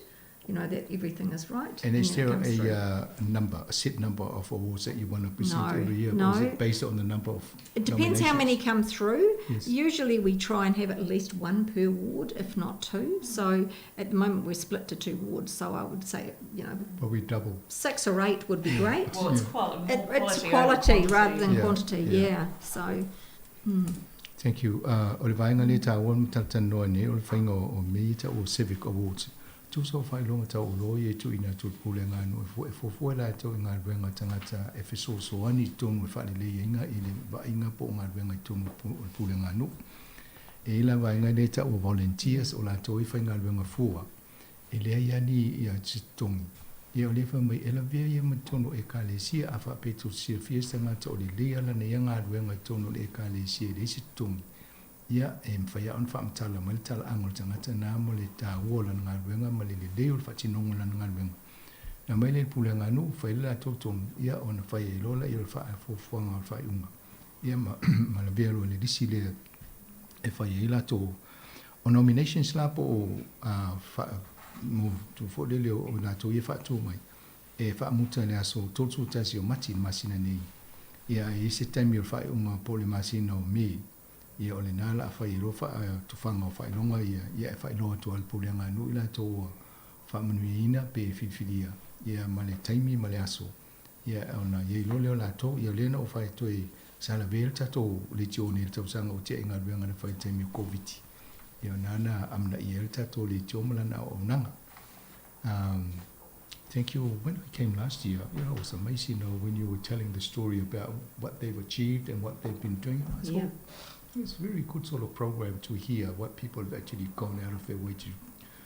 that everything is right. And is and then it there comes through. a set number of awards that you want to present No, every year? no. Or is it based on the number of It depends how many nominations? come through. Yes. Usually we try and have at least one per ward, if not two. So at the moment we're split to 2 wards, so I would say, Probably double. 6 or 8 would be great. Well, it's more It's quality over quality quantity. rather than quantity, yeah. So, Thank you. O le vaega le tāua ma talatalanoa nei, o le faiga o mea ia tau o Civic Awards. Tusa o whailoga tau o loa ia e tuuina atu i le pulega anu e e fuafua la tau i galuega tagata e fesoasoani i totonu e faaleleiaiga i le vaaiga po o galuega i totonu o le pulega anu. E i la vaega lea tau o volunteers o latou e faigaluega fua, e leai lava ni ia se totogi. Ia o lea fai mai e lavea ia ma totonu o Ekalesia, a faapea tou te silafia se tagata o lelei lava lana ia galuega i totonu o le Ekalesia e leai se totogi, ia e mafai lava ona faamatala mai le talaaga o le tagata lena ma le taua o lana galuega ma le lelei o le faatinoga o lana galuega. Na aumai lea i le pulega a nuu, fai le latou tonu, ia ona fai ai loa lea o le fuafuaga o le faaiuga, ia ma ma lavea loa i le lisi lea e fai ai latou o nominations la po o mo tu foi lele o latou ia faatu mai e faamuta i le aso 31 o Mati le masina nei. Ia a i ai se taimi o le faaiuga po o le masina o Me, ia o lena la a fai ai loa faatufaga o faailoga ia, ia e faailoa atu lava e le pulega a nuu i latou ua faamanuiaina pe filifilia, ia ma le taimi ma le aso, ia ona i ai loa lea o latou. Ia o lea na ou fai atu ai, sa lavea le tatou leitio nei i le tausaga ua tea i galuega na fai i le taimi o Koviti. Ia o lena na amanaia ai le tatou leitio ma lana auaunaga. Thank you. When I came last year, you know, it was amazing, you know, when you were telling the story about what they've achieved and what they've been doing. I thought, it's a very good sort of program to hear what people have actually gone out of their way to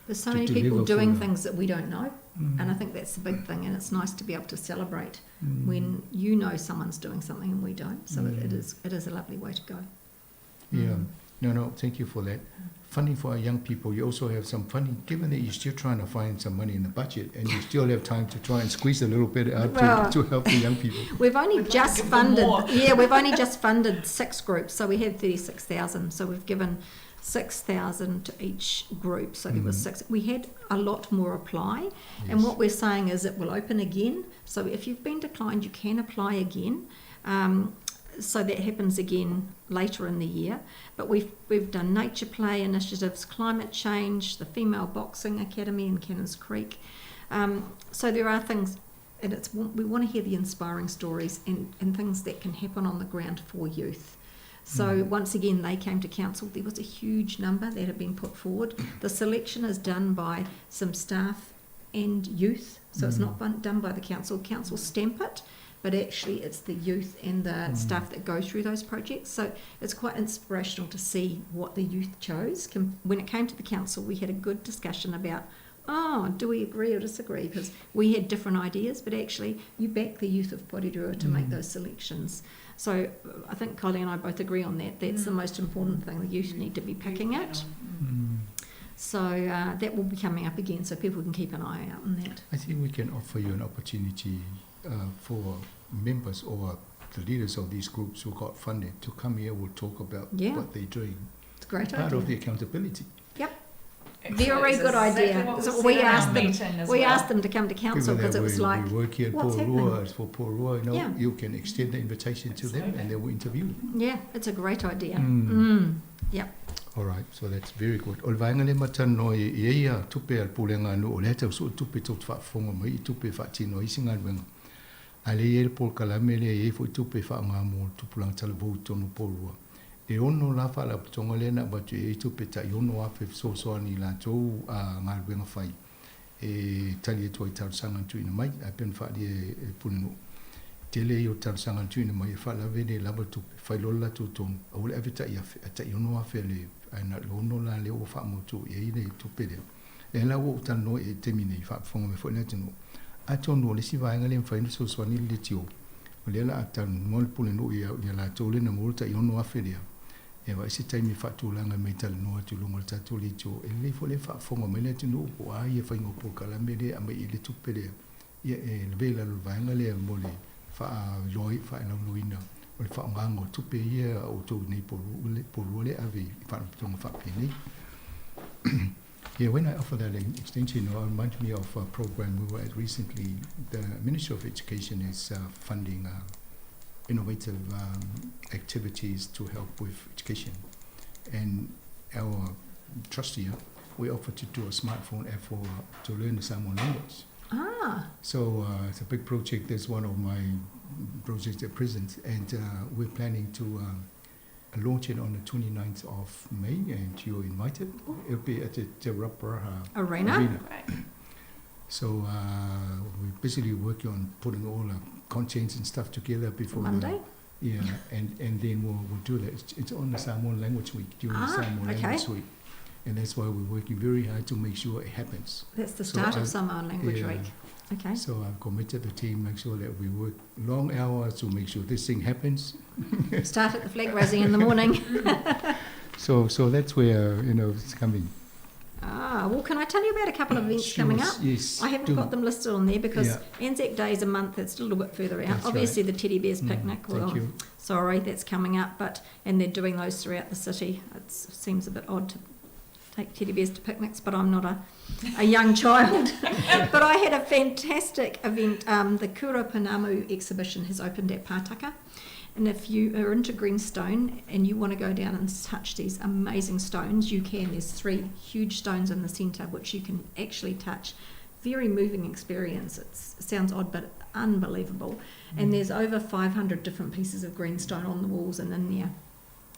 There's so many people doing things that we don't know, and I think that's the big thing, and it's nice to be able to celebrate when you know someone's doing something and we don't. So it is a lovely way to go. Yeah. No, no, thank you for that. Funding for our young people, you also have some funding, given that you're still trying to find some money in the budget and you still have time to try and squeeze a little bit out to help the young people. We've only just funded, yeah, we've only just funded 6 groups, so we had 36,000, so we've given 6,000 to each group, so there was 6. We had a lot more apply, and what we're saying is it will open again, so if you've been declined, you can apply again. So that happens again later in the year. But we've done nature play initiatives, climate change, the Female Boxing Academy in Cannons Creek. So there are things, and we want to hear the inspiring stories and things that can happen on the ground for youth. So once again, they came to council. There was a huge number that had been put forward. The selection is done by some staff and youth, so it's not done by the council. Council stamp it, but actually it's the youth and the staff that go through those projects. So it's quite inspirational to see what the youth chose. When it came to the council, we had a good discussion about, oh, do we agree or disagree? Because we had different ideas, but actually you back the youth of Porirua to make those selections. So I think Kylie and I both agree on that. That's the most important thing. The youth need to be picking it. So that will be coming up again, so people can keep an eye out on that. I think we can offer you an opportunity for members or the leaders of these groups who got funded to come here. We'll talk about what they're doing. It's a great Part idea. of the accountability. Yep. Actually, Very it's good exactly idea. what So we said in our meeting as we well. asked them to come to council People because that it was like, we work here at what's Porirua, happening? it's for Porirua, you know, you can extend the invitation to them and they will interview you. Yeah, it's a great idea. Yep. All right, so that's very good. O le vaega lea matalanoa i e ia tupe a le pulega a nuu, o lea tau sue tupe tou te faafofoga mai i tupe e faatino ai isi galuega. A lea e i ai le polokalame lea e i ai foi tupe e faaaoga mo le tupulaga talavou i totonu o Porirua. E ono la faalapotopotoga lea na avatu i ai tupe tai 6,000 e fesoasoani i latou galuega fai e tali atu ai i talosaga na tuuina mai. Ae pei ona faaalia e Pulenuu, tele ia o talosaga na tuuina mai e faalave le lava tupe, fai loa le latou tonu, aua le ave tai afe, ae tai 6,000 le, ae na o le ono la lea ua faamautu i ai le tupe lea. Lea la ua ou talanoa i ai i le taimi nei, faafofoga mai foi le atunuu. Atonu o le isi vaega lea e mafai ona fesoasoani le leitio, o lea o le a talanoa le Pulenuu ia latou lea na maua le tai 6,000 lea, e vaai se taimi e faatulaga mai talanoa atu i luga o le tatou leitio, e lelei foi lea faafofoga mai le atunuu po o a ia faiga o polokalame lea e aumai i ai le tupe lea, ia e lavea i lalo o le vaega lea mo le faalauiloaina o le faaaogaga o tupe ia a outou nei Porirua lea e ave i faalapotopotoga faapenei. Yeah, when I offer that extension, it reminds me of a program we were at recently. The Ministry of Education is funding innovative activities to help with education. And our trust here, we offered to do a smartphone app to learn the Samoan language. So it's a big project. That's one of my projects at present. And we're planning to launch it on the 29th of May, and you're invited. Ooh. It'll be at the Te Rauparaha Arena. Arena. Right. So we're busily working on putting all the contents and stuff together before the Monday? Yeah, and then we'll do that. It's on the Samoan Language Week, during the Samoan Language Week. And that's why we're working very hard to make sure it happens. That's the start of Samoan Language Week. Okay. So I've committed the team, make sure that we work long hours to make sure this thing happens. Start at the flag raising in the morning. So, so that's where, you know, it's coming. Ah, well, can I tell you about a couple of events Sure, coming up? yes, I haven't do. got them listed on there because Yeah. Anzac Day is a month, it's a little bit further out. That's Obviously, right. the Teddy Bears picnic, thank well, you. sorry, that's coming up, but and they're doing those throughout the city. It seems a bit odd to take teddy bears to picnics, but I'm not a, a young child. But I had a fantastic event. The Kura Pounamu exhibition has opened at Pātaka. And if you are into greenstone and you want to go down and touch these amazing stones, you can. There's 3 huge stones in the centre which you can actually touch. Very moving experience. It sounds odd, but unbelievable. And there's over 500 different pieces of greenstone on the walls and in there.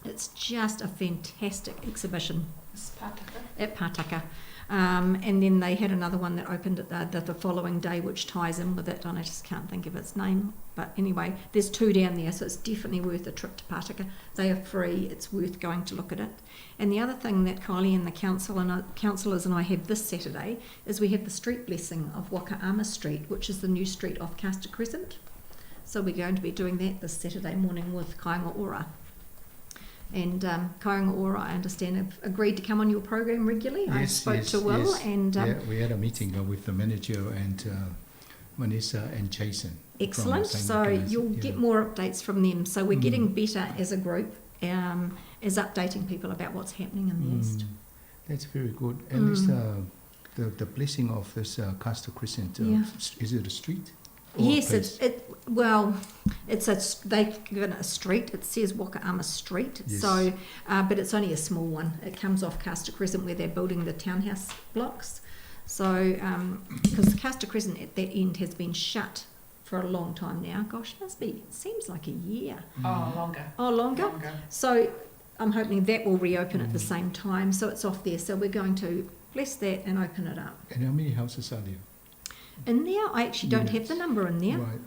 It's just a fantastic exhibition. It's Pātaka. At Pātaka. And then they had another one that opened at the following day, which ties in with it, and I just can't think of its name. But anyway, there's 2 down there, so it's definitely worth a trip to Pātaka. They are free. It's worth going to look at it. And the other thing that Kylie and the council and councillors and I have this Saturday is we have the street blessing of Wakaama Street, which is the new street off Castor Crescent. So we're going to be doing that this Saturday morning with Kāinga Ora. And Kāinga Ora, I understand, have agreed to come on your program regularly. I Yes, spoke yes, to Will. yes. And yeah, we had a meeting with the manager and Vanessa and Jason. From Excellent. Saint So Nicholas, you'll yeah. get more updates from them. So we're getting better as a group, as updating people about what's happening in the East. That's very good. And this, the blessing of this Castor Crescent, is it a street? Or Yes, place? they've given it a street. It says Wakaama Street. Yes. But it's only a small one. It comes off Castor Crescent where they're building the townhouse blocks. So, because Castor Crescent at that end has been shut for a long time now. Gosh, it seems like a year. Oh, longer. Oh, longer? Longer. So I'm hoping that will reopen at the same time. So it's off there. So we're going to bless that and open it up. And how many houses are there? In there, I actually don't have the Units. number in there. Right.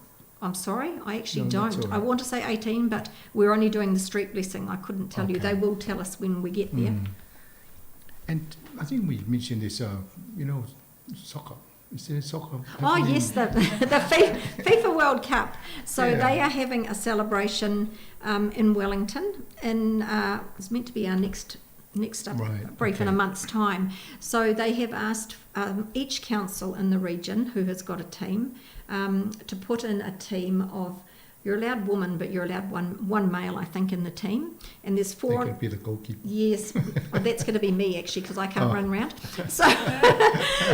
I'm sorry, I actually No, that's don't. all I right. want to say 18, but we're only doing the street blessing. I couldn't tell you. Okay. They will tell us when we get there. And I think we mentioned this, soccer. Is there soccer Oh, happening? yes, the FIFA World Cup. So they are having a celebration in Wellington. In, it's meant to be our next up brief in a month's time. So they have asked each council in the region who has got a team to put in a team of, you're allowed woman, but you're allowed one male, I think, in the team. And there's They 4... could be the goalkeeper. Yes. Well, that's going to be me, actually, because I can't Oh. run round. So,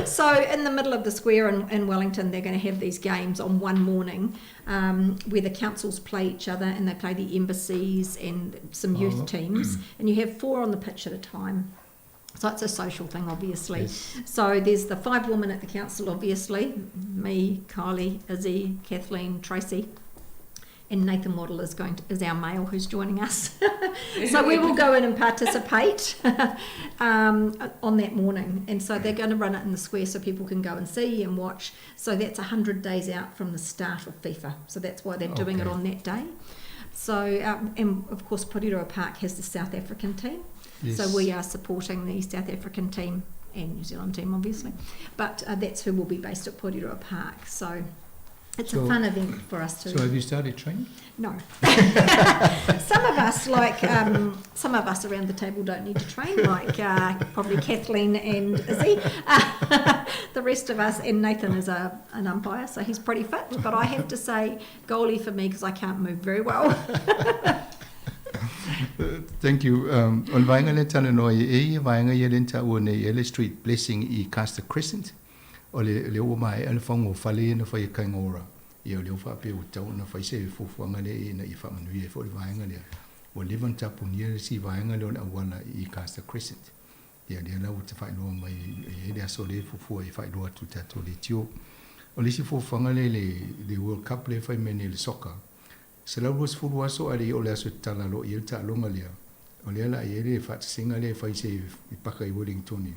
so in the middle of the square in Wellington, they're going to have these games on one morning where the councils play each other and they play the embassies and some youth teams. And you have 4 on the pitch at a time. So it's a social thing, obviously. Yes. So there's the 5 women at the council, obviously. Me, Kylie, Izzy, Kathleen, Tracy. And Nathan Waddle is our male who's joining us. So we will go in and participate on that morning. And so they're going to run it in the square so people can go and see and watch. So that's 100 days out from the start of FIFA. So that's why they're doing it on that day. And of course, Porirua Park has the South African team. So we are supporting the South African team and New Zealand team, obviously. But that's who will be based at Porirua Park. So it's a fun event for us to... So have you started training? No. Some of us, like some of us around the table don't need to train, like probably Kathleen and Izzy. The rest of us, and Nathan is an umpire, so he's pretty fit. But I have to say, goalie for me, because I can't move very well. Thank you. O le vaega lea talanoa i e ia vaega ia lea na taua nei e le Street Blessing i Castor Crescent. O le ua maea le faogo o fale ia na fai e Kāinga Ora. Ia o lea ua faapea ua tatau ona fai se fuafuaga lea ina ia faamanuia ai foi le vaega lea. Ua leva ona tapunia le si vaega lea o le auala i Castor Crescent. Ia lea la ua tawhailoa mai e ai le aso lea e fuafua e faailoa atu i tatou leitio. O le isi fuafuaga lea le World Cup lea e fai mai nei le soccer. 120 aso a le i o le aso e tatala loa i ai le taaloga lea. O lea la i ai le faatasinga lea e fai se i paka i Wellington.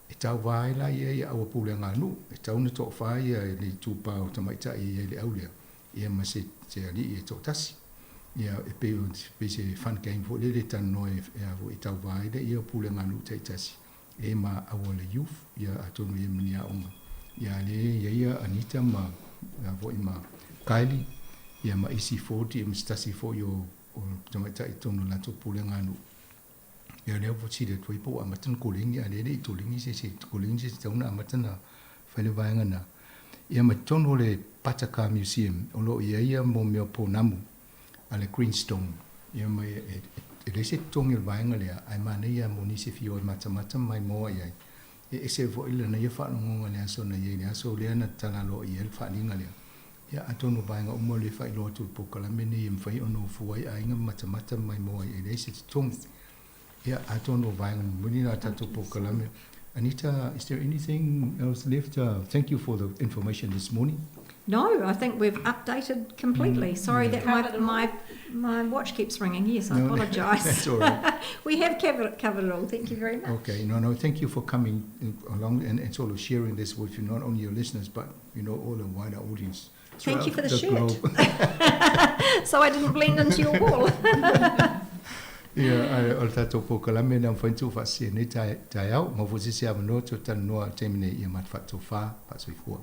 E tau vā ai la ia ia aua pulega nuu. E tau na toʻafā ia le itupā o tamaitai i ai le au lea. Ia ma se se aliʻi e toʻatasi. Ia e pei o pei se fun game foi lele talanoa e e a foi e tau vā ai le ia pulega nuu taitasi. E ma aua le youth ia atonu ia ma ni aoga. Ia lea e i ai ia Anita ma foi ma Kylie ia ma isi Ford ia ma se tasi foi o o tamaitai i totonu o le latou pulega a nuu. Ia lea ua fesili atu ai po ua amata ona koleni a o lea e le i koleni se isi, koleni se isi tatau ona amata ona fai le vaega lena. Ia ma totonu o le Pata Car Museum o lo o i ai ia mo mea o pounamu a le Greenstone. Ia ma e leai se totogi o le vaega lea ae manaia mo nisi e fia o e matamata ma maimoa i ai. E ese foi lana ia faalogoga i le aso na i ai i le aso lea na tatala aloaia ai le faaaliga lea. Ia atonu o vaega uma o lea e faailoa atu i le polokalame lenei e mafai ona ofua ai aiga ma matamata ma maimoa ai e leai se totogi. Ia atonu o vaega mulimuli na o le tatou polokalame. Anita, is there anything else left? Thank you for the information this morning. No, I think we've updated completely. Sorry that my, my, my watch keeps ringing. Yes, I No, apologise. that's all right. We have covered it all. Thank you very much. Okay, no, no, thank you for coming along and sort of sharing this with you, not only your listeners, but, you know, all the wider audience. Thank you for the the shirt. globe. So I didn't blend into your wall. Ia, ae o le tatou polokalame lena ua mafai ona tuufaatasia i lenei taeao. Maua foi se isi avanoa toe talanoa i le taimi nei ia matou faatofa, faasoifua.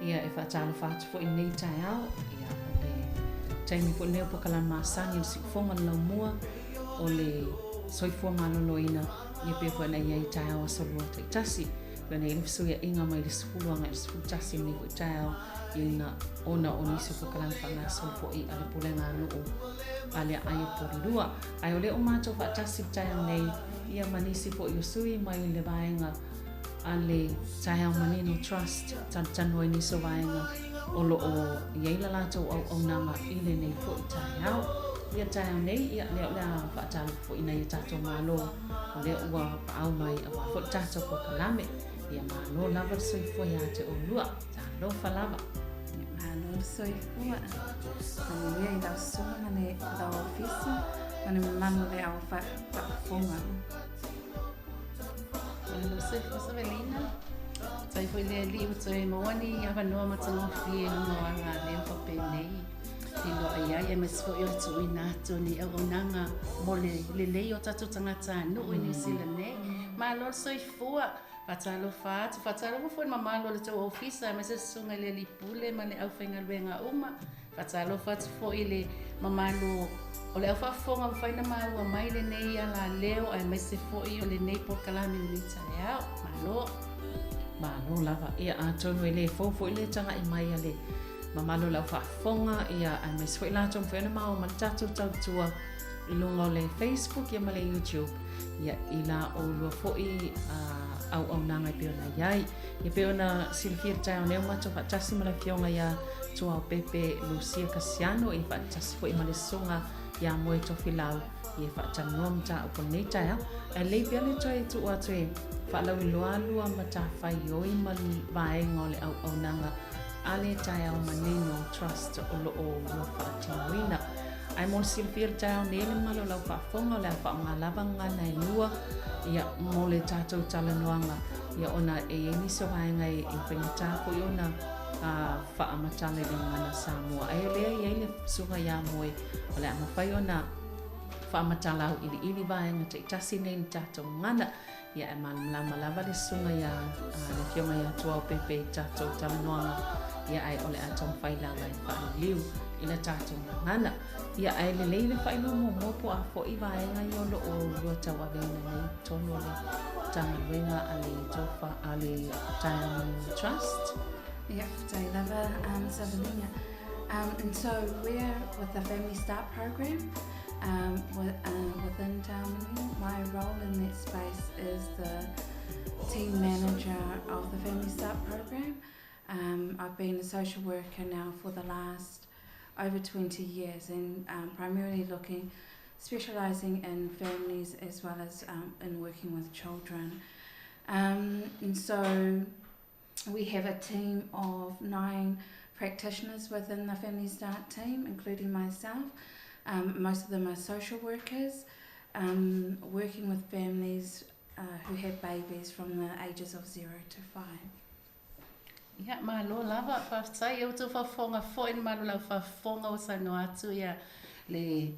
Ia, e faatalofa atu foi i lenei taeao, ia, o le taimi foi lenei o polokalame masani o le siufofoga o le laumua o le soifua maloloina, ia pei foi ona i ai i taeao aso lua taitasi. Pei ona i ai le fesuiaiga mai le 10 agai i le 11 i lenei foi taeao, ia ina ona o nisi o polokalame faagasolo foi a le Pulega a Nuu a le Aai o Porirua. Ae o lea ua matou faatasi i le taeao nei, ia ma nisi foi o sui mai le vaega a le Taeao Manino Trust, talatalanoa i nisi o vaega o lo o i ai la latou auaunaga i lenei foi taeao. Ia taeao nei, ia lea o le a faatalofa foi i nai o tatou malo, o lea ua paau mai aua foi le tatou polokalame. Ia malo lava le soifua ia te oulua. Talofa lava. Malo le soifua. Manuia i lau susuga ma le lau ofisa ma le mamalu o le au faafofoga. Malo soifua Savelina. Tai foi le alii ua toe maua ni avanoa matagofie i luga o agaleo faapenei i loa i ai, aemaise foi o le tuuina atu o ni auaunaga mo le lelei o tatou tagatanuu i Niu Sila nei. Malo le soifua. Faatalofa atu, faatalofa foi i le mamalu o le tou ofisa aemaise le susuga i le alii pule ma le aufaigaluega uma. Faatalofa atu foi i le mamalu o le aufaafofoga ua mafai ona maua mai lenei alaleo aemaise foi o lenei polokalame i lenei taeao. Malo! Malo lava. Ia, atonu e le fou foi le tagai mai a le mamalu o le aufaafofoga, ia, aemaise foi latou mafai ona maua mai le tatou tautua i luga o le Facebook ia ma le YouTube, ia, i la oulua foi auaunaga e pei ona i ai. Ia pei ona silafia i le taeao nei ua matou faatasi ma le Afioga ia Tuaopepe Lucia Kasiano, ia faatasi foi ma le Susuga ia Moe Tofilau, ia faatalanoa mataupu o lenei taeao. Ae lelei pea le toe tuu atu e faalauiloa lua matafaioi ma vaega o le auaunaga a le Taeao Manino Trust o lo o ua faatinoina. Ae mo le silafia i le taeao nei le mamalu o lau faafofoga o le a faaaoga lava gagana e lua ia mo le tatou talanoaga ia ona e i ai nisi o vaega e faigata foi ona faamatala i le gagana Samoa. Ae o lea e i ai le susuga ia Moe o le a mafai ona faamatala auiliili vaega taitasi nei i le tatou gagana. Ia e malamalama lava le susuga ia le Afioga ia Tuaopepe i tatou talanoaga, ia ae o le a taumafai lava e faaliliu i la tatou gagana. Ia ae lelei le faailoa muamua po o a foi vaega ia o lo o lua tauaveina nei i totonu o le Matagaluega a le Tofa a le Taeao Manino Trust. Ia, faafetai lava Savelina. And so we're with the Family Start program with, within Taeao Manino. My role in that space is the team manager of the Family Start program. I've been a social worker now for the last over 20 years and primarily specialising in families as well as in working with children. And so we have a team of 9 practitioners within the Family Start team, including myself. Most of them are social workers, working with families who have babies from the ages of 0 to 5. Ia, malo lava, faafetai. Ia outou faafofoga foi le mamalu o lau faafofoga ua saunoa atu ia le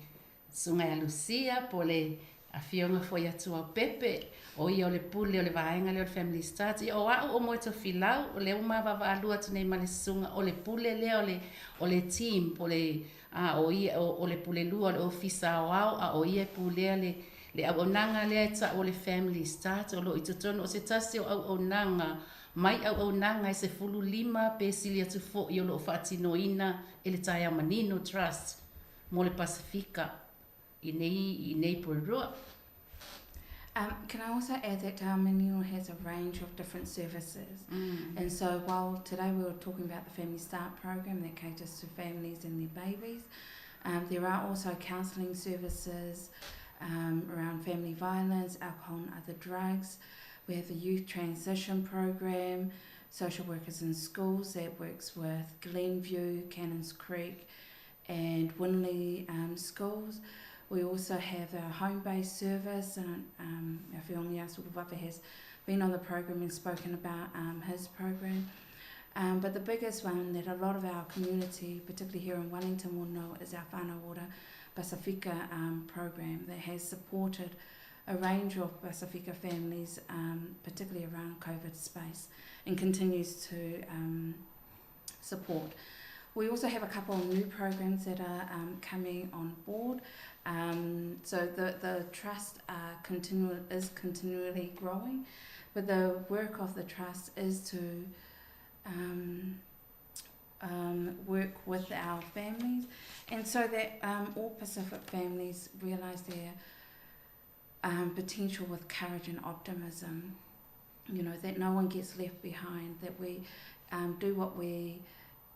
Susuga ia Lucia po o le Afioga foi ia Tuaopepe, o ia o le pule o le vaega lea o le Family Start. Ia o a'u o Moetofilau, o lea ua ma vaavaalua atu nei ma le susuga o le pule lea o le o le team po o le a o ia o, o le pule lua o le ofisa aoao a o ia e pulea le le auaunaga lea e ta'u o le Family Start o lo o i totonu o se tasi o auaunaga mai auaunaga e 15 pe sili atu fo'i o lo o faatinoina e le Taeao Manino Trust mo le Pasefika i nei, i nei Porirua. Um, can I also add that Te Manino has a range of different services. Mm. And so while today we were talking about the Family Start program that caters to families and their babies, um, there are also counselling services um, around family violence, alcohol and other drugs. We have the youth transition program, social workers in schools that works with Glenview, Cannons Creek and Winley um, schools. We also have our home-based service, and um, Afioga Suluvave has been on the program and spoken about um, his program. Um, but the biggest one that a lot of our community, particularly here in Wellington, will know is our Whānau Ora Pasifika um, program that has supported a range of Pasifika families, um, particularly around COVID space, and continues to um, support. We also have a couple of new programs that are um, coming on board. Um, so the, the trust uh, continu- is continually growing, but the work of the trust is to um, um, work with our families, and so that um, all Pacific families realise their um, potential with courage and optimism. You know, that no one gets left behind, that we um, do what we,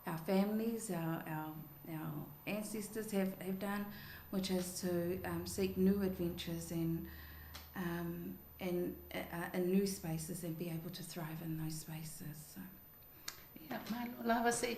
our families, our, our, our ancestors have, have done, which is to um, seek new adventures and, um, and uh, in new spaces and be able to thrive in those spaces. So. Ia, malo lava se i.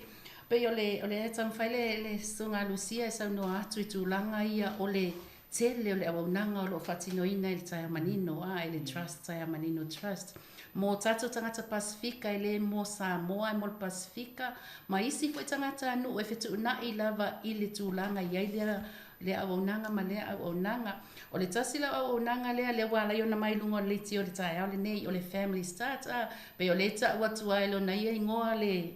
Pei o le, o le taumafai le, le Susuga a Lucia e saunoa atu i tulaga ia o le tele o le auaunaga o lo o faatinoina e le Taeao Manino, a, e le Trust, Taeao Manino Trust. Mo tatou tagata Pasefika e le mo Samoa e mo le Pasefika, ma isi foi tagata nuu e fetuuna'i lava i le tulaga i ai lea lea auaunaga ma lea auaunaga. O le tasi lau auaunaga lea, lea ua ala ai ona mai luga o le leitio o le taeao lenei, o le Family Start, a, pei o lea e ta'u atu ai lona ia igoa le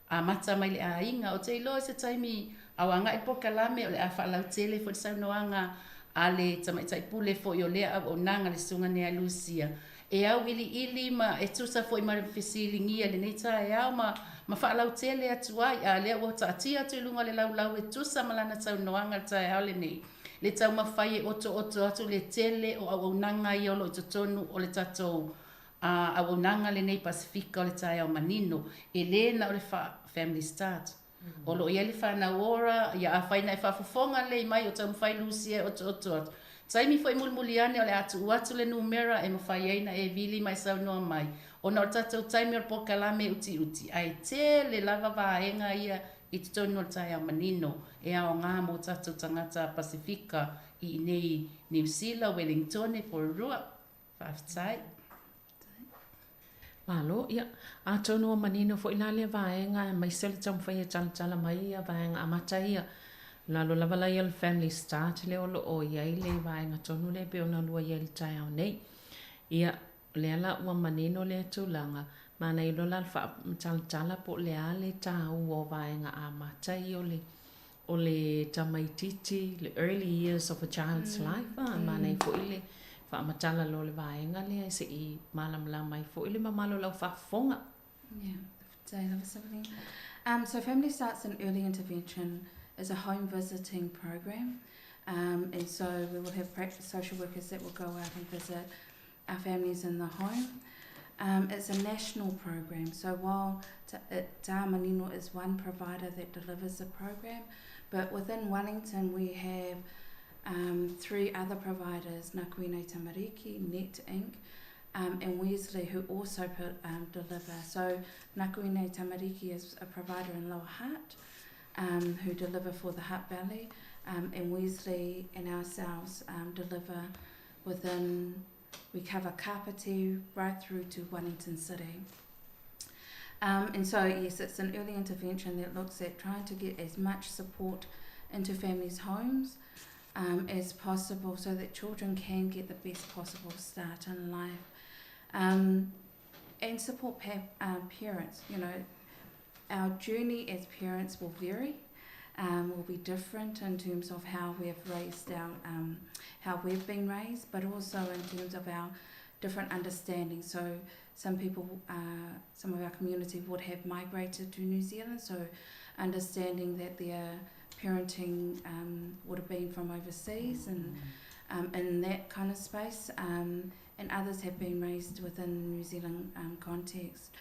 amata mai le aiga. Ou te iloa i se taimi a o aga'i polokalame o le a faalautele foi le saunoaga a le tamaitai pule foi o lea auaunaga le Susuga Nea Lusia e auiliili ma e tusa foi ma le fesiligia i lenei taeao ma ma faalautele atu ai, a lea ua taatia atu i luga o le laulau e tusa ma lana saunoaga i le taeao lenei, le taumafai e otooto atu le tele o auaunaga ia o lo o i totonu o le tatou a auaunaga lenei Pasefika o le taeao manino, e lē na o le fa Family Start. O lo o i ai le whānau ora, ia afai na e faafofoga lelei mai o taumafai Lucia e otooto atu. Taimi foi mulimuli ane o le a tuu atu le numera e mafai ai na e vili ma e saunoa mai, ona o le tatou taimi o le polokalame e utiuti, ae tele lava vaega ia i totonu o le taeao manino e aoga mo tatou tagata Pasefika i inei Niu Sila, Wellingtone, Porirua. Faafetai. Malo, ia, atonu ua manino foi la lea vaega aemaise o le taumafai e talatala mai ia vaega amata ia. Lalo lava la ia o le Family Start lea o lo o i ai le vaega tonu lea e pei ona lua i ai i le taeao nei. Ia, o lea la ua manino lea tulaga, manaia loa la le faatalatala po o le a le taua o vaega amata ia o le o le tamaitiiti, le early years of a child's life, a, manaia foi le faamatala loa o le vaega lea se i malamalama ai foi le mamalu o lau faafofoga. Yeah, faafetai lava Savelina. Um, so Family Starts and Early Intervention is a home visiting program. Um, and so we will have practice social workers that will go out and visit our families in the home. Um, it's a national program, so while Tā Manino is one provider that delivers the program, but within Wellington we have um, three other providers, Nakuine Tamariki, Net Inc., um, and Wesley, who also put, um, deliver. So Nakuine Tamariki is a provider in Lower Hutt, um, who deliver for the Hutt Valley, um, and Wesley and ourselves um, deliver within, we cover Kapiti right through to Wellington City. Um, and so, yes, it's an early intervention that looks at trying to get as much support into families' homes um, as possible so that children can get the best possible start in life. Um, and support pa- um, parents. You know, our journey as parents will vary. Um, will be different in terms of how we have raised our, um, how we've been raised, but also in terms of our different understandings. So some people, uh, some of our community would have migrated to New Zealand, so understanding that their parenting um, would have been from overseas and mm. um, in that kind of space, um, and others have been raised within the New Zealand um, context.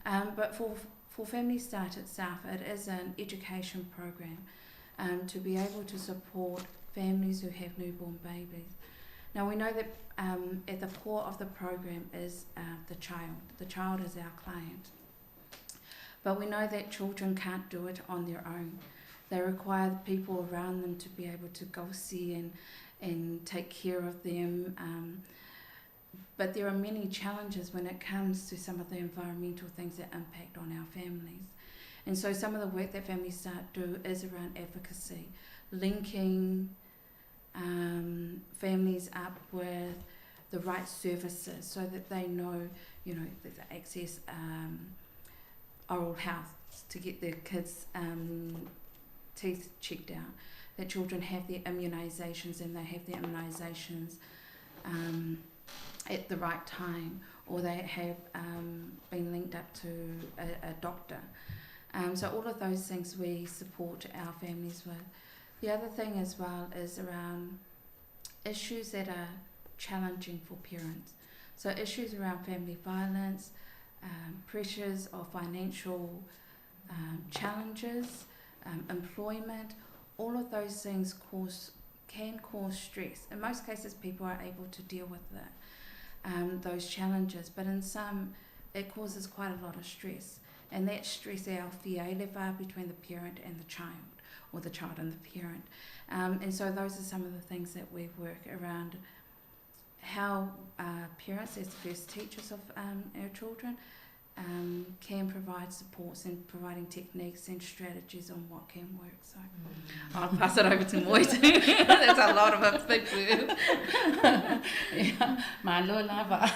Um, but for for Family Start itself, it is an education program um, to be able to support families who have newborn babies. Now we know that um, at the core of the program is uh, the child. The child is our client. But we know that children can't do it on their own. They require the people around them to be able to go see and, and take care of them. Um, but there are many challenges when it comes to some of the environmental things that impact on our families. And so some of the work that Family Start do is around advocacy, linking um, families up with the right services so that they know, you know, that they access um, oral health to get their kids' um, teeth checked out, that children have their immunisations and they have their immunisations um, at the right time or they have um, been linked up to a, a doctor. Um, so all of those things we support our families with. The other thing as well is around issues that are challenging for parents. So issues around family violence, um, pressures of financial um, challenges, um, employment, all of those things cause can cause stress. In most cases, people are able to deal with it, um, those challenges, but in some, it causes quite a lot of stress. And that stress between the parent and the child, or the child and the parent. Um, and so those are some of the things that we work around how uh, parents, as the first teachers of um, our children, um, can provide supports and providing techniques and strategies on what can work. So mm. I'll pass it over to Moy. That's a lot of a big word. yeah. Malo lava.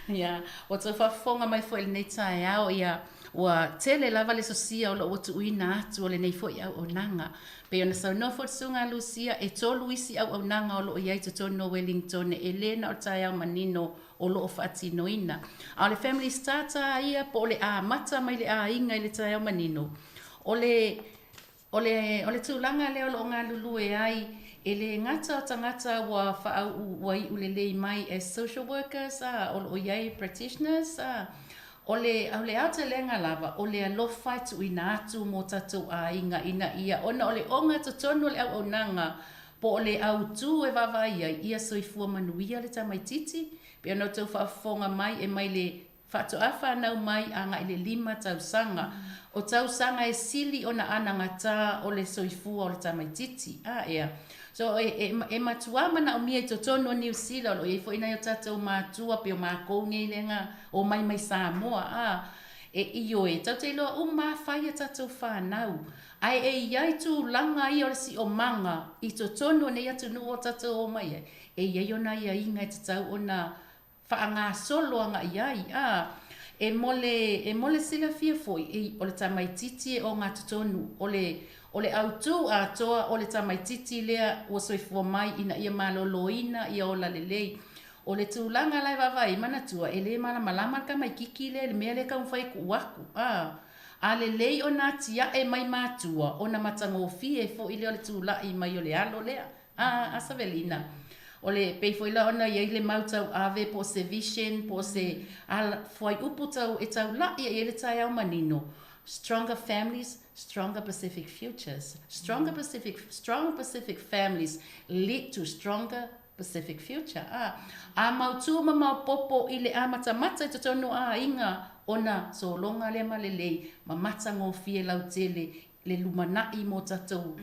yeah. O te whafonga mai fo i nei taeao, ia ua tele lava le sosia o loo tuuina atu o lenei foi auaunaga. Pei ona saunoa foi le Susuga a Lusia, e tolu isi auaunaga o loo i ai totonu o Wellingtone e lē na o le taeao manino o loo faatinoina. A o le Family Starter a ia po o le amata mai le aiga i le taeao manino, o le O le, o le tulaga lea o lo o galulue ai, e le gata o tagata ua faauu ua iu lelei mai as social workers a, o lo o i ai practitioners a, o le, o le aotelega lava, o le alofa e tuuina atu mo tatou aiga ina ia, ona o le ogatotonu o le auaunaga po o le autū e vaavaai ai, ia soifua manuia le tamaitiiti, pei ona outou faafofoga mai e mai le Faatoa fanau mai agai le lima tausaga. O tausaga e sili ona anagatā o le soifua o le tamaitiiti. A ea. So, e, e, e matuā manaomia i totonu o Niu Sila, o lo o i ai foi nai o tatou matua, pei o makou nei lea omai mai Samoa, a, e ioe, tatou te iloa uma a fai a tatou fanau. Ae e i ai tulaga ia o le siomaga i totonu o nei atunuu o tatou omai ai, e i ai ona aiaiga e tatau ona faagasolo agai ai, ā, e mo le, e mo le silafia foi, e, o le tamaitiiti e ogatotonu, o le, o le autū atoa o le tamaitiiti lea ua soifua mai ina ia malōlōina ia ola lelei. O le tulaga la e vaavaai ai, manatua, e lē malamalama le tamaikiki lea i le mea lea e taumafai e tuu aku, ā, a lelei ona atiaʻe mai matua, ona matagofie foi lea o le tulaʻi mai o le alo lea. A, a Savelina, o le, pei foi la ona i ai le mau tauave po o se vision po o se ala, fuaiupu tau, e taulaʻi ai ai le taeao manino, Stronger families, stronger Pacific futures. Stronger Pacific, strong Pacific families lead to stronger Pacific future. A, a mautū ma maopopo i le amatamata i totonu o aiga ona sologa lea ma lelei ma matagofie lautele le lumanaʻi mo tatou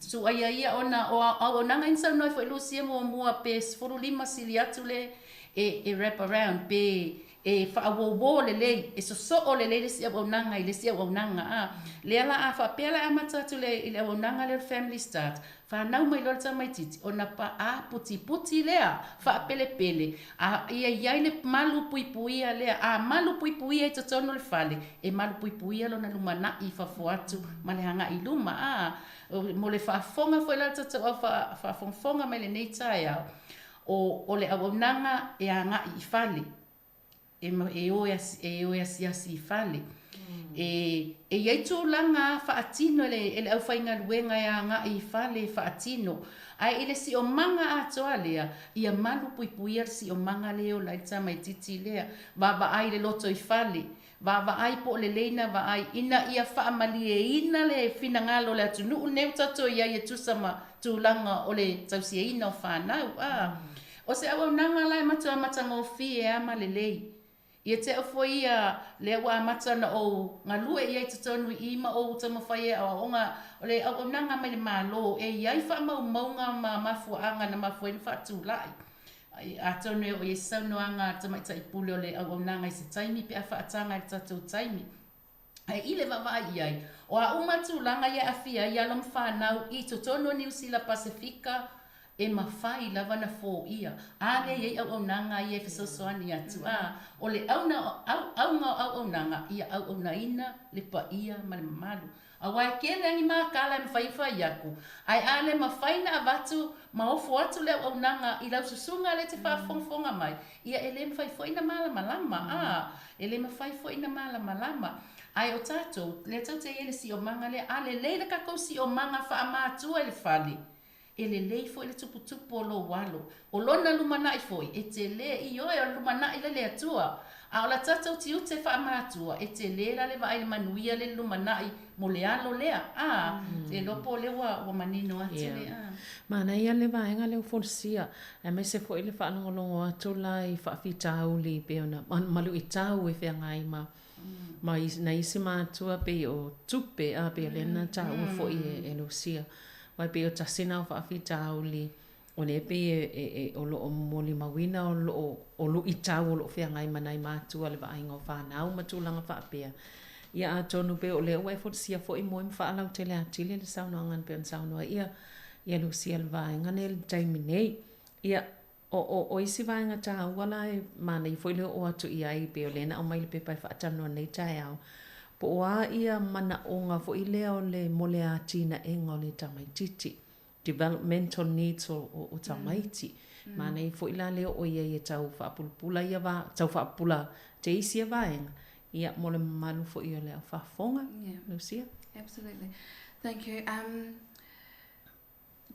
Tuaia ia ona o auaunaga i na saunoa ai foi Lusia muamua pe 15 sili atu le e, e wrap around pe e faauō lelei, e sosoo lelei le isi auaunaga i le isi auaunaga, a. Lea la a faapea la e amata atu le, i le auaunaga lea o le Family Start, fanau mai loa le tamaitiiti, ona paʻā putiputi lea, faapelepele, a ia i ai le malu puipuia lea. A malu puipuia i totonu o le fale, e malu puipuia lona lumanai i fafo atu ma le agai i luma, a. Mo le faafofoga foi la a le tatou au faafogafoga mai lenei taeao, o, o le auaunaga e agai i fale, e, e, o, e, e o e asiasi i fale. E, e i ai tulaga faatino e le, e le aufaigaluega e agai i fale e faatino. Ae i le siomaga atoa lea, ia malu puipuia le siomaga lea e ola ai le tamaitiiti lea. Vaavaai i le loto i fale, Vaavaai po o lelei na vaai ina ia faamalieina le finagalo o le atunuu lenei ua tatou i ai e tusa ma tulaga o le tausiaina o fanau. A o se auaunaga la e matua matagofie a ma lelei. Ia te au foi ia lea ua amata ona ou galue i ai i totonu i i ma ou taumafai e aoaoga o le auaunaga mai le Malo e i ai faamaumauga ma mafuaaga na mafua ai ona faatulai. Atonu e oo i ai se saunoaga a le Tamaitai Pule o le auaunaga i se taimi pe a faataga i le tatou taimi. Ae i le vaavaai i ai, o a uma tulaga ia e aafia ai alo ma fanau i totonu o Niu Sila Pasefika, e mafai lava ona foia. A lea e i ai auaunaga ia e fesoasoani atu, a o le auga o auaunaga, ia auaunaina le paia ma le mamalu. Aua e tele a ni makala e mafai ona fai atu, ae a le mafai na avatu ma ofo atu le auaunaga i lau susuga lea e te faafogafoga mai, ia e le mafai foi na malamalama, a, e le mafai foi na malamalama. Ae o tatou, lea tatou te i ai i le siomaga lea, a lelei le tatou siomaga faamatua i le fale, E lelei foi le tuputupu o lou alo. O lona lumanai foi, e tele, ioe, o le lumanai la le Atua. A o la tatou tiute faamatua, e tele la le vaai le manuia le lumanai mo le alo lea. A, e iloa po o lea ua, ua manino atu le, a. Manaia le vaega lea ua folasia, aemaise foi le faalogologo atu la i faafitauli pei ona maluitau e feagai ma ma nai isi matua pei o tupe, a pei o lea na taua foi e Lucia. Aua e pei o tasi na o faafitauli o lea e pei e o lo o molimauina o lo o o luitau o lo o feagai ma nai matua le vaaiga o fanau ma tulaga faapea. Ia atonu pei o lea ua e folasia foi moe ma faalautele atili le saunoaga e pei ona saunoa ai ia ia Lucia i le vaega nei i le taimi nei. Ia O, o, o isi vaega taua la e manaia foi le oo atu i ai, pei o lea na aumai le pepa e faatalanoa nei taeao, po o a ia manaoga foi lea o le mo le atinaega o le tamaitiiti, developmental needs o, o, o tamaiti. Mm. Manaia foi la le oo i ai e tau faapulapula ia va, tau faapupula te isi ia vaega, ia mo le mamalu foi o le au faafofoga. Yeah. Lucia? Absolutely. Thank you. Um,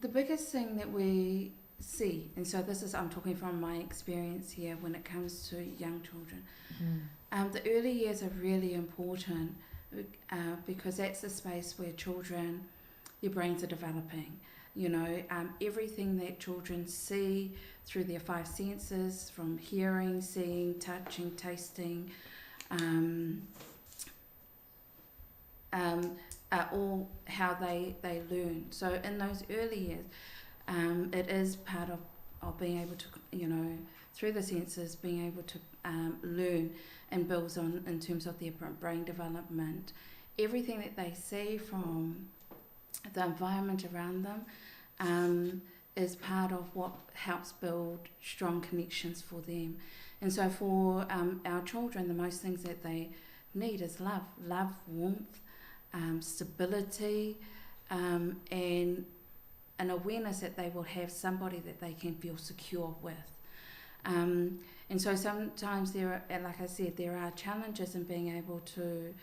the biggest thing that we see, and so this is, I'm talking from my experience here when it comes to young children, mm. um, the early years are really important uh, because that's the space where children, their brains are developing. You know, um, everything that children see through their five senses from hearing, seeing, touching, tasting, um, um, are all how they, they learn. So in those early years, um, it is part of, of being able to, you know, through the senses, being able to um, learn and builds on in terms of their brain development. Everything that they see from the environment around them um, is part of what helps build strong connections for them. And so for um, our children, the most things that they need is love, love, warmth, um, stability, um, and an awareness that they will have somebody that they can feel secure with. Um, and so sometimes there are, like I said, there are challenges in being able to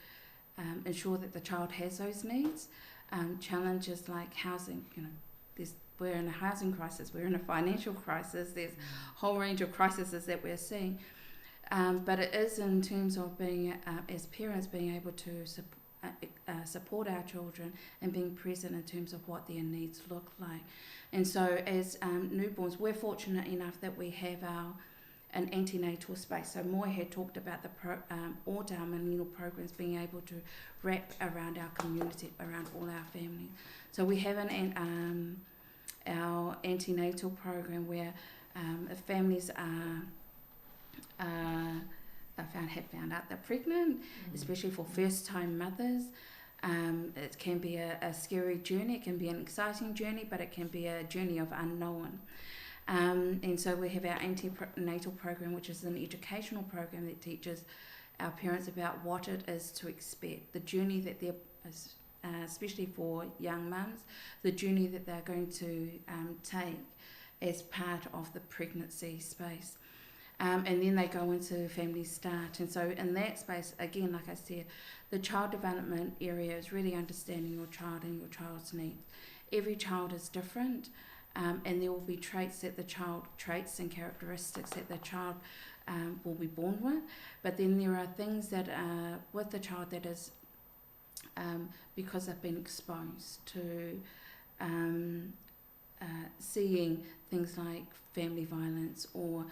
um, ensure that the child has those needs. Um, challenges like housing, you know, there's, we're in a housing crisis, we're in a financial crisis, there's a whole range of crises that we're seeing. Um, but it is in terms of being, uh, as parents, being able to su- uh, uh, support our children and being present in terms of what their needs look like. And so, as um, newborns, we're fortunate enough that we have our an antenatal space. So Moy had talked about the pro, um, all our millennial programs being able to wrap around our community, around all our families. So we have an, um, our antenatal program where um, if families are found, have found out they're pregnant, especially for first time mothers. It can be a, a scary journey, it can be an exciting journey, but it can be a journey of unknown. And so we have our antenatal program, which is an educational program that teaches our parents about what it is to expect, the journey that they're, especially for young mums, the journey that they're going to take as part of the pregnancy space. And then they go into Family Start. And so in that space, again, like I said, the child development area is really understanding your child and your child's needs. Every child is different, and there will be traits that the child, traits and characteristics that the child will be born with. But then there are things that are with the child that is because they've been exposed to seeing things like family violence or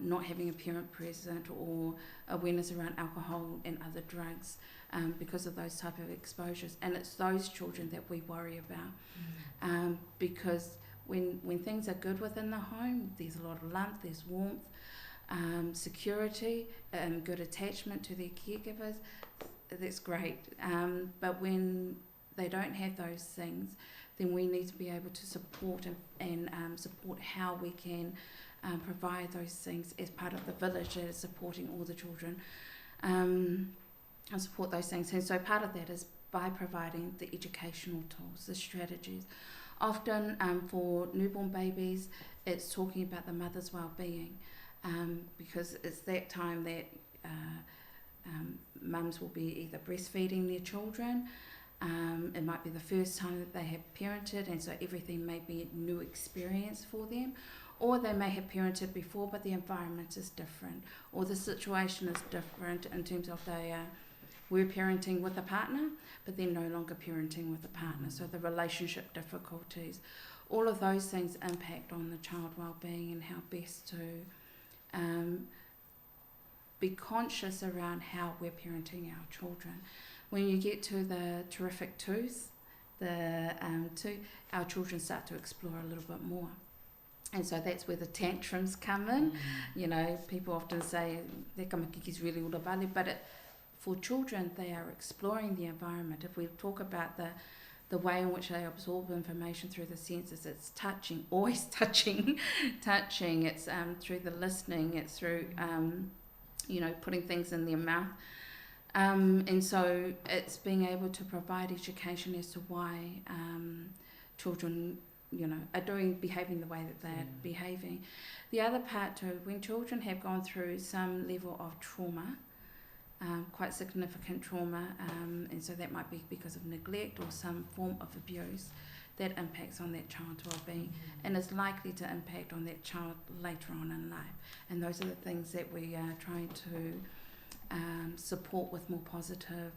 not having a parent present or awareness around alcohol and other drugs because of those type of exposures. And it's those children that we worry about because when things are good within the home, there's a lot of love, there's warmth, security, good attachment to their caregivers. That's great. But when they don't have those things, then we need to be able to support and support how we can provide those things as part of the village that is supporting all the children, and support those things. And so part of that is by providing the educational tools, the strategies. Often for newborn babies, it's talking about the mother's well-being, because it's that time that mums will be either breastfeeding their children. It might be the first time that they have parented, and so everything may be a new experience for them. Or they may have parented before, but the environment is different, or the situation is different in terms of they were parenting with a partner, but they're no longer parenting with a partner. So the relationship difficulties, all of those things impact on the child well-being and how best to be conscious around how we're parenting our children. When you get to the terrific twos, our children start to explore a little bit more. And so that's where the tantrums come in. You know, people often say, is really all about it, but for children, they are exploring the environment. If we talk about the way in which they absorb information through the senses, it's touching, always touching. It's through the listening, it's through, you know, putting things in their mouth. And so it's being able to provide education as to why children, you know, are behaving the way that they're behaving. The other part too, when children have gone through some level of trauma, quite significant trauma, and so that might be because of neglect or some form of abuse, that impacts on that child's well-being and is likely to impact on that child later on in life. And those are the things that we are trying to support with more positive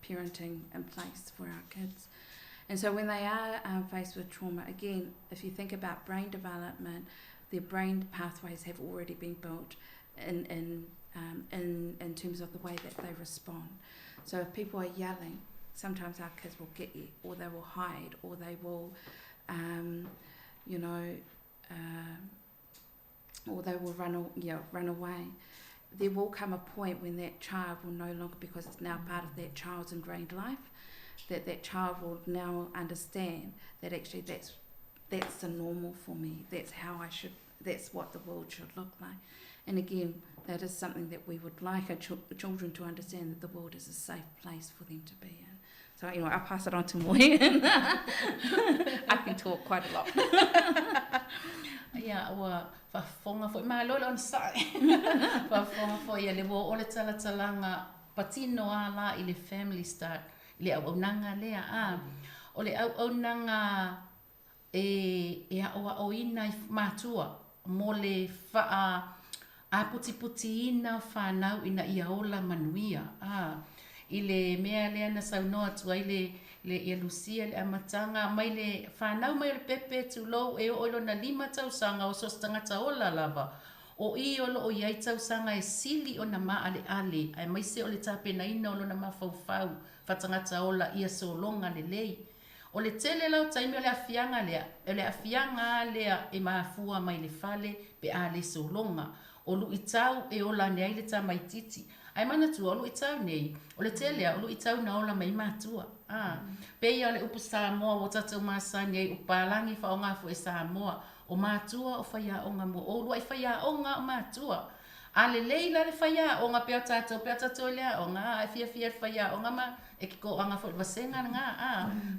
parenting in place for our kids. And so when they are faced with trauma, again, if you think about brain development, their brain pathways have already been built in terms of the way that they respond. So if people are yelling, sometimes our kids will get you, or they will hide, or they will, you know, or they will run away. There will come a point when that child will no longer, because it's now part of that child's ingrained life, that child will now understand that actually that's the normal for me. That's how I should. That's what the world should look like. And again, that is something that we would like our children to understand, that the world is a safe place for them to be in. So anyway, I'll pass it on to Moe. I can talk quite a lot. Ia, ua faafofoga foi, malo le onosai. Faafofoga foi ia le ua oo le talatalaga patino a la i le Family Start, i le auaunaga lea. A, o le auaunaga e e aʻoaʻoina i matua mo le faa aputiputiina o fanau ina ia ola manuia. A, i le mea lea na saunoa atu ai le le ia Lusia i le amataga mai le fanau mai o le pepe tulou e oo i lona 5 tausaga o so o se tagata ola lava. O i o loo i ai tausaga e sili ona maaleale aemaise o le tapenaina o lona mafaufau faatagata ola ia sologa lelei. O le tele la o taimi o le aafiaga lea, o le aafiaga lava lea e mafua mai le fale pe a le sologa. O luitau e ola ane ai le tamaitiiti. Ae manatua, o luitau nei, o le tele lava o luitau na ola mai ai matua. A, pei lava o le upu Samoa ua tatou masani ai, o papalagi faaaoga foi e Samoa, o matua o faiaoga mo o uluai faiaoga lava o matua. A lelei la le faiaoga pea o tatou pe a tatou i le aoga, a e fiafia i le faiaoga ma e ke toaga foi i le vasega lena, a,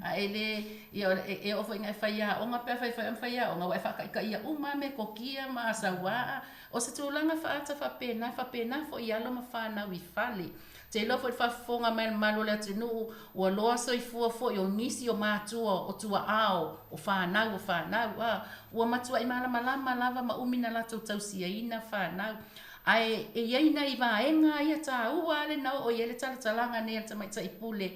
a e le, ia e oo foi ina e faiaoga pe a faifai ona faiaoga, ua e faataitaia uma lava metotia ma sauā. O se tulaga faaata faapena, e faapena foi i alo ma fanau i fale. Ou te iloa foi i le faafofoga mai a le mamalu o le atunuu, ua loa soifua foi o nisi o matua, o tuaao, o fanau o fanau, a, ua matuai malamalama lava ma umi na latou tausiaina fanau. Ae e i ai nai vaega ia taua lava le na oo i ai le talatalaga nei a le tamaitai pule,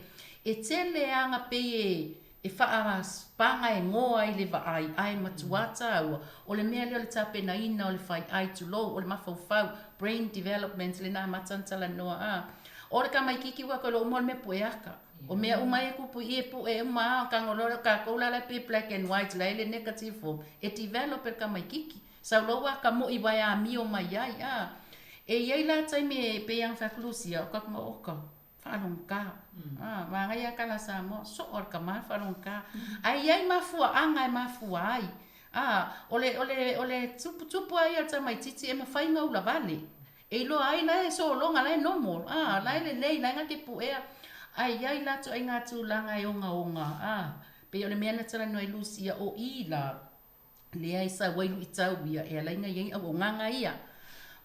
e tele lava na pei e e faapagaegoa i le vaai ae matuā tāua, o le mea lea o le tapenaina o le faiai, tulou, o le mafaufau, brain development, lena amata ona talanoa a. O le tamaititi ua toe uma o le mea pueaka. O mea uma ia e tupu i i e pue uma a, tago loa lea o tatou la la e pei black and white la e le negative form, e develop e le tamaititi. Sau loa ua akamoʻi wae amio mai ai a. E i ai la taimi e pei lava ona fai atu Lusia, o tatou oka. Faalogogata. A, manaia lava tala a Samoa, soo lava le tama le faalogogata. Ae i ai mafuaaga e mafua ai. A, o le, o le, o le tuputupu lava ia o le tamaitiiti e mafai ona ulavale. E iloa ai la e sologa, la e normal, a, la e lelei, la e na te puea. Ae i ai la ituaiga tulaga e ogaoga, a, pei o le mea na talanoa ai Lucia, o i la, lea e sau ai luitau ia e ala ai ona i ai auaunaga ia.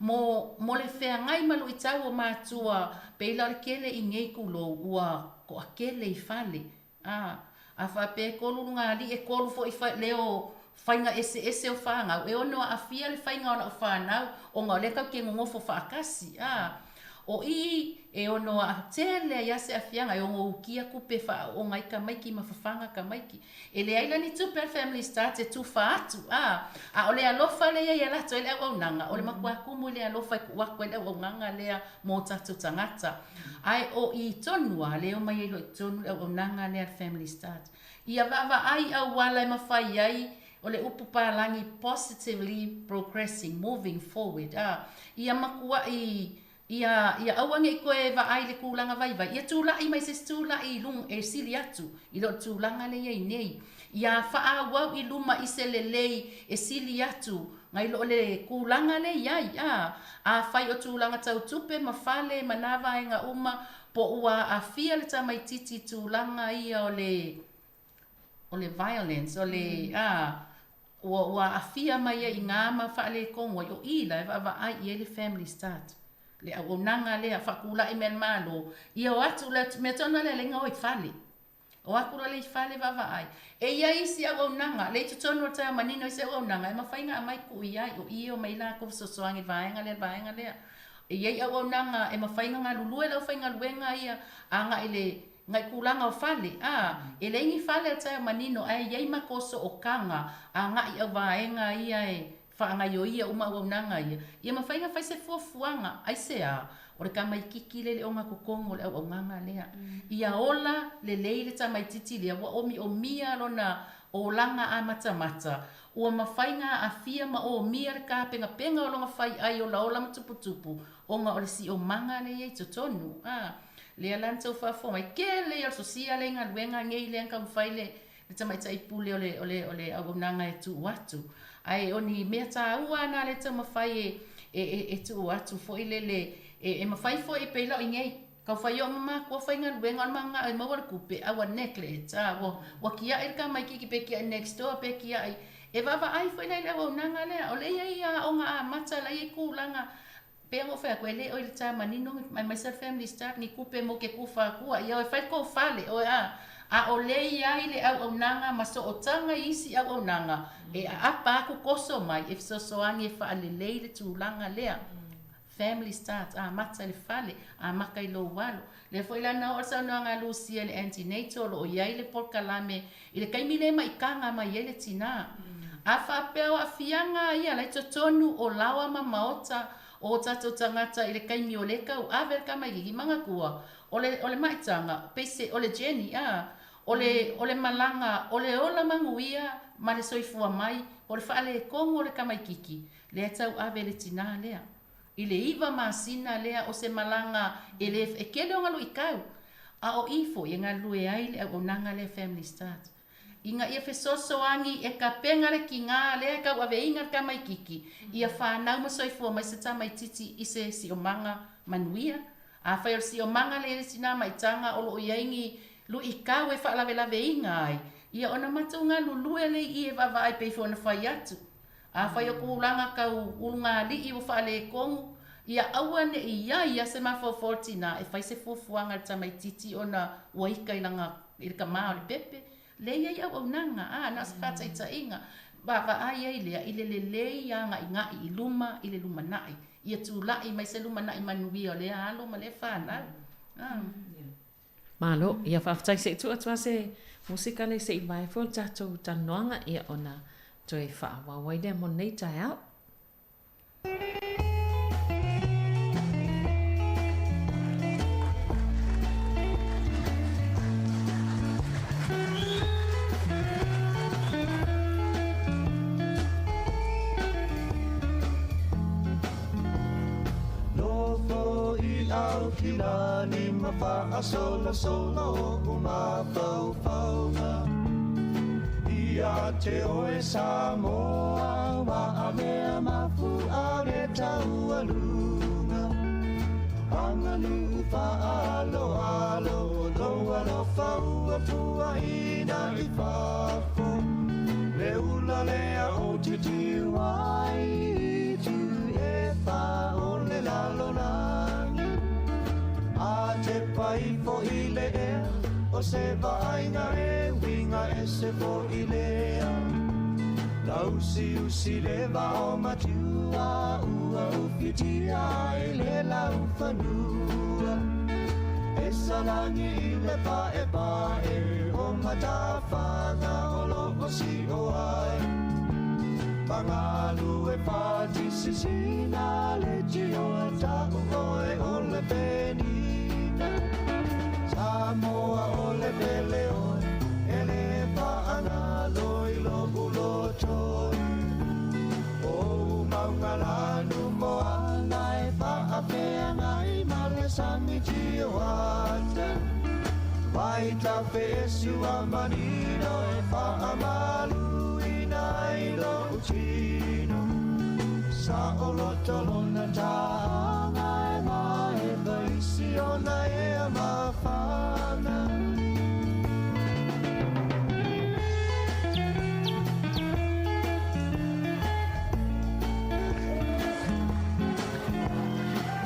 Mo, mo le feagai ma luitau o matua, pei la o le kele i nei tulou ua toakele i fale. A, a faapea e tolu lugalii e tolu foi fa, leo faiga eseese o fanau, e ono aafia le faiga o lau fanau ona o lea tatou te nonofo faatasi. A, o i e ono tele ai lava se aafiaga e ono ukia tupe e faaooga ai tamaiti ma fafaga tamaiti. E leai la ni tupe a le Family Start e tufa atu, a, a o le alofa lea ia ia latou ai le auaunaga, o le matua tumu i le alofa e tuu atu ai le auaunaga lea mo tatou tagata. Ae o i tonu a, lea e omai ai loa i totonu le auaunaga lea a le Family Start. Ia vaavaai auala e mafai ai, o le upu palagi positively progressing, moving forward, a, ia matuai Ia, ia aua ne i toe vaai i le tulaga vaivai, ia tula'i mai se isi tula'i i luga, e sili atu i lo le tulaga lea e i ai nei. Ia faaauau i luma i se lelei e sili atu nai lo le tulaga lea e i ai. A, afai o tulaga tau tupe ma fale ma na vaega uma, po ua aafia le tamaitiiti i tulaga ia o le, o le violence, o le, a, ua, ua aafia mai ai i ina ma faaletonu ai, o i la e vaavaai i ai le Family Start, le auaunaga lea, faatulai mai e le Malo, ia o atu le mea tonu lava lea e ala ai ona o i fale. O atu la lea i fale vaavaai. E i ai isi auaunaga, lea i totonu o le taeao manino isi auaunaga e mafai ona aumai tuu i ai, o i e omai ai latou fesoasoani i le vaega lea, le vaega lea. E i ai auaunaga e mafai ona galulue le aufaigaluega ia agai i le Ngai tulaga o fale, a, e leai ni fale a le taeao manino ae i ai matou sootaga agai au vaega ia e faagaioia uma auaunaga ia, ia mafai ona fai se fuafuaga, aisea? O le tamaititi lea e le o gatotonu o le auaunaga lea. Ia ola lelei le tamaititi lea ua omiomia lona olaga amatamata, ua mafai ona aafia ma omia le tapenapena o lona faiai olaola ma tuputupu ona o le siomaga lea e i ai i totonu, a. Lea la na tau faafofoga mai, tele ia o le sosia lea i galuega nei lea na taumafai le le tamaitai pule o le o le o le auaunaga e tuu atu. Ae o ni mea taua na lea e taumafai e e e e tuu atu foi lele e e mafai foi pei la o i nei, tau fai oo ma matua faigaluega o le manao e maua le tupe a ua neglect a ua ua tiai le tamaititi pe tiai next door pe tiai e vaavaai foi la i le auaunaga lea. O lea e i ai aoga amata la e i ai tulaga Pei ona ou fai atu, e le o i le tā manino aemaise le Family Start ni tupe mo ke kufa akua ia oe fai kou fale oe a a o le i ai le auaunaga ma sootaga i isi auaunaga e aapa aku koso mai e fesoasoani e faalelei le tulaga lea. Family Start, amata i le fale, amata i lou alo. Lea foi la na oo le saunoaga a Lucia i le antenatal o lo o i ai le polokalame I le taimi lea e maitaga mai ai le tinā. A faapea o aafiaga ia la i totonu o laoa ma maota o o tatou tagata i le taimi o lea e tauave le tamaitiiti, manatua, o le, o le maitaga, pei se, o le journey, a, O le, o le malaga, o le ola manuia ma le soifua mai, po o le faaletonu o le tamaitiiti, lea e tauave e le tinā lea. I le iva masina lea o se malaga e le, e tele ona luitau, a o i foi e galulue ai le auaunaga lea Family Start. Ina ia fesoasoani e tapena le tinā lea e tauaveina le tamaitiiti, ia fanau ma soifua mai se tamaitiiti i se siomaga manuia. Afai o le siomaga lea i le tinā maitaga o lo o i ai ni luitau e faalavelaveina ai, ia ona matou galulue lea i i e vaavaai pei foi ona fai atu. Afai o tulaga tau ulugalii ua faaletonu, ia aua ne i i ai lava se mafaufau o le tinā e fai se fuafuaga i le tamaitiiti ona ua ita i lana, i le tama o le pepe. Lea e i ai auaunaga, a, na o se faataitaiga. Vaavaai ai lea i le lelei agaigai i luma i le lumanai. Ia tulai mai se lumanai manuia o lea alo ma lea fanau. A. Malo, ia faafetai se i tuu atu lava se musika lea se i vae foi le tatou talanoaga ia ona toe faaauau ai lea mo lenei taeao. Nofo i Aukilani ma faasolosolo o mafaufauga Ia te oe Samoa wa amea mafu a le taualuga Aganuu faaaloalo lou alofa ua puaina i fafo Le ula lea o tiltiu ai i itu e fa o le lalolagi A tepa ifo i le ea o se vaaiga e uiga ese foʻi lea Lausiusi le vao matua ua ufitia ai le laufanua E salagi i le paepae o matafaga o loo sio ai Magalu e fatisisina le tio ta'u oe o le penina Samoa o le pele oe e le faagalo i lo'u loto O mauga lanu moana e faafeagai ma le sami tioata Vai tafeesu a manino e faamaluina ai lo'u tino Saoloto lona taaga e maeva i siona ea mafana.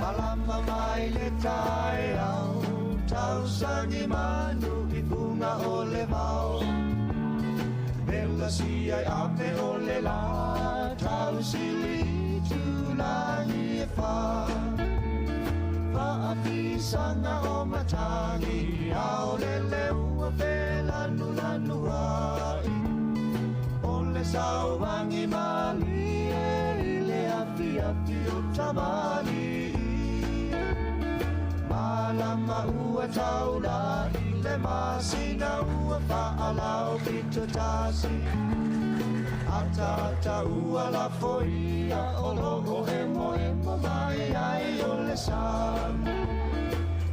Malama mai le taeao, tausagi manu i fuga o le vao. Vela si ai ape o le la, tausili i tulagi e fa. Faafisaga o matagi, ao le leua felanulanu ai. O le sauagi malie i le afiafi o tamalii. Malama ua taulai le masina ua faalao pito tasi. Ata ata ua lafoia o loo emoemo mai ai o le sami.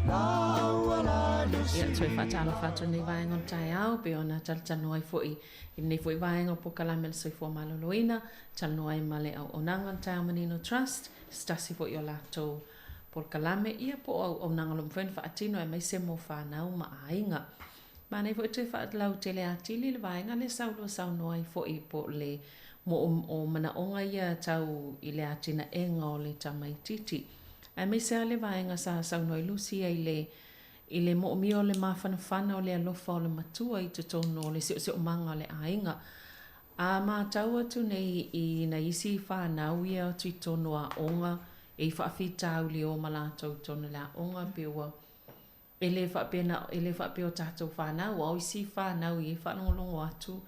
La ua la Ia, toe faatalofa atu lenei vaega o le taeao, pei ona talatalanoa ai foi i lenei foi vaega o Polokalame a le Soifua Maloloina, talanoa ai ma le auaunaga o le Taeao Manino Trust, se tasi foi o latou polokalame, ia po o auaunaga o lo o mafai ona faatino aemaise mo fanau ma aiga. Manaia foi toe faalautele atili le vaega lea saulua saunoa ai foi po o le mo o manaoga ia tau i le atinaega o le tamaitiiti. Aemaise lava le vaega sa saunoa ai Lucia i le i le moomia o le mafanafana o le alofa o le matua i totonu o le seoseomaga o le aiga. A matau atu nei i nai isi fanau ia atu i totonu o aoga e i faafitauli o ma latou i totonu o le aoga pe ua E le faapea na, e le faapea o tatou fanau, a o isi fanau i faalogologo atu,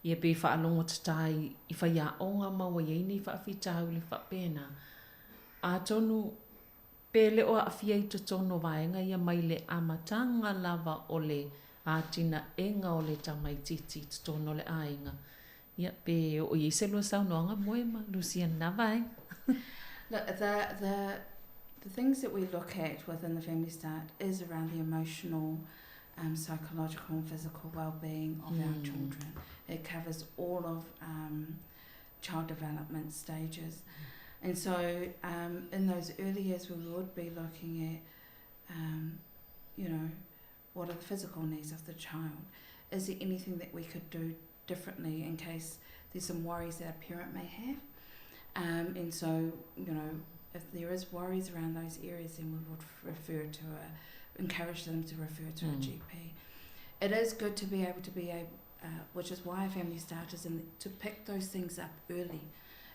ia pei faalogo tatā i, i faiaoga ma ua i ai nei faafitauli faapena. Atonu, pe le o aafia i totonu o vaega ia mai le amataga lava o le Atinaega o le tamaitiiti i totonu o le aiga. Ia, pe oo i ai se lua saunoaga Moe ma Lucia i lena vaega. Look, the, the, the things that we look at within the Family Start is around the emotional, um, psychological and physical well-being of mm. our children. It covers all of um, child development stages. And so um, in those early years, we would be looking at, um, you know, what are the physical needs of the child? Is there anything that we could do differently in case there's some worries that a parent may have? Um, and so, you know, if there is worries around those areas, then we would refer to a, encourage them to refer to mm. a GP. It is good to be able to be able, uh, which is why family starters and to pick those things up early.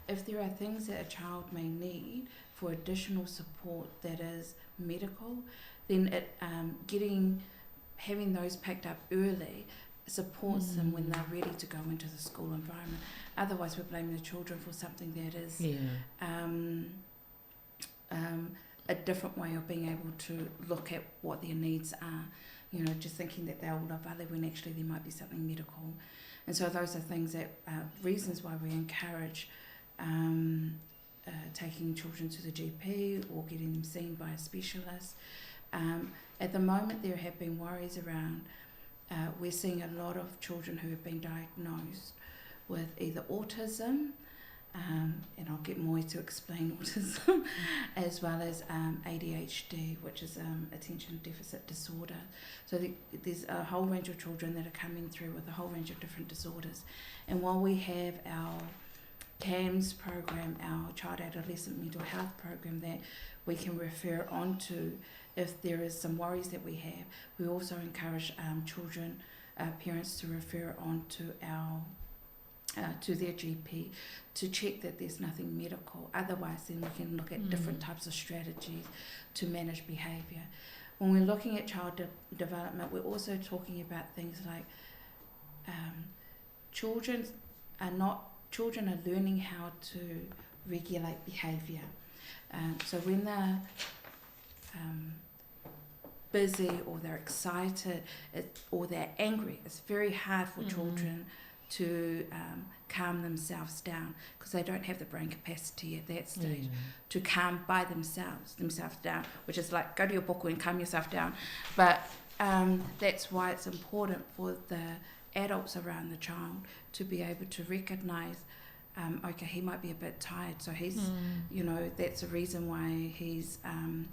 If there are things that a child may need for additional support that is medical, then it, um, getting having those picked up early supports mm. them when mm. they're ready to go into the school environment. Otherwise, we're blaming the children for something that is yeah. um, um, a different way of being able to look at what their needs are. You know, just thinking that they're all lovely when actually there might be something medical. And so those are things that, uh, reasons why we encourage um, uh, taking children to the GP or getting them seen by a specialist. Um, at the moment, there have been worries around uh, we're seeing a lot of children who have been diagnosed with either autism, um, and I'll get more to explain autism, as well as um, ADHD, which is um, attention deficit disorder. So the, there's a whole range of children that are coming through with a whole range of different disorders. And while we have our CAMS program, our Child Adolescent Mental Health program that we can refer on to if there is some worries that we have. We also encourage um, children, uh, parents to refer on to our uh, to their GP to check that there's nothing medical. Otherwise, then we can look at mm. different types of strategies to manage behaviour. When we're looking at child de- development, we're also talking about things like um, children are not children are learning how to regulate behaviour. Um, so when they're um, busy or they're excited it, or they're angry, it's very hard for mm. children to um, calm themselves down because they don't have the brain capacity at that stage mm. to calm by themselves themselves down, which is like go to your book and calm yourself down. But um, that's why it's important for the adults around the child to be able to recognize um, okay, he might be a bit tired, so he's, mm. you know, that's a reason why he's, um,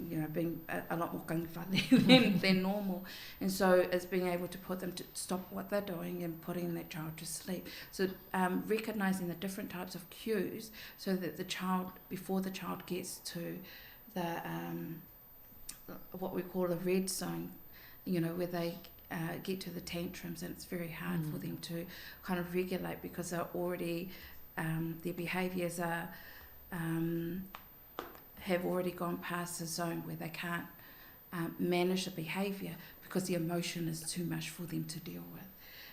you know, being a, a lot more gangfali than, than normal. And so it's being able to put them to stop what they're doing and putting that child to sleep. So um, recognizing the different types of cues so that the child, before the child gets to the, um, what we call the red zone, you know, where they uh, get to the tantrums and it's very hard mm. for them to kind of regulate because they're already, um, their behaviours are, um, have already gone past the zone where they can't um, manage the behaviour because the emotion is too much for them to deal with.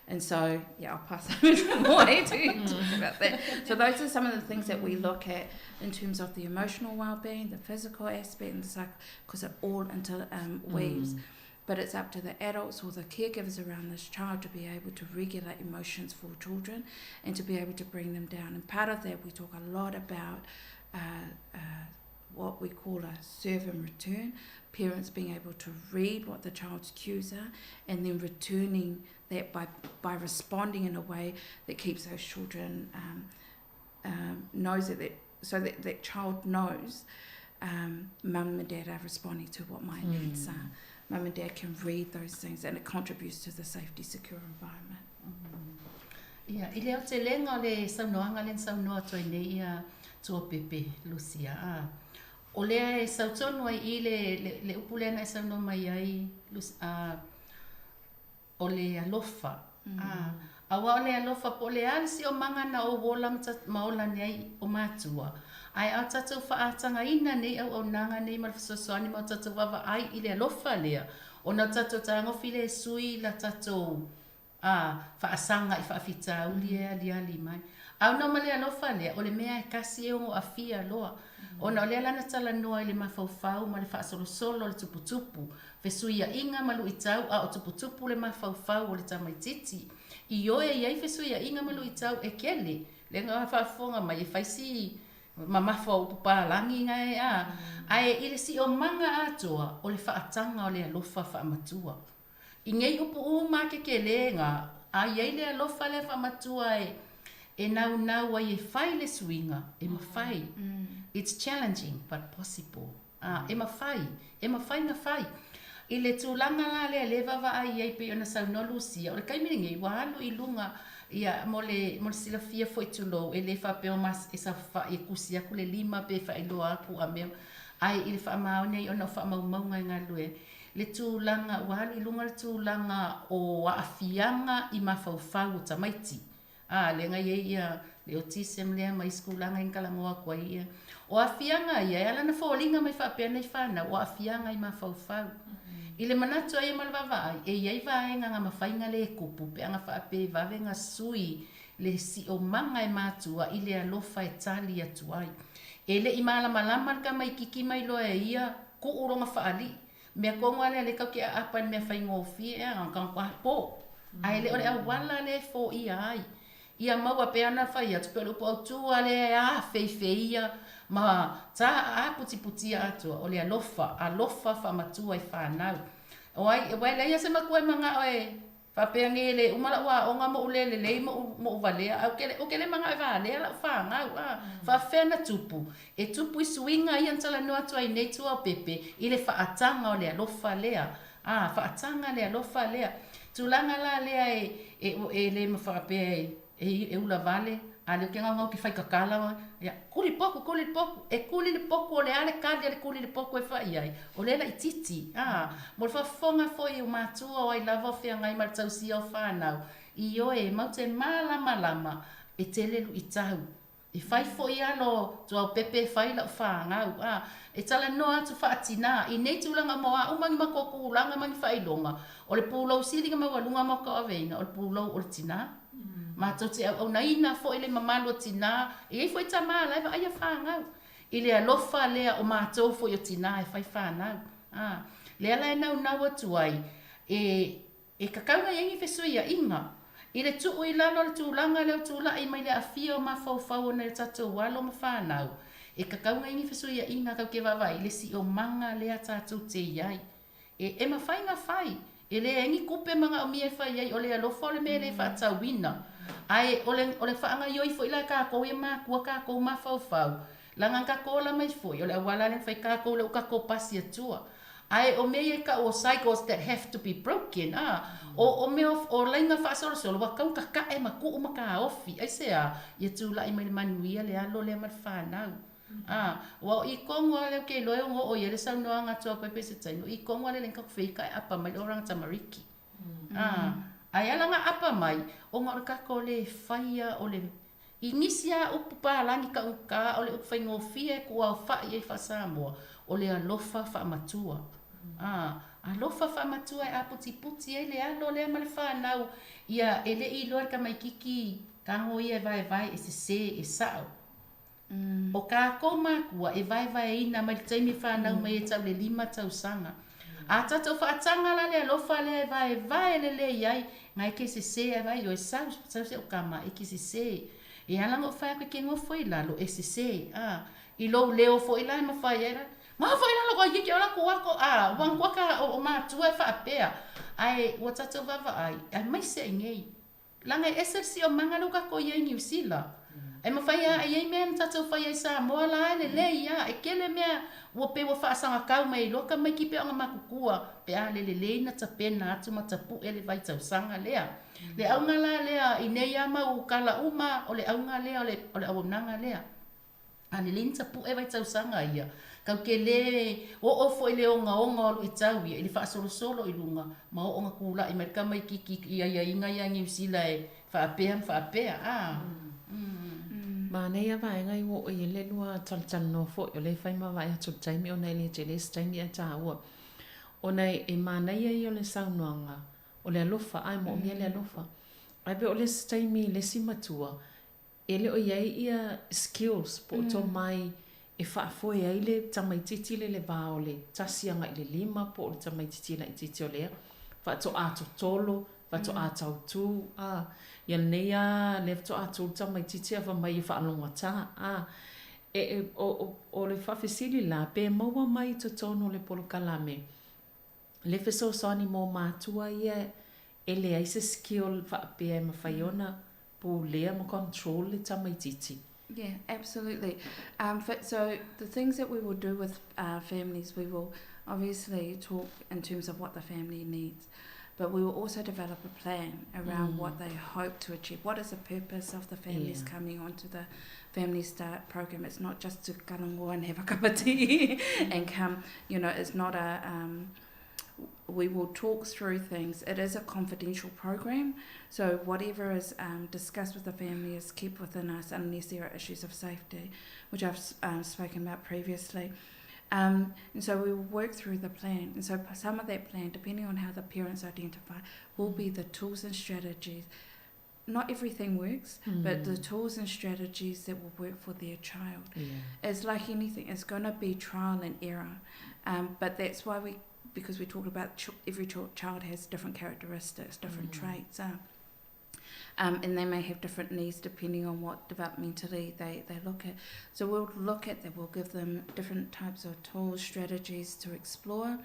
And so, yeah, I'll pass over to Moe to talk about that. So those are some of the things that we look at in terms of the emotional well-being, the physical aspect, and the psych, because it all interweaves. Um, mm. But it's up to the adults or the caregivers around this child to be able to regulate emotions for children and to be able to bring them down. And part of that, we talk a lot about uh, uh, what we call a serve and return, parents being able to read what the child's cues are and then returning that by, by responding in a way that keeps those children, um, um, knows that, that so that that child knows um, mum and dad are responding to what my mm. needs are. Mum and dad can read those things and it contributes to the safety, secure environment. Mm. Ia, i le aotelega o le saunoaga lea na saunoa atu ai nei ia Tuapepe Lucia, a, o lea e sau tonu ai i le, le, le upu lea na e saunoa mai ai, Lucia, a, o le alofa. Mm. A, auā o le alofa po o le a le siomaga na ou ola ma, ma ola nei o matua. Ae a tatou fa'atagaina nei auaunaga nei ma le fesoasoani ma o tatou vaavaai i le alofa lea, ona o tatou tagofi lea e sui la tatou a, faasaga i faafitauli e aliali mai. Auna ma le alofa lea, o le mea e kasi e ono aafia loa, ona o lea la na talanoa i le mafaufau ma le faasolosolo o le tuputupu, fesuiaiga ma luitau a o tuputupu le mafaufau o le tamaitiiti. Ioe e i ai fesuiaiga ma luitau e kele, lea na faafofoga mai e fai si mamafa o upu palagi na e a, ae i le siomaga atoa o le faataga o le alofa faamatua. I nei upu uma kekele na, a i ai le alofa lea faamatua e e naunau ai e fai le suiga, e mafai. It's challenging but possible. A, e mafai, e mafai na fai. I le tulaga la lea lea e vaavaai ai pei ona saunoa Lusia, o le taimi lenei ua alu i luga ia mo le mo le silafia foi tulou, e le faapea o mas e saofafai e tusi atu le lima pe faailoa atu a mea, ae i le faamaoni ai ona o faamaumauga e galulue ai le tulaga ua alu i luga le tulaga o aafiaga i mafaufau o tamaiti. A, lea na i ai ia le autism lea ma isi tulaga ia na talanoa atu ai ia. O aafiaga ia, e ala ona foliga mai faapea nei fanau, o aafiaga i mafaufau. I le manatu ai ma le vaavaai, e i ai vaega na mafai ona le tupu pe ana faapea e vave ona sui le siomaga e matua i le alofa e tali atu ai. E le i malamalama le tamaititi ma iloa e ia tuu lona faalii. Mea tonu lava lea lea tatou te aapa i le mea faigofie ea na ona tatou po. Ae le o le auala lea e foia ai. Ia maua pea ana fai atu, pei o le upu autu lava lea e afeifeia ma taaputiputia atoa, o le alofa, alofa faamatua i fanau. O ai, aua e leai lava se matua e manao e Faapea nei e le uma la'u aoga ma ou le lelei ma ou valea, ae ou te le, ou te le manao e valea la'u fanau, a. Faafefea na tupu? E tupu i suiga ia na talanoa atu ai nei Tuaopepe i le faataga o le alofa lea, a, faataga le alofa lea. Tulaga la lea e, e, e le ma faapea e, e, e ula vale, a lea ou te gaugau ou te fai tatala, ia, kuli poku, kuli le poku, e kuli le poku o le a le kali a le kuli le poku e fai i ai, o lea laitiiti, a, mo le faafofoga foi o matua o ai lava o feagai ma le tausia o fanau, ioe, matou te malamalama e tele luitau. E fai foi alo Tuaopepe e fai lau fanau, a, e talanoa atu faatinā i nei tulaga mo a uma ni matou tulaga ma ni faailoga, o le pulou sili na maualuga ma tauaveina, o le pulou o le tinā. Matou te auaunaina foi le mamalu o tinā, e i ai foi tamā la e vaaia fanau, i le alofa lea o matou foi o tinā e fai fanau. A, lea la e naunau atu ai, e, e tatau ona i ai ni fesuiaiga, i le tuu i lalo o le tulaga lea o tulai mai le aafia o mafaufau o nai o tatou alo ma fanau, e tatau ona i ai ni fesuiaiga tatou te vaavaai i le siomaga lea tatou te i ai. E, e mafai ona fai. E leai ni tupe manaomia e fai ai, o le alofa o le mea e le faatauina. Ae o le, o le faagaioi foi la e tatou ia matua tatou mafaufau, leaga na tatou ola mai foi, o le auala lea na fai tatou lea ua tatou pasi atua. Ae o mea ia e tau o cycles that have to be broken, a, o, o mea o, o laina faasolosolo ua tatau ona tatae ma tuu ma taofi. Aisea? Ia tulai mai le manuia le alo lea ma le fanau. A, ua o i tonu lava lea ou te iloa e ono oo i ai le saunoaga atu a Pepe i se taimi, o i tonu lava lea leai ni tatou feika e apa mai le oranga tamariki. A, ae ala na apa mai, ona o le tatou le faia o le, i nisi lava upu palagi taugata, o le upu faigofie e tuuaofa'i ai faa-Samoa, o le alofa faamatua. A, alofa faamatua e aputiputi ai le alo lea ma le fanau, ia e le i iloa e le tamaititi tago ia e vaevae e sese, e sa'o. O kākou mākua e vaevaeina mai le taimi e whānau mai e tau le lima tausaga. A tatou faataga la le alofa lea e vaevae lelei ai, ngai ke sese ai vai oe sau, sau se o kama e ke sese. E ala ona ou fai atu e ke nofo i lalo e sese, a, i lou leo foi la e mafai ai la, nofo i lalo koe ke ola ku ako, a, ua kua ka o, o mātua e faapea. Ae ua tatou vaavaai, aemaise ai nei. Leaga e ese le siomaga lea ua tatou i ai i Niu Sila. E mafai lava e i ai mea na tatou faia i Samoa la e lelei lava. E tele mea ua pei ua faasagatau mai ai loa tamaiti pe a ona matutua pe a le lelei na tapena atu ma tapu'e le vaitausaga lea. Le auga la lea i nei lava mau tala uma o le auga lea o le auaunaga lea. A lelei ni tapu'e vaitausaga ia, kau ke lē oo foi le ogaoga o luitau ia i le faasolosolo i luga ma oo na tula'i mai le tamaititi i aiaiga ia a Niu Sila e faapea ma faapea, a. Manaia vaega i ua oo i ai le lua talatalanoa foi, o lea e fai ma vaai atu i le taimi ona e le tele se taimi ae taua. Ona e manaia ia o le saunoaga, o le alofa, a e moomia le alofa. Ae pei o le isi taimi i le isi matua, e le o i ai ia skills po o tomai e faafoe ai le tamaitiiti lea i le va o le tasi agai i le lima po o le tamaitiiti laitiiti o lea faatoa totolo, faatoa tautu, a. Ia lenei lava lea faatoa tu le tamaitiiti ae fai mai e faalogogata, a. E, e, o, o, o le faafesili la, pe maua mai i totonu o le polokalame le fesoasoani mo matua ia e leai se skill faapea e mafai ona pulea ma control le tamaitiiti. Yeah, absolutely. Um, so the things that we will do with uh, families, we will obviously talk in terms of what the family needs, but we will also develop a plan around mm. what they hope to achieve. What is the purpose of the families yeah. coming onto the Family Start program? It's not just to go and have a cup of tea and come, you know, it's not a... Um, we will talk through things. It is a confidential program, so whatever is um, discussed with the family is kept within us unless there are issues of safety, which I've um, spoken about previously. Um, and so we will work through the plan. And so some of that plan, depending on how the parents identify, will be the tools and strategies. Not everything works, mm. but the tools and strategies that will work for their child. Yeah. It's like anything, it's going to be trial and error. Um, but that's why we because we talked about ch- every ch- child has different characteristics, different mm. traits. Uh, um, and they may have different needs depending on what developmentally they, they look at. So we'll look at that, we'll give them different types of tools, strategies to explore.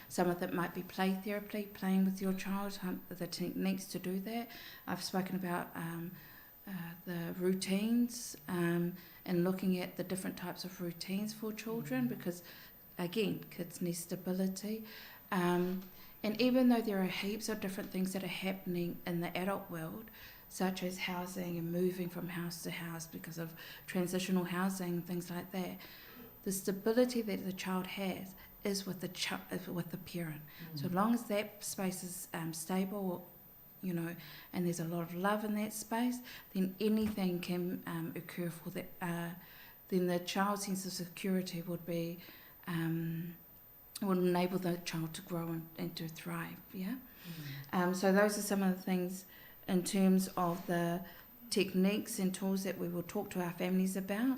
Some of it might be play therapy, playing with your child, um, the techniques to do that. I've spoken about um, uh, the routines um, and looking at the different types of routines for children mm. because again, kids need stability. Um, and even though there are heaps of different things that are happening in the adult world, such as housing and moving from house to house because of transitional housing and things like that, the stability that the child has is with the ch- with the parent. Mm. So long as that space is um, stable, you know, and there's a lot of love in that space, then anything can um, occur for that. Uh, then the child's sense of security would be um, would enable the child to grow and, and to thrive. Yeah. Mm. Um, so those are some of the things in terms of the techniques and tools that we will talk to our families about.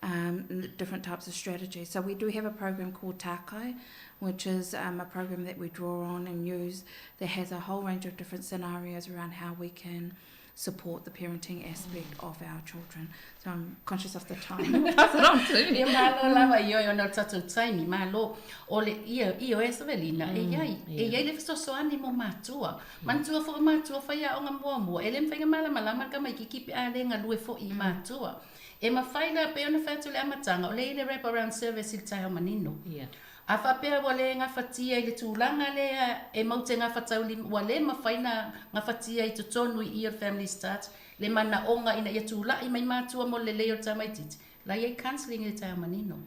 Um, different types of strategies. So we do have a program called Takai, which is um, a program that we draw on and use that has a whole range of different scenarios around how we can support the parenting aspect of our children. So I'm conscious of the time. Pass it on to Ia malo lava i oi ona o le tatou taimi, malo. O le ia, i oe Savelina, e iai, e iai le fesoasoani mo matua. Manatua foi o matua fai aoga muamua, e le mafai ona malamalama le tamaititi pe a le galue foi i matua. E mafai la pei ona fai atu i le amataga, o lea e i ai le wrap around service i le taeao manino. A faapea ua le gafatia i le tulaga lea e mau te gafataulima, ua le mafai na gafatia i totonu i i o le Family Start le manaoga ina ia tulai mai matua mo le lelei o le tamaititi, la i ai counselling i le taeao manino.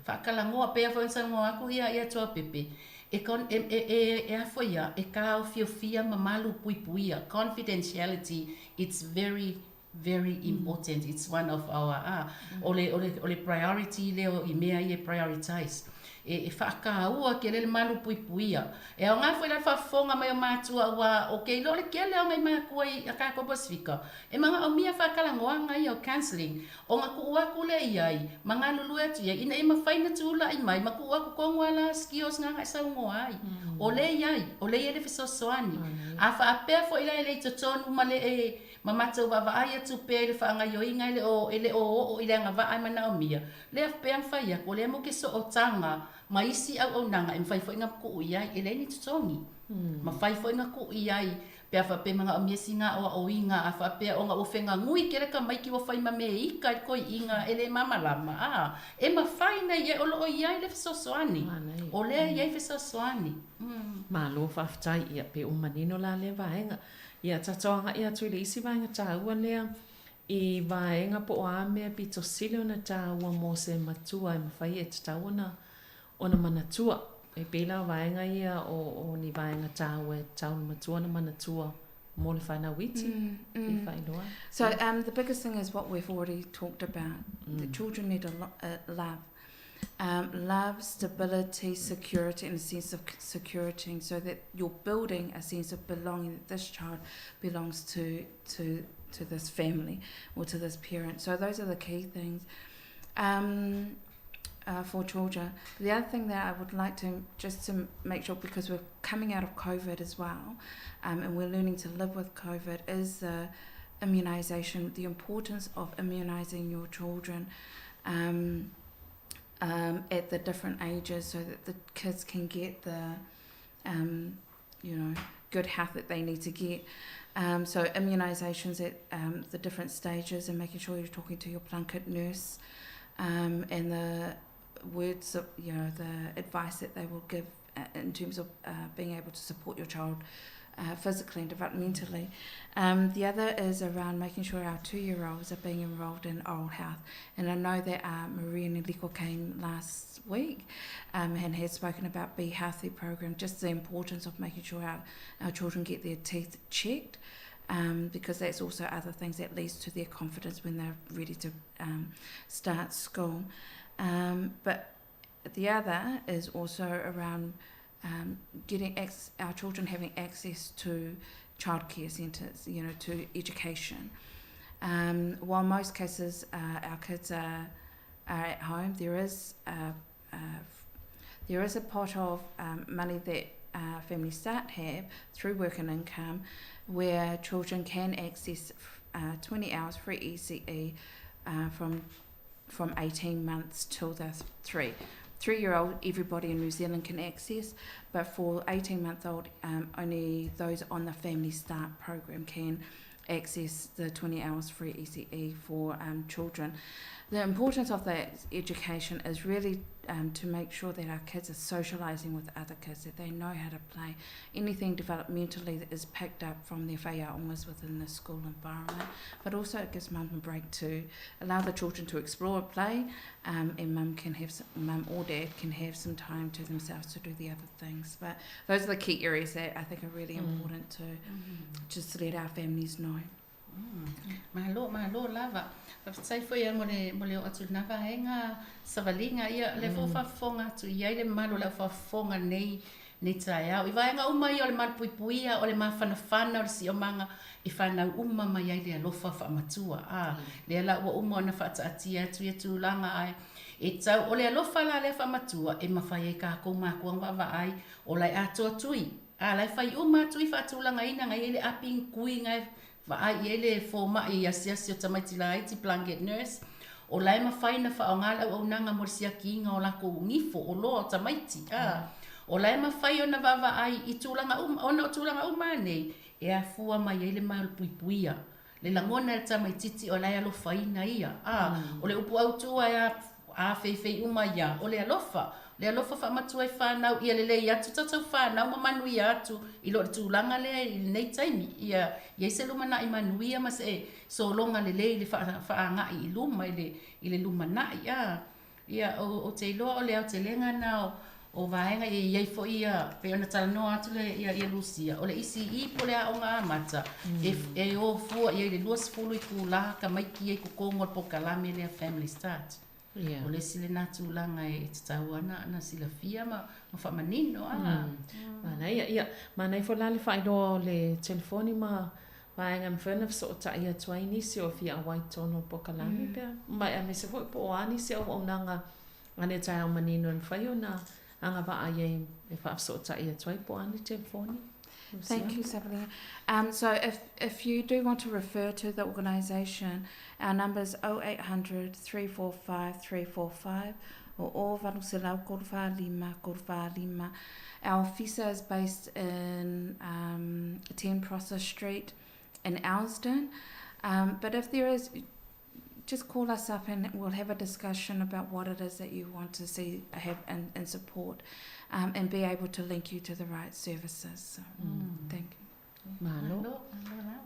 Faakalagoa, pei lava foi ona saunoa aku ia ia Tuapepe, e con, e, e, e, e a foi ia, e taofiofia ma malupuipuia, confidentiality, it's very very important it's one of our ah o le o le o le priority lea i mea ia e prioritize e, e faakāua kele le malupuipuia. E aoga foi la le faafofoga mai o matua aua o ke iloa o le kele o ngai makua i a kākou Pasifika e magaomia faakalagoaga ia o counselling ona tuu aku lea i ai ma galulue atu i ai ina ia mafai ona tulai mai ma tuu aku kogu ala skills na agai saunoa ai. O lea i ai, o lea i ai le fesoasoani. A faapea foi la e le i totonu ma le e Ma matou vaavaai atu pea i le faagaioiga e le o e le o oo i le agavaa e manaomia, lea pea na fai aku, o lea mo ke sootaga ma isi auaunaga e mafai foi na kuu i ai, e leai ni totogi. Mafai foi na kuu i ai pe a faapea e manaomia sina aoaoiga, a faapea ona ua fegagui kele tamaiti ua fai ma mea ika i le koiiga e le malamalama, a, e mafai na i ai, o lo o i ai le fesoasoani. O lea e i ai fesoasoani. Malo faafetai, ia pe ua manino la lea vaega. Ia tatou agai atu i le isi vaega taua lea, i vaega po o a mea pito sili ona taua mo se matua e mafai e tatau ona ona manatua. E pei la o vaega ia o, o ni vaega taua e tatau ona matua ona manatua mo le whanau iti, mm, mm. i whailoa. So um, the biggest thing is what we've already talked about. Mm. The children need a lo uh, love. Um, love, stability, security, and a sense of security, so that you're building a sense of belonging, that this child belongs to, to, to this family or to this parent. So those are the key things. Um, uh, for children. The other thing that I would like to just to make sure, because we're coming out of COVID as well, um, and we're learning to live with COVID, is the immunisation, the importance of immunising your children um, um, at the different ages so that the kids can get the, um, you know, good health that they need to get. Um, so immunisations at um, the different stages and making sure you're talking to your Plunket nurse um, and the words of, you know, the advice that they will give uh, in terms of uh, being able to support your child uh, physically and developmentally. Um, the other is around making sure our two-year-olds are being enrolled in oral health. And I know that uh, Maria Niliko came last week um, and has spoken about Be Healthy program, just the importance of making sure our, our children get their teeth checked. Um, because that's also other things that leads to their confidence when they're ready to um, start school. Um, but the other is also around um, getting ex- our children having access to childcare centres, you know, to education. Um, while most cases uh, our kids are, are at home, there is a, a, there is a pot of um, money that uh, Family Start have through Work and Income where children can access uh, 20 hours free ECE uh, from from 18 months till they're three. Three-year-old, everybody in New Zealand can access, but for 18-month-old, um, only those on the Family Start program can access the 20 hours free ECE for um, children. The importance of that education is really um, to make sure that our kids are socialising with other kids, that they know how to play. Anything developmentally that is picked up from their whaiaongas within the school environment. But also it gives mum a break to allow the children to explore, play, um, and mum can have some, mum or dad can have some time to themselves to do the other things. But those are the key areas that I think are really mm. important to mm. just let our families know. Mm. Malo, malo lava. Faafetai foi ia mo le, mo le oo atu i lena vaega, savaliga, ia, lea foi ua mm. faafofoga atu i ai le mamalu o le au faafofoga nei, nei taeao. I vaega uma ia o le malupuipuia, o le mafanafana, o le siomaga, e fanau uma mai ai le alofa faamatua. A, mm. lea la ua uma ona faataatia atu ia tulaga, ae e tau, o le alofa la lea faamatua, e mafai ai kākou makua ona vaavaai, o la e atoa tui. A, la e fai uma atu i faatulagaina, ga i ai le api kui, ga e Vaai i ai le fomai i asiasi o tamaiti laiti, blanket nurse, o la e mafai ona faaaoga le auaunaga mo le siakiina o lakou gifo, oloa o tamaiti, a, o la e mafai ona vaavaai i tulaga uma, ona o tulaga uma a nei, e afua mai ai le malupuipuia, le lagona e le tamaititi o la e alofaina ia, a, o le upu autu e a, afeifei uma ia, o le alofa, Le alofa faamatua i whanau, ia lelei atu tatou whanau ma manuia atu i lo le tulaga lea i lenei taimi. Ia i ai se lumanai manuia ma se sologa lelei i le faaaga'i i luma i le i le lumanai. A, ia o, o te iloa o le aotelega na o, o vaega ia i ai foi ia, pei ona talanoa atu le ia, ia Lucia, o le ECE po o le aoga amata, mm. e, e o fua i ai le 20 itulā tamaiti ia i totonu o le polokalame lea Family Start. Yeah. O le isi lena tulaga e tatau ana ana silafia ma, ma faamanino. A. Mm. Manaia, ia. Manaia foi la le faailoa o le telefoni ma vaega e mafai ona fesootai atu ai nisi o fia auai tonu o le polokalame mm. pea. Ma aemaise foi po o a nisi auaunaga a le taeao manino e mafai ona agavaa i ai e faafesootai atu ai po o a ni telefoni. Thank you, Sabrina. Um, so if, if you do want to refer to the organisation, our number is 0800 345 345 or o valuselau korfa lima korfa lima. Our office is based in um, 10 Prosser Street in Elsdon. Um, but if there is, just call us up and we'll have a discussion about what it is that you want to see have and, and support um, and be able to link you to the right services. So, mm. thank you. Malo.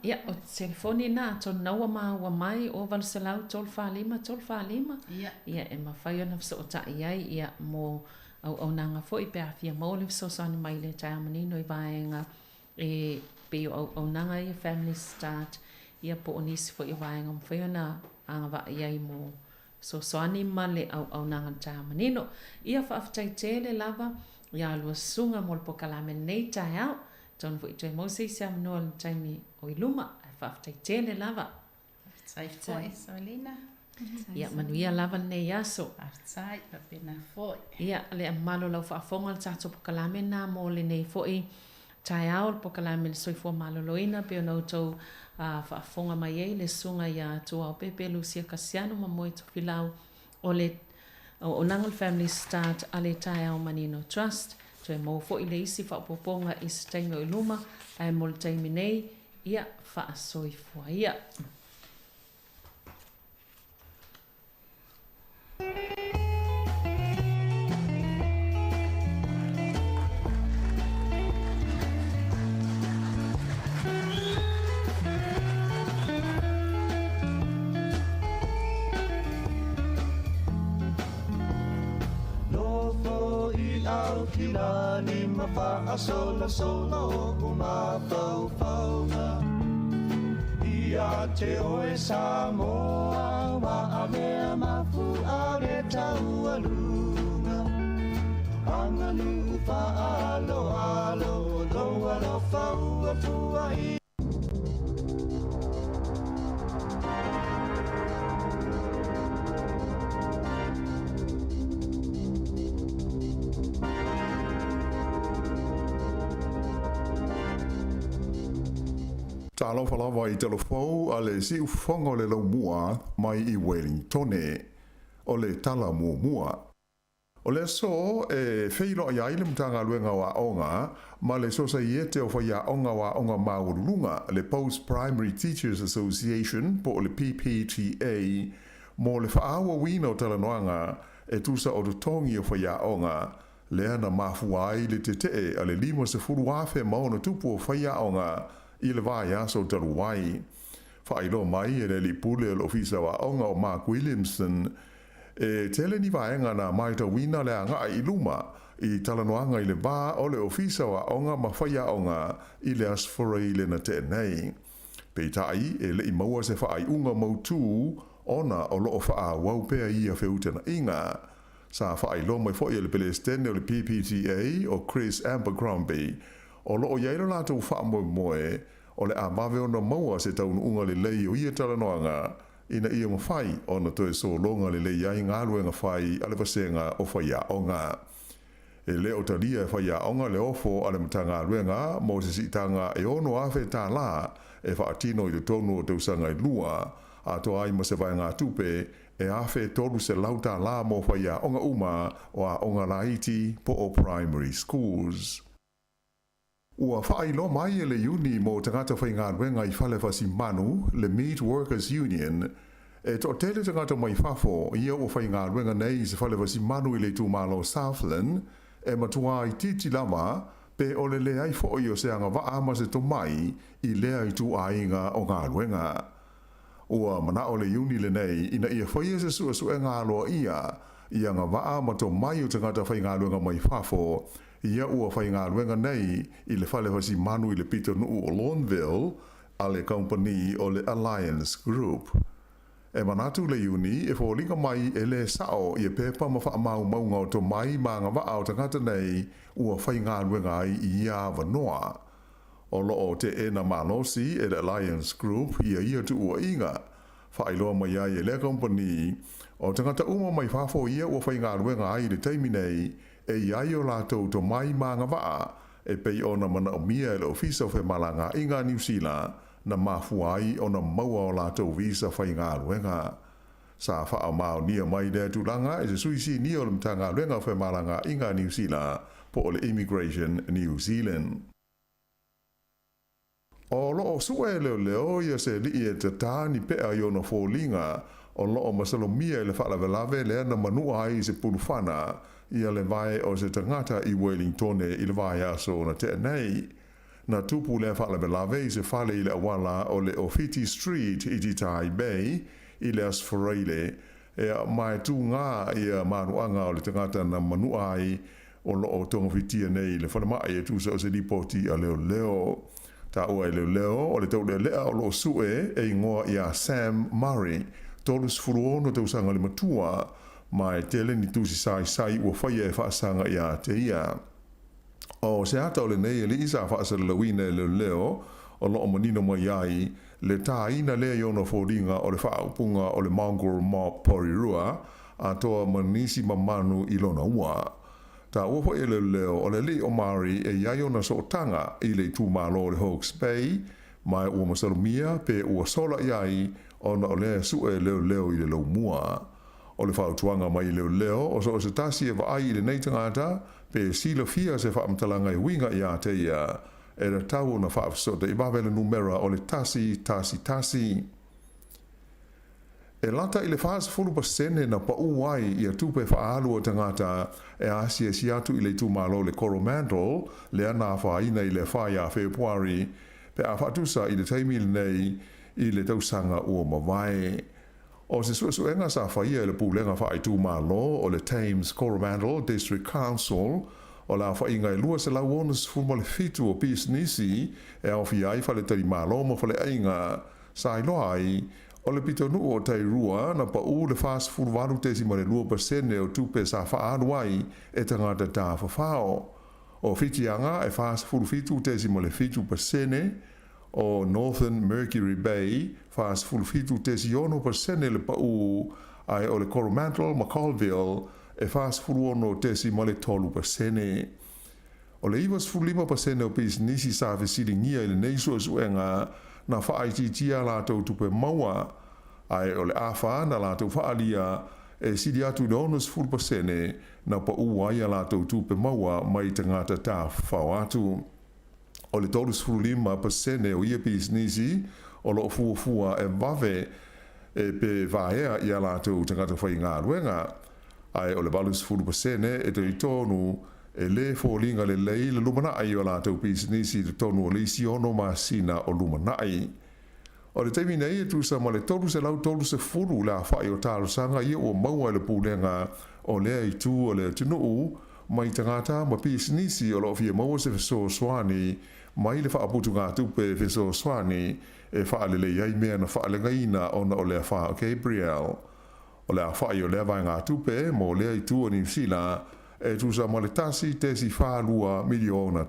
Ia, o telefoni na, tonu na ua maua mai o 800 345 345. Ia. Ia, e mafai ona fesootai ai, ia, mo auaunaga foi pe a fia maua le fesoasoani mai le taeao manino i vaega e pei o auaunaga ia Family Start, ia po o nisi foi o vaega ua mafai ona agavaa i ai mo fesoasoani ma le auaunaga i le taeao manino. Ia faafetai tele lava ia lua susuga mo le polokalame lenei taeao. Atonu foi toe maua se isi avanoa i le taimi o i luma. Ae Faafetai tele lava. Faafetai foi Savelina. Ia manuia lava lenei aso. Faafetai, faapena foi. Ia, le mamalu o lau faafofoga, le tatou pokalame lena mo lenei foi taeao, le pokalame i le soifua maloloina, pei ona outou faafofoga mai ai le susuga ia Tuaopepe Lucia Kasiano ma Moe Tofilau o le auaunaga o le Family Start a le Taeao Manino Trust. Toe maua foi le isi faaopoopoga i se taimi o i luma, ae mo le taimi nei, ia faasoifua ia. Nofo i Aukilani ma faasolosolo oʻu mafaufauga Ia te oe Samoa ua avea mafu'a le taualuga Aganuu faaaloalo lou alofa ua puaʻi Talofa lava i Talofou a le siufofoga o le laumua mai i Welingtone. O le tala muamua. O le aso e feiloai ai le Matagaluega o Aoga ma le Sosaiete o Faiaoga o Aoga Maualuluga, le Post Primary Teachers Association po o le PPTA, mo le faaauauina o talanoaga e tusa o totogi o faiaoga, lea na mafua ai le tetee a le 50,000 ma ona tupu o faiaoga i le vaiaso talu ai. Faailoa mai e le Alii Pule o le Ofisa o Aoga o Mark Williamson, E tele ni vaega na maitauina le agaʻi i luma i talanoaga i le va o le Ofisa o Aoga ma Faiaoga i le Aso Faraile na tea nei. Peitai, e leʻi maua se faaiuga mautū ona o loo faaauau pea ia feutanaʻiga. Sa faailoa mai foi e le Pelesitene o le PPTA o Chris Abercrombie, o loo i ai lo latou faamoemoe o le a vave ona maua se taunuuga lelei o ia talanoaga ina ia mafai ona toe sologa lelei ai galuega fai a le vasega o faiaoga. E le o talia e faiaoga le ofo a le Matagaluega mo se siitaga e $6,000 e faatino i totonu o tausaga e lua, atoa ai ma se vaegatupe e $1,300 mo faiaoga uma o aoga laiti po o primary schools. Ua faailoa mai e le Iuni mo Tagata Faigaluega i Fale Fasimanu, le Meat Workers Union, e toatele tagata mai fafo ia ua faigaluega nei i se fale fasimanu i le itumalo o Southland e matuā itiiti lava pe o le leai foi o se agavaa ma se tomai i lea ituaiga o galuega. Ua manao le Iuni lenei ina ia faia se suesuega aloaia i agavaa ma tomai o tagata faigaluega mai fafo ia ua faigaluega nei i le fale fasimanu i le pitonuu o Lorneville a le kamupani o le Alliance Group. E manatu le Iuni e foliga mai e lē sao ia pepa ma faamaumauga o tomai ma agavaa o tagata nei ua faigaluega ai i ia avanoa. O loo teena malosi e le Alliance Group ia ia tuuaiga. Faailoa mai ai e lea kamupani, o tagata uma mai fafo ia ua faigaluega ai i le taimi nei e i ai o latou tomai ma agavaa e pei ona manaomia e le Ofisa o Femalagaaiga a Niu Sila na mafua ai ona maua o latou visa faigaluega. Sa faamaonia mai lea tulaga e se sui sinia o le Matagaluega o Femalagaaiga a Niu Sila po o le Immigration New Zealand. O loo sue e leoleo ia se alii e tatā ni peʻa i ona foliga o loo masalomia i le faalavelave lea na manua ai i se pulufana ia le vae o se tagata i Welingtone i le vaiaso na tea nei. Na tupu lea faalavelave i se fale i le auala o le Ofiti Street i Titai Bay i le Aso Faraile ea ma e tūgā ia manuaga o le tagata na manua ai o loo togafitia nei i le falemai e tusa o se lipoti a leoleo. Taua e leoleo o le taulealea o loo sue e igoa iā Sam Murray, 36 tausaga le matua, ma e tele ni tusi saisai ua faia e faasaga iā te ia. O se ata o lenei alii sa faasalalauina e leoleo o loo manino mai ai le tāina lea i ona foliga o le faaupuga o le Mongrel Mob Porirua atoa ma nisi mamanu i lona ua. Taua foi e leoleo o le alii o Maori e i ai ona sootaga i le itumalo o le Hawke's Bay ma ua masalomia pe ua sola i ai ona o lea e sue e leoleo i le laumua. O le fautuaga mai leoleo o so o se tasi e vaai i lenei tagata pe silafia se faamatalaga e uiga iā te ia e tatau ona faafesootai vave le numera o le 111. E lata i le 40% na paʻū ai ia tupe faaalu a tagata e asiasi atu i le itumalo o le Coromandel lea na afaina i le 4 ia Fepuari pe a faatusa i le taimi lenei i le tausaga ua mavae. O se suesuega sa faia e le Pulega Faaitumalo o le Thames Coromandel District Council o le aofaiga e 267 o pisinisi e aofia ai faletalimalo ma faleaiga sa iloa ai o le pitonuu o Tairua na paʻū le 48.2% o tupe sa faaalu ai e tagata tafafao. O Whitianga e 47.7%, o Northern Mercury Bay 47.6% le paʻū, ae o le Coromandel ma Colville e 46.3%. O le 95% o pisinisi sa fesiligia i lenei suesuega na faaitiitia a latou tupe maua, ae o le afa na latou faaalia e sili atu i le 60% na paʻū ai a latou tupe maua mai tagata tafafao atu. O le 35% o ia pisinisi o loo fuafua e vave e pe vaea i a latou tagata faigaluega, ae o le 80% e talitonu e lē foliga lelei le lumanai o a latou pisinisi i totonu o le isi ono masina o lumanai. O le taimi nei e tusa ma le 330 le afa'i o talosaga ia ua maua e le Pulega o lea itu o le atunuu mai tagata ma pisinisi o loo fia maua se fesoasoani mai le faaputugatupe fesoasoani e faalelei ai mea na faaleagaina ona o le afa o Gabrielle. O le afa'i o lea vaegatupe mo lea itu o Niu Sila e tusa ma le $1.42 miliona.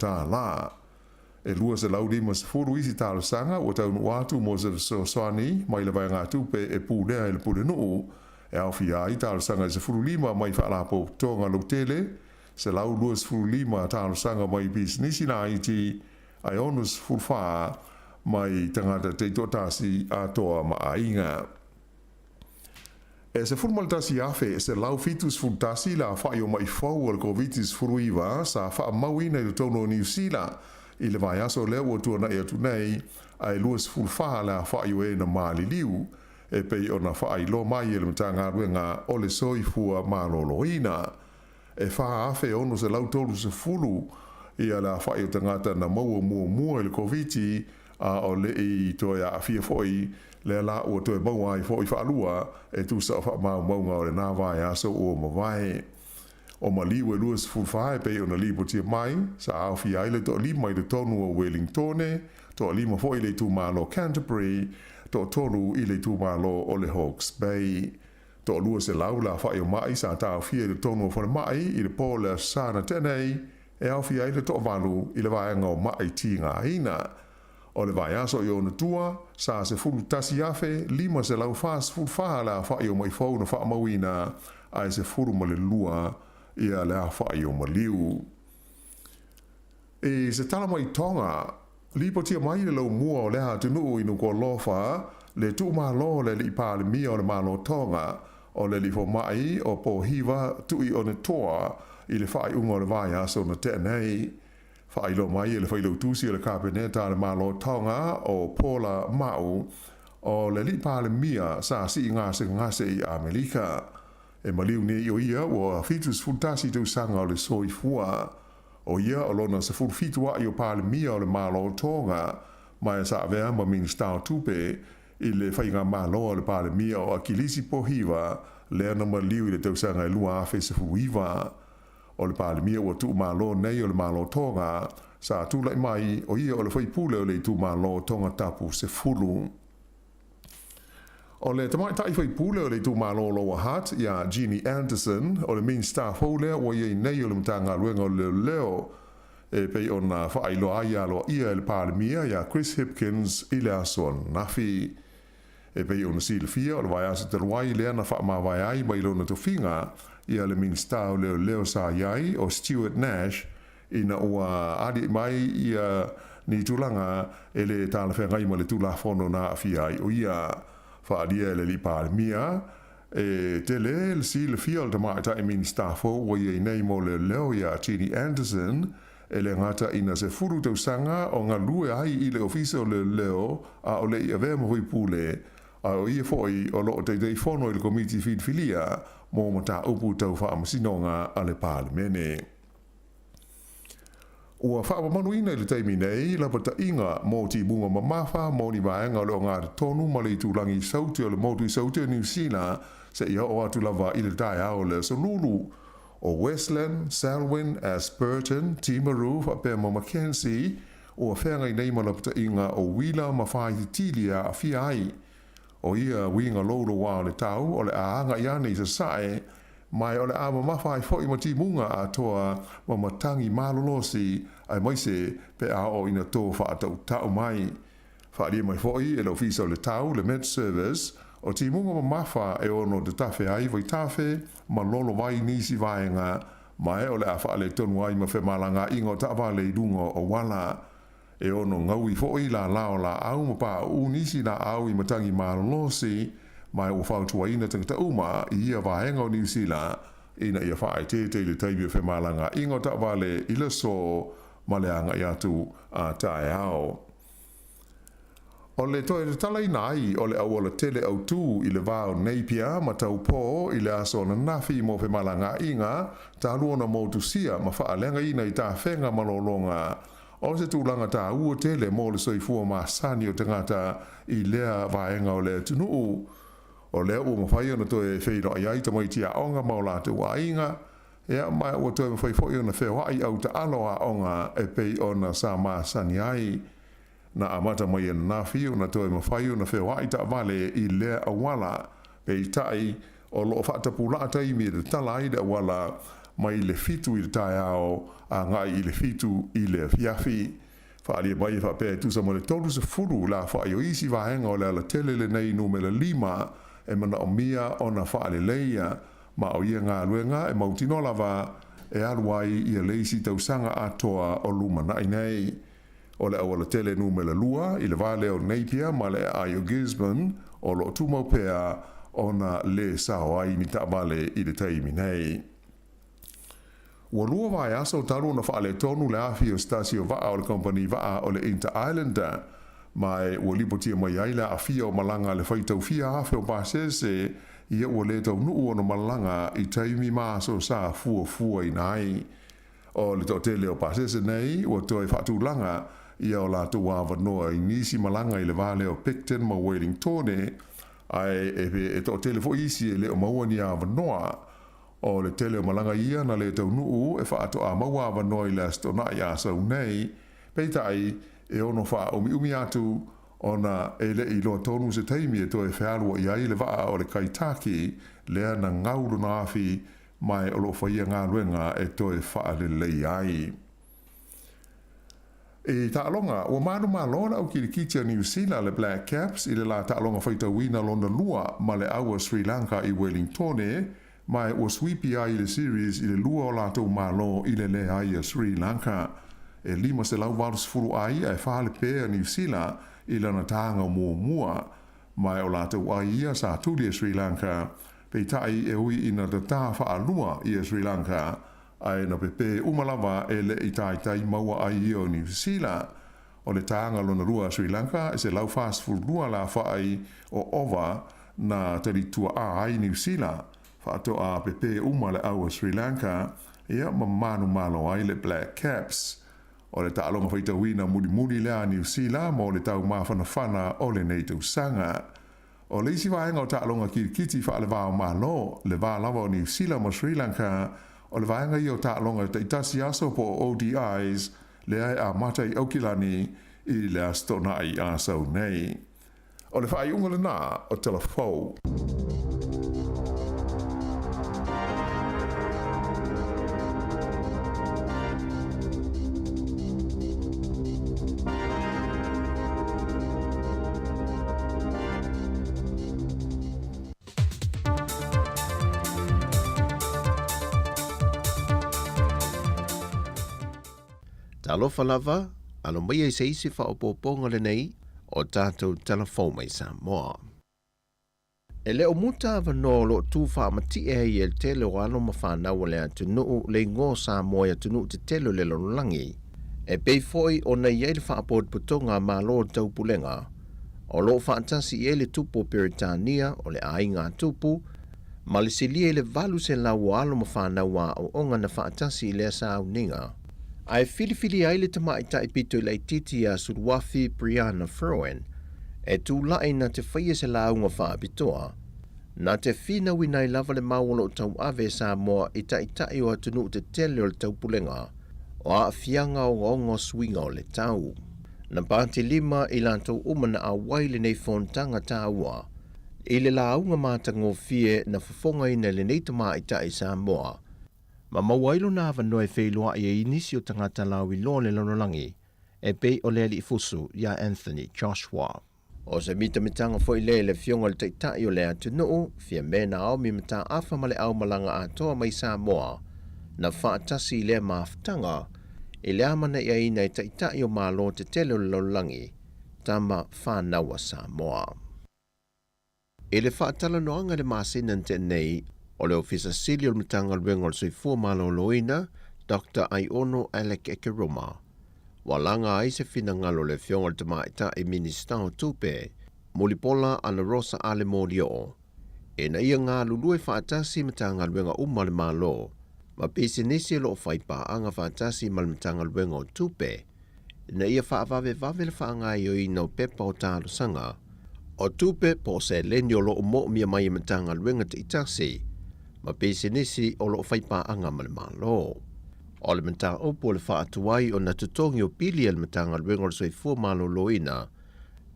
E 250 isi talosaga ua taunuu atu mo se fesoasoani mai le vaegatupe e pulea e le Pulenuu, e aofia ai talosaga e 15 mai faalapotopotoga lautele, 125 talosaga mai pisinisi laiti, ae 64 mai tagata taitoatasi atoa ma aiga. E 11,171 le afa'i o ma'i fou o le Koviti-19 sa faamauina i totonu o Niu Sila i le vaiaso lea ua tuana'i atu nei, ae 24 le afa'i o e na maliliu, e pei ona faailoa mai e le Matagaluega o le Soifua Maloloina. E 4,630 ia le afa'i o tagata na maua muamua i le Koviti a o le'i toe aafia foi, lea la ua toe maua ai foi faalua e tusa o faamaumauga o lenā vaiaso ua mavae. O maliu e 24 e pei ona lipotia mai, sa aofia ai le toalima i totonu o Wellingtone, toalima foi i le itumalo Canterbury, toatolu i le itumalo o le Hawke's Bay. 200 le afa'i o ma'i sa taofia i totonu o falemai i le po o le Aso Sa na tea nei, e aofia ai le toavalu i le vaega o ma'i tigaina. O le vaiaso i ona tua, sa 11,544 le afa'i o ma'i fou na faamauina, ae 12 ia le afa'i o maliu. I se tala mai Tonga, lipotia mai le laumua o lea atunuu i Nukuʻalofa, le tuumalo o le alii Palemia o le Malo Tonga, o le alii foma'i o Pōhiva Tu'i'onetoa i le faaiuga o le vaiaso na tea nei. Faailoa mai e le failautusi o le Kapeneta a le Malo Tonga o Paula Ma'u, o le alii Palemia sa sii gasegase i Amerika. E maliu nei o ia ua 71 tausaga o le soifua. O ia o lona 17 a'i o Palemia o le Malo Tonga, ma e sa avea ma Minisita o Tupe i le faigamalo a le Palemia o Akilisi Pohiva lea na maliu i le tausaga e 2019. O le Palemia ua tuumalo nei o le Malo Tonga sa tula'i mai, o ia o le faipule o le itumalo Tongatapu 10. O le tamaitai faipule o le itumalo o Lower Hutt, ia Ginny Anderson, o le Minisita fou lea ua i ai nei o le Matagaluega o Leoleo. e pei ona faailoa ai aloaia e le Palemia iā Chris Hipkins i le aso ananafi. E pei ona silafia, o le vaiaso talu ai lea na faamavae ai mai lona tofiga ia le Minisita o Leoleo sa i ai, o Stuart Nash, ina ua aliae mai ia ni tulaga e le talafeagai ma le Tulafono na aafia ai o ia. Faaalia e le Alii Palemia, e tele le silafia o le Tamaitai Minisita fou ua i ai nei mo Leoleo iā Ginny Andersen, e le gata ina 10 tausaga o galue ai i le Ofisa o Leoleo a o le i avea ma faipule, a o ia foi o lo o Taitaifono i le Komiti Filifilia mo Mataupu Tau Faamasinoga a le Palemene. Ua faamamaluina i le taimi nei lapataiga mo timuga mamafa mo ni vaega o le ogatotonu ma le itulagi i Saute o le motu i Saute o Niu Sila seia oo atu lava i le taeao o le Aso Lulu. O Westland, Selwyn, Ashburton, Timaru faapea ma Mackenzie ua feagai nei ma lapataiga o uila ma faititili e aafia ai. O ia uiga loulouā o le tau o le a agai ane i sasae, ma o le a mamafa ai foi ma timuga atoa ma matagi malolosi, aemaise pe a oo ina tō faatautau mai. Faaalia mai foi e le Ofisa o le Tau, le Met Service, o timuga mamafa e ono tatafe ai vaitafe ma lolovai i nisi vaega, ma o le a faaletonu ai ma femalagaaiga o taavale i luga o auala. E ono gaui foi lālā o laau ma pauu nisi laau i matagi malolosi, ma ua fautuaina tagata uma i ia vaega o Niu Sila ina ia faaeteete i le taimi o femalagaaiga o taavale i le aso ma le agai atu a taeao. O le toe tatalaina ai o le auala tele autū i le va o Napier ma Taupō i le aso ananafi mo femalagaaiga talu ona motusia ma faaleagaina i tafega ma lologa, o se tulaga tāua tele mo le soifua masani o tagata i lea vaega o le atunuu. O lea ua mafai ona toe feiloai ai tamaiti aoga ma o latou aiga, ia, ma ua toe mafai foi ona feoai au taalo aoga e pei ona sa masani ai. Na amata mai ananafi ona toe mafai ona feoai taavale i lea auala, peitai, o lo o faatapulaa taimi e tatala ai le auala mai le 7 i le taeao agai i le 7 i le afiafi. Faaalia mai e faapea e tusa ma le 30 lafoai o isi vaega o le alatele lenei numera 5 e manaomia ona faaleleia, ma o ia galuega e mautinoa lava e alu ai ia le isi tausaga atoa o lumanai nei. O le aualatele numera 2 i le va lea o Napier ma le aai o Gisborne o lo o tumau pea ona lē sao ai ni taavale i le taimi nei. Ua lua vaiaso talu ona faaletonu le afi o se tasi o vaa o le kamupani vaa o le Inter Islander, ma ua lipotia mai ai le aafia o malaga a le faitau fia afe o pasese ia ua lē taunuu ona malaga i taimi ma aso sa fuafuaina ai. O le toatele o pasese nei ua toe faatulaga ia o latou avanoa i nisi malaga i le va lea o Picton ma Wellingtone, ae e toatele foi isi e le o maua ni avanoa. O le tele o malaga ia na lē taunuu e faatoa maua avanoa i le Aso Toonai Asau nei, peitai e ono faaumiumi atu ona e le i iloa tonu se taimi e toe fealuai ai le vaa o le Kaitaki lea na gau lona afi ma o lo o faia galuega e toe faaleleia ai. I taaloga, ua manumalo le au kilikiti a Niu Sila le Black Caps i le la taaloga faitauina lona lua ma le au a Sri Lanka i Wellingtone, ma ua suipi ai le series i le lua o latou malo i le leai a Sri Lanka. E 580 ai ae 4 le pē a Niu Sila i lana taga muamua, ma o latou ai ia sa tuli e Sri Lanka, peitai e ui ina tatā faalua ia Sri Lanka, ae na pepē uma lava e le i taitai maua ai ia o Niu Sila. O le taga lona lua a Sri Lanka e 142 lafaai o ova na talituaā ai Niu Sila, faatoa pepē uma le au a Sri Lanka, ia ma manumalo ai le Black Caps. O le taaloga faitauina mulimuli lea a Niu Sila mo le tau mafanafana o lenei tausaga. O le isi vaega o taaloga kilikiti faalevā o Malo, le va lava o Niu Sila ma Sri Lanka, o le vaega ia o taaloga taitasi aso po o ODIs, lea e amata i Aukilani i le Aso Toonai Asau nei. O le faaiuga lenā o Tala Fou. Talofa lava, alo maia i se isi faaopoopoga lenei o tatou Tala Fou mai Samoa. E le o muta avanoa o lo o tu faamati'e ai e le tele o alo ma fanau a le atunuu le igoa o Samoa i atunuu tetele o le lalolagi. E pei foi ona i ai le faapotopotoga a Malo o le Taupulega, o lo o faatasi i ai le Tupu o Peretania o le Aiga a Tupu, ma le silia i le 800 o alo ma fanau aoaoga na faatasi i lea sauniga. Ae filifilia ai le tamaitai pito i laitiiti ia Suluafi Brianna Fruin e tula'i na te faia se lauga faapitoa, na te finauina ai lava le mau o lo o tauave e Samoa i taitai o atunuu tetele o le taupulega o aafiaga ogaoga o suiga o le tau. Na patilima i latou uma na auai lenei fonotaga taua i le lauga matagofie na fofogaina e lenei tamaitai Samoa, ma maua ai lona avanoa e feiloai ai i nisi o tagata lauiloa o le lalolagi e pei o le alii fusu iā Anthony Joshua. O se mitamitaga foi lea i le Afioga i le Taitai o le atunuu, Fiame Naomi Mataafa ma le aumalaga atoa mai Samoa, na faatasi i lea mafutaga i le amanaiaina e Taitai o Malo tetele o le lalolagi, tama fanau a Samoa. I le faatalanoaga i le masina na tea nei, o le Ofisa Sili o le Matagaluega o le Soifua Maloloina, Doctor Aiono Alec Ekeroma, ua laga ai se finagalo o le Afioga i le Tamaitai Minisita o Tupe, Mulipola Anarosa Ale Molioo, ina ia galulue faatasi Matagaluega uma a le Malo ma pisinisi o lo o fai paaga faatasi ma le Matagaluega o Tupe ina ia faavavevave le faagaoioiina o pepa o talosaga o tupe po o seleni o lo o moomia mai e Matagaluega taitasi ma pisinisi o lo o fai paaga ma le Malo. O le mataupu o le faatuai ona totogi o pili a le Matagaluega o le Soifua Maloloina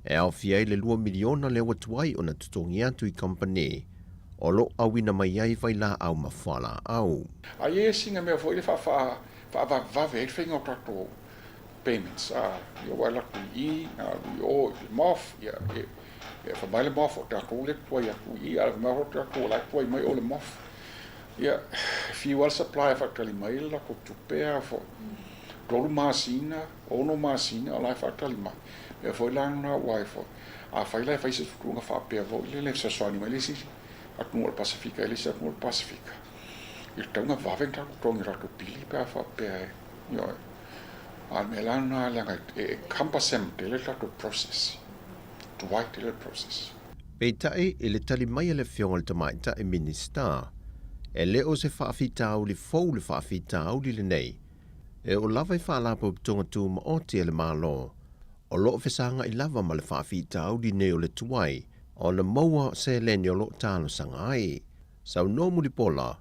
e aofia ai le $2 miliona lea ua tuai ona totogi atu i kamupani o lo o auina mai ai vailaau ma fualaau. A i ai sina mea foi lea faavavevave ai le faiga o tatou payments, a, ia ua alu atu i i, na alu i o i le MOF, ia, e, e fai mai le MOF o tatou lea e tuai atu i i, a fai mai o tatou o la e tuai mai o le MOF. Ia, e fiu lava le supplier e faatali mai le latou tupe a foi, 3 masina, 6 masina o la e faatali mai. Mea foi la lena aua e foi, afai la e fai se tutuga faapea foi lele e fesoasoani mai le isi atunuu o le Pasefika i le isi atunuu o le Pasefika, e tatau ona vave ona tatou totogi i latou pili pe a faapea e, ioe. A o le mea la lena leaga e cumbersome tele le tatou process, tuai tele le process. Peitai, i le tali mai a le Afioga i le Tamaitai Minisita, e le o se faafitauli fou le faafitauli lenei, E oo lava i Faalapotopotoga Tumaoti a le Malo, o lo o fesagai lava ma le faafitauli nei o le tuai ona maua seleni o lo o talosaga ai. Saunoa Mulipola,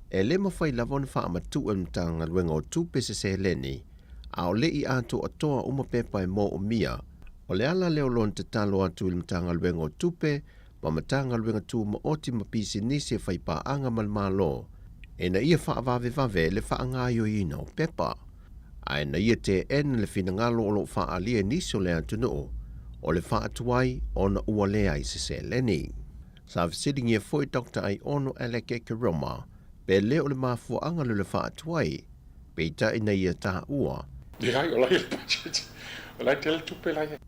e le mafai lava ona faamatuu e le Matagaluega o Tupe se seleni, a o le i atoatoa uma pepa e moomia. O le ala lea o lona tatalo atu i le Matagaluega o Tupe ma Matagaluega Tumaoti ma Pisinisi e faipaaga ma le Malo ina ia faavavevave le faagaoioiina o pepa, a ina ia teena le finagalo o lo o faaalia e nisi o le atunuu o le faatuai ona ua leai se seleni. Sa fesiligia foi Doctor Aiono Alec Ekeroma pe le o le mafuaaga lea o le faatuai, peitai na ia taua. Leai, o la e i le budget, o la e tele tupe la e i ai.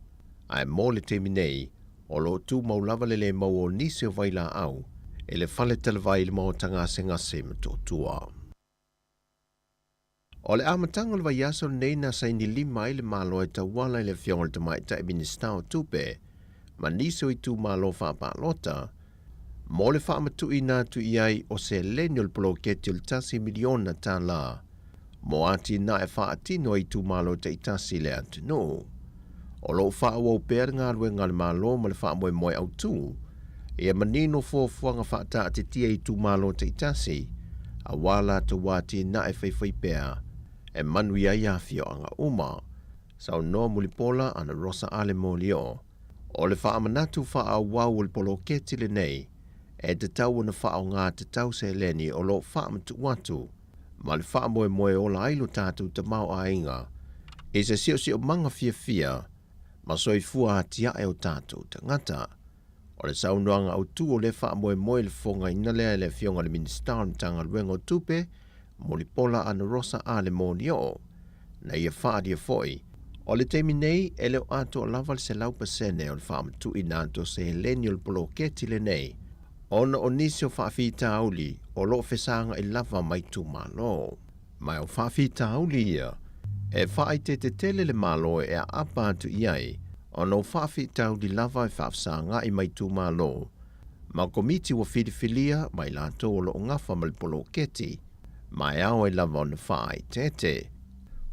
Ae mo le taimi nei, O lo o tumau lava le le mau o nisi o vailaau i le fale talavai i le maota gasegase i Motootua. O le amataga o le vaiaso lenei na saini lima ai le Malo e tauala i le Afioga i le Tamaitai Minisita o Tupe ma nisi o itumalo faapalota mo le faamatuuina atu i ai o seleni o le poloketi o le $1 miliona mo atinae faatino a itumalo taitasi i le atunuu. O lo o faaauau pea le galuega a le Malo ma le faamoemoe autu ia manino fuafuaga faataatitia i itumalo taitasi aua latou atinae faifaipea e manuia ai afioaga uma. Saunoa Mulipola Ana Rosa Ale Molioo, O le faamanatu faaauau o le poloketi lenei e tatau ona faaaoga tatau seleni o lo o faamatuu atu ma le faamoemoe e ola ai lo tatou tamaoaiga i se siosiomaga fiafia ma soifua atiae o tatou tagata. O le saunoaga autu o lea faamoemoe i le fofogaina lea e le Afioga i le Minisita o le Matagaluega o Tupe, Mulipola Anarosa Ale Molioo. Na ia faaalia foi, o le taimi nei e le o atoa lava le 100% o le faamatuuina atu o seleni o le poloketi lenei ona o nisi o faafitauli o lo o fesagai lava ma itumalo. Ma o faafitauli ia e faaeteete tele le Malo e aapa atu i ai ona o faafitauli lava e faafesagai ma itumalo ma komiti ua filifilia ma i latou o lo o gafa ma le poloketi ma e ao ai lava ona faaeteete.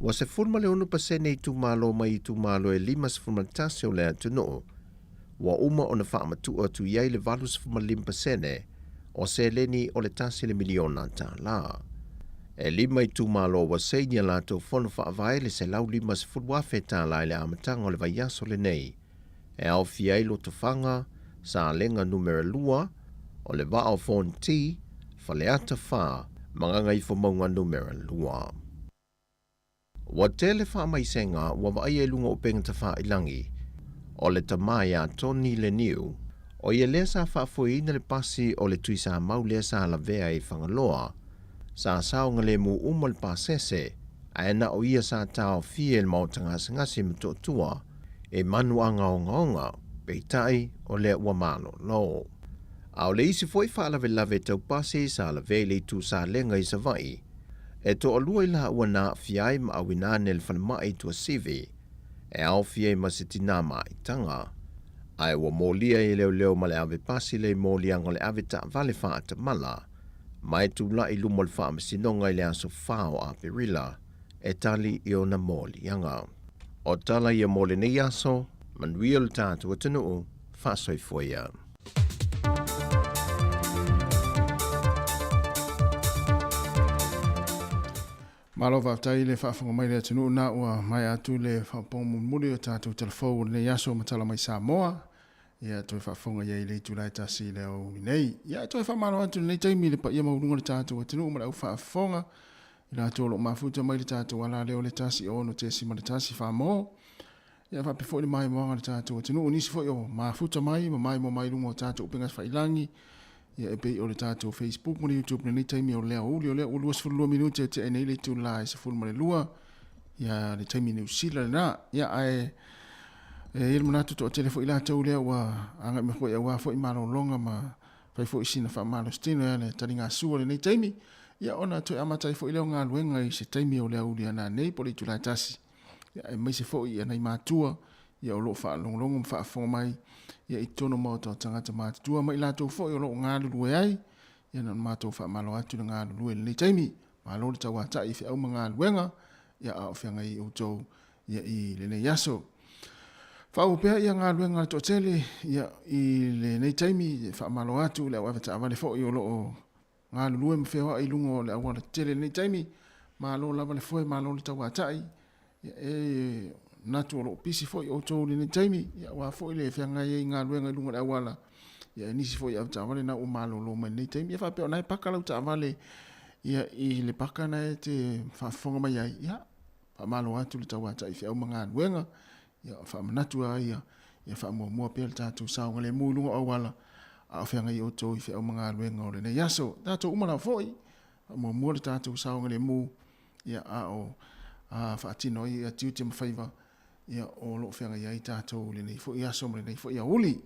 Ua 16% itumalo mai itumalo e 51 o le atunuu ua uma ona faamatuu atu i ai le 85% o seleni o le $1 miliona. E lima itumalo ua saini a latou fono faavae le $150,000 i le amataga o le vaiaso lenei, e aofia ai Lotofaga, Salega Numera 2, o le Vaa o Fonoti, Faleata 4 ma Gagaifomauga Numera 2. Ua tele faamaisega ua vaaia i luga o upega tafailagi o le tama ia Tony Leniu, o ia lea sa faafoeina le pasi o le Tuisamau lea sa lavea i Fagaloa. Sa saogalemu uma le pasese, ae na o ia sa taofia e le maota gasegase i Motootua e manuaga ogaoga, peitai o lea ua malolo. A o le isi foi faalavelave tau pasi sa lavea i le itu Salega i Savaii, e toalua i laua na aafia ai ma auina ane i le falemai i Tuasivi, e aofia ai ma se tinā maitaga. Ae ua molia e leoleo ma le ave pasi lea i moliaga o le ave taavale faatamala, ma e tulai i luma o le faamasinoga i le aso 4 o Aperila e tali i ona moliaga. O tala ia mo lenei aso, manuia lo tatou atunuu, faasoifua ia. Malo faafetai i le faafofoga mai le atunuu na ua maea atu le faaopoopoga mulimuli o tatou talafou o lenei aso ma tala mai Samoa. Ia toe faafofoga i ai i le itula e tasi i le aoauli nei. Ia toe faamalo atu i lenei taimi i le paia maualuga o le tatou atunuu ma le au faafofoga i latou o lo o mafuta mai le tatou alaleo le 106.1 Samoa. Ia faapea foi le maimoaga a le tatou atunuu, nisi foi o mafuta mai ma maimoa mai i luga o tatou upega tafailagi, ia e pei o le tatou Facebook ma le YouTube i lenei taimi o le aoauli, o lea ua 22 minute e tea nei le itula e 12, ia le taimi Niu Sila lena. Ia ae e i ai le manatu toatele foi latou lea ua agai mai foi aua foi malologa ma fai foi sina faamalositino ia le taligasua i lenei taimi, ia ona toe amata ai foi lea o galuega i se taimi o le aoauli a nanei po o le itula e tasi. aemaise foi ia nai matua ia o lo o faalogologo ma faafofoga mai ia i totonu o maota o tagata matutua ma i latou foi o lo o galulue ai ia na ona matou faamalo atu le galulue i lenei taimi. Malo le tauatai i feau ma galuega ia a o feagai outou ia i lenei aso. Faaauau pea ia galuega a le toatele ia i lenei taimi, faamalo atu i le au avetaavale foi o lo o galulue ma feoai i luga o le auala tetele i lenei taimi. Malo lava le foe, malo le tauatai. Ia, e manatu o lo o pisi foi outou i lenei taimi, ia, aua foi le feagai ai i galuega i luga o le auala. Ia, e nisi foi avetaavale na ua malolo mai i lenei taimi. Ia faapea o na e paka lau taavale ia, i le paka na e te faafofoga mai ai. Ia, faamalo atu le tauatai feau ma galuega. Ia, faamanatu lava ia, ia faamuamua pea le tatou saogalemu i luga o auala, a o feagai outou i feau ma galuega o lenei aso. Tatou uma lava foi, faamuamua le tatou saogalemu, ia, a o a, faatino ai ia tiute ma faiva, ia, o lo o feagai ai tatou i lenei foi aso ma lenei foi aoauli.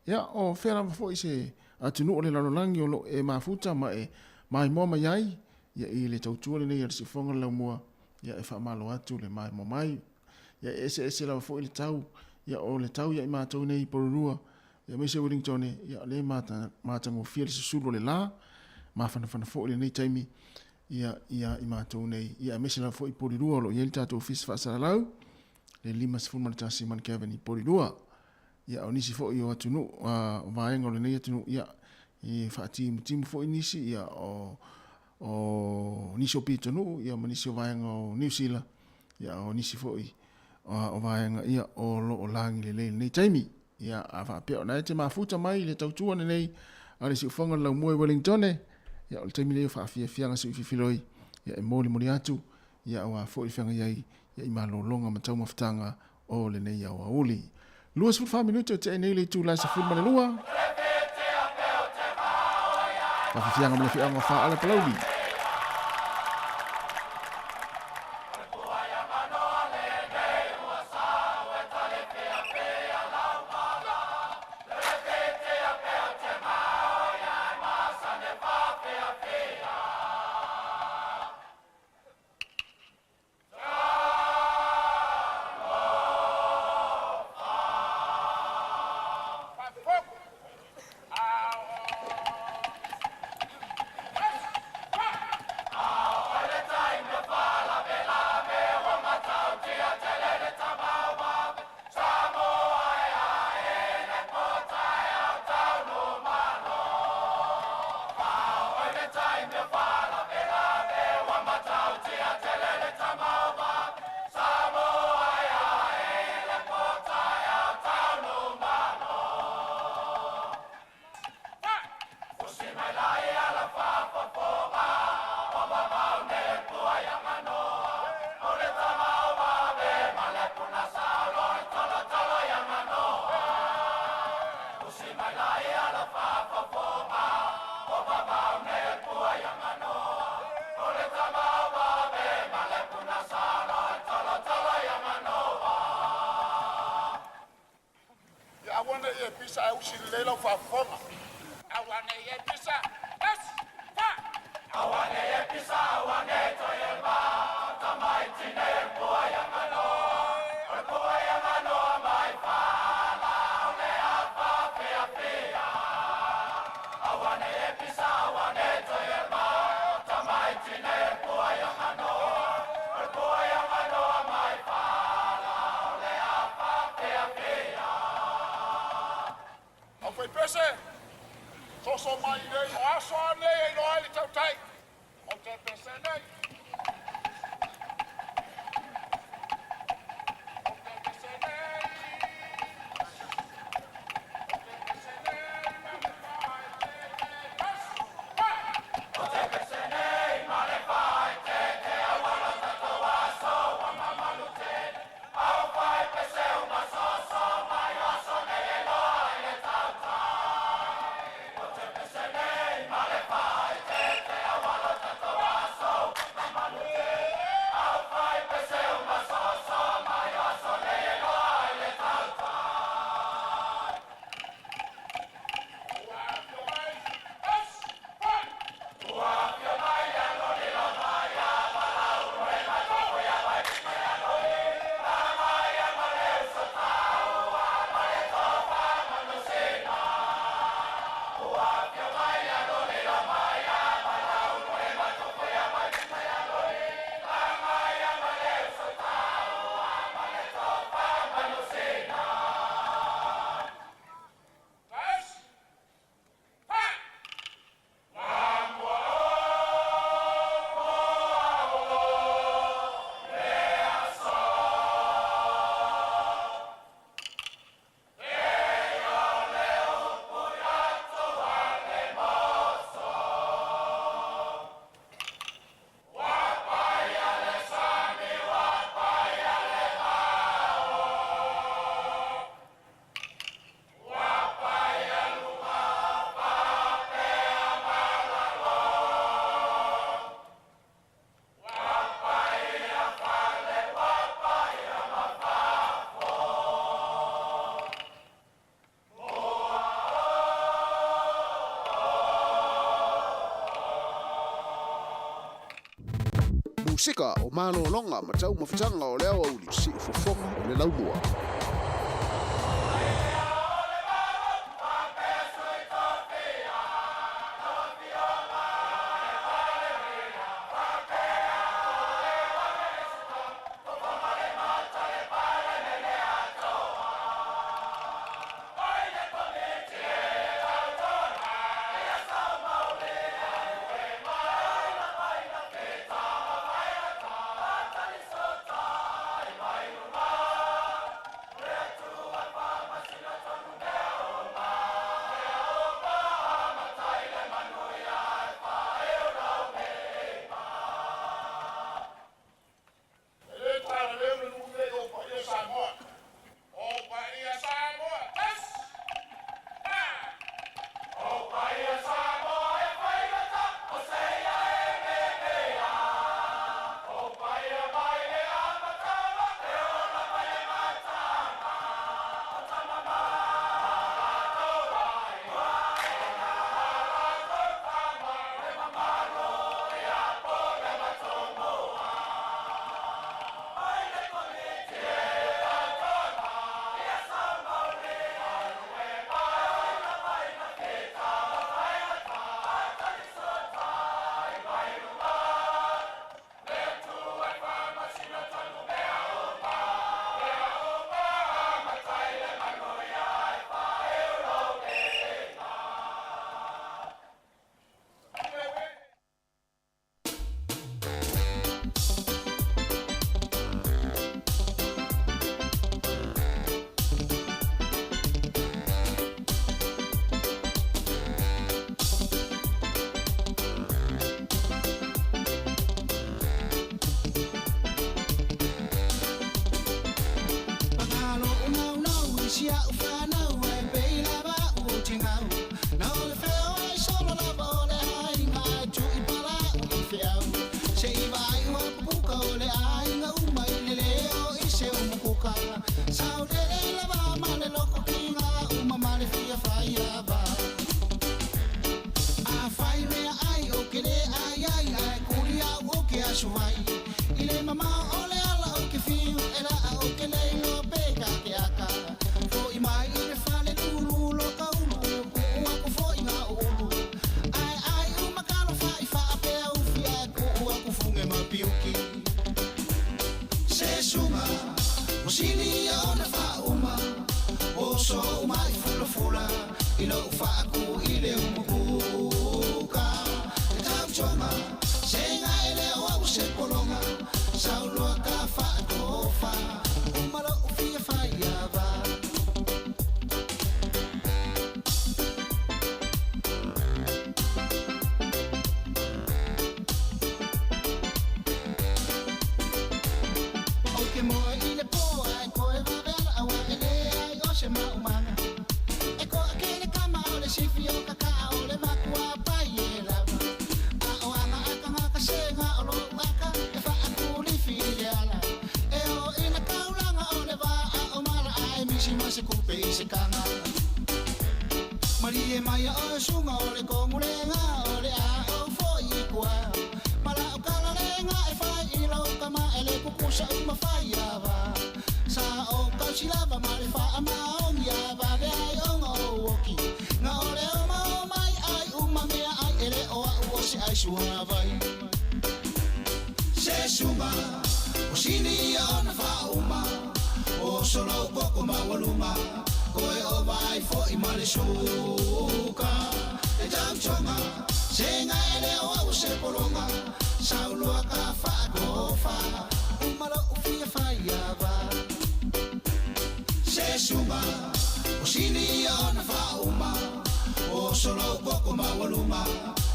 Ia, o fea lava foi se atunuu o le lalolagi o lo o e mafuta ma e maimoa mai ai, ia, i le tautua lenei a le Siufofoga o le Laumua, ia, e faamalo atu le maimoa mai. Ia e eseese lava foi le tau, ia o le tau ia i matou nei i Porirua, ia aemaise Wellington, ia o lea e matagofie le susulu o le la, mafanafana foi lenei taimi ia ia i matou nei, ia aemaise lava foi Porirua o lo o i ai le tatou ofisa faasalalau, le 51 Mount i Porirua. Ia o nisi foi o atunuu, o vaega o lenei atunuu, ia e faatimutimu foi nisi, ia o o nisi o pitonuu ia ma nisi o vaega o Niu Sila, ia o nisi foi o vaega ia o lo o lagi lelei i lenei taimi. Ia a faapea o na e te mafuta mai i le tautua lenei a le siufofoga o le laumua i Wellingtone, ia o le taimi lenei o faafiafiaga siuififiloi, ia e molimoli atu ia aua foi le feagai ai ia i malologa ma taumafataga o lenei aoauli. 24 minute o tea nei le itula e 12. Faafiafiaga ma le feaga faaala palauli. pisa ae usi lelei lau faafofoga. Aua nei e pisa, es, fa! Aua nei e pisa, aua nei toe e mata mai tine pua ia nganoa. O le pua ia nganoa mai fala, o le afa fia fia. Aua nei e pisa, aua nei toe e mata mai tine pua ia nganoa. O le pua ia nganoa mai fala, o le afa fia fia. Au faipese, soso mai nei, o aso a nei e iloa ai le tautai. O te pese nei. O te pese nei. O te pese nei, ma le fai te te es, fa! O te pese nei, ma le fai te te aua lo tatou aso ua mamalu tele. Au fai pese uma soso mai o aso nei e loa ai le tautai. O te pese nei, ma le fai te te aua lo tatou aso ua mamalu tele. Au fai pese uma soso mai o aso nei e loa ai le tautai. Ua afio mai, es, fa! Ua afio mai le alo lilo mai a malau e mai fofo ia mai mai alo e mai a ma le uso taua ma le tofa manusina. Ua afio mai le alo lilo mai a malau e mai fofo ia mai mai alo e mai a ma le uso taua ma le tofa manusina. Es, fa! Lamua o, moa o, le aso. E o le upu ia tua le moso. Ua paia le sami, ua paia le vao. Ua paia luga faapea malalo. Ua paia fale, ua paia mafafo. Mua o, Musika o malologa ma taumafataga o le aoauli, siufofoga o le laumua. E le talaleu le nuu nei o paia Samoa. O paia Samoa, es, fa! O paia Samoa e faigata, o seia e memea. O paia mai le amataga, e ola mai le mataga. O tama malatou ai, ina latou tama, le mamalu ia pule ma tumua. Ai le Komiti e tautoga, ia saumauli alu e mai na mai na fita faigata, talisotai mai luma. Le Atua e faamasino tonu mea uma, mea uma matai le manuia e faaiulogina. Pagalo unau i si au whanau e pei lava u te ngau. Na o le wheo ai solo lava o le ainga e tu i pala u i whiau. Se i vai ua pupuka o le ainga uma i le leo i se umukuka. Sau le lava ma le loko ki ngā uma ma le Savaii I le mamao o le ala ou te fiu e laa ou te le iloa pe ka ke aka Fo'i mai i le fale lulu lo ka ulu Kuu aku fo'i ngā ulu Ai ai uma kalo fa'i faapea ufi Ae kuu aku fuge ma piuki Se suga o sili ia ona faauma Oso uma i fulafula I lou faaku i le umukuka Le tautoga Se ga e le o au se pologa Sauloa ka faatofa Uma lou fia faiava. Ou te moe i le pō ae koe vave ala aua e leai o se maumaga E koa ke le kama o le sifi o kakaa o le makua pai e lava A o aga aka ngaka sega o lou aka e faakulifi i le ala E o ina kaulaga o le vaa o mala ae misi ma se kupe i se kaga Malie mai o sunga o le kongulenga o le a o foi i kua Mala o kalalenga e fai i lau kama e le kukusa uma fai ava Sa o kausilava ma le faa maongi a vave ai onga o oki Nga o le o mao mai ai uma mea ai e le o au o se ai suavai Se suga o sili ia ona faauma O solo koko maualuga Koe o vai fo'i ma le suka Le tautoga Se ga e le o au se pologa Sauloa ka faatofa Uma lou fia faiava Se suga o sili ia ona faauma O solo koko maualuga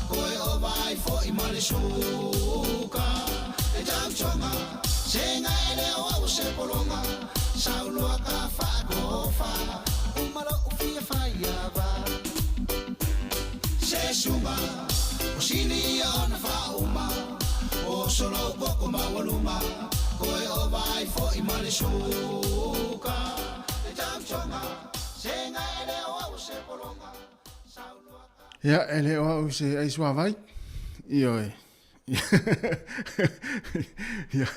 Koe o vai fo'i ma le suka Le tautoga Se ga e le o au se pologa Sauloa ka faatofa Uma lou fia faiava Se suga o sili ia ona faauma O solo koko maualuga Koe o vai fo'i ma le suka Le tautoga Se ga e le o au se pologa Ia, e le o au se ai suavai. Ioe. Ia,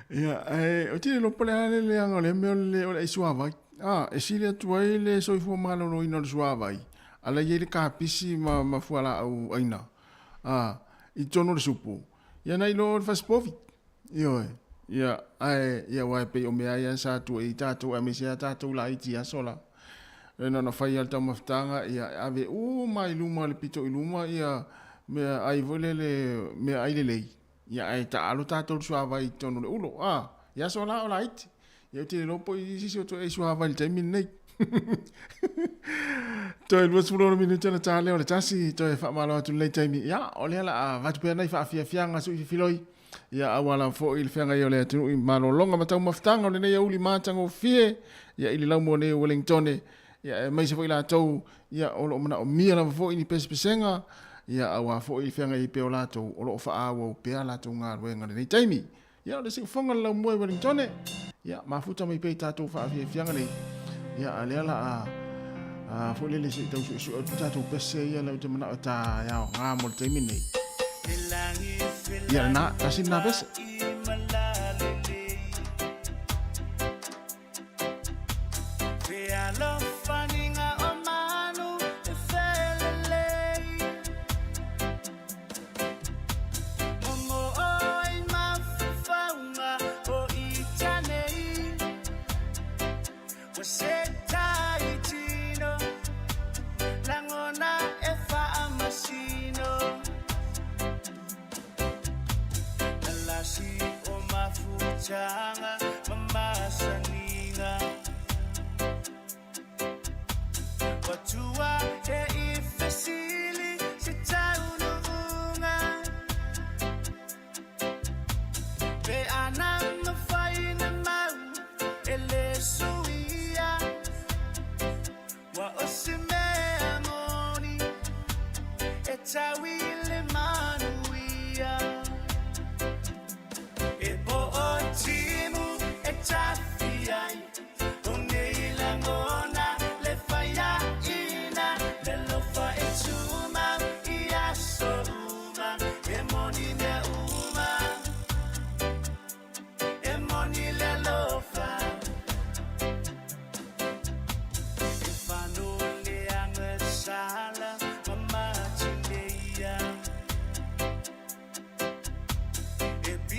ia, ae, o te le lopo le ale le anga o le mea o le, o le ai suavai. Ah, e sili atu ai le soifua maloloina o le suavai, ala i ai le kapisi ma, ma fualaau aina. Ah, i totonu o le supu. Ia nai lo le fasipovi. Ioe. Ia, ae, ia aua e pei o mea ia sa tua i tatou aemaise a tatou laiti i aso la. E na ona fai lava le taumafataga, ia, e ave uma i luma le pito i luma ia mea ai foi lele, mea ai lelei. Ia, ae taalo tatou i le suavai i totonu o le ulo, a, i aso la o laiti. Ia ou te le iloa po o i ai se isi o toe ai suavai i le taimi lenei. Toe 26 minute ona ta lea o le tasi, toe faamalo atu i lenei taimi. Ia, o lea o le a avatu pea nai faafiafiaga sui fifiloi. Ia auala foi i le feagai o le atunuu i malologa ma taumafataga o lenei aoauli matagofie, ia i le laumua nei o Wellingtone, ia aemaise foi latou ia o lo o manaomia lava foi ni pesepesega, ia aua foi le feagai ai pea o latou o lo o faaauau pea latou galuega i lenei taimi. Ia o le siufofoga o le laumua i Wellingtone, ia mafuta mai pea i tatou faafiafiaga nei, ia a lea la a foi lele se i tau suesue atu tatou pese ia lea ou te manao e ta aoga mo le taimi nei. Ia lena, tasi lena pese.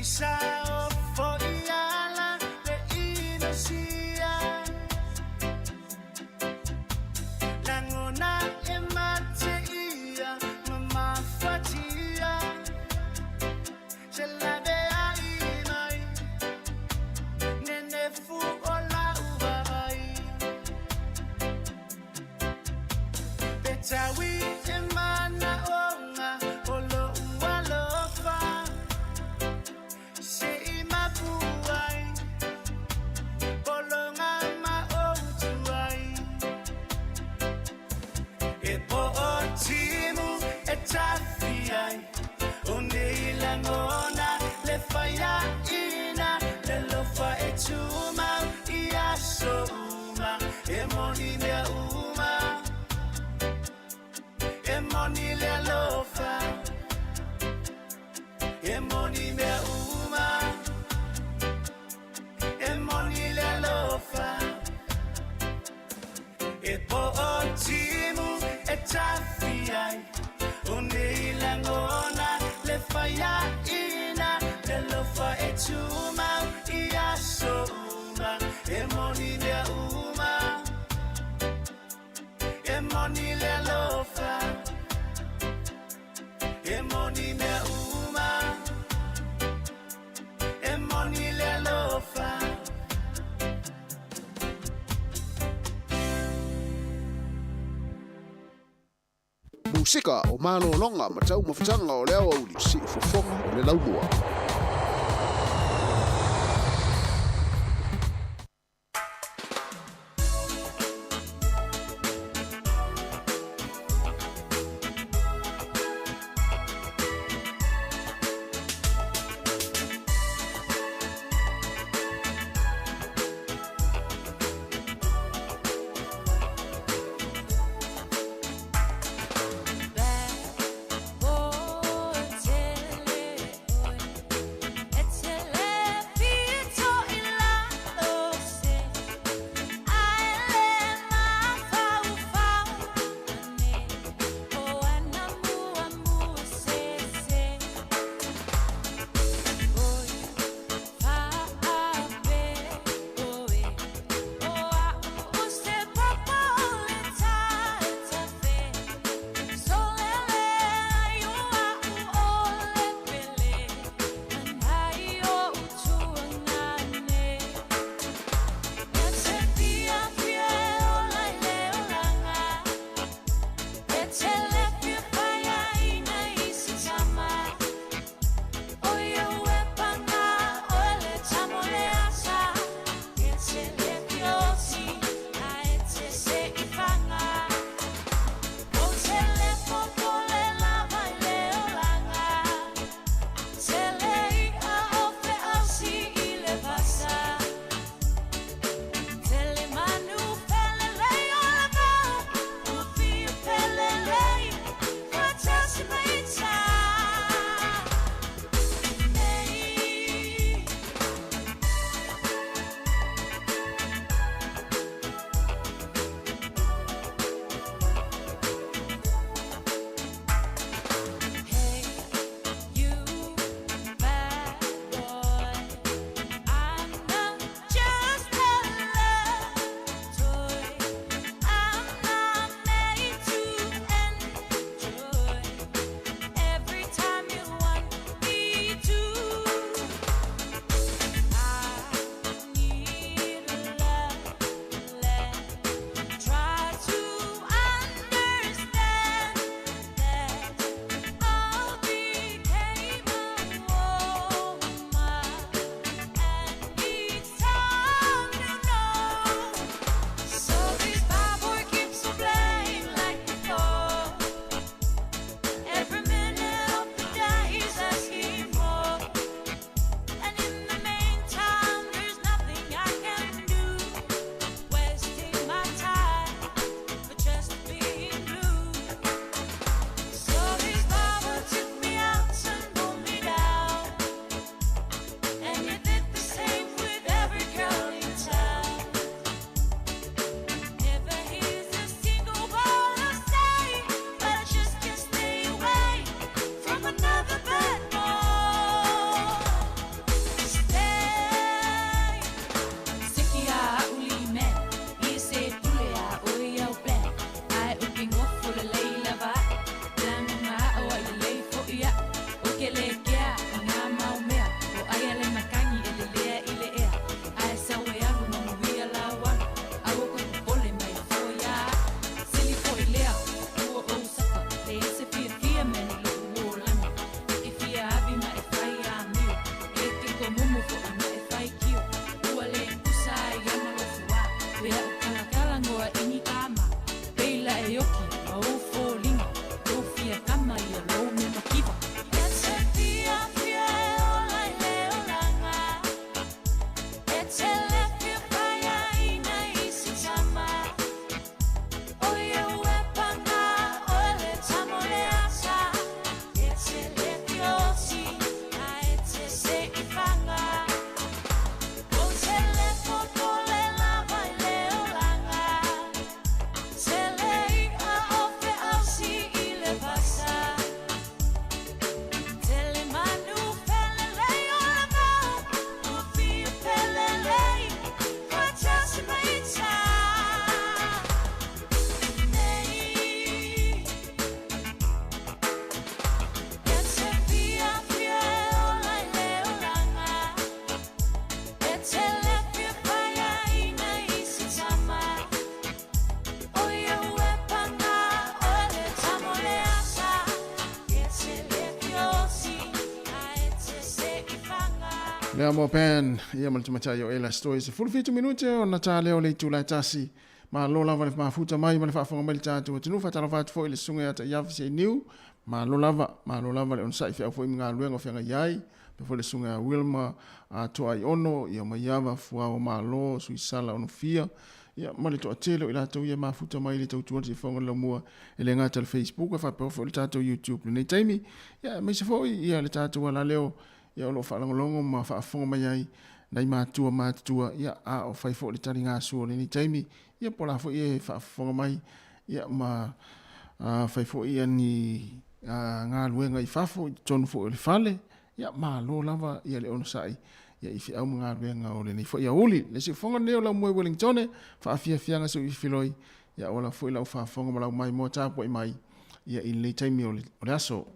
Isa o foi ala le inosia Langona e mate ia mamafatia Se lave ai mai Nene fu o la uvai Petawi e mana onga o lo ualofa Se i mapuai Polonga ma outuai E po o timu e tafi ai O nei langona le whaia ina Le lofa e tumau i aso uma E moni mea uma E moni le alofa E moni mea uma E moni le alofa E po o timu e tafi ai O nei langona le whaia ina Le lofa e tumau i aso uma E moni mea uma E moni le alofa E moni mea uma E moni le alofa Musika o malologa ma taumafataga o le aoauli siufofoga o le laumua. Le amo pen, ia ma le tamaitai o Ella Story. 17 minute ona ta lea o le itula e tasi. Malo lava le mafuta mai ma le faafofoga mai le tatou atunuu. Faatalofa atu foi i le susuga ia Taiafa Seiniu. Malo lava, malo lava le onosai feau foi ma galuega o feagai ai. Faapea foi le susuga ia Wilma Toaiono, ia Maiava Fuao Malo, Suisala Onofia, ia ma le toatele o i latou ia mafuta mai le tautua le siufofoga o le laumua e le gata i le Facebook ae faapea foi le tatou YouTube i lenei taimi. Ia aemaise foi ia le tatou alaleo ia o lo o faalogologo ma faafofoga mai ai nai matua matutua, ia a o fai foi le taligasua o lenei taimi, ia po o la foi e faafofoga mai ia ma fai foi ia ni galuega i fafo i totonu foi o le fale, ia malo lava ia le onosai ia i feau ma galuega o lenei foi aoauli. Le siufofoga lenei o Laumua i Wellingtone, faafiafiaga si ou ifiloi, ia auala foi lau faafofoga ma lau maimoa tapuai mai ia i lenei taimi o le aso.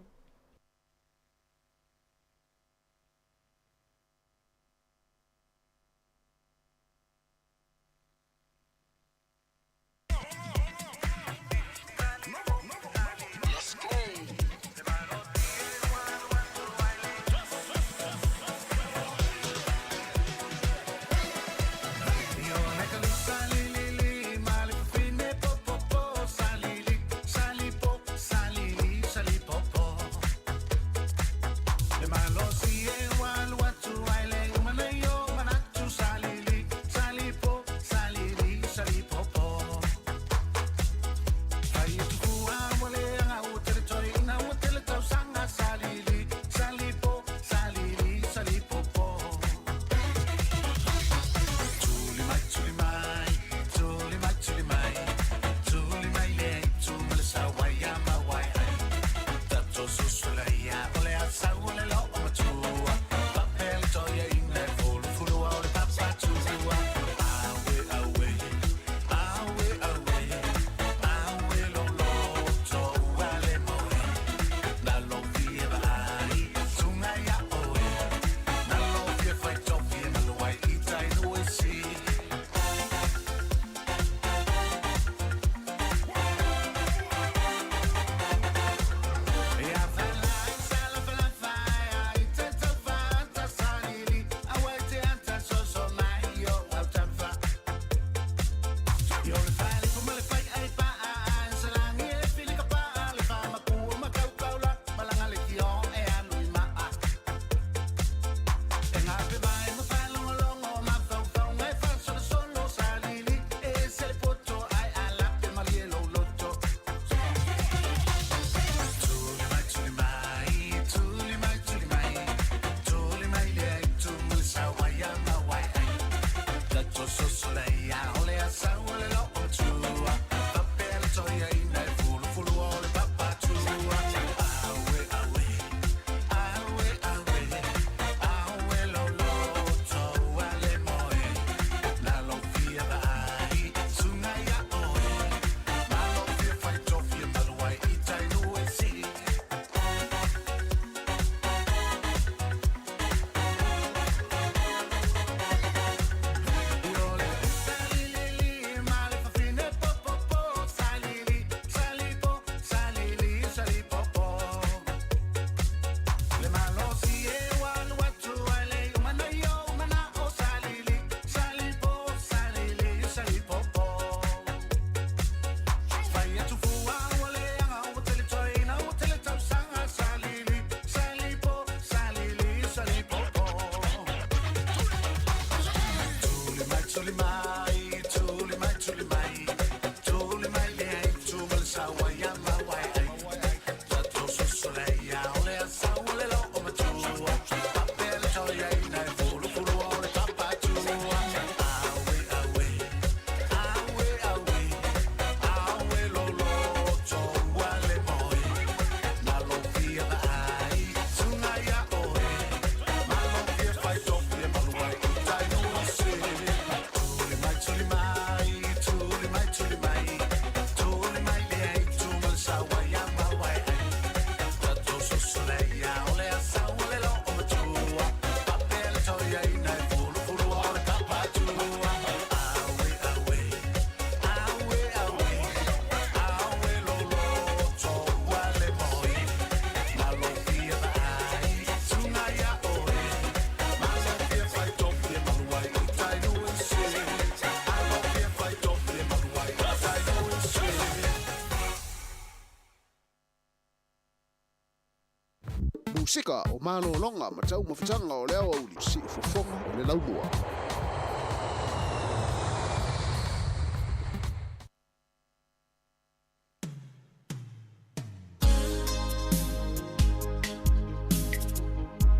Musika o malōloga ma taumafataga o le aoauli siufofoga o le laumua.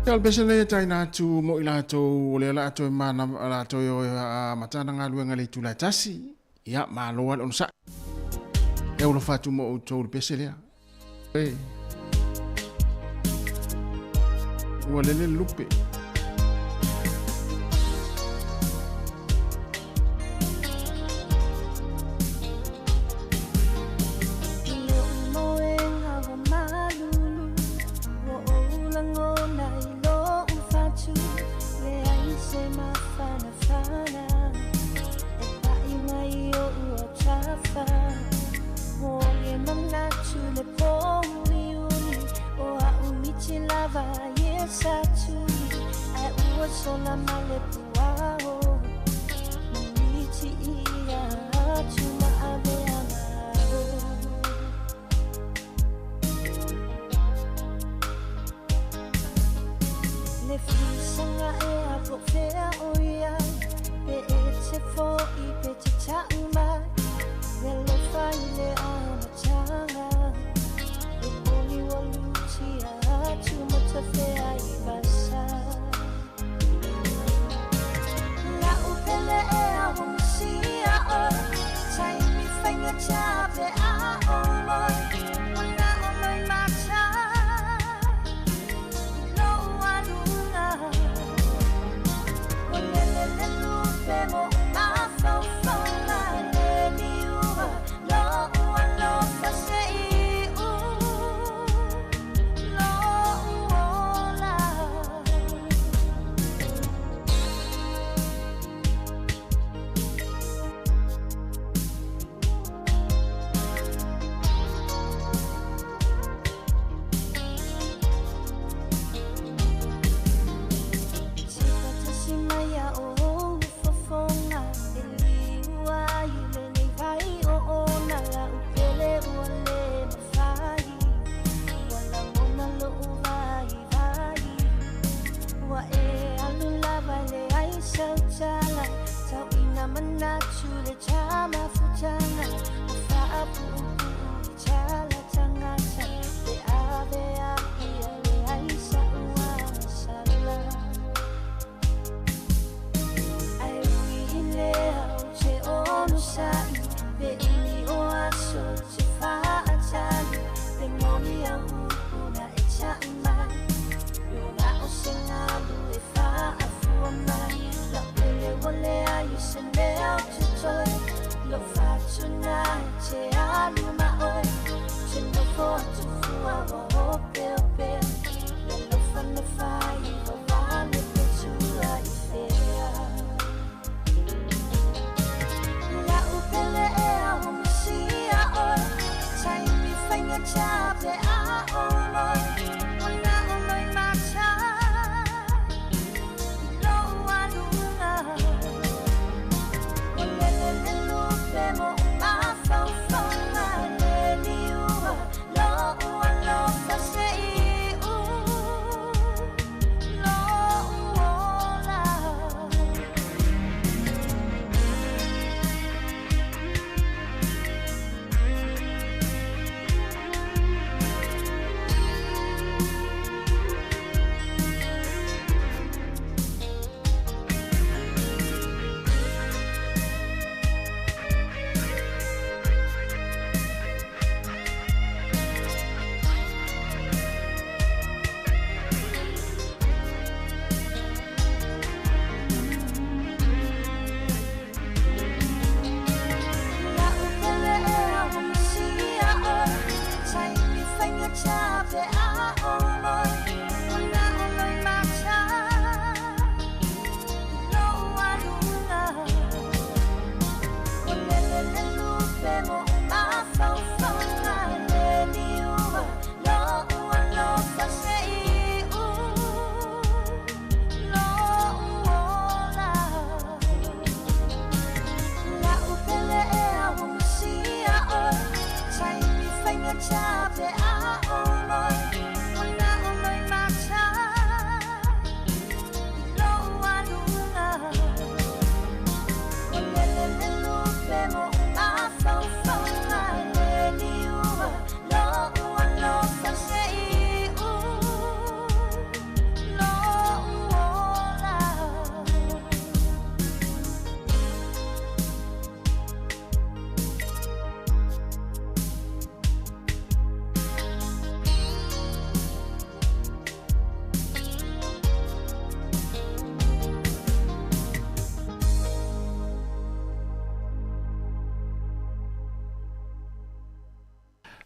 Ia o le pese lea e taina atu mo i latou o lea o le a toe mana o le a toe o e amata ana galuega i le itula e tasi. Ia, malo lava le onosai. E alofa atu mo outou i le pese lea. E. Ua lele le lupe.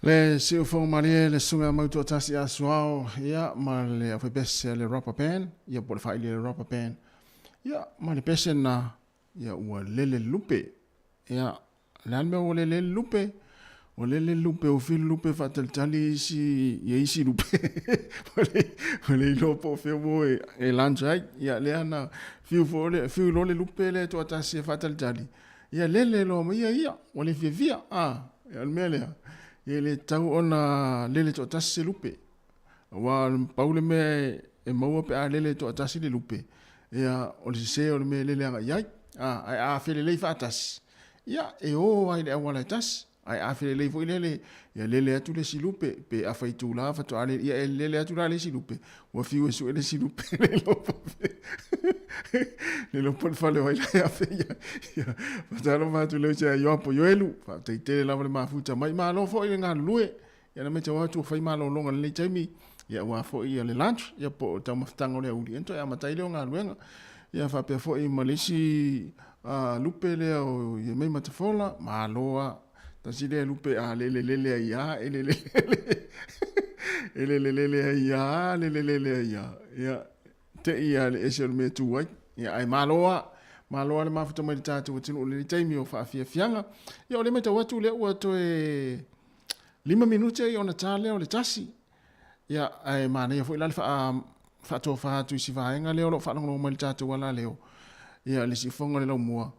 Le siufoga malie le susuga ia Mautoatasi Asuao, ia, ma le aufaipese a le Rubber Band, ia, po o le faili a le Rubber Band, ia, ma le pese lena, ia, ua lele lupe. Ia, le a le mea ua lele ai le lupe? Ua lele le lupe, ua fiu le lupe faatalitali isi, ia isi lupe. Ua le, ua le iloa po o fea ua o e lunch ai. Ia, lea na fiu foi le, fiu loa le lupe lea e toatasi e faatalitali, Ia lele loa ma ia ia, ua le fiafia, a, o le mea lea, ia e le tatau ona lele toatasi se lupe. Aua pau le mea e maua pe a lele toatasi le lupe, ia, o le sese o le mea e lele agai i ai. A, ae a felelei faatasi, ia, e o lava i le auala e tasi. Ae a felelei foi lele, ia lele atu le isi lupe, pe afa itula faatoa lele, ia e lele atu la le isi lupe, ua fiu e sue le isi lupe, le iloa po le iloa po o le fale o ai la e afe ia. Ia, faatalofa atu i le uso ia Ioapo Ioelu, faafetai tele lava le mafuta mai. Malo foi le galulue, ia na matau atu ua fai malologa i lenei taimi, ia aua foi ia le lunch, ia po o taumafataga o le aoauli, ia ona toe amata ai lea o galuega. Ia faapea foi ma le isi lupe lea o Iemei Matafola, malo lava. Tasi lea lupe a lele lele ai lava, e lele lele, e lele lele ai lava, lele lele ai lava. Ia, te i lava i le ese o le mea e tu ai. Ia, ae malo lava, malo lava le mafuta mai i le tatou atunuu i lenei taimi o faafiafiaga. Ia, o lea e matau atu o lea ua toe 5 minute ia ona ta lea o le 1. Ia, ae manaia foi la le faa, faatofa atu i si vaega lea o lo o faalogologo mai i le tatou alaleo, ia, le siufofoga o le laumua,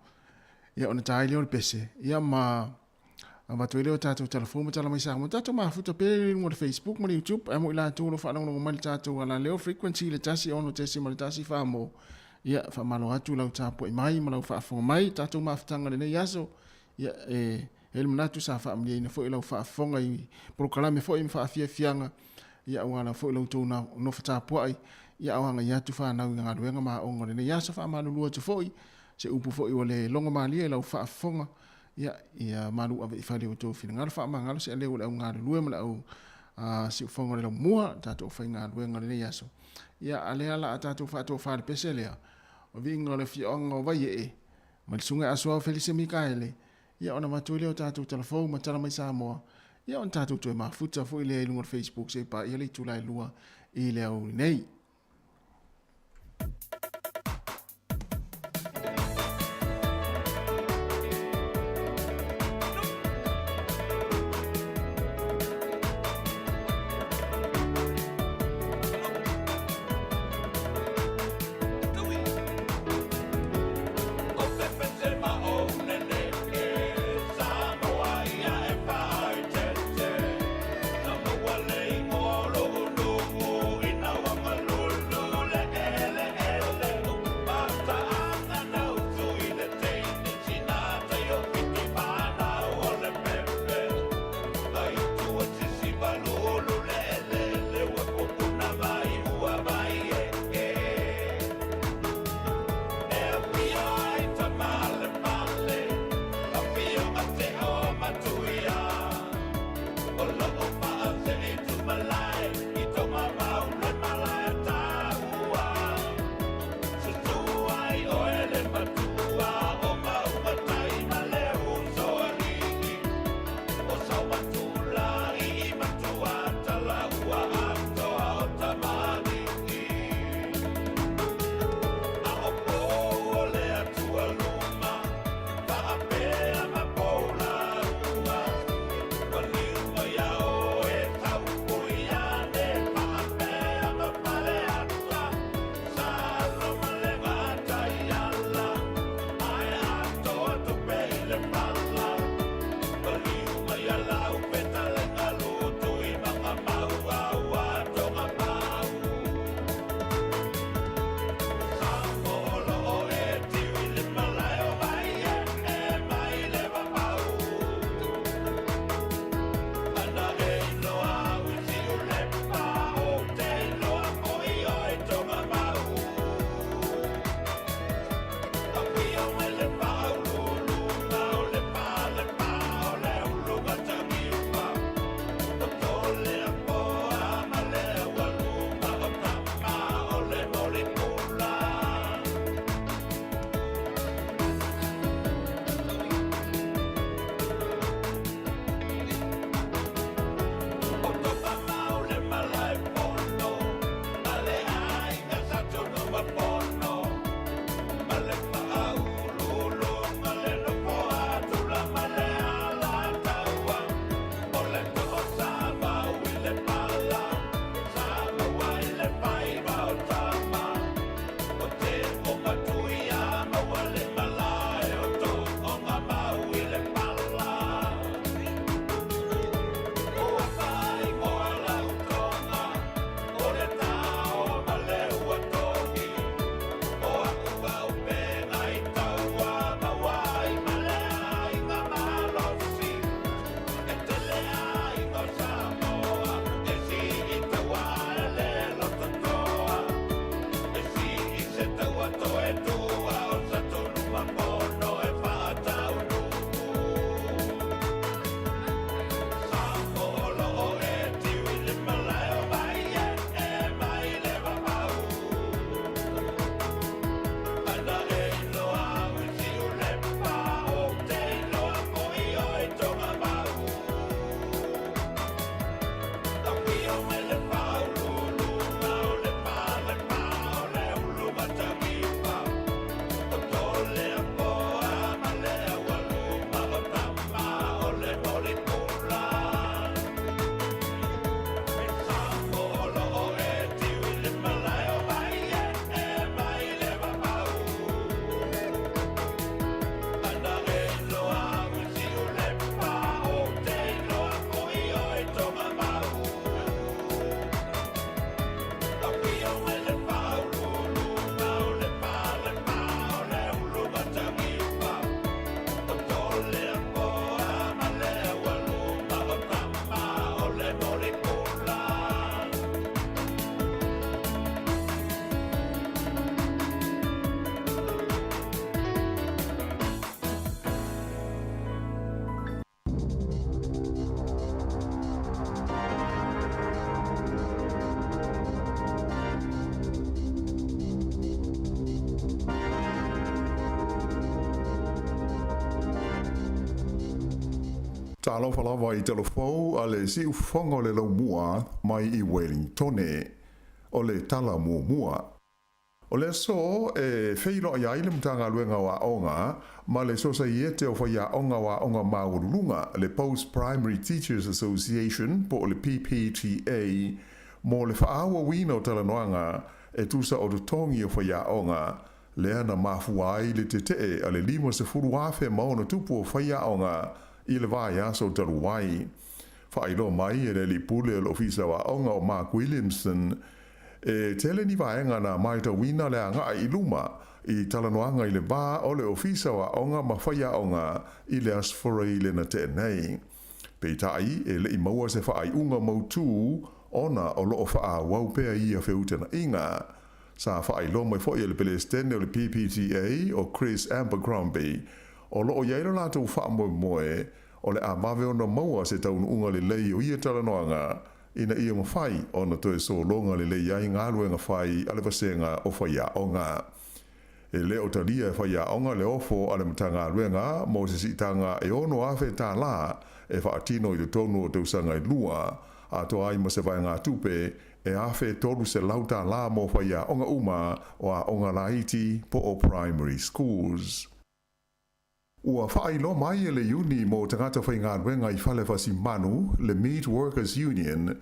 ia, ona ta ai lea o le pese, ia, ma avatu ai lea o tatou tala fou ma tala mai Samoa. Tatou mafuta pea i luga o le Facebook ma le YouTube, ae mo i latou o lo o faalogologo mai i le tatou alaleo frequency i le 106.1 mo, ia, faamalo atu lau tapuai mai ma lau faafofoga mai i tatou mafutaga i lenei aso. Ia, e i ai le manatu sa faamalieina foi lau faafofoga i polokalame foi ma faafiafiaga, ia aua lava foi la outou nofo tapuai, ia ao agai atu fanau i galuega ma aoga o lenei aso. Faamalulu atu foi se upu foi ua le logomalie i lau faafofoga, ia, ia malu ave i fale i outou finagalo. Faamagalo se aleu o le au galulue ma le au siufofoga o le laumua, tatou faigaluega o lenei aso. Ia, a lea la a tatou faatofa le pese lea, o viiga o le afioaga o Vaiee, Ma le Susuga Asoao Felise Mikaele, ia ona avatu ai lea o tatou tala fou ma tala mai Samoa, ia ona tatou toe mafuta foi lea i luga o le Facebook se i paia le itula e 2 i le aoauli nei. Talofa lava i talafou a le siufofoga o le laumua mai i Welingtone. O le tala muamua. O le aso e feiloai ai le Matagaluega o Aoga ma le Sosaiete o Faiaoga o Aoga Maualuluga, le Post Primary Teachers Association po o le PPTA, mo le faaauauina o talanoaga e tusa o totogi o faiaoga, lea na mafua ai le tetee a le 50,000+ o faiaoga i le vaiaso talu ai. Faailoa mai e le Alii Pule o le Ofisa o Aoga o Mark Williamson, e tele ni vaega na matauina le agai i luma i talanoaga i le va o le Ofisa o Aoga ma faiaoga i le Aso Faraile na tea nei. Peitai, e le i maua se faaiuga mautū ona o lo o faaauau pea ia feutagaiga. Sa faailoa mai foi e le Pelesitene o le PPTA o Chris Abercrombie, o lo o i ai lo latou faamoemoe o le a vave ona maua se taunuuga lelei o ia talanoaga ina ia mafai ona toe sologa lelei ai galuega fai a le vasega o faiaoga. E le o talia e faiaoga le ofo a le Matagaluega mo se siitaga e $6,000 e faatino i totonu o tausaga e lua, atoa ai ma se vaegatupe e $1,300 mo faiaoga uma o aoga laiti po o primary schools. Ua faailoa mai e le Iuni mo Tagata Faigaluega i Fale Fasimanu, le Meat Workers Union,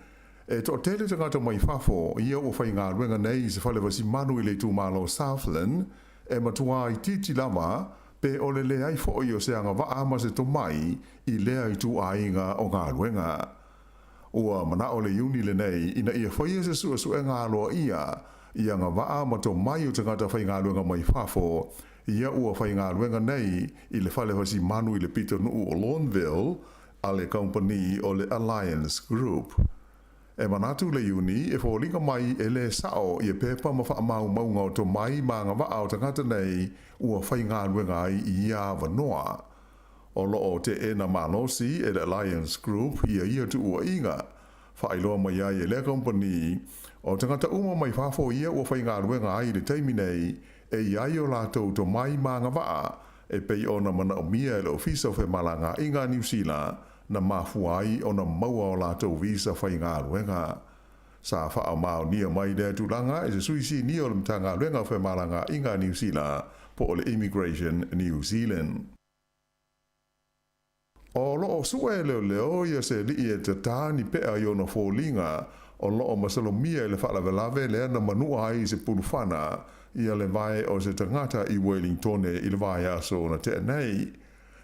e toatele tagata mai fafo ia ua faigaluega nei i se fale fasimanu i le itumalo o Southland, e matua itiiti lava pe o le leai foi o se agavaa ma se tomai i lea ituaiga o galuega. Ua manao le Iuni lenei ina ia faia se suesuega aloaia i agavaa ma tomai o tagata faigaluega mai fafo ia ua faigaluega nei i le fale fasimanu i le pitonuu o Lorneville a le kamupani o le Alliance Group. E manatu le Iuni e foliga mai e le sao ia pepa ma faamaumauga o tomai ma agavaa o tagata nei ua faigaluega ai i ia avanoa. O lo o teena malosi e le Alliance Group ia ia tuuaiga. Faailoa mai ai e lea kamupani, o tagata uma mai fafo ia ua faigaluega ai i le taimi nei, e i ai o latou tomai ma agavaa e pei ona manaomia e le Ofisa o Femalagaaiga a Niu Sila na mafua ai ona maua o latou visa faigaluega. Sa faamaonia mai lea tulaga e se sui sinia o le Matagaluega o Femalagaaiga a Niu Sila po o le Immigration New Zealand. O lo o sue e leoleo ia se alii e tatā ni pea i ona foliga o lo o masalomia i le faalavelave lea na manua ai i se pulufana ia le vae o se tagata i Welingtone i le vaiaso na tea nei.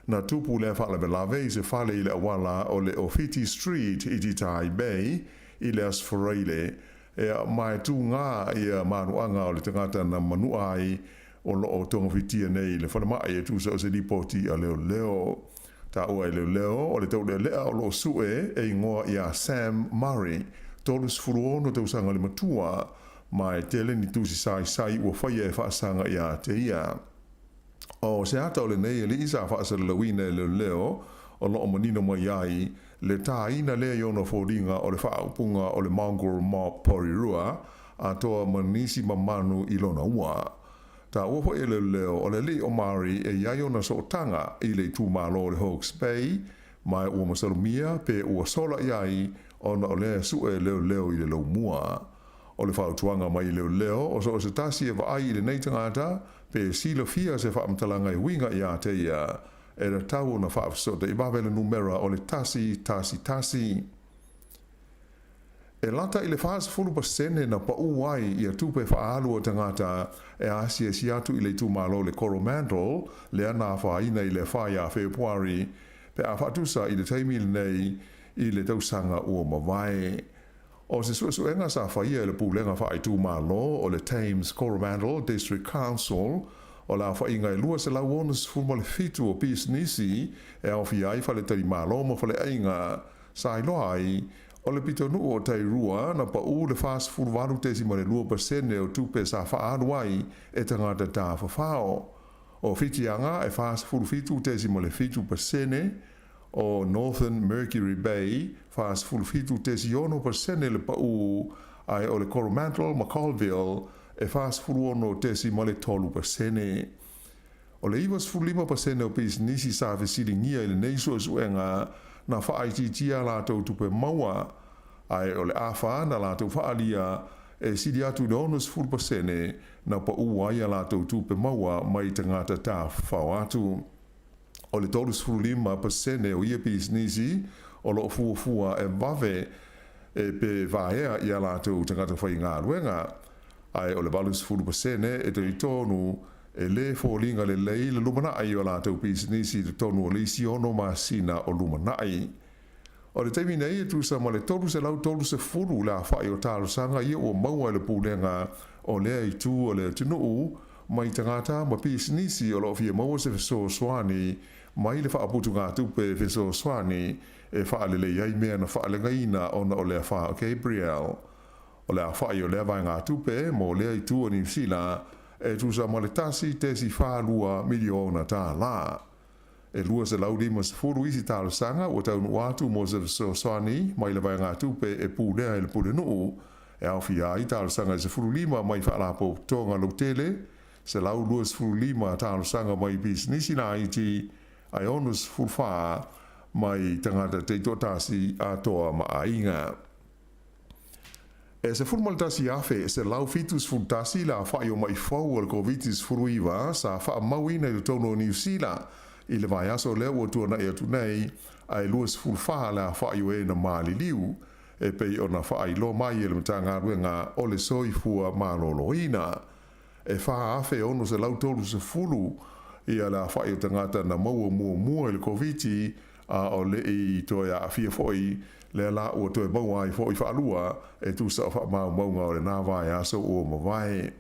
Na tupu lea faalavelave i se fale i le auala o le Ofiti Street i Titai Bay i le Aso Faraile, ea ma e tūgā ia manuaga o le tagata na manua ai o lo o togafitia nei i le falemai e tusa o se lipoti a leoleo. Taua e leoleo o le taulealea o lo o sue e igoa iā Sam Murray, 36 tausaga le matua, ma e tele ni tusi saisai ua faia e faasaga iā te ia. O se ata o lenei alii sa faasalalauina e leoleo o lo o manino mai ai le tāina lea i ona foliga o le faaupuga o le Mongrel Mob Porirua atoa ma nisi mamanu i lona ua. Taua foi e leoleo o le alii o Murray e i ai ona sootaga i le itumalo o le Hawke's Bay ma ua masalomia pe ua sola i ai ona o lea sue e leoleo i le laumua. O le fautuaga mai leoleo o so o se tasi e vaai i lenei tagata pe silafia se faamatalaga e uiga iā te ia e tatau ona faafesootai vave le numera o le 111. E lata i le 40% na paū ai ia tupe faaalu a tagata e asiasi atu i le itumalo o le Coromandel lea na afaina i le 4 ia Fepuari pe a faatusa i le taimi lenei i le tausaga ua mavae. O se suesuega sa faia e le Pulega Faaitumalo o le Thames Coromandel District Council, o le aofaiga e 267 o pisinisi e aofia ai faletalimalo ma faleaiga sa iloa ai o le pitonuu o Tairua na paū le 48.2% o tupe sa faaalu ai e tagata tafafao. O Whitianga e 47.7%, o Northern Mercury Bay, 47.6% le paū, ae o le Coromandel ma Colville e 46.3%. O le 95% o pisinisi sa fesiligia i lenei suesuega na faaitiitia a latou tupe maua, ae o le afa na latou faaalia e sili atu i le 60% na paū ai a latou tupe maua mai tagata tafafao atu. O le 35% o ia pisinisi o lo o fuafua e vave e pe vaea i a latou tagata faigaluega, ae o le 80% e talitonu e lē foliga lelei le lumanai o a latou pisinisi i totonu o le isi ono masina o lumanai. O le taimi nei e tusa ma le 330 le afa'i o talosaga ia ua maua e le Pulega o lea itu o le atunuu mai tagata ma pisinisi o lo o fia maua se fesoasoani mai le faaputugatupe fesoasoani e faalelei ai mea na faaleagaina ona o le afa o Gabrielle. O le afa'i o lea vaegatupe mo lea itu o Niu Sila e tusa ma le 1.42 miliona tālā. E 250 isi talosaga ua taunuu atu mo se fesoasoani mai le vaegatupe e pulea e le Pulenuu, e aofia ai talosaga e 15 mai faalapotopotoga lautele, 125 talosaga mai pisinisi laiti, ae 64 mai tagata taitoatasi atoa ma aiga. E 11,171 le afa'i o ma'i fou o le Koviti-19 sa fa'amauina i totonu o Niu Sila i le vaiaso lea ua tuana'i atu nei, ae 24 le afa'i o e na maliliu, e pei ona fa'ailoa mai e le Matagaluega o le Soifua Maloloina. E 4,630 ia le afa'i o tagata na maua muamua i le Koviti, a o le'i toe aafia fo'i, lea la ua toe maua ai fo'i fa'alua, e tusa o fa'amaumauga o lenā vaiaso ua mavae.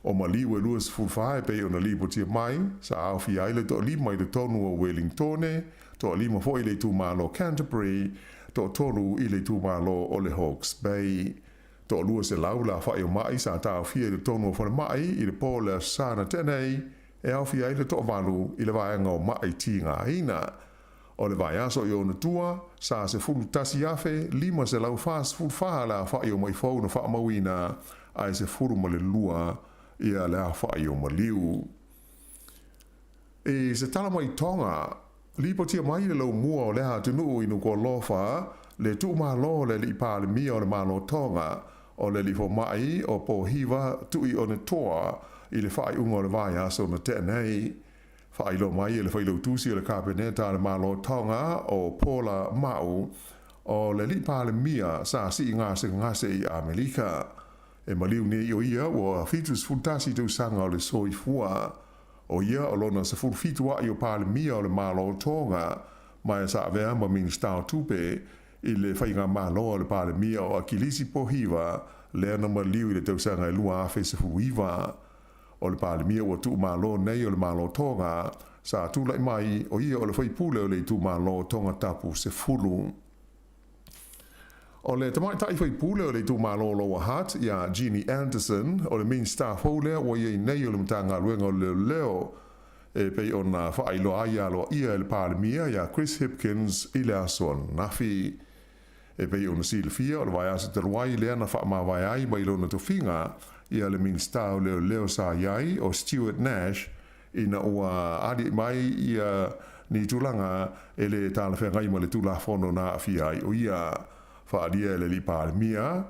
O maliu e 24 e pei ona lipotia mai, sa aofia ai le to'alima i totonu o Welingtone, to'alima fo'i i le itumalo Canterbury, to'atolu i le itumalo o le Hawke's Bay. To'alua selau le afa'i o ma'i sa taofia i totonu o falema'i i le po o le Aso Sa na tea nei, e aofia ai le to'avalu i le vaega o ma'i tigaina. O le vaiaso i ona tua, sa 11,544 le afa'i o ma'i fou na fa'amauina, ae 12 ia le afa'i o maliu. I se tala mai Tonga, lipotia mai le laumua o lea atunuu i Nukualofa, le tuumalo o le Alii Palemia o le Malo Tonga, o le Alii Foma'i o Pohiva Tu'i'onetoa i le faaiuga o le vaiaso na tea nei. Faailoa mai e le Failautusi o le Kapeneta a le Malo Tonga o Paula Ma'u, o le Alii Palemia sa sii gasegase i Amelika. E maliu nei o ia ua 71 tausaga o le soifua. O ia o lona 17 a'i o Palemia o le Malo o Tonga, ma e sa avea ma Minisita o Tupe i le faigamalo a le Palemia o Akilisi Pohiva lea na maliu i le tausaga e 2019. O le Palemia ua tuumalo nei o le Malo o Tonga, sa tula'i mai o ia o le faipule o le itumalo o Tongatapu 10. O le tamaitai faipule o le itumalo o Lower Hutt, ia Ginny Anderson, o le Minisita fou lea ua i ai nei o le Matagaluega o Leoleo, e pei ona faailoa ai aloaia e le Palemia ia Chris Hipkins i le aso ananafi. E pei ona silafia, o le vaiaso talu ai lea na faamavae ai mai lona tofiga ia le Minisita o Leoleo sa i ai, o Stuart Nash, ina ua aliae mai ia ni tulaga e lē talafeagai ma le Tulafono na aafia ai o ia. Faaalia e le Alii Palemia,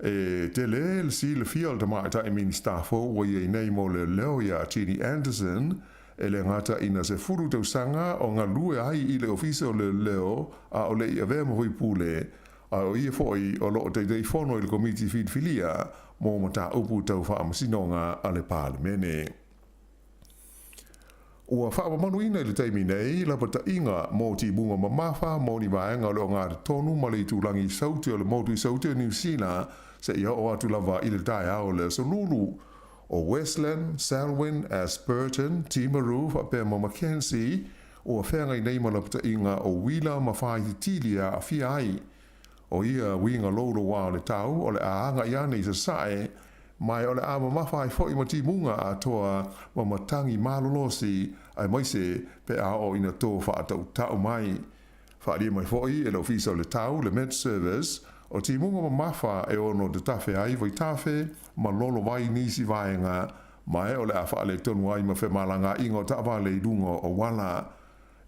e tele le silafia o le tamaitai Minisita fou ua i ai nei mo leoleo ia Ginny Anderson, e le gata ina 10 tausaga o galue ai i le Ofisa o Leoleo a o le'i avea ma faipule, a o ia fo'i o lo'o Taitaifono i le Komiti Filifilia mo Mataupu Tau Faamasinoga a le Palemene. Ua faamamaluina i le taimi nei lapataiga mo timuga mamafa mo ni vaega o le ogatotonu ma le itulagi i Saute o le motu i Saute o Niu Sila seia oo atu lava i le taeao o le Aso Lulu. O Westland, Selwyn, Ashburton, Timaru faapea ma Mackenzie ua feagai nei ma lapataiga o uila ma faititili e aafia ai. O ia uiga loulouā o le tau o le a agai ane i sasae Ma o le a mamafa ai fo'i ma timuga atoa ma matagi malolosi, aemaise pe a oo ina tō faatautau mai. Faaalia mai fo'i e le Ofisa o le Tau, le Met Service, o timuga mamafa e ono tatafe ai vaitafe ma lolo vai nisi vaega, ma o le a faaletonu ai ma femalagaiga o taavale i luga o auala.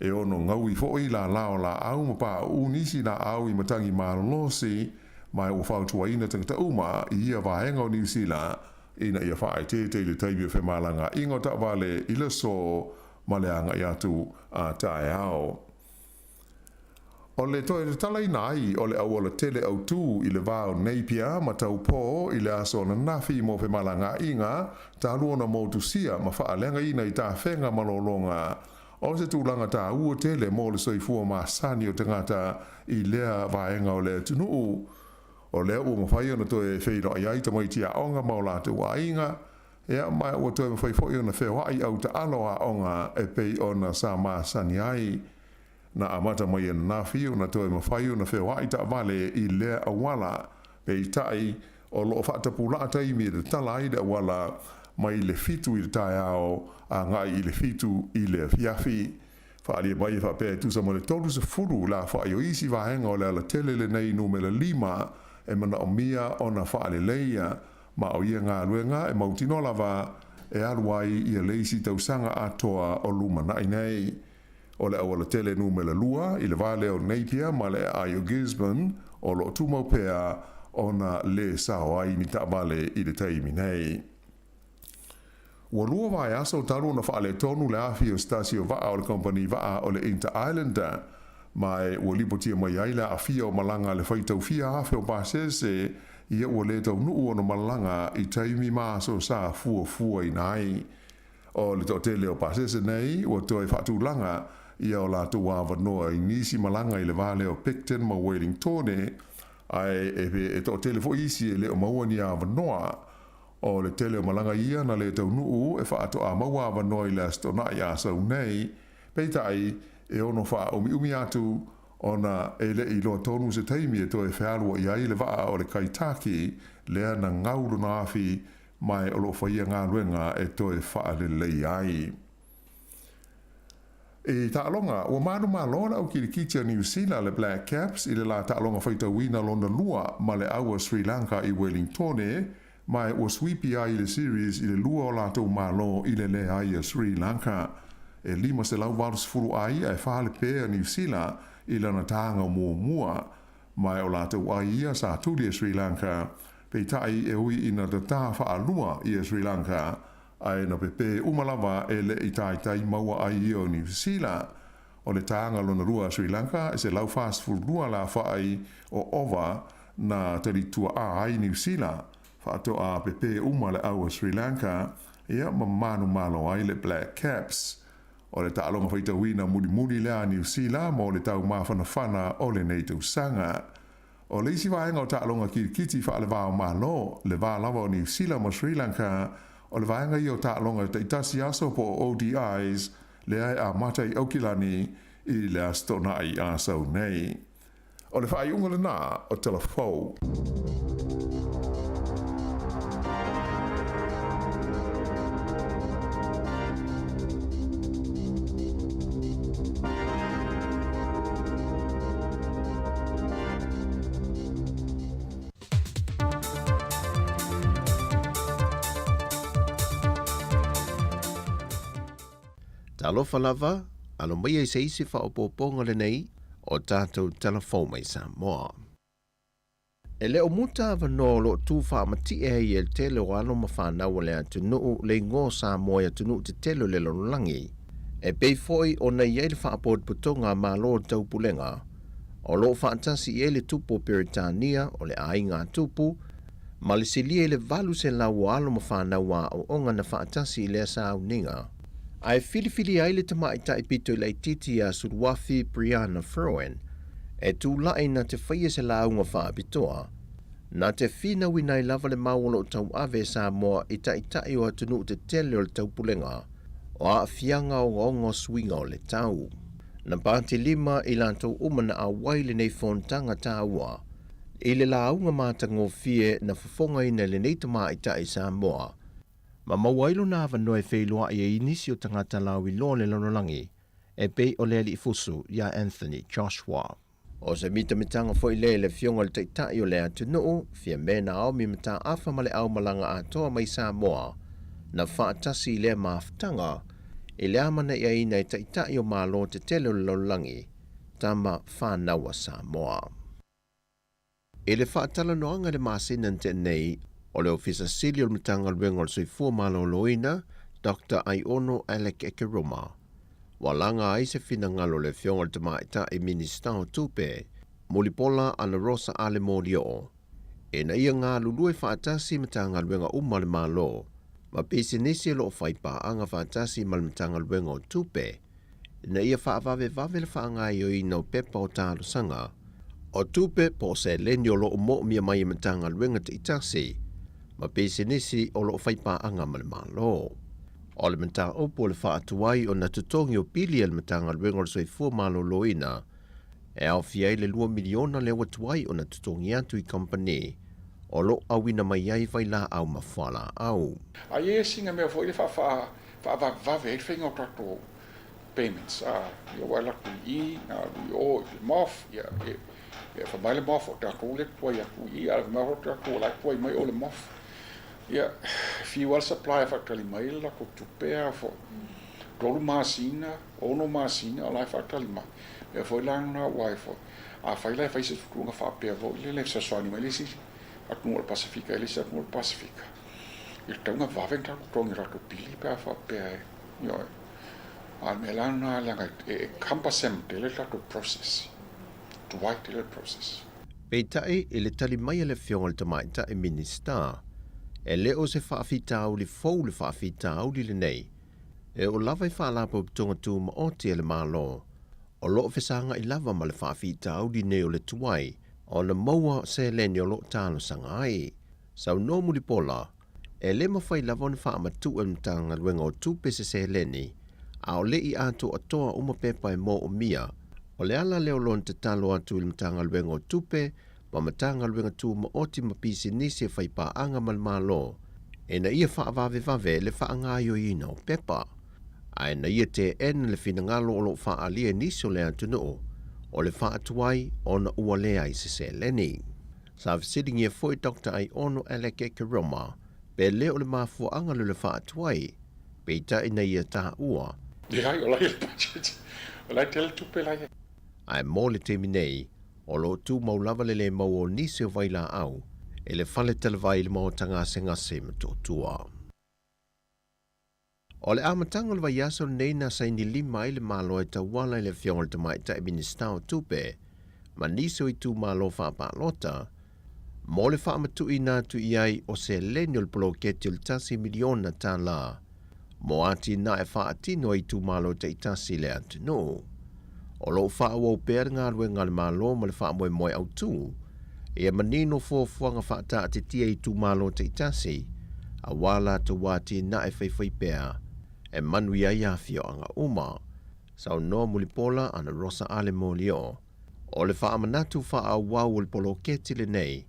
E ono gaui foʻi lālā o lāʻau ma paʻaʻū nisi lāʻau i matagi malolosi, ma e ua fautuaina tagata uma i ia vaega o Niu Sila ina ia faaeteete i le taimi o femalagaaiga o taavale i le aso ma le agaʻi atu a taeao. O le toe tatalaina ai o le auala tele autū i le va o Napier ma Taupō i le aso ananafi mo femalagaaiga talu ona motusia ma faaleagaina i tafega malologa o se tulaga tāua tele mo le soifua masani o tagata i lea vaega o le atunuu. O lea ua mafai ona toe feiloai ai tamaiti aoga ma o latou aiga, ia ma ua toe mafai foi ona feoai au taalo aoga e pei ona sa masani ai. Na amata mai ananafi ona toe mafai ona feoai taavale i lea auala, peitai o loo faatapulaa taimi e tatala ai le auala mai le 7 i le taeao agai i le 7 i le afiafi. Faaalia mai e faapea e tusa ma le 30 le aofai o isi vaega o le alatele lenei numera 5 e manaomia ona faaleleia, ma o ia galuega e mautinoa lava e alu ai ia le isi tausaga atoa o lumanai nei. O le aualatele numera 2 i le va lea o Napier ma le aai o Gisborne o loo tumau pea ona lē sao ai ni taavale i le taimi nei. Ua lua vaiaso talu ona faaletonu le afi o se tasi o vaa o le kamupani vaa o le Inter Islander, ma e ua lipotia mai ai le aafia o malaga a le faitau fia afe o pasese ia ua lē taunuu ona malaga i taimi ma aso sa fuafuaina ai. O le toatele o pasese nei ua toe faatulaga ia o latou avanoa i nisi malaga i le va lea o Picton ma Wellingtone, ae e toatele foi isi e le o maua ni avanoa. O le tele o malaga ia na lē taunuu e faatoā maua avanoa i le Aso Toonai Asau nei, peitai e ono faaumiumi atu ona e le i iloa tonu se taimi e toe fealuai ai le vaa o le Kaitaki lea na gau lona afi ma e o loo faia galuega e toe faalelei ai. I taaloga, ua manumalo le au kilikiti a Niu Sila le Black Caps i le la taaloga faitauina lona lua ma le au a Sri Lanka i Wellingtone, ma e ua suipi ai le series i le lua o latou malo i le leai a Sri Lanka. E 580 ai ae 4 le pē a Niu Sila i lana taga muamua, ma e o latou ai ia sa tuli e Sri Lanka, peitai e ui ina tatā faalua ia Sri Lanka, ae na pepē uma lava e le i taitai maua ai ia o Niu Sila. O le taga lona lua a Sri Lanka e 142 le afaai o ova na talituaā ai Niu Sila, faatoa pepē uma le au a Sri Lanka, ia ma manumalo ai le Black Caps. O le taaloga faitauina mulimuli lea a Niu Sila mo le tau mafanafana o lenei tausaga. O le isi vaega o taaloga kilikiti faale-va-o-Malo, le va lava o Niu Sila ma Sri Lanka, o le vaega ia o taaloga taitasi aso po o ODIs, lea e amata i Aukilani i le Aso Toonai Asau nei. O le faaiuga lenā o Tala Fou. Talofa lava, alo maia i se isi faaopoopoga lenei o tatou Tala Fou mai Samoa. E le o muta avanoa o lo o tu faamati'e ai e le tele o alo ma fanau a le atunuu le igoa o Samoa i atunuu tetele o le lalolagi. E pei foi ona i ai le faapotopotoga a Malo o le Taupulega, o lo o faatasi i ai le Tupu o Peretania o le Aiga a Tupu, ma le silia i le 800 o alo ma fanau aoaoga na faatasi i lea sauniga. Ae filifili ai le tamaitai pito i laitiiti ia Suluafi Brianna Fruin e tula'i na te faia se lauga faapitoa, na te finauina ai lava le mau o lo o tauave e Samoa i taitai o atunuu tetele o le taupulega o aafiaga ogaoga o suiga o le tau. Na patilima i latou uma na auai lenei fonotaga taua i le lauga matagofie na fofogaina e lenei tamaitai Samoa, ma maua ai lona avanoa e feiloai ai i nisi o tagata lauiloa o le lalolagi e pei o le alii fusu iā Anthony Joshua. O se mitamitaga foi lea i le Afioga i le Taitai o le atunuu, Fiame Naomi Mataafa ma le aumalaga atoa mai Samoa, na faatasi i lea mafutaga i le amanaiaina e Taitai o Malo tetele o le lalolagi, tama fanau a Samoa. I le faatalanoaga i le masina na tea nei, o le Ofisa Sili o le Matagaluega o le Soifua Maloloina, Doctor Aiono Alec Ekeroma, ua laga ai se finagalo o le Afioga i le Tamaitai Minisita o Tupe, Mulipola Anarosa Ale Molioo, ina ia galulue faatasi Matagaluega uma a le Malo ma pisinisi o lo o fai paaga faatasi ma le Matagaluega o Tupe ina ia faavavevave le faagaoioiina o pepa o talosaga o tupe po o seleni o lo o moomia mai e Matagaluega taitasi ma pisinisi o lo o fai paaga ma le Malo. O le mataupu o le faatuai ona totogi o pili a le Matagaluega o le Soifua Maloloina e aofia ai le $2 miliona lea ua tuai ona totogi atu i kamupani o lo o auina mai ai vailaau ma fualaau. A i ai sina mea foi lea faavavevave ai le faiga o tatou payments, a, ia ua alu atu i i, na alu i o i le MOF, ia, e fai mai le MOF o tatou lea e tuai atu i i, ae fai mai foi tatou o la e tuai mai o le MOF. Ia, e fiu lava le supplier e faatali mai le latou tupe a foi. 3 masina, 6 masina o la e faatali mai. O le mea foi la lena aua e foi, afai la e fai se tuutuuga faapea foi lele e fesoasoani mai le isi atunuu o le Pasefika i le isi atunuu o le Pasefika, e tatau ona vave ona tatou totogi i latou pili pe a faapea e, ioe. A o le mea la lena leaga e cumbersome tele le tatou process, tuai tele le process. Peitai, i le tali mai a le Afioga i le Tamaitai Minisita, e le o se faafitauli fou le faafitauli lenei, E oo lava i Faalapotopotoga Tumaoti a le Malo, o lo o fesagai lava ma le faafitauli nei o le tuai ona maua seleni o lo o talosaga ai. Saunoa Mulipola, e le mafai lava ona faamatuu e le Matagaluega o Tupe se seleni a o le i atoatoa uma pepa e moomia. O le ala lea o lona tatalo atu i le Matagaluega o Tupe ma Matagaluega Tumaoti ma Pisinisi e faipaaga ma le Malo ina ia faavavevave le faagaoioiina o pepa, ae na ia teena le finagalo o lo o faaalia e nisi o le atunuu o le faatuai ona ua leai se seleni. Sa fesiligia foi Doctor Aiono Alec Ekeroma pe le o le mafuaaga lea o le faatuai, peitai na ia taua. Leai, o la e i le budget, o la e tele tupe la e i ai. Ae mo le taimi nei, O lo o tumau lava le le mau o nisi o vailaau i le fale talavai i le maota gasegase i Motootua. O le amataga o le vaiaso lenei na saini lima ai le Malo e tauala i le Afioga i le Tamaitai Minisita o Tupe ma nisi o itumalo faapalota mo le faamatuuina atu i ai o seleni o le poloketi o le $1 miliona mo atinae faatino a itumalo taitasi i le atunuu. O lo o faaauau pea le galuega a le Malo ma le faamoemoe autu ia manino fuafuaga faataatitia i itumalo taitasi aua latou atinae faifaipea e manuia ai afioaga uma. Saunoa Mulipola Ana Rosa Ale Molio, O le faamanatu faaauau o le poloketi lenei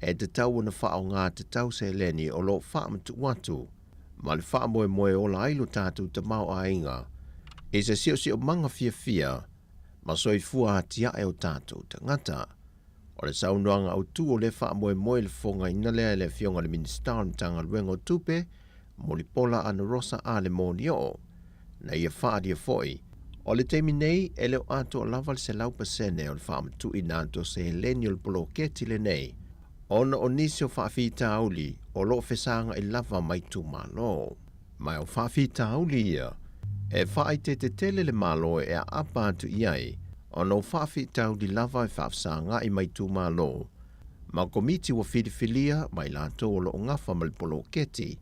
e tatau ona faaaoga tatau seleni o lo o faamatuu atu ma le faamoemoe e ola ai lo tatou tamaoaiga i se siosiomaga fiafia ma soifua atiae o tatou tagata. O le saunoaga autu o lea faamoemoe i le fofogaina lea e le Afioga i le Minisita o le Matagaluega o Tupe, Mulipola Anarosa Ale Monioo, na ia faaalia foi, o le taimi nei e le o atoa lava le 100% o le faamatuuina atu o seleni o le poloketi lenei ona o nisi o faafitauli o lo o fesagai lava ma itumalo. Ma o faafitauli ia e faaeteete tele le Malo e aapa atu i ai ona o faafitauli lava e faafesagai ma itumalo ma komiti ua filifilia ma i latou o lo o gafa ma le poloketi,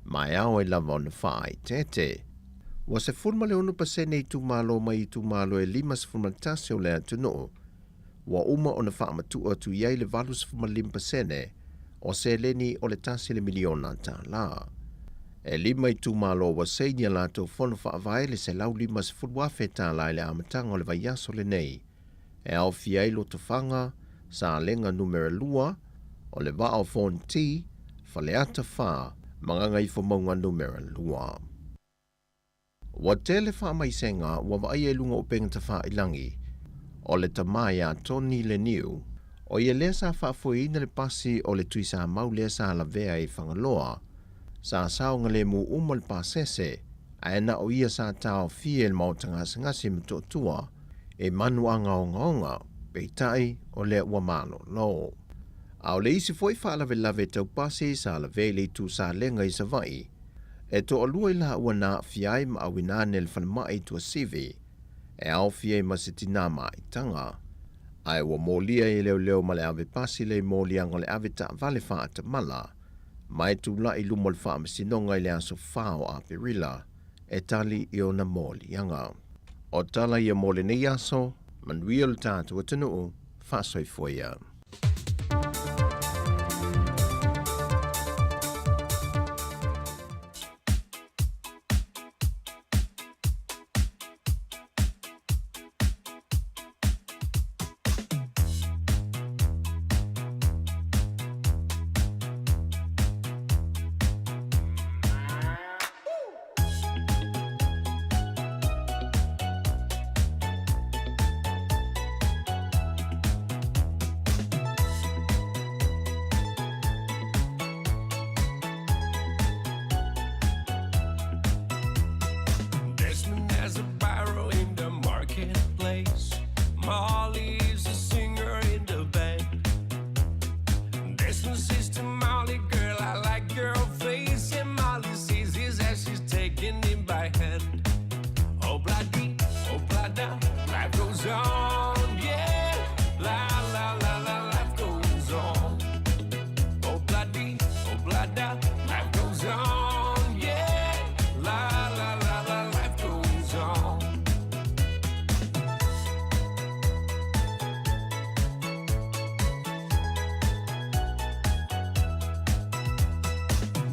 ma e ao ai lava ona faaeteete. Ua 16% itumalo mai itumalo e 51 o le atunuu ua uma ona faamatuu atu i ai le 85% o seleni o le $1 miliona. E lima itumalo ua saini a latou fono faavae le $150,000 i le amataga o le vaiaso lenei, e aofia ai Lotofaga, Salega Numera 2, o le Vaa o Fonti, Faleata 4 ma Gagaifomauga Numera 2. Ua tele faamaisega ua vaaia i luga o upega tafailangi o le tama ia Tony Leniu, o ia lea sa faafoeina le pasi o le Tuisamau lea sa lavea i Fagaloa. Sa saogalemu uma le pasese, Ae na o ia sa taofia i le maota gasegase i Motootua e manuaga ogaoga, peitai o lea ua malolo. A o le isi foi faalavelave tau pasi sa lavea i le itu Salega i Savaii, e toalua i laua na aafia ai ma auina ane i le falemai i Tuasivi, e aofia ai ma se tinā maitaga. Ae ua molia e leoleo ma le ave pasi lea i moliaga o le ave taavale faatamala ma e tulai i luma o le Faamasinoga i le aso 4 o Aperila e tali i ona moliaga. O tala ia mo lenei aso, manuia lo tatou atunuu, faasoifua ia. Desmond has a barrow in the marketplace. Molly's a singer in the band. Desmond says to Molly, girl, I like your face. And Molly sees his as she's taking him by hand. Oh, bloody, oh, blada, life goes on, yeah. La, la, la, la, life goes on. Oh, bloody, oh, blada, life goes on, yeah. La, la, la, la, life goes on.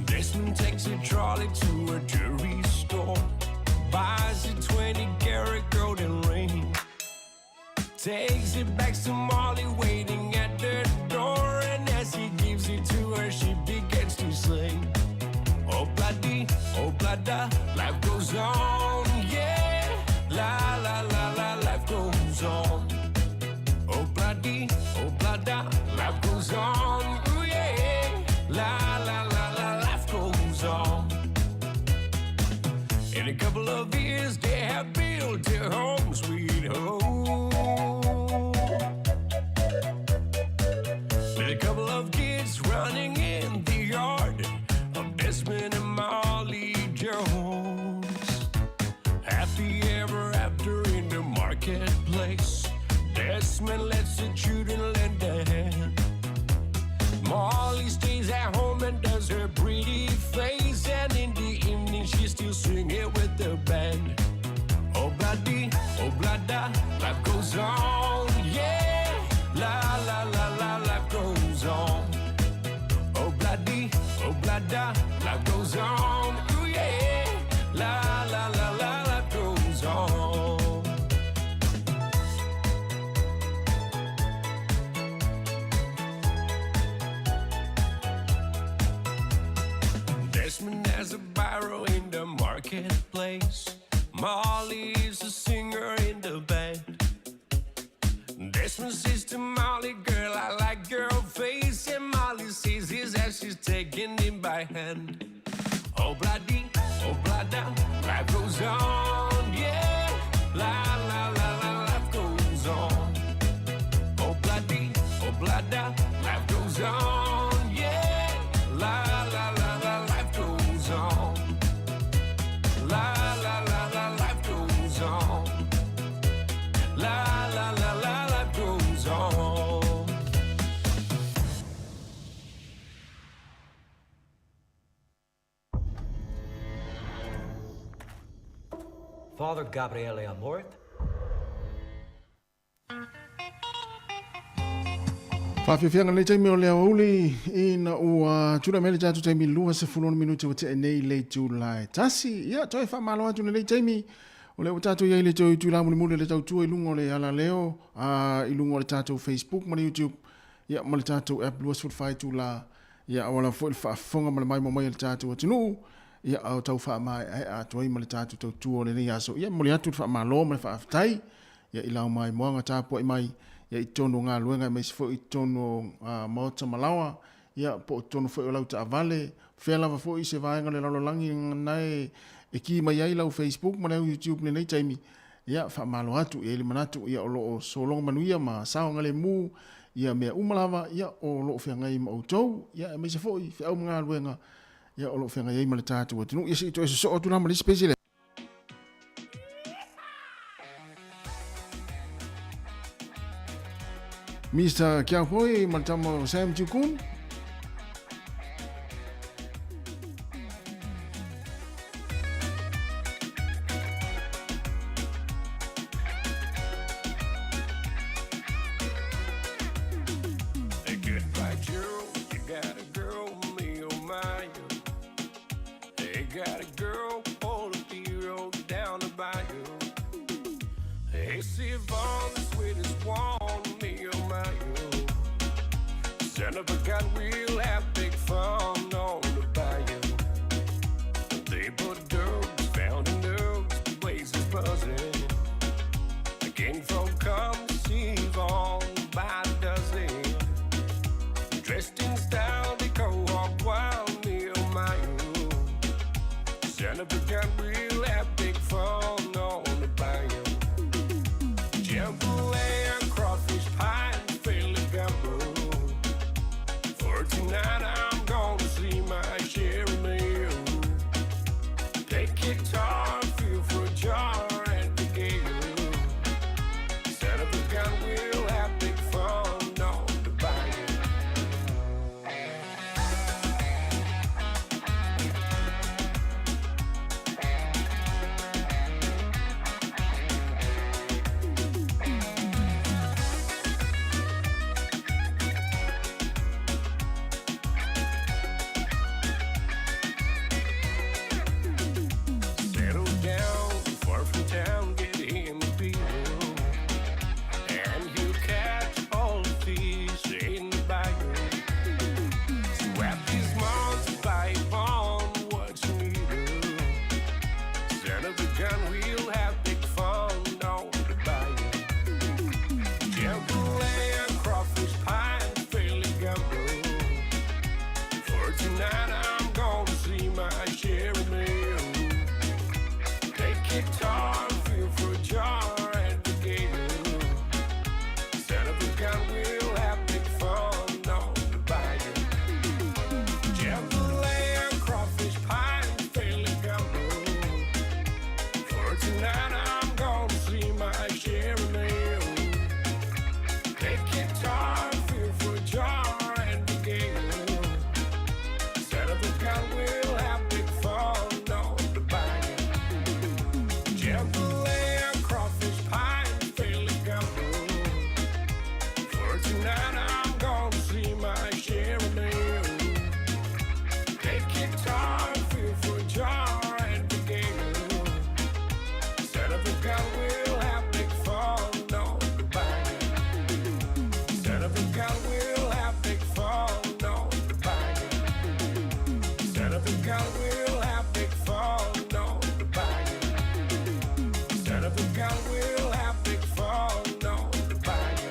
Desmond takes a trolley to a jewelry store, buys a 20 karat golden ring, takes it back to Molly waiting at the door, and as he gives it to her, she begins to sing. Oh bloody, oh blada, life goes on, yeah. La la la la, life goes on. Oh bloody, oh blada, life goes on, ooh yeah. La la la la, life goes on. In a couple of years, they have built a home, sweet home. With a couple of kids running in the yard of Desmond and Molly Jones. Happy ever after in the marketplace. Desmond lets the children lend a hand. Molly stays at home and does her pretty face. And in the evening, she's still singing with the band. Oh, bloody, oh, blada, life goes on, yeah. La, la, la, la, life goes on. Oh, bloody, oh, blada, life goes on, ooh, yeah. La, la, la, la, life goes on. Desmond has a barrow in the marketplace. Molly is a singer in the band. Desmond says to Molly, girl, I like your face. And Molly sees his as she's taking him by hand. Oh, bloody, oh, blada, life goes on, yeah. La, la, la, la, life goes on. Oh, bloody, oh, blada, life goes on, yeah. La, la, la, la, life goes on. La, la, la, la, life goes on. La, la, la, la, life goes on. Father Gabriele Amorth. Faafiafiaga lenei taimi o le aoauli ina ua tulai mai le tatou taimi 26 minute ua tea nei le itula e tasi. Ia, toe faamalo atu lenei taimi o lea ua tatou i ai le toe itula mulimuli o le tautua i luga o le alaleo, a, i luga o le tatou Facebook ma le YouTube, ia, ma le tatou app 24 itula, ia, auala foi le faafofoga ma le maimoa mai a le tatou atunuu, ia, a o tau faamaeaea atu ai ma le tatou tautua o lenei aso. Ia, momoli atu le faamalo ma le faafetai ia i lau maimoaga tapuai mai ia i totonu o galuega aemaise foi i totonu o maota ma laoa, ia po o totonu foi o lau taavale, fea lava foi se vaega o le lalolagi na e e ki mai ai lau Facebook ma lau YouTube lenei taimi, ia, faamalo atu. E i ai le manatu, ia, o lo o sologa manuia ma saogalemu ia mea uma lava, ia, o lo o feagai ma outou, ia, aemaise foi feau ma galuega, ia, o lo o feagai ai ma le tatou atunuu. Ia, se i toe sosoo atu la ma le isi pese lea. Mr. Kiau Hoi ma le tama o Sam Chukun. Hey, goodbye, Joe. You got a girl, me oh my. Hey, got a girl, all the hero down the bayou. Hey, see Yvonne, the sweetest one, me oh my. Son of a gun, we'll have big fun on the bayou. They put dogs, found in dogs, the place is buzzing. The king folk come to see Yvonne by the dozen. Dressed in style, they go hog wild, me oh my. Son of a gun, we'll have big fun on the bayou. Jambalaya, crawfish pie, and Philly gumbo. For tonight, I'm gonna see my Sherry Mill. Take guitar, feel for a jar at the gale. Son of a gun, we'll have big fun on the bayou. Settle down, far from town, get him a beer. And he'll catch all the fish in the bayou. Swap his mom's pipe on what you need. Son of a gun, we'll have big fun on the bayou. Jambalaya, crawfish pie, and Philly gumbo. For tonight, I'm gonna see my Sherry Mill. Take guitar, feel for a jar at the gale. Son of a gun, we'll have big fun on the bayou. Jambalaya, crawfish pie, and Philly gumbo. For tonight, I'm gonna see my Sherry Mill. Take guitar, feel for a jar at the gale. Son of a gun, we'll have big fun on the bayou. Jambalaya, crawfish pie, and Philly gumbo. For tonight, I'm gonna see my Sherry Mill. Take guitar, feel for a jar at the gale. Son of a gun, we'll have big fun on the bayou. Son of a gun, we'll have big fun on the bayou. Son of a gun, we'll have big fun on the bayou. Son of a gun, we'll have big fun on the bayou.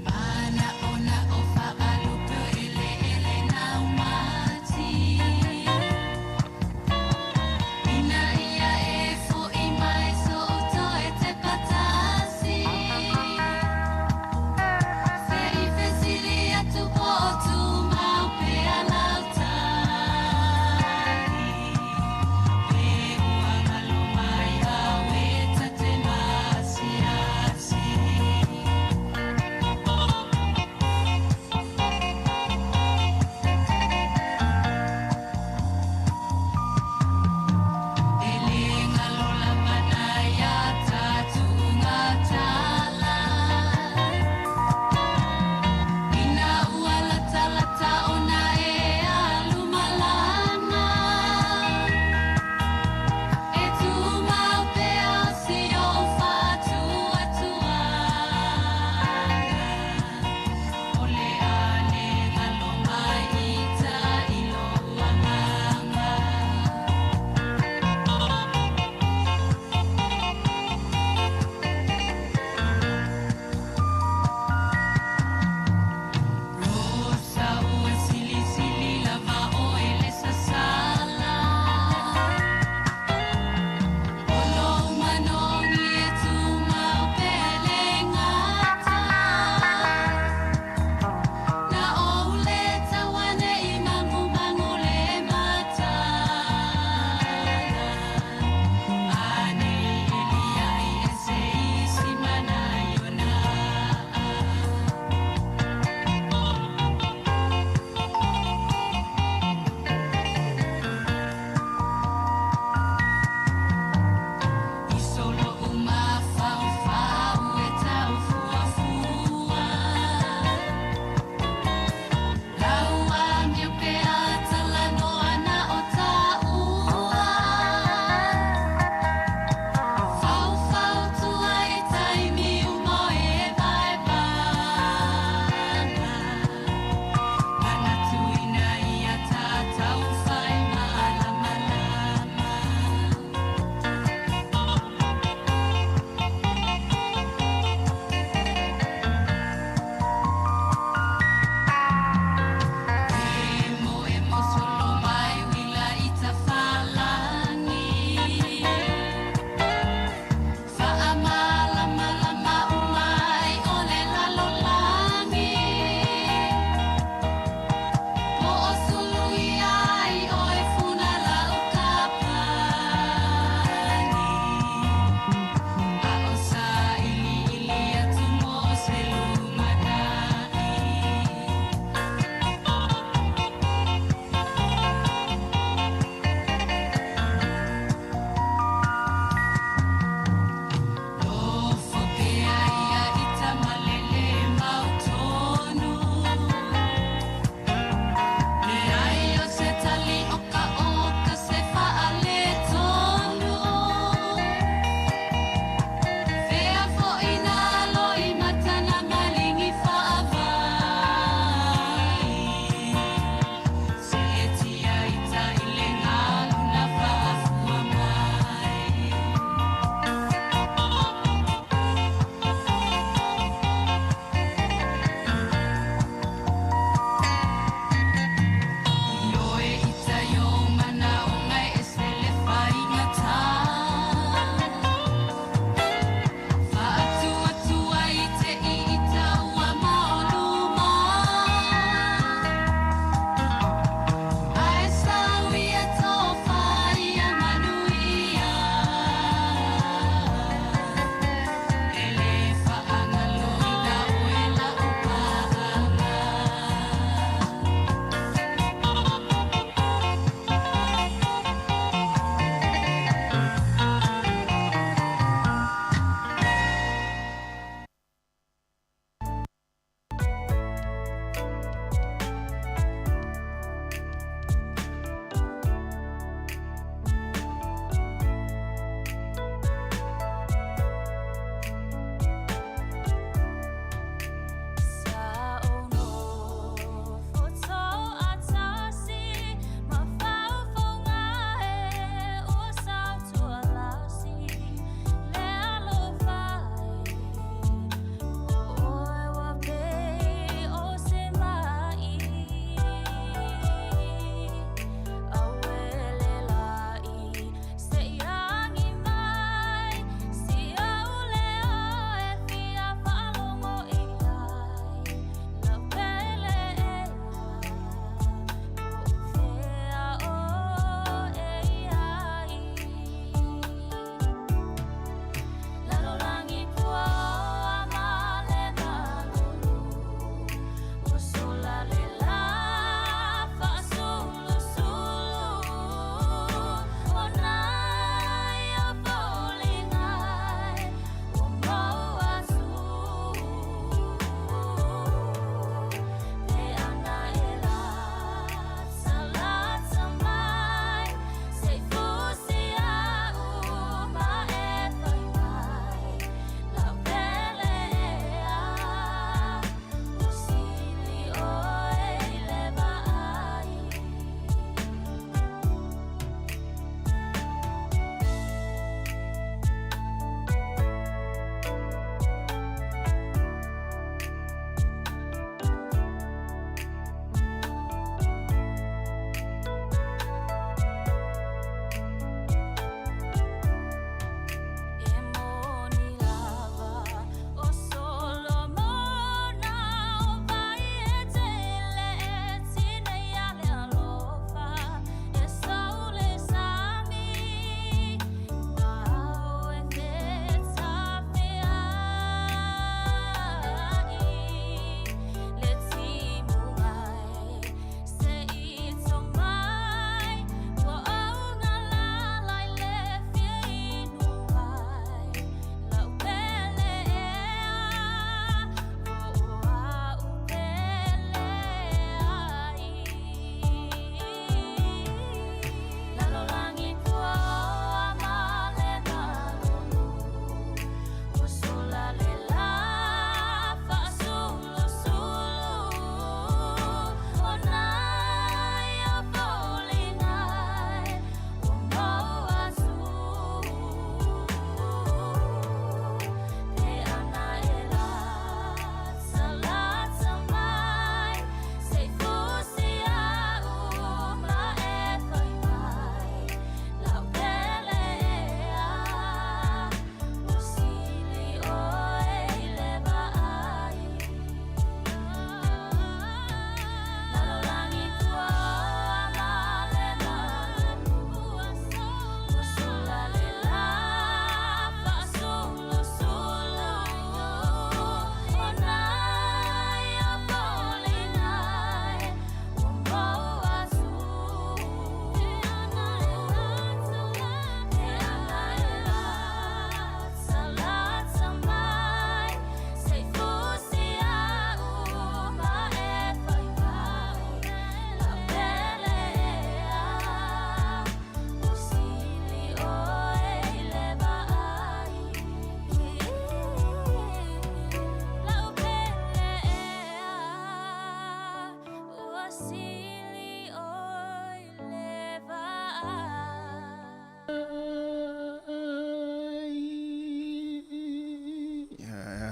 Mana ona o whaalupe ele ele nau mati.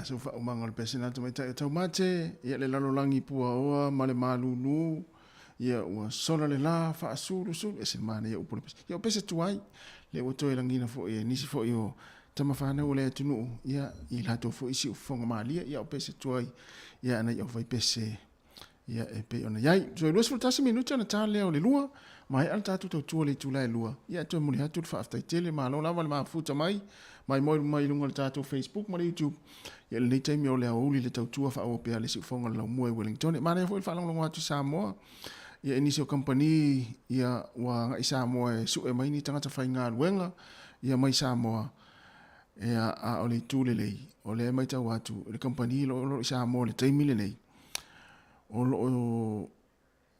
Ia, sau faaumaga o le pese na tamaitai o Taumate, ia le lalolagi puaoa ma le malūlū, ia ua sola le la faasulusulu, ese le manaia upu o le pese. Ia o pese tuai, lea ua toe lagiina foi e nisi foi o tama fanau o le atunuu, ia i latou foi siufofoga malie, ia o pese tuai, ia nai au faipese ia e pei ona iai. So e 21 minute ona ta lea o le lua, maea le tatou tautua i le itula e lua, ia e toe momoli atu le faafetai tele, malo lava le mafuta mai, maimoa mai i luga o le tatou Facebook ma le YouTube, ia i lenei taimi o le aoauli le tautua faaauau pea a le siufofoga o le laumua i Wellington. E manaia foi le faalogologo atu i Samoa, ia i nisi o kamupani ia ua agai i Samoa e sue mai ni tagata faigaluega ia mai Samoa, ia a o le itu lelei, o lea e matau atu i le kamupani o lo o i Samoa i le taimi lenei, o lo o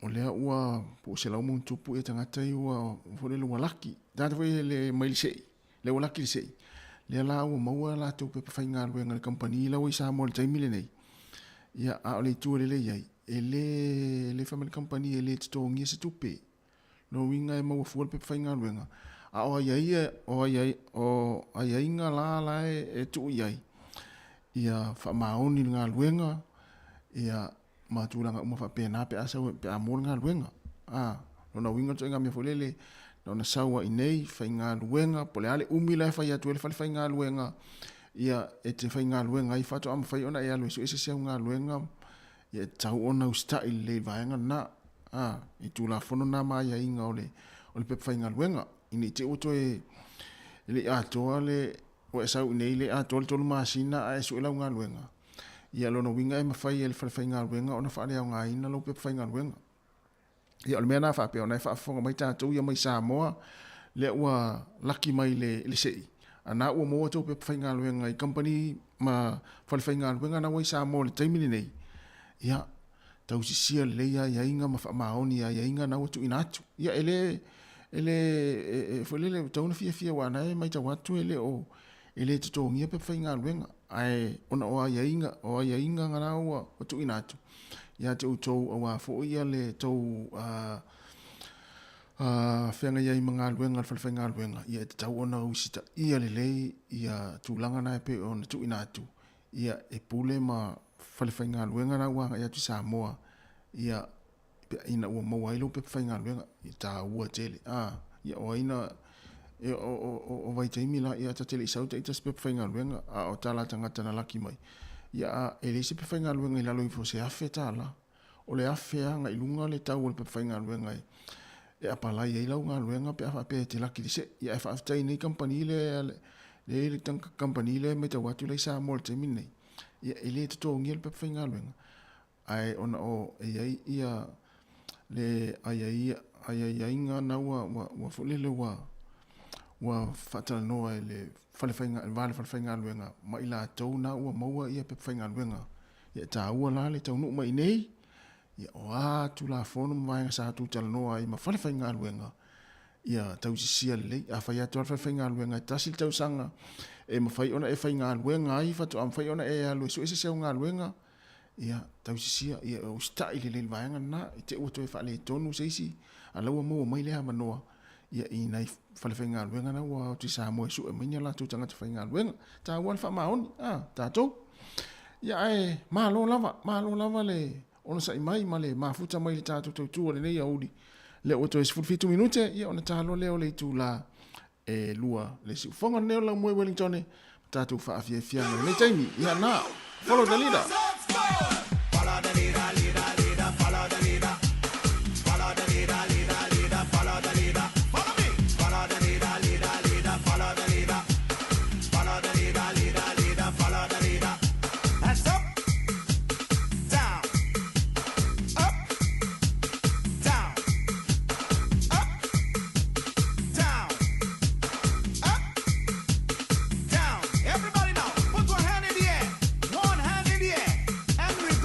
o lea ua po o 100+ ia tagata ia ua foi lele ua laki. Tagata foi le mai le sei, lea ua laki le sei. Lea la ua maua latou pepa faigaluega i le kamupani la ua i Samoa i le taimi lenei. Ia, a o le itu e lelei ai, e le, le fai mai le kamupani e le totogia se tupe. Lona uiga e maua fua le pepa faigaluega, a o aiaia, o aiai, o aiaiga la la e, e tuu i ai, ia faamaoni le galuega, ia ma tulaga uma faapena pe a sau pe a maua le galuega. A, lona uiga o le ituaiga mea foi lele, na ona sau lava i inei, faigaluega, po o le a le umi la e fai atu ai le fale faigaluega, ia e te faigaluega ai faatoa mafai ona e alu e sue se isi au galuega, ia e tatau ona usitai lelei i le vaega lena. A, i Tulafono na ma aiaiga o le, o le pepa faigaluega, ina i te i ua toe e le i atoa le, ua e sau i inei le atoa le tolu masina ae sue lau galuega, ia lona uiga e mafai e le fale faigaluega ona faaleaogaina lou pepa faigaluega. Ia o le mea lena faapea ona e faafofoga mai tatou ia mai Samoa, lea ua laki mai i le, i le sei, a na ua maua tou pepa faigaluega i kamupani ma fale faigaluega na ua i Samoa i le taimi lenei, ia, tausisia lelei aiaiga ma faamaoni i aiaiga na ua tuuina atu. Ia, e le, e le, e, foi lele, ua tatau ona fiafia aua na e matau atu e le o, e le totogia pepa faigaluega, ae ona o aiaiga, o aiaiga na ua tuuina atu ia te outou aua foi ia le tou feagai ai ma galuega a le fale faigaluega, ia e tatau ona usitaia lelei ia tulaga na e pei ona tuuina atu, ia e pule ma fale faigaluega la ua agai atu i Samoa, ia pe ina ua maua ai lou pepa faigaluega, e taua tele. A, ia o ai na, e, o, o, o, o vaitaimi la, ia ta te le i sau ta ita se pepa faigaluega, a o tala a tagata na laki mai. Ia a, e leai se pepa faigaluega i lalo ifo o se $1,000. O le $1,000 agai i luga le tau o le pepa faigaluega e, e apalai ai lau galuega pe a faapea e te laki i le see. Ia ae faafetai i nei kamupani lea, lea le kamupani lea e matau atu la i Samoa i le taimi lenei, ia e le totogia le pepa faigaluega, ae ona o e i ai ia le aiaia, aiaiga na ua, ua, ua foi lele ua, ua faatalanoa e le fale faiga, le va o le fale faigaluega ma i latou na ua maua ia pepa faigaluega. Ia e taua la le taunuu mai i inei, ia o a Tulafono ma vaega sa outou talanoa ai ma fale faigaluega, ia tausisia lelei. A fai atu lava le fale faigaluega e tasi le tausaga e mafai ona e faigaluega ai, faatoa mafai ona e alu e sue se isi au galuega, ia tausisia, ia usitai lelei i le vaega lena, i te i ua toe faaletonu se isi, a o la ua maua mai le avanoa ia i nai fale faigaluega na ua o atu i Samoa e sue mai ni a latou tagata faigaluega. Taua le faamaoni, a, tatou. Ia ae malo lava, malo lava le onosai mai ma le mafuta mai i le tatou tautua i lenei aoauli. Lea ua toe 17 minute, ia ona ta loa lea o le itula e lua le siufofoga lenei o le laumua i Wellington, ma tatou faafiafiaga i lenei taimi. Ia na, follow the leader. Follow the leader, leader, leader, follow the leader. Follow the leader, leader, leader, follow the leader. Follow me. Follow the leader, leader, leader, follow the leader. Follow the leader, leader, leader, follow the leader. Hands up, down, up, down, up, down, up, down. Everybody now, put one hand in the air, one hand in the air, and repeat.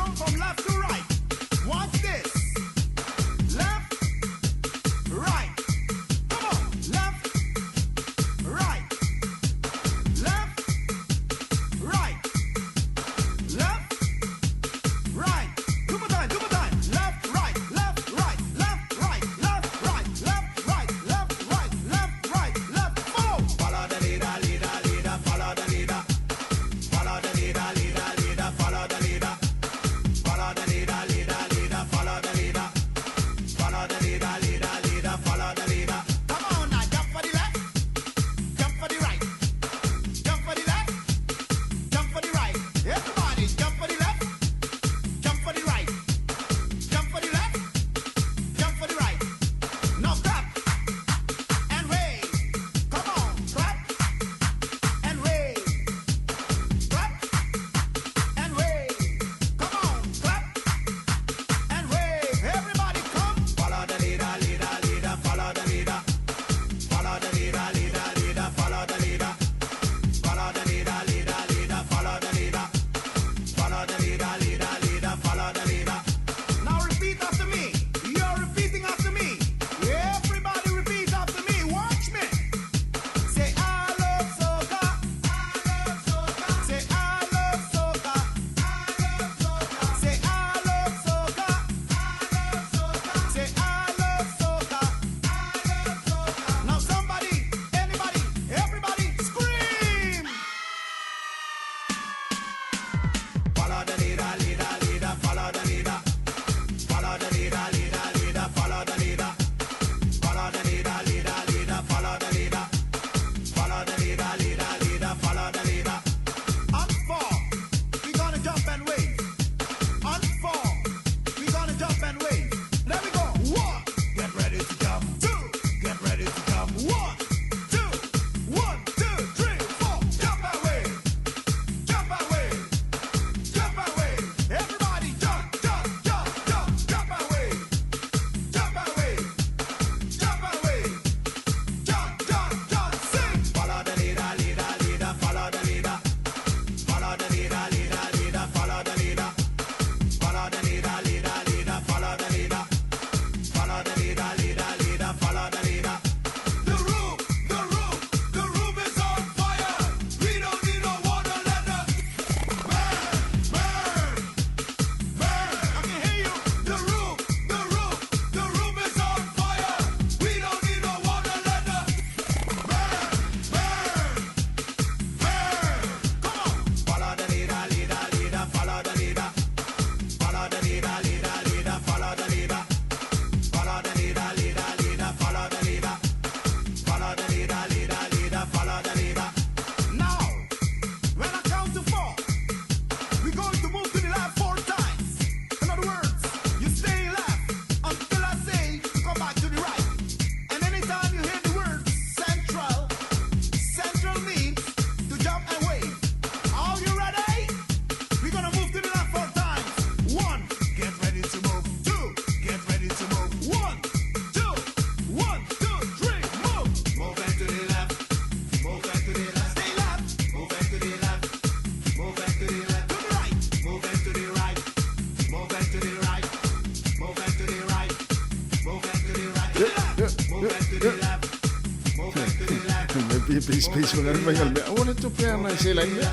Pe pe pe pe le faiga o le mea. Aua le tupe ana e sela ai mea.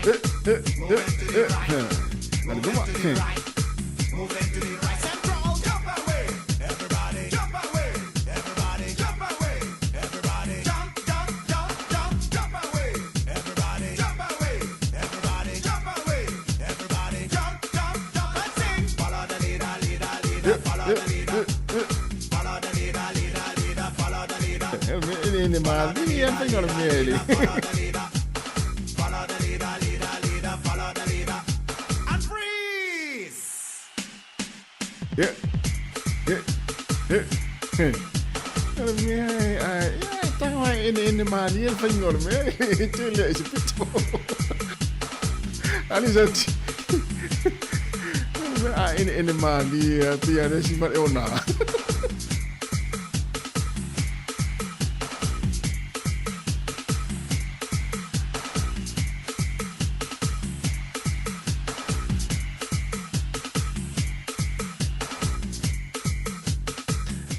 E e e e. Ale luma. E malie le faiga o le mea e le. Ia, ia, ia, ia. O le mea e, a, ia, e tago ai ene malie le faiga o le mea e tele ai se pito. Ali sa ti. A ene malie pei a le isi male o nā.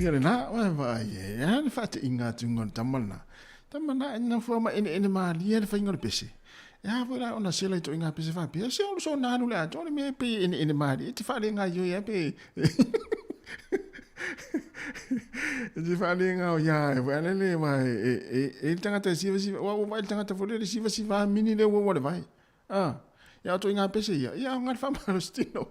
Ia lena, oe vaai e, e a le faateʻiga atuga o le tama lena. Tama na e nofo ma ene malie le faiga o le pese. E a foi la ona sela i toʻiga pese faapea, se o le soona alu le atoa le mea e pei e ene malie, e te faalegaio ai pe. E te faalega o ia e foi ale le wa e e e le tagata e siva siva, ua ua vai le tagata foi le siva siva mini le ua ua le vai. Ah, ia o toʻiga pese ia, ia o le faamalositino.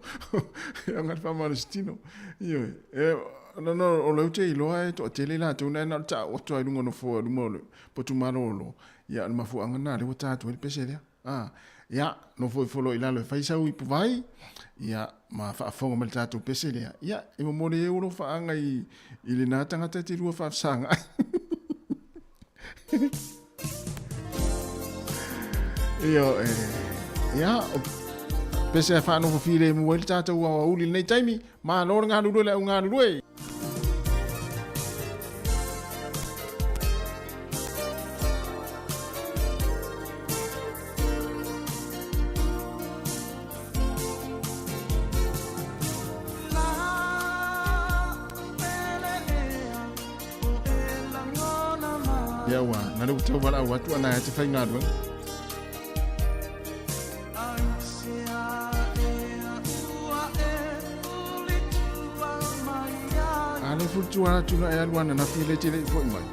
Ia o le faamalositino. Ioe. E, no, no, o le ute iloa e toatele latou na na o le taoto ai luga o nofoa luma o le potu malolo. Ia o le mafuaaga lena lea ua ta atu ai le pese lea. Ah, ia, nofo ifo loa i lalo e fai sau ipu vai, ia, ma faafofoga mai le tatou pese lea. Ia, e momoli ai ou alofaaga i, i lena tagata e te lua faafesaga ai. Ioe. Ia, o pese a whaanofo whire mu ai le tātou aoauli lenei taimi. Malo le galulue le au galulue. Ia ua, na le ua tau valaau atu ana e te faigaluega. A le fulitua atu na e alu ana na fia le te le i foi mai.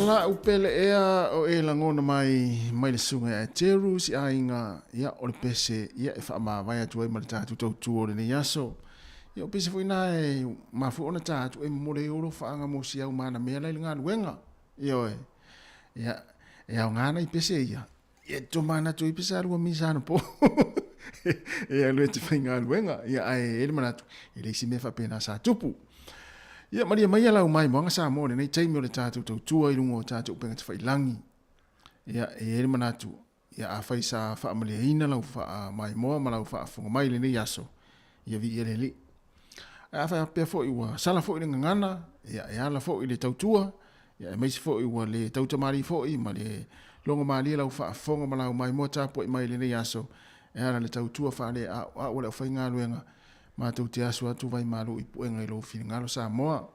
La'u pele ea o e lagona mai mai le susuga ia Eteru si aiga, ia, o le pese, ia, e faamavae atu ai ma le tatou tautua o lenei aso. Ia, o pese foi na e mafua ona ta atu e momoli ai ou alofaaga mo si au manamea la i le galuega. Ioe. Ia, e aoga nai pese ia, ia e tomanatu ai pe sa lua misa anapo e alu e te faigaluega. Ia, ae e i ai le manatu, e leai se mea faapena sa tupu. Ia, malie maia lau maimoaga Samoa i lenei taimi o le tatou tautua i luga o tatou upega tafailagi. Ia, e i ai le manatu, ia afai sa faamalieina lau faamaimoa ma lau faafofoga mai i lenei aso, ia viia le Alii. Ae a faapea foi ua sala foi le gagana, ia e ala foi i le tautua, ia aemaise foi ua le tautamalii foi ma le logomalie lau faafofoga ma lau maimoa tapuai mai i lenei aso, e ala i le tautua faaleaoao a le aufaigaluega, matou te asu atu vaimalu i puega i lou finagalo Samoa.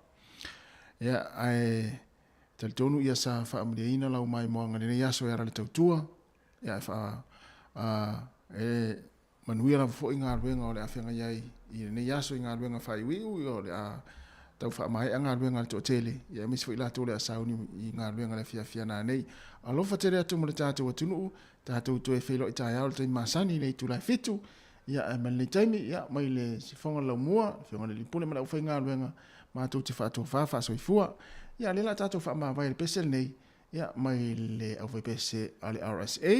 Ia, ae talitonu ia sa faamalieina lau maimoaga i lenei aso e ala i le tautua, ia e faa, a, e manuia lava foi galuega o le a feagai ai i lenei aso i galuega faaiuiu, o le a tau faamaea galuega a le toatele, ia aemaise foi latou o le a sauni i galuega i le afiafi a nanei. Alofa tele atu ma le tatou atunuu, tatou toe feiloai taeao i le taimi masani i le itula e 7, ia ae mai lenei taimi, ia mai le sifoga o le laumua, le Afioga i le Alii Pule ma le aufaigaluega, matou te faatofa faasoifua. Ia a o lea o le a tatou faamavae i le pese lenei, Ia, mai le aufaipese a le RSA.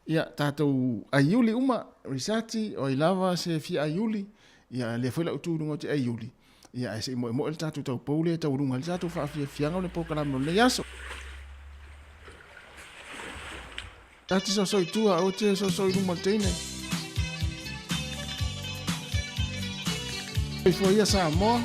Ia, tatou aiuli uma, Risati, o ai lava se fia aiuli, ia, lea foi lau tu i luga o te aiuli, ia, ae se i moemoe le tatou taupou lea e taualuga ai le tatou faafiafiaga o le polokalame o lenei aso. Ta te soso i tua, aua te soso i luma o le teine. Soifua ia Samoa.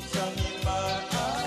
What's under my eyes?